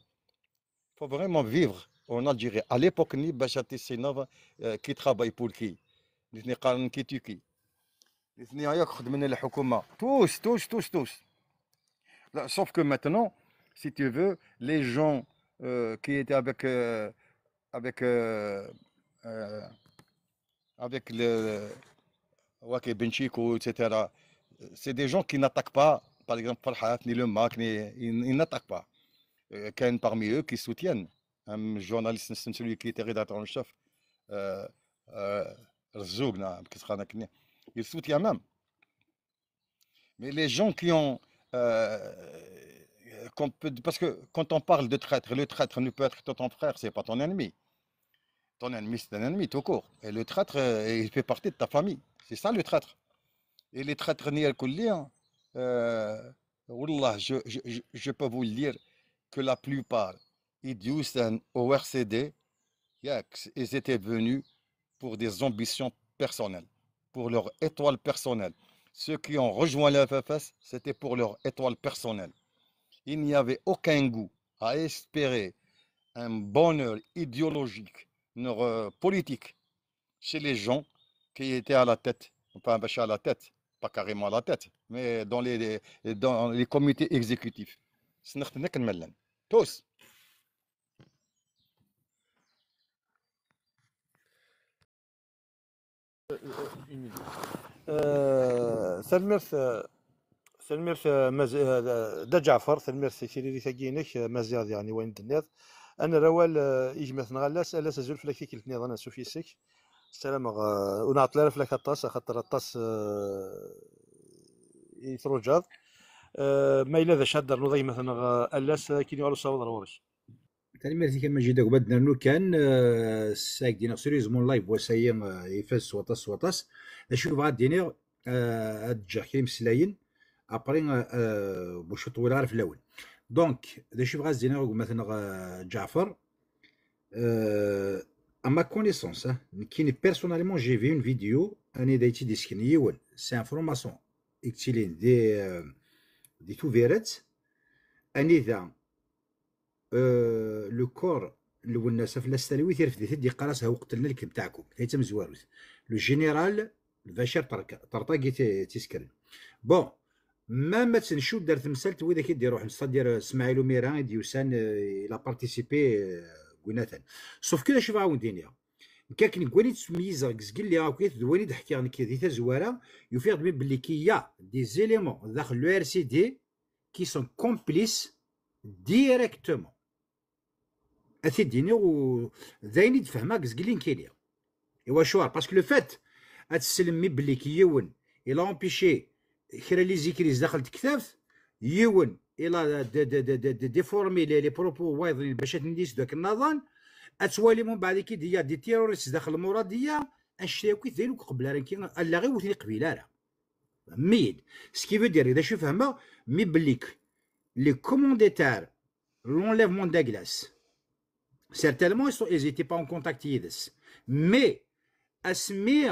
faut vraiment vivre en Algérie. À l'époque, ni باش تسينوف, euh, qui travaille pour qui, نتني قارن كي تيكي, نتني هياك خدمنا الحكومة. Tous, tous, tous, tous. Là, sauf que maintenant, si tu veux, les gens, euh, qui étaient avec, euh, avec, euh, euh, avec le, ouais, Ben Chiko, et cetera, c'est des gens qui n'attaquent pas, par exemple, Farhat, ni le Mac, ni, ils, ils n'attaquent pas. Euh, كاين parmi eux qui soutiennent. Un journaliste, c'est celui qui était rédacteur en chef, euh, euh, Rzoug, نعم, كي سخانك ني. Il soutient même. Mais les gens qui ont, euh, qu'on peut- parce que quand on parle de traître, le traître ne peut être que ton frère, c'est pas ton ennemi. Ton ennemi, c'est un ennemi tout court. Et le traître, euh, il fait partie de ta famille. C'est ça le traître. Et les traîtres, ني الكل, euh, والله, je, je, je, je peux vous le dire que la plupart, ils disent au R C D, ياك, ils étaient venus pour des ambitions personnelles, pour leur étoile personnelle. Ceux qui ont rejoint le F F S, c'était pour leur étoile personnelle. Il n'y avait aucun goût à espérer un bonheur idéologique, euh, politique chez les gens qui étaient à la tête, enfin, pas à la tête, pas carrément à la tête, mais dans les, dans les comités exécutifs. سنخت نك الملن. Tous. Euh, tanemmirt, euh, tanemmirt, euh, Maz- euh, Da Ǧaɛfar, tanemmirt i tiririt-agi-inek, euh, Maziɣ diɣen i wayen d-tenniḍ. Ad nerr awal, euh, i gma-tneɣ Allas. Allas, azul fell-ak, tikkelt nniḍen, ansuf yes-k. Ssarameɣ, euh, ur nɛeṭṭel ara fell-ak aṭas, axaṭer aṭas, euh, i truǧaḍ. Euh, ma yella d acu ad d-ternuḍ a gma-tneɣ, euh, Allas, akin yuɣal usawaḍ ar ɣur-k. Tanemmirt-ik a Majid. Akk ad d-nernu kan, euh, s-, ad k-d-iniɣ sérieusement, live wass-ayi, euh, ifaz s waṭas s waṭas. D acu i bɣiɣ ad d-iniɣ, euh, ad ǧǧeɣ kra imeslayen, après, euh, euh, bac ur ṭwileɣ ara fell-awen. Donc, d acu i bɣiɣ ad d-iniɣ i gma-tneɣ, euh, Ǧaɛfar, euh, à ma connaissance, hein, nekkini personnellement, j'ai vu une vidéo, anida i tt-id-isken yiwen, c'est un franc-maçon, i yettilin di, euh, di Tubiret, anida euh, le corps n Lwennas Afella Stalwit irfed-it-id, yeqqar-as: "Ha uqtel n lkeb taɛkubt." Ay d tamezwarut. Le général Bacir Ṭerka-, Ṭerṭagi ti-, tiskren. Bon, ma, ma tt-ncudd ar temsalt n widak i d-iruḥen, c'est-à-dire, euh, Smaɛil Umira i d-yusan, euh, il a participé, euh, deg winatan. Sauf que d acu bɣiɣ ad wen-d-iniɣ. Nekk akken deg wayen i d-ttmeyyizeɣ deg zgelli akkit d wayen i d-ḥkiɣ nekk di tazwara, ufiɣ-d mi belli qu'il y a des éléments daxel le R C D qui sont complices directement. Ad t-id-iniɣ u-, d ayen i d-fehmeɣ deg zgelli nekkini. Iwacu? Parce que le fait ad tselmem belli yiwen il a empêché kra n les écrits daxel tektabt, yiwen il a d-, d-, d-, d-, d-, déformé les, les propos wayeḍnin bac ad ten-yesduk nnaḍen, Ad twalim umbeɛd-agi d-, ya des terroristes daxel Muradiya, anect-a akk d ayen ur qebbel ara nekki, allaɣ-iw ur ten-iqbil ara. Fehmem-iyi-d. Ce qui veut dire, d acu i fehmeɣ, mi belli que les commanditaires, l'enlèvement de la glace, certainement, ils sont, ils étaient pas en contact yid-s. Mais, asmi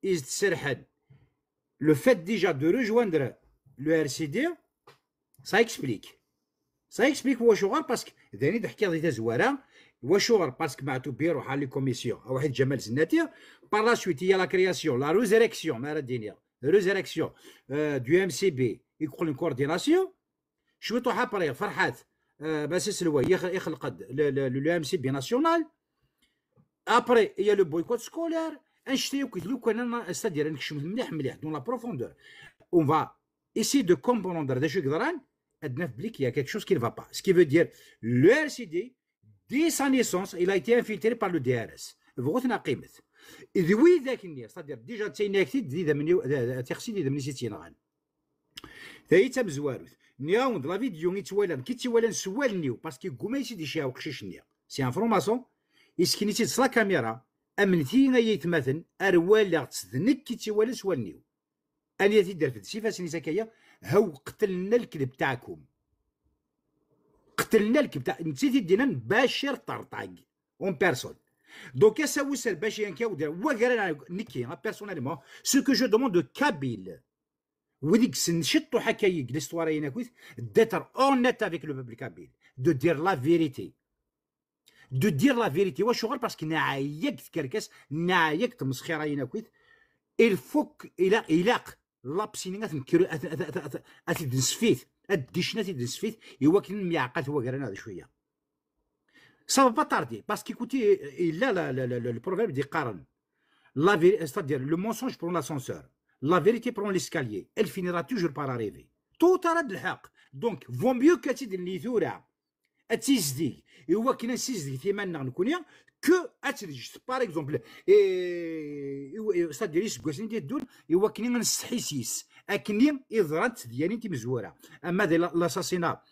i s-d-serḥen, le fait déjà de rejoindre le R C D, ça explique. Ça explique wacuɣer, parce que d ayen i d-ḥkiɣ di tazwara, wacuɣer, parce que Maɛtub iruḥ à la commission, Awḥid Ǧamal Zennati, par la suite, il y a la création, la résurrection, ma ara d-iniɣ, résurrection, euh, du M C B, i yeqqlen coordination, cwiṭ uḥ après, Ferḥat, euh, Basis Lway, ix-, ixleq-d le, le, le, le M C B national, après, il y a le boycott scolaire, anect-a akk, lukan, c'est-à-dire, ad nekcem mliḥ, mliḥ, dans la profondeur. On va essayer de comprendre d acu i yeḍran, ad naf belli qu'il y a quelque chose qui ne va pas. Ce qui veut dire, le R C D, dès sa naissance, il a été infiltré par le D R S. Bɣut neɣ qqimet. D widak-nni, c'est-à-dire, déjà, d tayen akti, d idammen-iw, d, d, tixsi d idammen-is i tt-yenɣan. Tayi d tamezwarut. Nniɣ-awen-d la vidéo i ttwalan, ki tt-iwalan s wallen-iw, parce que yegguma i tt-id-iceyyeɛ uqcic-nni. C'est un franc-maçon, yessken-itt-id s la caméra, amnet-iyi ay aytmaten, ar walaɣ-tt d nekk i tt-iwalan s wallen-iw. Anida t-id-terfed s ifassen-is akka-ya, haw qetlna lkdeb taɛkum. Qetlna lkdeb taɛkum. Netta i t-id-yennan Bacir Ṭerṭag, en personne. Donc, ass-a wis rbac, yanka, wagar ara nekki, hein, personnellement, ce que je demande de Kabyle, wid i yessen ciṭṭuḥ akka-yi deg l'histoire-ayi akk, d'être honnête avec le peuple kabyle, de dire la vérité. De dire la vérité. Wacuɣer? Parce que neɛya deg tkerkas, neɛya deg tmesxira-ayi akk. Il faut que, ilaq, ilaq, lapsini ad t-, ad t-, ad t-, ad t-, ad t-id-nesfit, ad d-icna ad t-id-nesfit, i wakken ad nemyeɛqal wagar-a neɣ d cwiya. Ça va pas tarder, parce que, écoutez, il a la, la, la, le, le proverbe des Karen. La vé-, c'est-à-dire, le mensonge prend l'ascenseur, la vérité prend l'escalier, elle finira toujours par arriver. Tôt ou tard, ad d-lḥeq. Donc, vaut mieux que ad tt-id-nli tura, ad tt-izdeg, i wakken ad nsizdeg iman-nneɣ nekni, que ad tt-ǧǧet, par exemple, eh, i-, i-, c'est-à-dire, iseggasen i d-iteddun, i wakken ad nesseḥis yes-s. Akken i ḍrant tedyanin timezwura. Ama d la-, l'assassinat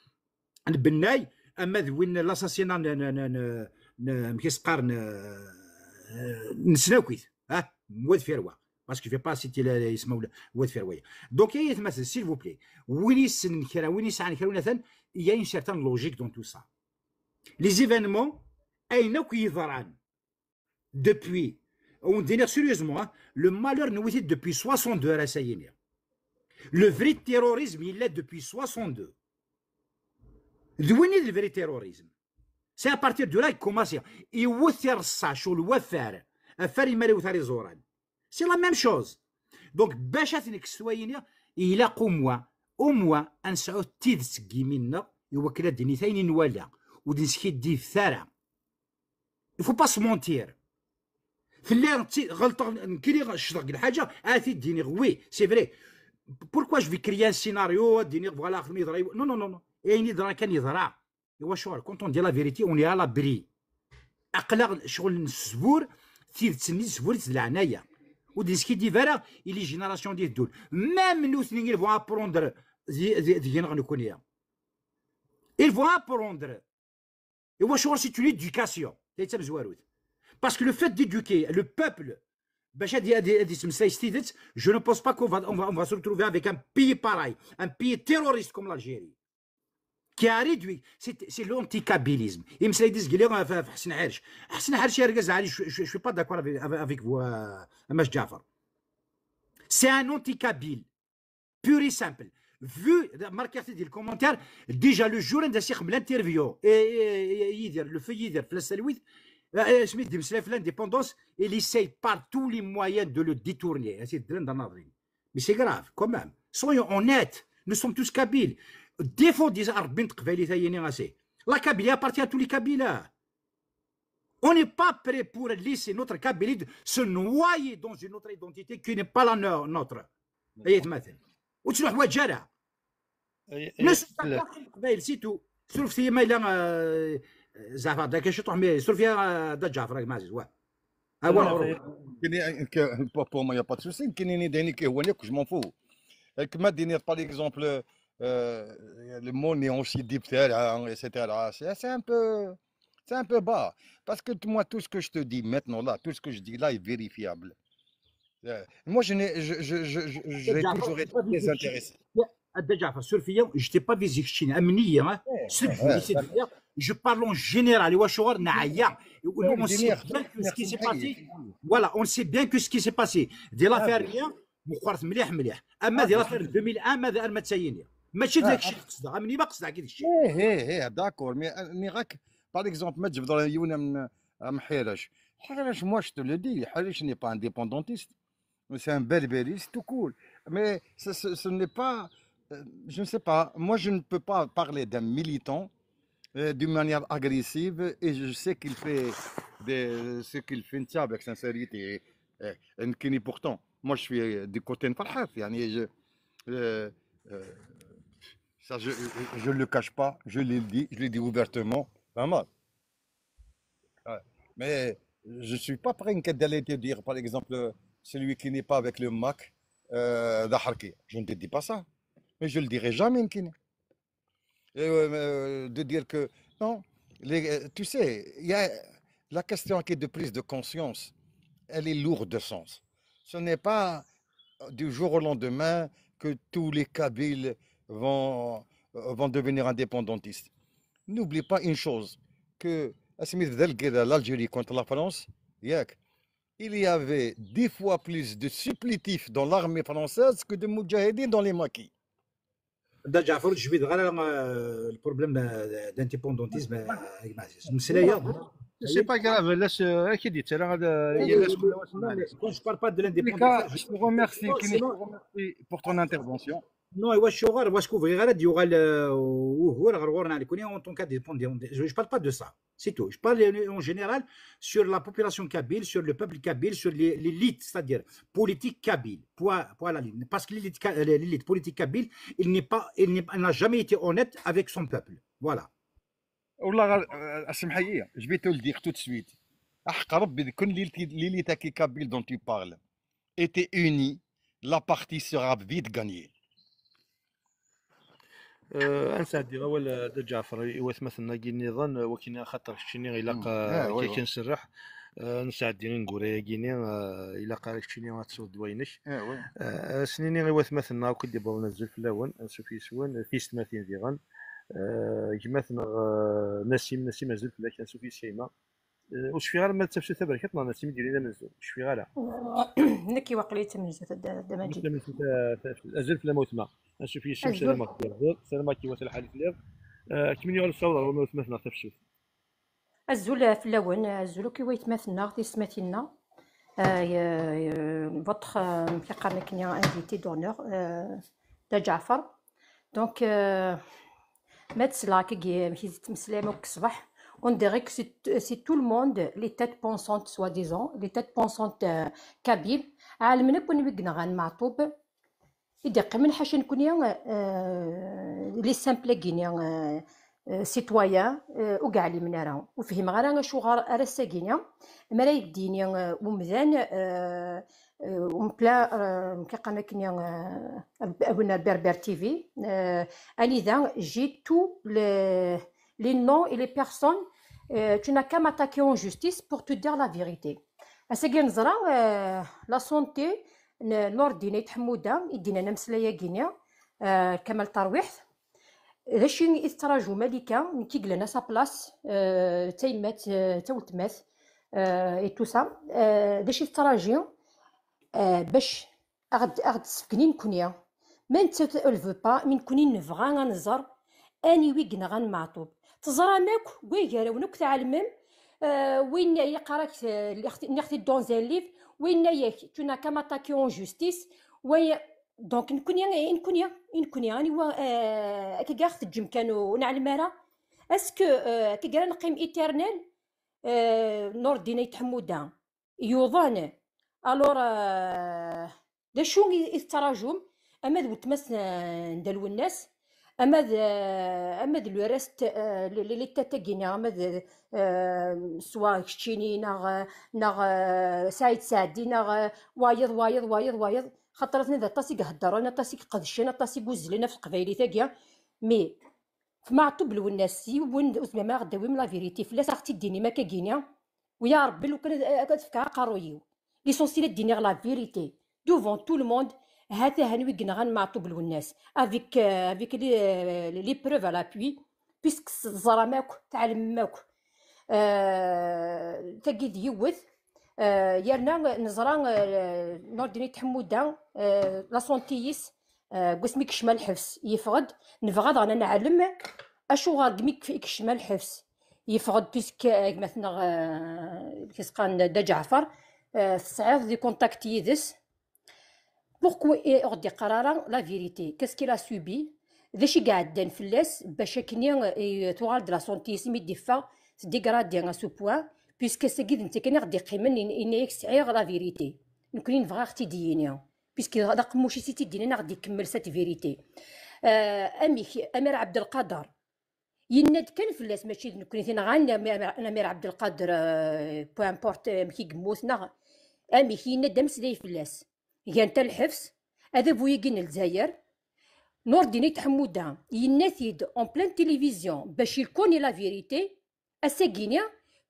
n Bennay, ama d win l'assassinat n, n, n, n, n, amek i s-qqaren, eh, n Snakit, ah, n Wad Firwa. Parce que je vais pas citer le, le, isem n Wad Firwa. Donc, ay atmaten, s'il vous plaît, win yessnen kra, win yesɛan kra, win atan, il y a une certaine logique dans tout ça. Les événements, ayen akk yeḍran, depuis, on dirait sérieusement, hein, le malheur n-, depuis soixante-deux, ar ass-a yini. Le vrai terrorisme, il est depuis soixante-deux. D win i d le vrai terrorisme. C'est à partir de là, il commence. Iwet ireṣṣa, cul wafar. Afar imar iwet ar iẓuran. C'est la même chose. Donc, bac ad t-nekkes s wayen-nni, ilaq au moins, au moins, ad nesɛu tidet deg imi-nneɣ, i wakken ad d-nini ayen i nwala, ur d-neskiddibet ara. Il faut pas se mentir. Tella ti-, ɣelṭeɣ, nekkini ccḍeɣ deg lḥaǧa, ad t-id-iniɣ, oui, c'est vrai. Pourquoi je vais créer un scénario, ad d-iniɣ, voilà, axeddim yeḍra, non, non, non, non. Ayen yeḍran kan yeḍra. Iwacu? Quand on dit la vérité, on est à l'abri. Aql-aɣ ccɣel nesbur, tidet-nni nesbur-itt d leɛnaya. Ur d-neskiddib ara i les générations d-iteddun. Même nutni, ils vont apprendre di, di, deg-neɣ nekni. Ils vont apprendre. Iwacu? C'est une éducation. Tayi d tamezwarut. Parce que le fait d'éduquer le peuple, bac ad, ad, ad yettmeslay s tidet, je ne pense pas qu'on va, on va, on va se retrouver avec un pays pareil, un pays terroriste comme l'Algérie, qui a réduit, c'est, c'est l'anticabylisme. Imeslay-d izgili ɣef, ɣef Ḥsen Ḥerc. Ḥsen Ḥerc, argaz ɛali, je, je, je suis pas d'accord avec, avec, avec vous, euh, Amac Ǧaɛfar. C'est un anticabyle. Pur et simple. Vu, marquez-le dans les commentaires, déjà le jour où on a fait l'interview, et, et, et, Yidir, le feu Yidir, Flash Salwit, euh, euh, Smith, Dimslef, l'indépendance, il essaye par tous les moyens de le détourner. C'est drôle d'en avril. Mais c'est grave, quand même. Soyons honnêtes. Nous sommes tous kabyles. Défendez Arbin Tqbaylit, Tayini, assez. La Kabylie appartient à tous les Kabyles. On n'est pas prêt pour laisser notre Kabylie de se noyer dans une autre identité qui n'est pas la no-, nôtre. Ay atmaten. Ur ttnuḥwaǧ ara. Ne soyons pas contre Leqbayel, c'est tout. Surfet-iyi ma yella, euh, zeɛfeɣ-d akka ciṭuḥ, mais surfet-iyi, euh, Dda Ǧaɛfeṛ, a gma ɛziz, wa. Ah, wa, non, ɣur-, c'est, pour moi, il n'y a pas de souci. Nekkini, d ayen i k-yehwan akk, je m'en fous. Akken ma d-tiniḍ, par exemple, euh, le mot néoncidib, et cetera, c'est, c'est un peu, C'est un peu bas. Parce que moi, tout ce que je te dis maintenant là, tout ce que je dis là est vérifiable. Euh, moi, je, n'ai- je, je, je, je- j'ai Déjà, toujours été pas très de- intéressé. Déjà, sur Fia, je t'ai pas visé keččini, amni, hein. Ouais, C'est ouais, fou, ouais, c'est d'accord. Dire, je parle en général. Et Wachouar, naïa. Ouais, On sait Dini, bien que ce qui merci, s'est merci. Passé. Voilà, on sait bien que ce qui s'est passé. Dès Ah, l'affaire bien. Lien, مخوار مليح مليح. اما Ah, دي bien. L'affaire ألفين وواحد ماذا أرمى تسيني. ماشي Ah, ذاك ah. الشيء قصده، امني ما قصده كي الشيء. ايه ايه ايه، d'accord. Mais, euh, mais راك, par exemple, ما تجبد يونا من, آه، من حيرش. حيرش, moi, je te le dis, حيرش n'est pas indépendantiste. C'est un berbériste tout court. Mais ce, ce- ce n'est pas, euh, je ne sais pas, moi, je ne peux pas parler d'un militant, euh, d'une manière agressive, et je sais qu'il fait des, ce qu'il fait, tiens, avec sincérité. Euh, et pourtant, moi, je suis, euh, du côté de Farhat, يعني, je, euh, euh, ça, je ne le cache pas, je le dis, je le dis ouvertement. Vraiment. Ouais. Mais je ne suis pas prêt d'aller te dire, par exemple, celui qui n'est pas avec le MAK, euh, ضحركي. Je ne te dis pas ça. Mais je le dirai jamais, يمكن. Et, euh, euh, de dire que, non, les- euh, tu sais, il y a la question qui est de prise de conscience, elle est lourde de sens. Ce n'est pas, euh, du jour au lendemain que tous les Kabyles vont, euh, vont devenir indépendantistes. N'oublie pas une chose, que à l'Algérie contre la France, ياك, il y avait dix fois plus de supplétifs dans l'armée française que de moudjahidines dans les maquis. دا جعفر تجبد غير، آه، البروبليم، آه، دانتيبوندونتيزم، آه، يا جماعة. المسألة هي C'est pas grave, laisse, euh, اكيد يتسرى هذا. Oui, يا oui, الناس oui, كلها non, واسمها. mais quand je parle pas de En tous les cas, l'indépendance, je te remercie, non, Kenny, je sinon, te remercie pour ton intervention. non, ايوا شو غير واش كو بغي غير يوغال، آه، وهو راه غير غورنا على كوني en tant qu'indépendant. Je parle pas de ça. C'est tout. Je parle en général sur la population kabyle, sur le peuple kabyle, sur les- l'élite, c'est-à-dire politique kabyle. Point, point à la ligne. Parce que l'élite, ka- l'élite politique kabyle, il n'est pas, il n'est- elle n'a jamais été honnête avec son peuple. Voilà. والله غير, آه، اسمح لي, je vais te le dire tout de suite. احق ربي, كل l'élite, l'élite كي kabyle dont tu parles était unie, la partie sera vite gagnée. آه، نسعدي اول دا جعفر ايوا ثمثنا كي نظن وكنا خاطر كشيني الا مم. آه، oui, كي oui. كنسرح. آه، نسعدي نقول يا كيني، آه، الا قاري كشيني غتصوت دوينك. آه، oui. آه، سنيني ايوا ثمثنا وكي دي بون نزل في الاول نسوفي سوين في ستماتين ديغن. آه، جمعتنا، آه، نسيم نسيم نزل في الاول نسوفي سيما. آه، وشفي غير ما تفسد تبركت نسيم ديرينا منزل شفي غير. نكي وقلي تمنزل دا ماجي. أزول فلام وثما. أنسو في الشمس، أزول. سلام عليكم. سلام عليكم، وسلام حالك اليوم. آه، كميني غير الصورة، وما ثمثنا تفسد. أزول فلاون، أزول كي ويت ماثنا، تيسماتينا. آه، ي- ي- votre, آه، كي قالنا كنيا invité d'honneur، آه، دا جعفر. Donc, آه، ما تسلا كي كي تمسلام وك الصباح. On dirait que c'est, c'est tout le monde, les têtes pensantes, soi-disant, les têtes pensantes, آه، kabyles. عالمنا كون بيقنا غان معطوب. إذا قمن حاشا نكوني، آه، les simples كيني، آه، آه، citoyens، آه، وكاع اللي من راه وفهم غير شو غار أرساكينيا. مرا يديني، آه، ومذان، آه، آه، ومبلا، آه، كيقنا كنيا، آه، أبونا بربر تي في، آه، أني ذا j'ai tous les, les noms et les personnes, آه، tu n'as qu'à m'attaquer en justice pour te dire la vérité. أساكي نزرا، آه، la santé، ن-، نور الدين يتحمودا، يدينا نمسلايا كينيا، آه، كمال ترويحت. ذا شي يتراجو ملكة، نكي قلنا سا بلاس، آه، تيمات، آه، تولتمات، آه، et tout ça. آه، ذا شي تراجي، آه، باش أغد، أغد سفكنين كونيا. ما نتسوت ألفو با، من كوني نفغا غنزر، أني ويقنا غنمعطوب. تزرا ماك، ويقرا ونك تعلمم، آه، وين يقراك، آه، اللي أختي، اللي أختي دون زان ليف، وين ياك، tu n'as qu'à m'attaquer en justice، وين، donc نكوني، نكوني، نكوني، أني وا، آه، كي قاعد تجم كانوا نعلم راه. Est-ce que, آه، كي قاعد نقيم إترنال، آه، نور الدين يتحمودا يوضان. Alors, آه، d acu i, i tettṛaǧum? Ama d weltma-s n, n Dda Lwennas, ama d, ama d le reste, euh, les, les, les tata-gini, ama d, euh, soit keččini, neɣ, neɣ, euh, Saɛid Saɛdi, neɣ, euh, wayeḍ, wayeḍ, wayeḍ, wayeḍ. Xaṭer atni d aṭas i iheddṛen, aṭas i iqedcen, aṭas i yuzzlen ɣef teqbaylit-agi. Mais F Maɛṭub Lwennas, yiwen ur tezmirem ad aɣ-d-tawim la vérité fell-as, ad aɣ-tt-id-tinim akka gini. Wiya Rebbi, lukan ad, ad fkeɣ aqerruy-iw. L'essentiel ad d-iniɣ la vérité devant tout le monde. Hat ahan wi yenɣan Maɛṭub Lwennas, avec, euh, avec les, les preuves à l'appui, puisque teẓram akk, tɛelmem akk. Euh, tagi d yiwet. Euh, yerna neẓra, euh, Nordin Tḥemmuda, euh, la santé-is, euh, deg wasmi yekcem ɣer lḥebs, yeffeɣ-d. Nebɣa daɣen ad neɛlem acuɣer deg mi yekcem ɣer lḥebs yeffeɣ-d, puisque, euh, gma-tneɣ, euh, amek i s-qqaren, Dda Ǧeɛfer, euh, tesɛiḍ des contacts yid-s. Pourquoi i ur ɣ-d-yeqqar ara la vérité? Qu'est-ce qu'il a subi? D acu i iɛeddan fell-as bac akken i, i tuɣal-d la santé-is, imi d-iffeɣ, tdégrader à ce point, puisque ass-agi d netta kan i ɣ-d-iqqimen, in-, yenna-yak sɛiɣ la vérité. Nekkni nebɣa a ɣ-tt-id-yini. Puisque d aqemmuc-is i tt-id-yennan a ɣ-d-ikemmel cette vérité. Euh, amek, Amir Abdelkader, yenna-d kan fell-as, mačči d nekkni t-inɣan, Amir, Amir Abdelkader, euh, peu importe, euh, amek i yemmut, neɣ amek, yenna-d ameslay fell-as. Gan-t ɣer lḥebs, adabu-agi n Lezzayer. Nordin Tḥemmuda yenna-t-id en pleine télévision bac il connaît la vérité. Ass-agi-ni,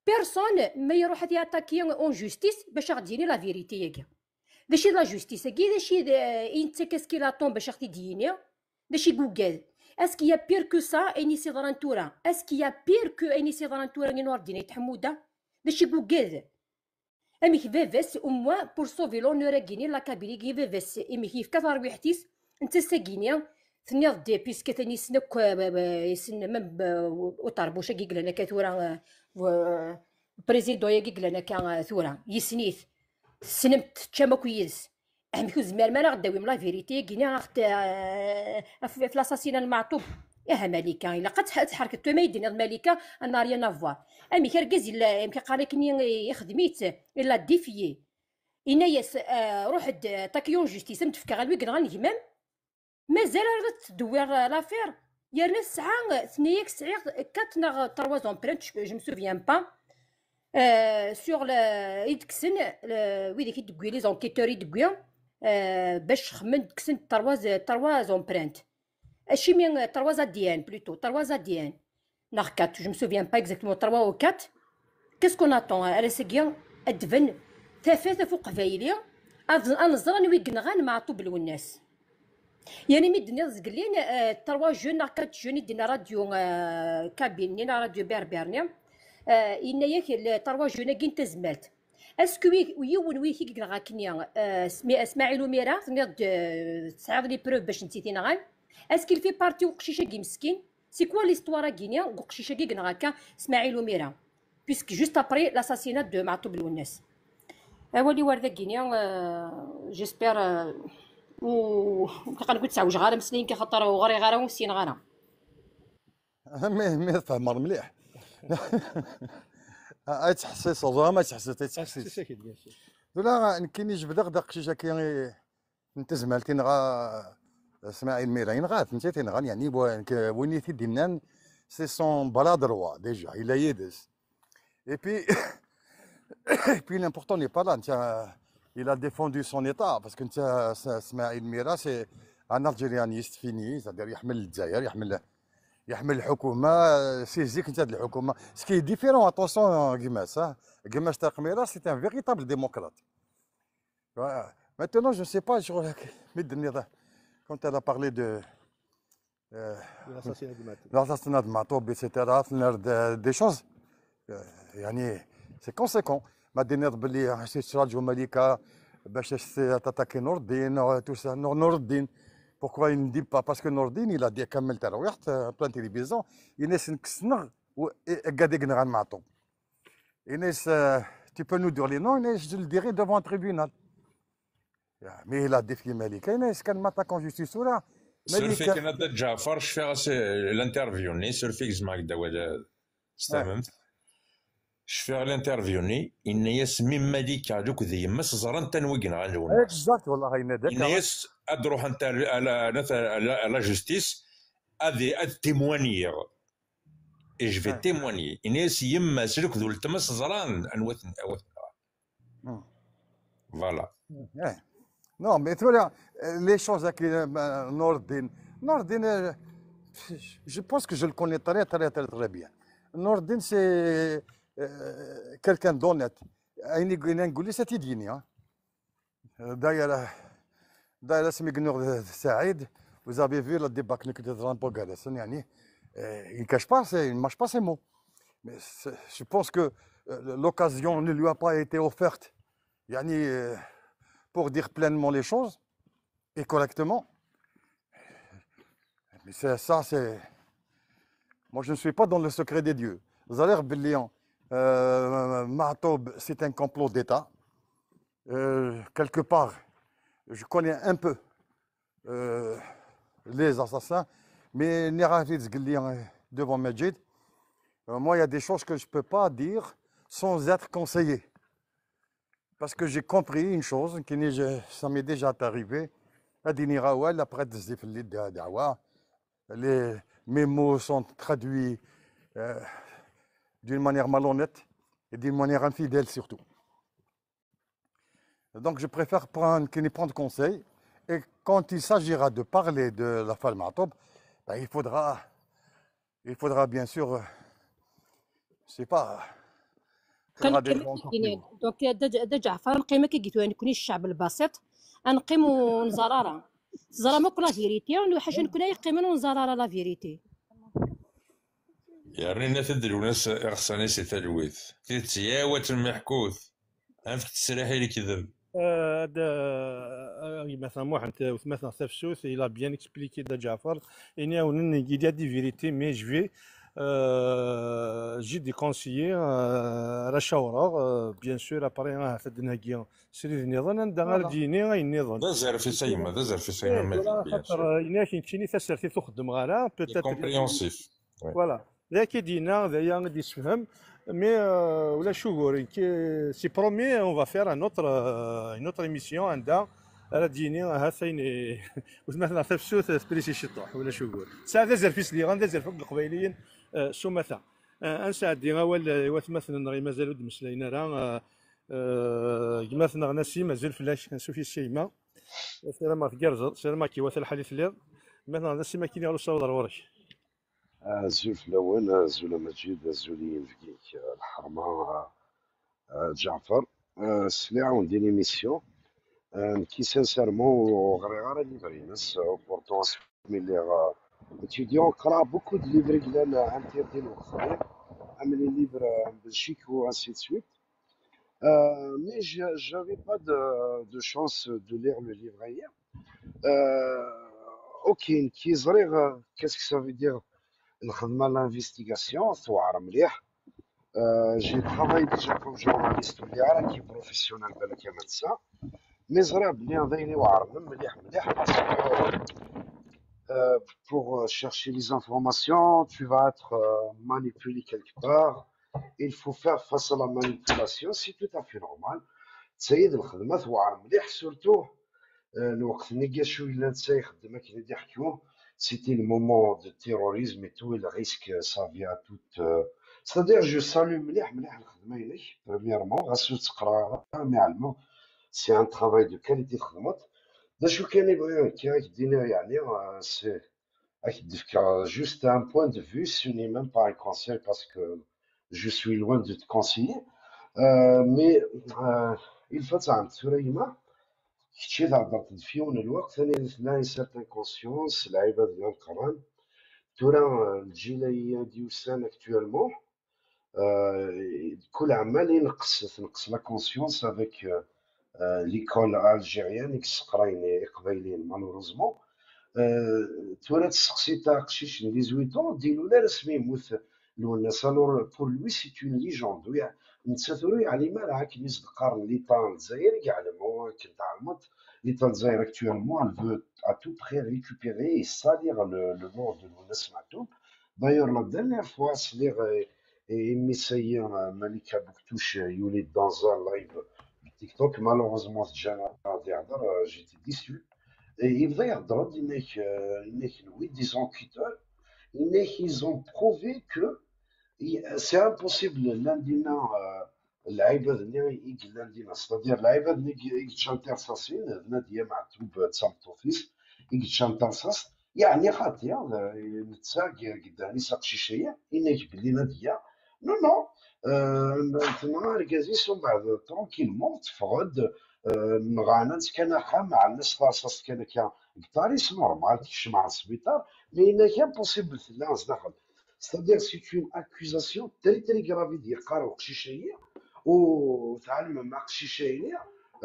personne ma iruḥ ad yattaki en justice bac a ɣ-d-yini la vérité-agi. D acu i d la justice-agi? D acu i d, euh, i netta, qu'est-ce qu'il attend bac a ɣ-t-id-yini? D acu i yugad? Est-ce qu'il y a pire que ça, ayen i s-iḍran tura? Est-ce qu'il y a pire que ayen i s-iḍran tura i Nordin Tḥemmuda? D acu i yugad? Amek baba-s, au moins, pour sauver l'honneur-agi-ni n la Kabylie, baba-s, amek yefka tarwiḥt-is, netta ass-agi-ni, tenniḍ-d, puisque atan yessen akk, euh, euh, yessen même, euh, uṭerbuc-agi yellan akka tura, euh, euh, président-agi yellan akka, euh, tura, yessen-it, tessnem-t, teččam akk yid-s. Amek ur tezmirem ara ad d-tawim la vérité-agi-ni ɣef, euh, ɣef, ɣef l'assassinat n Maɛṭub? Aha Malika, ilaq ad tḥ-, ad tḥerkeḍ tura ma yi-d-tenniḍ Malika, n'a rien à voir. Amek argaz yella, amek qqaren akken i, ixdem-itt, il l'a défié. Yenna-yas, euh, ruḥ-d, euh, attaquer en justice, ad m-d-fkeɣ ɣer wi yenɣan gma-m. Mazal ara tettdewwir, euh, l'affaire. Yerna tesɛa, euh, tenna-yak sɛiɣ quatre neɣ trois empreintes, je, je me souviens pas. Euh, sur le, i d-kksen, le, widak i d-tewwi, les enquêteurs i d-tewwi, euh, bac xemmen d-kksen trois, trois empreintes. Acimi, euh, trois A D N plutôt, trois A D N. Neɣ quatre, je me souviens pas exactement, trois ou quatre. Qu'est-ce qu'on attend? Ar ass-agi, ad d-tban tafat ɣef uqbayli, ad, ad nẓer anwa i yenɣan Maɛṭub Lwennas. Yani mi d-tenniḍ zgellin, euh, trois jeunes neɣ quatre jeunes i d-tenna radio, euh, kabyle-nni neɣ radio berbère-nni, euh, yenna-yak le trois jeunes-agi n tazmalt. Est-ce que wi-, yiwen wi-, i yenɣa akkenni, euh, Smi-, Smaɛil Umira, tenniḍ-d, euh, tesɛiḍ les preuves bac netta i t-inɣan? Est-ce qu'il fait partie uqcic-agi meskin? C'est quoi l'histoire-agi-ni n uqcic-agi i yenɣa akka Smaɛil Umira? Puisque juste après l'assassinat de Maɛṭub Lwennas. Awal-iw ar dagi-ni, euh, j'espère, euh, u-, ilaq ad ken-id-sɛewjeɣ ara ameslay-nni, axaṭer ur ɣriɣ ara, ur ssineɣ ara. Mi, mi tfehmeḍ mliḥ. Ay ttḥessiseḍ, ama ttḥessiseḍ, ay ttḥessis. Tura, nekkini jebdeɣ-d aqcic-agi n tezmalt, inɣa Smaɛil Mira, inɣa-t, netta i t-inɣan, yani, wa-, nekk, win i t-id-innan, c'est son bras droit, déjà, il a yid-s. Et puis, et puis l'important n'est pas là, netta, il a défendu son État, parce que netta, S-, Smaïl Mira, c'est un algérianiste fini, c'est-à-dire يحمل الجزائر، يحمل، يحمل الحكومة، c'est zik netta d الحكومة. Ce qui est différent, attention, gma-s, hein. Gma-s Tarek Mira, c'est un véritable démocrate. Voilà. Maintenant, je ne sais pas, je crois que, mais de quand elle a parlé de, euh, L'assassinat de Matou. L'assassinat de Matou, et cetera, des, des choses, euh, يعني, c'est conséquent. ما دينيض بلي شي تراجعوا ملكة باش تاتاكي نور الدين، آه، tout ça, نور، نور الدين. Pourquoi il ne dit pas? Parce que Nourdine, il a dit كمل ترويحت، آه، plein télévision. ينس نكسنغ و قاعد يقنغ عن معطو. ينس، آه، tu peux nous dire les noms, ينس je le dirai devant un tribunal. Mais il a défié Malika, ينس كان ما تاكون جوستيس ولا سيرفي كان هذا جعفر، شفيغ الانترفيو ني سيرفي زعما هكذا ولا استفهمت. شفيغ الانترفيو ني، إن ياس ميم مالكة دوك ذي يمس زران تنويقنا غنون. Exact، والله هاي ندك. إن ياس أدروح أنت على، على، على لا جوستيس، أذي، أذ تيموانيغ. إي جو في تيمواني. إن ياس يمس دوك ذو التمس زران أنوثن، أوثن. Voilà. Non, mais tura, les choses هاكي، آه، نور الدين. نور الدين، آه، je pense que je le connais très, très, très, très bien. Nourdine, c'est euh, quelqu'un d'honnête. Ayen i yenna, c'est-à-dire, hein. D'ailleurs, euh, d'ailleurs, c'est Mignor de Saïd. Vous avez vu le débat que nous avons eu, يعني, euh, il ne cache pas, c'est, il ne mâche pas ses mots. Mais je pense que euh, l'occasion ne lui a pas été offerte, يعني, euh, pour dire pleinement les choses et correctement. Mais c'est ça, c'est. Moi, je ne suis pas dans le secret des dieux. Vous allez oublier, euh, Mahtoub, c'est un complot d'État. Euh, quelque part, je connais un peu euh, les assassins, mais ني عارف تقول لي devant Majid. Euh, moi, il y a des choses que je ne peux pas dire sans être conseillé. Parce que j'ai compris une chose, qui n'est- je- ça m'est déjà arrivé. هادي ني غاوال، après des effets de دعوة. Les, mes mots sont traduits euh, d'une manière malhonnête et d'une manière infidèle surtout. Donc je préfère prendre, qu'il prendre conseil. Et quand il s'agira de parler de l'affaire Mahtoub, ben, il faudra, il faudra bien sûr, euh, je sais pas, il faudra des grands compliments. Donc, da Ǧaɛfar, neqqim akka gitwa nekni الشعب البسيط, ad neqqim ur nẓar ara. Teẓram akk la vérité, nuḥac nekni ay yeqqimen ur nẓar ara la vérité. Yerna-t-id Lwennas iɣsan-is i talwit. Tidet yaw ad temmiḥkut. Anef ttesriḥ i lekdeb. Ad gma-tneɣ Muḥend, gma-tneɣ Tafsut, il a bien expliqué da Ǧaɛfar. Ini-awen, il y a des vérités, mais je vais, euh, j'ai des conseillers, euh, ara cawreɣ, euh, bien sûr, après, ahat ad d-nheggi srid nniḍen, anda ara d-yini ayen nniḍen. D azerfis a gma, d azerfis a gma. Xaṭer, ini-ak nekkini tasertit ur xeddmeɣ ara, peut-être. Compréhensif. Voilà. D aya i d-yenna, d aya i d-yessefhem. Mais euh, ulac ugur, c'est promis, on va faire un autre, euh, une autre émission anda ara d-yini ahat ayen weltma-tneɣ Tafsut tepris i ciṭuḥ, ulac ugur. Tesɛa d azerfis diɣen, d azerf akk n Leqbayliyen, euh, s umata. Euh, ad nesɛeddi awal i watmaten-nneɣ i mazal ur d-mmeslayen ara. Euh, euh, gma-tneɣ Nasim, azul fell-ak, ansuf yes-s a gma. Sarameɣ tgerrzeḍ, sarameɣ k-iwata lḥal i telliḍ. Gma-tneɣ Nasim, akin i ɣer usawaḍ ɣer ɣur-k. Azul fell-awen, azul a Maǧid, azul i yinebgi-k, lḥerma, a Ǧaɛfar. Sliɣ-awen di l'émission. Nekki sincèrement ur ɣriɣ ara livre-ines, pourtant asmi lliɣ étudiant, qqreɣ beaucoup de livres i yellan interdits lweqt-nni, am les livres en Belgique ou ainsi de suite. Euh, mais je j'avais pas de, de chance de lire le livre hier. Euh, ok, nekki ẓriɣ, euh, qu'est-ce que ça veut dire nxedm l'investigation, tewɛer mliḥ. Euh, j'ai travaillé déjà comme journaliste, ur lliɣ ara ki professionnel, balak am ass-a. Mais ẓriɣ belli d ayen iweɛren mliḥ, mliḥ, parce que, euh, pour chercher les informations, tu vas être, euh, manipulé quelque part. Il faut faire face à la manipulation, c'est tout à fait normal. Tayi d lxedma tewɛer mliḥ, surtout, euh, lweqt-nni acu yellan netta ixeddem akken i d-iḥekku, c'était le moment de terrorisme et tout, il risque sa vie à toute, euh, c'est-à-dire, je salue mliḥ, mliḥ lxedma-inek, premièrement, ɣas ur tt-qqreɣ ara, mi ɛelmeɣ, c'est un travail de qualité txedmeḍ. D acu kan i bɣiɣ nekki ad k-d-iniɣ, yeɛni, euh, c'est Ad k-d-fkeɣ juste un point de vue, ce n'est même pas un conseil parce que je suis loin de te conseiller. Euh, mais euh, il faut savoir, tura yemma, kečč i theddreḍ-d f yiwen n lweqt, anida tella une certaine conscience, lɛibad llan qqaren. Tura, euh, lǧil-agi i d-yusan actuellement, Euh, kul ɛemmal ineqqes, tneqqes la conscience avec, euh, euh, l'école algérienne i yesseqrayen iqbayliyen, malheureusement. Euh, tura testeqsi-d aqcic n dix-huit ans, d-ilul ara asmi yemmut Lwennas. Alors, pour lui, c'est une légende. Ur yɛ-, netta tura ur yeɛlim ara akken i s-d-qqaren l'État n Lezzayer, i yeɛlem, akken tɛelmeḍ, l'État n Lezzayer actuellement, elle veut à tout prix récupérer et salir le, le nom de Lwennas Matoub. D'ailleurs, la dernière fois, sliɣ, euh, et imi ça y est, euh, Malika Bouktouche, euh, yuli dans un live TikTok, malheureusement, c'est déjà j'étais déçu. Et il va y avoir des mecs, euh, des mecs, oui, des enquêteurs, des mecs, ils ont prouvé que il- c'est impossible, l'un des noms, euh, lɛibad-nni i yellan dinna, c'est-à-dire lɛibad-nni i yeččan tirṣaṣin, d Nadia Meɛtub d tmeṭṭut-is i yeččan tirṣaṣt, Yeɛni xaṭi, eh, netta g-, geddan-is aqcic-aya, yenna-k belli Nadia, non, non, eh, tenɣa argaz-is, umbeɛd, tranquillement, teffeɣ-d, eh, nɣan-tt kan axxam, ɛellan-as tarṣaṣt kan akka deg ṭṭar-is, normal, tekcem ɣer sbiṭar, mais yenna-k impossible tella zdaxel. C'est-à-dire, c'est une accusation très, très grave i d-yeqqar uqcic-agi, u tɛelmem aqcic-agi,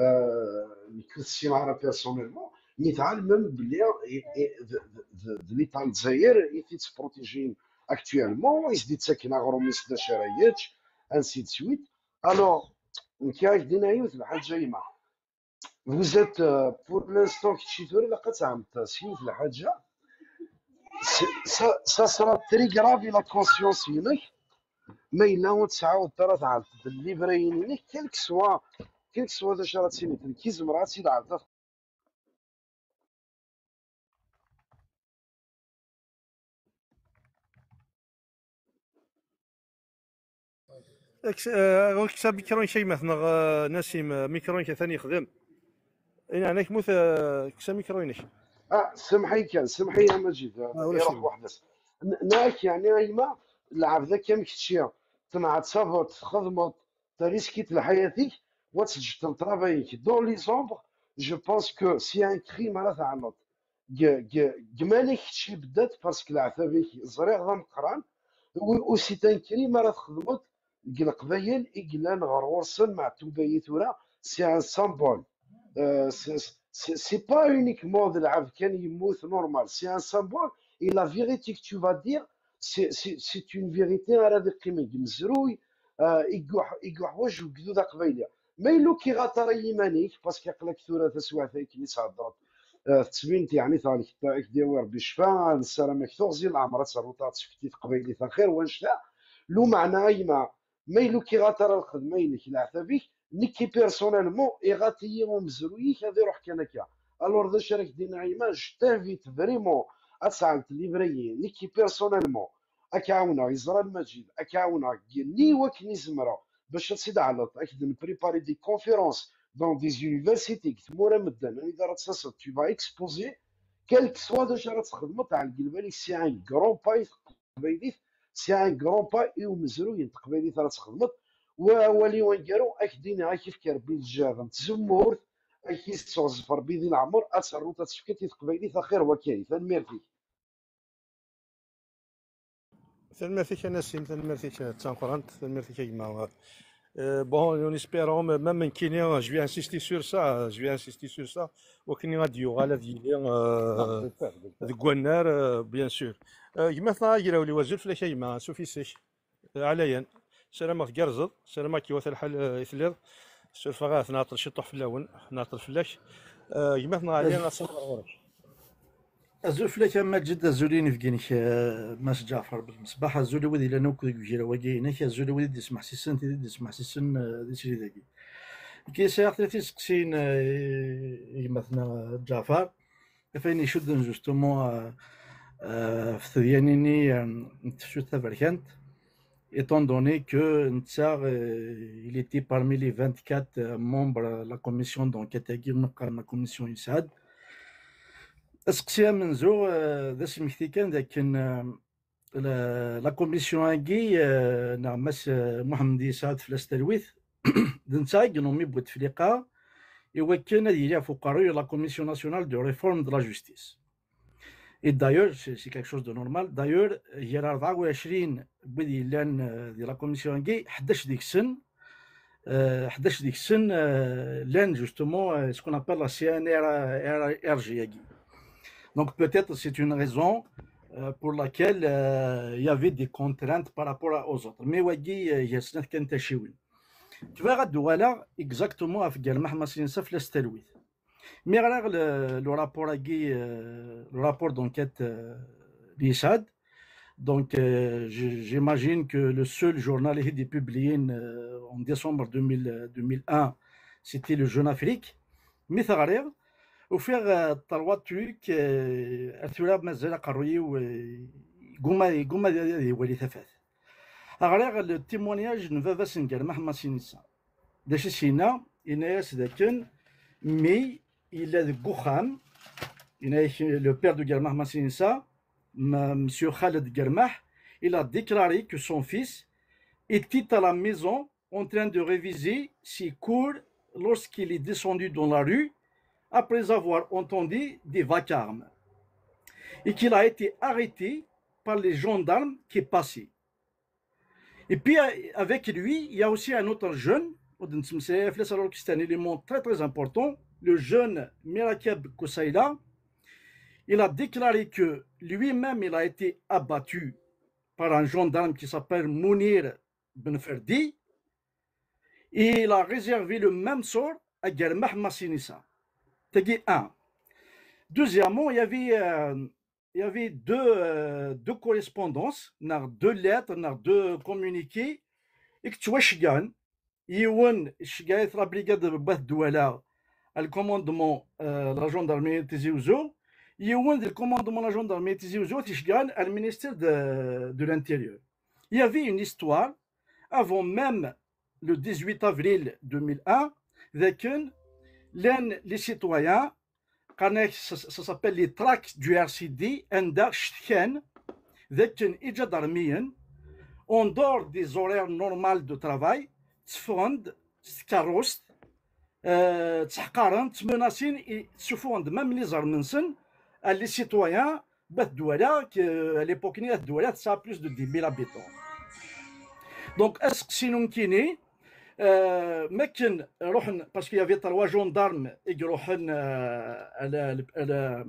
eh, nekk ur t-ssineɣ ara personnellement, mi tɛelmem belli i, i, d, d, d, d l'État n Lezzayer i t-yettprotijin actuellement, i s-d-ittaken aɣrum-is d acu ara yečč, ainsi de suite. Alors, nekk ad ak-d-iniɣ yiwet n lḥaǧa, yemma. Vous êtes, euh, pour l'instant, kečči tura ilaq ad tɛelmeḍ s yiwet n lḥaǧa. Ça, ça sera très grave i la conscience-inek. Ma yella ur tesɛiḍ ara tɛelmeḍ d llibrayen-inek, quel que soit, quel que soit d acu ara tiniḍ, nekk zemreɣ ad tt-id-ɛelmeɣ. Kkes, eh, kkes amikru-inek a gma-tneɣ, eh, Nasim, eh, amikru-inek atan yexdem. Ini ɛnak mut, eh, kkes amikru-inek. Ah, semḥ-iyi kan, semḥ-iyi a Maǧid, eh, Ah, ulac iruḥ acu. Weḥd-s. N-, nak, yeɛni, a yemma, lɛebd akka am kečči, tenɛettabeḍ, txedmeḍ, teriskit lḥayat-ik, wa teǧǧeḍ travail-ik dans les ombres, je pense que c'est un crime ara tɛelleḍ. G-, g-, gman-ik kečč ibeddat, parce que leɛtab-ik ẓriɣ d ameqqran, u, u c'est un crime ara txedmeḍ deg Leqbayel i yellan ɣer ɣur-sen, Meɛtub-ayi tura, c'est un symbole. Euh, c'est, c'est, c'est pas uniquement d lɛebd kan yemmut, normal, c'est un symbole, et la vérité que tu vas dire, c'est, c'est, c'est une vérité ara d-iqqimen deg umezruy, euh, i yuḥ-, i yuḥwaǧ ugdud aqbayli. Ma yella ur k-iɣaḍ ara yiman-ik, parce que aql-ak tura taswiɛt akken i s-heddreḍ, eh, tettbin-d yeɛni tɣelkeḍ, ad k-d-yawi Rebbi ccfa, nessaram-ak tuɣzi n leɛmer ad ternuḍ ad tefkeḍ i teqbaylit axir wanect-a. Lumeɛna a gma, ma yella ur k-iɣaḍ ara lxedma-inek, leɛtab-ik, nekki personnellement, iɣaḍ-iyi umezruy-ik ad iruḥ kan akka. Alors d acu ara k-d-iniɣ a gma, je t'invite vraiment ad tɛelmeḍ livrayen, nekki personnellement, ad k-ɛawneɣ, yeẓra Lmaǧid, ad k-ɛawneɣ deg yiwen wakken i zemreɣ bac ad tt-id-ɛelleḍ, ad k-d-neprépari des conférences dans des universités, deg tmura medden, anida ara d-taseḍ, tu vas exposer, quel que soit d acu ara txedmeḍ, ɛelg lbal-ik, c'est un grand pas i teqbaylit, c'est un grand pas i umezruy n teqbaylit ara txedmeḍ, wa awal-iw aneggaru, ad k-d-iniɣ, ad k-ifk Rebbi lǧehd n tzemmurt, ad k-yesseɣzef Rebbi di leɛmer, ad ternuḍ ad tefkeḍ i teqbaylit axir wakka-yi. Tanemmirt-ik. Tanemmirt-ik a Nasim, tanemmirt-ik d tameqqrant, tanemmirt-ik a gma. Euh, bon, en espérant, même nekkini, je vais insister sur ça, je vais insister sur ça, wakken ad d-yuɣal ad yili, euh, deg wannar, euh, bien sûr. Euh, gma-tneɣ Agrawliw, azul fell-ak a gma, s ufis-ik. Ɛlayen, sarameɣ tgerrzeḍ, sarameɣ k-iwata lḥal, euh, i telliḍ. Surfeɣ ahat nɛeṭṭel ciṭuḥ fell-awen, nɛeṭṭel fell-ak. Euh, gma-tneɣ Ɛli, asammer ɣur-k. Azul fell-ak a Maǧid, azul i yinebgi-inek, eh, Mass Ǧaɛfar Belmesbaḥ, azul i wid yellan akk deg ugraw-agi-inek, azul i wid i d-yesmeḥsisen, tid i d-yesmeḥsisen, eh, di srid-agi. Nekki sɛiɣ tlata iseqsiyen, eh, i, i gma-tneɣ, eh, Ǧaɛfar, ɣef wayen icudden justement, eh, eh, ɣef tedyanin-nni, eh, n tefsut taberkant. Étant donné que netta, euh, il était parmi les vingt-quatre, euh, membres de la commission d'enquête-agi, neɣ la commission Yesɛad. Aseqsi amenzu, euh, d asmekti kan d akken, euh, la, la commission-agi, euh, neɣ Mass, euh, Mohamed Yesɛad fell-as talwit, d netta i yennummi Bouteflika i wakken ad yili ɣef uqerruy la Commission nationale de réforme de la justice. Et d'ailleurs, c'est, c'est quelque chose de normal. D'ailleurs, gar rebɛa u ɛecrin n wid yellan, euh, di la commission-agi, ḥdac deg-sen, euh, ḥdac deg-sen, euh, llan justement, euh, ce qu'on appelle la C N R, euh, R G-agi. Donc peut-être c'est une raison, euh, pour laquelle, euh, il y avait des contraintes par rapport à, aux autres. Mais wagi, euh, gar snat kan tacciwin. Bɣiɣ ad d-uɣaleɣ exactement ɣef Gar Meḥma Sinissa fell-as talwit. Mi ɣriɣ le, le rapport-agi, euh, le rapport d'enquête, euh, n Yesɛad, donc, euh, je, j'imagine que le seul journal qui a été publié, euh, en décembre deux mille, deux mille un, c'était le Jeune Afrique. Mi t-ɣriɣ, ufiɣ, euh, trois trucs, euh, ar tura mazal aqerruy-iw, euh, yegguma, yegguma ad, ad iwali tafat. Ɣriɣ le témoignage n baba-s n Gar Meḥma Sinissa. D acu i s-yenna? Yenna-yas d akken mmi yella deg uxxam, le père de Guermah Massinissa, M-, Monsieur Khaled Guermah, il a déclaré que son fils était à la maison en train de réviser ses cours lorsqu'il est descendu dans la rue après avoir entendu des vacarmes et qu'il a été arrêté par les gendarmes qui passaient. Et puis, euh, avec lui, il y a aussi un autre jeune, alors que c'est un élément très, très important, le jeune Mirakeb Koussaïla. Il a déclaré que lui-même, il a été abattu par un gendarme qui s'appelle Mounir Ben Ferdi. Et il a réservé le même sort à Guermah Massinissa. Tagi un. Deuxièmement, il y avait, euh, il y avait deux, euh, deux correspondances, ناغ deux lettres, ناغ deux communiqués, et que tu vois, yiwen, iceggeɛ-it la brigade de Bouet Douala, le commandement, euh, la gendarmerie Tizi Ouzou, yiwen, le commandement de la gendarmerie Tizi Ouzou, iceggeɛ-it le ministère de, de l'Intérieur. Il y avait une histoire, avant même le dix-huit avril deux mille un, d akken llan les citoyens, qqaren-ak, ça, ça s'appelle les tracts du R C D, anda cetkan d akken iǧadarmiyen, en dehors des horaires normal de travail, tteffɣen-d s tkeṛṛust, euh, ttḥeqaren, ttmenasin, i ttsufuɣen-d même iẓerman-nsen à les citoyens Bouet Douala, que, à l'époque-nni, Bouet Douala tesɛa plus de dix mille habitants. Donc, aseqsi-inu nekkini, euh, mi akken ruḥen, parce qu'il y avait trois gendarmes i iruḥen, euh, à la, à la,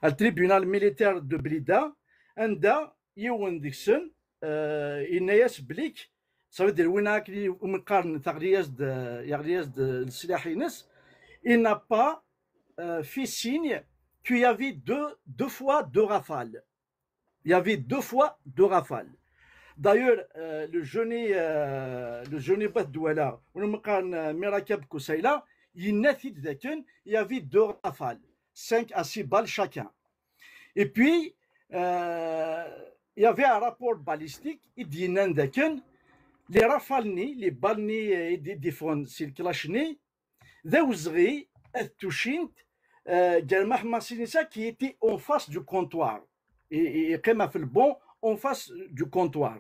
à le tribunal militaire de Blida, anda yiwen deg-sen, euh, yenna-yas belli, ça veut dire, win akken i umi qqaren teɣli-yas-d, yeɣli-yas-d leslaḥ-ines, il n'a pas, euh, fait signe qu'il y avait deux, deux fois deux rafales. Il y avait deux fois deux rafales. D'ailleurs, euh, le jeune, euh, le jeune Bouet Douala, win umi qqaren, euh, Mirakeb Koussaïla, yenna-t-id d akken il y avait deux rafales, cinq à six balles chacun. Et puis, euh, il y avait un rapport balistique i d-yennan d akken les rafales-nni, les balles-nni, euh, i d-, i d-iffɣen si leklac-nni, d awezɣi ad tucint, euh, Guermah Massinissa qui était en face du comptoir. Et, et, et Kema Felbon en face du comptoir.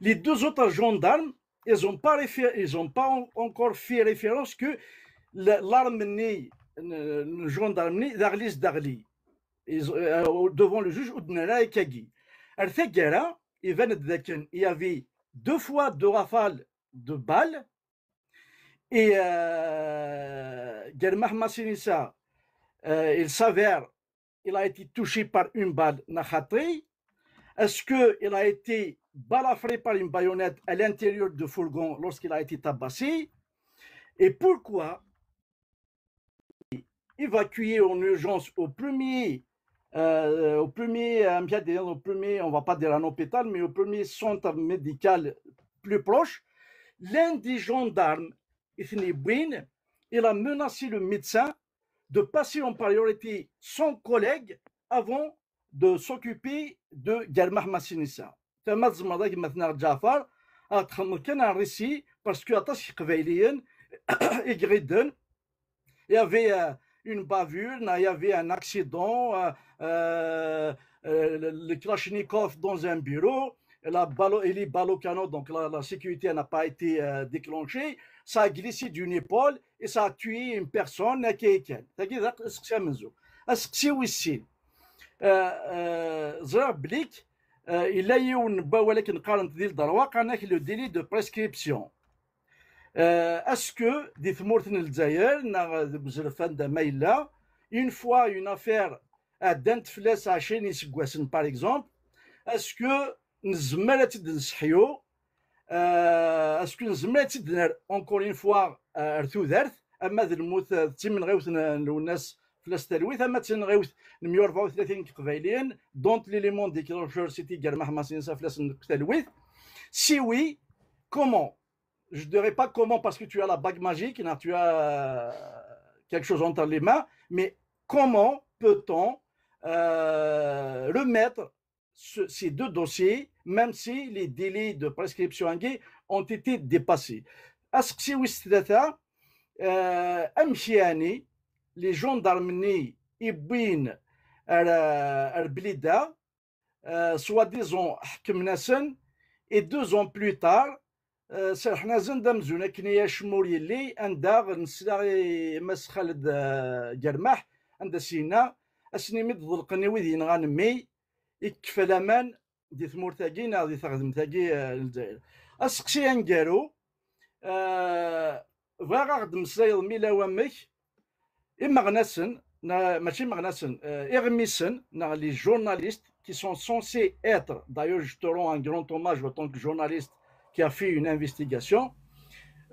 Les deux autres gendarmes, ils ont pas réfé-, ils ont pas en-, encore fait référence que le, l'arme-nni, le, le gendarme-nni, d aɣli s d aɣli. Ils, euh, devant le juge, ur d-nnan ara akkagi. Ar taggara, iban-d d akken il y avait deux fois deux rafales de balles, et, euh, Guermah Massinissa, euh, il s'avère, il a été touché par une balle, neɣ xaṭi. Est-ce qu'il a été balafré par une baïonnette à l'intérieur de fourgon lorsqu'il a été tabassé? Et pourquoi évacué en urgence au premier, euh, au premier, euh, au premier, on va pas dire un hôpital, mais au premier centre médical plus proche, l'un des gendarmes, Ethni Bouin, il a menacé le médecin de passer en priorité son collègue avant de s'occuper de Guermah Massinissa. Tama tzemreḍ a gma-tneɣ Ǧaɛfar ad txedmeḍ kan un récit, parce que aṭas n Yiqbayliyen i iɣiden, il y avait, euh, une bavure, il y avait un accident, euh, euh, euh, le, le Kalachnikov dans un bureau, la balle, et les balles au canon, donc la, la sécurité n'a pas été, euh, déclenchée, ça a glissé d'une épaule et ça a tué une personne, euh, qui, qui, c'est-à-dire, c'est ce que ça me dit. Aseqsi wis sin. Euh, euh, ẓriɣ belli, euh, yella yiwen n wawal akken qqaren-t di lderwa, qqaren-ak le délai de prescription. Euh, est-ce que di tmurt n Lezzayer, neɣ deg uzref anda ma yella, une fois une affaire ɛeddant fell-as ɛecrin iseggasen, par exemple, est-ce que nezmer ad tt-id-nesseḥyu? Euh, est-ce que nezmer ad tt-id-nerr encore une fois, euh, ar tudert? Ama d lmut, euh, d timenɣiwt n, n Lwennas fell-as talwit, ama d timenɣiwt n meyya u rebɛa u tlatin n Yiqbayliyen, dont l'élément déclencheur c'était Guermah Massinissa, fell-as talwit. Si oui, comment? Je dirais pas comment, parce que tu as la bague magique, là, tu as, euh, quelque chose entre les mains, mais comment peut-on, euh, remettre ce, ces deux dossiers, même si les délais de prescription ont été dépassés? Aseqsi wis tlata, euh, amek yeɛni les gendarmes-nni i wwin ar, ar Blida, euh, soi-disant ḥekmen-asen, et deux ans plus tard, euh, serḥen-asen-d amzun akken i acemma ur yelli, anda nesla i Mass Xaled, euh, Germaḥ, anda s-yenna, ass-nni mi d-ḍelqen i wid yenɣan mmi, ikfa laman di tmurt-agi neɣ di teɣdemt-agi, euh, n Lezzayer. Aseqsi aneggaru, euh, bɣiɣ ad ɣ-d-temmeslayeḍ mila wamek, imeɣnasen, na-, mačči imeɣnasen, euh, iɣmisen, neɣ les journalistes qui sont censés être, d'ailleurs, je te rends un grand hommage en tant que journaliste qui a fait une investigation,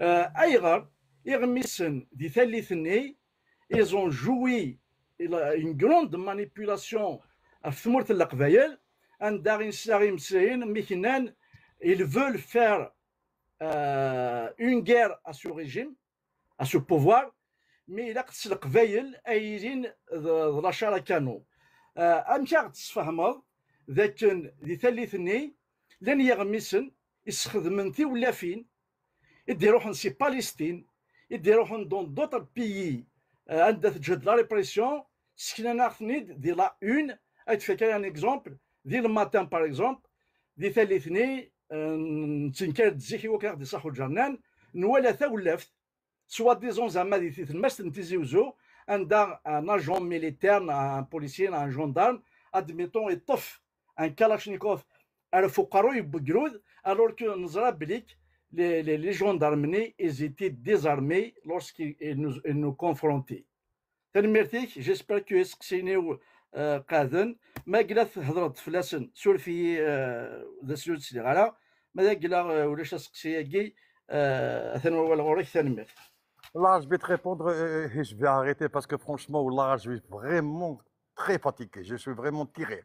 euh, ayɣer iɣmisen di tallit-nni, ils ont joué une grande manipulation ɣef tmurt n Leqbayel, anda i nesla imeslayen mi k-nnan, ils veulent faire, euh, une guerre à ce régime, à ce pouvoir, mais ilaq s Leqbayel ay yilin d, d la chair à canon. Euh, amek a ɣ-d-tesfehmeḍ d akken di tallit-nni llan yiɣmisen issexdmen tiwlafin i d-iruḥen si Palestine, i d-iruḥen dans d'autres pays, euh, anda teǧhed la répression, seknan-aɣ-ten-id di la une, ad d-fkeɣ un exemple, di Le Matin, par exemple, di tallit-nni, euh, nettenkar-d zik i wakken ad ɣ-d-iṣaḥ uǧernan, nwala tawlaft, soi-disant zama di tlemmast n Tizi Uzzu, anda un agent militaire, un policier, un gendarme, admettons, iṭṭef un Kalachnikov ar ɣef uqerruy n wegrud, alors que neẓra belli les, les, les gendarmes-nni, ils étaient désarmés lorsqu'ils ils nous, ils nous confrontaient. Tanemmirt-ik, j'espère que iseqsiyen-iw, euh, qeɛden. Ma yella thedreḍ fell-asen, suref-iyi, euh, d ass ur d-sliɣ ara. Ma yella, euh, ulac aseqsi-agi, euh, atan wawal ɣur-k, tanemmirt. Là, je vais te répondre, euh, et je vais arrêter parce que franchement, là, je suis vraiment très fatigué. Je suis vraiment tiré.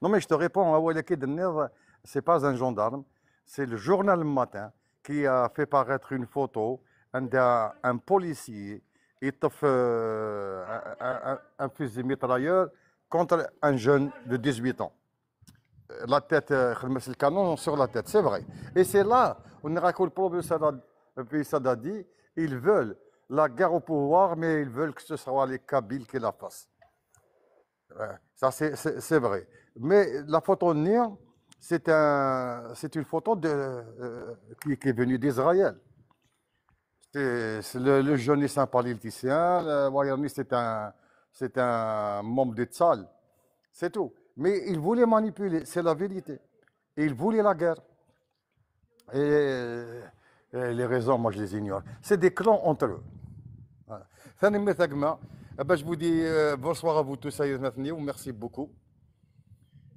Non, mais je te réponds, hein, c'est pas un gendarme. C'est le journal Le Matin qui a fait paraître une photo d'un un policier, il te fait, euh, un, un- un- un fusil mitrailleur contre un jeune de dix-huit ans. La tête, euh, le canon sur la tête, c'est vrai. Et c'est là où on a le problème, ça, puis ça a dit, ils veulent la guerre au pouvoir, mais ils veulent que ce soit les Kabyles qui la fassent. Ouais, ça, c'est c'est- c'est vrai. Mais la photo de Nir, c'est un, c'est une photo de, euh, qui, qui est venue d'Israël. C'est c'est le, le jeune, c'est un politicien, le Wayani, c'est un, c'est un membre de Tsal. C'est tout. Mais il voulait manipuler, c'est la vérité. Il voulait la guerre. Et, et les raisons, moi, je les ignore. C'est des clans entre eux. Voilà. Tanemmirt a gma. Eh ben, je vous dis, euh, bonsoir à vous tous, merci beaucoup.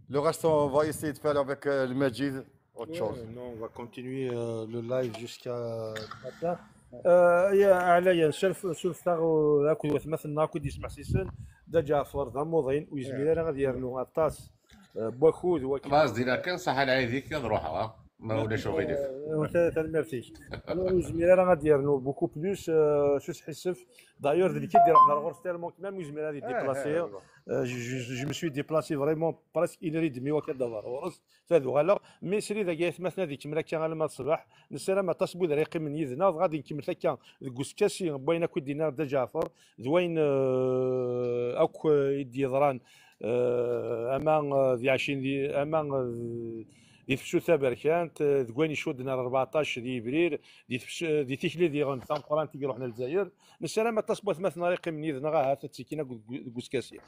Le reste, on va essayer de faire avec, euh, le Majid, autre chose. Non, on va continuer, euh, le live jusqu'à matin. Euh, ya, ɛlayen, surf-, surfeɣ, euh, akked watmaten-nneɣ, akked yismeḥsisen, Dda Ǧaɛfeṛ d amuḍin, ur yezmir ara ad yernu aṭas, euh, n wakud, wakken. Xlaṣ, dinna kan, ṣaḥa lɛid-ik, ad ruḥeɣ, ha? Ma ulac uɣilif. Euh, ta-, tanemmirt-ik. Alors, ur yezmir ara ad yernu beaucoup plus, euh, s usḥissef. D'ailleurs, d nekk i d-iruḥen ar ɣur-s tellement que même ur yezmir ara ad yeddiplasi. Euh, je, je, je me suis déplacé vraiment presque une heure et demie wakken ad d-aweɣ ɣur-s. Ad uɣaleɣ. Mi srid-agi aytmaten ad ikemmel akka alamma d ṣṣbeḥ. Nessaram aṭas n wid ara yeqqimen yid-neɣ, dɣa ad nkemmel akka deg uskasi n wayen akk i d-yenna Dda Ǧaɛfeṛ, d wayen, euh, akk, euh, i d-yeḍran, euh, ama, euh, di ɛecrin di, ama, euh, di tefsut taberkant, euh, deg wayen icudden ar rbeɛṭac di yebrir, di tefs-, di tikli diɣen tameqqrant i iruḥen ar Lezzayer. Nessaram aṭas n watmaten ara yeqqimen yid-neɣ, ahat ad ttekkin akk deg, deg uskasi.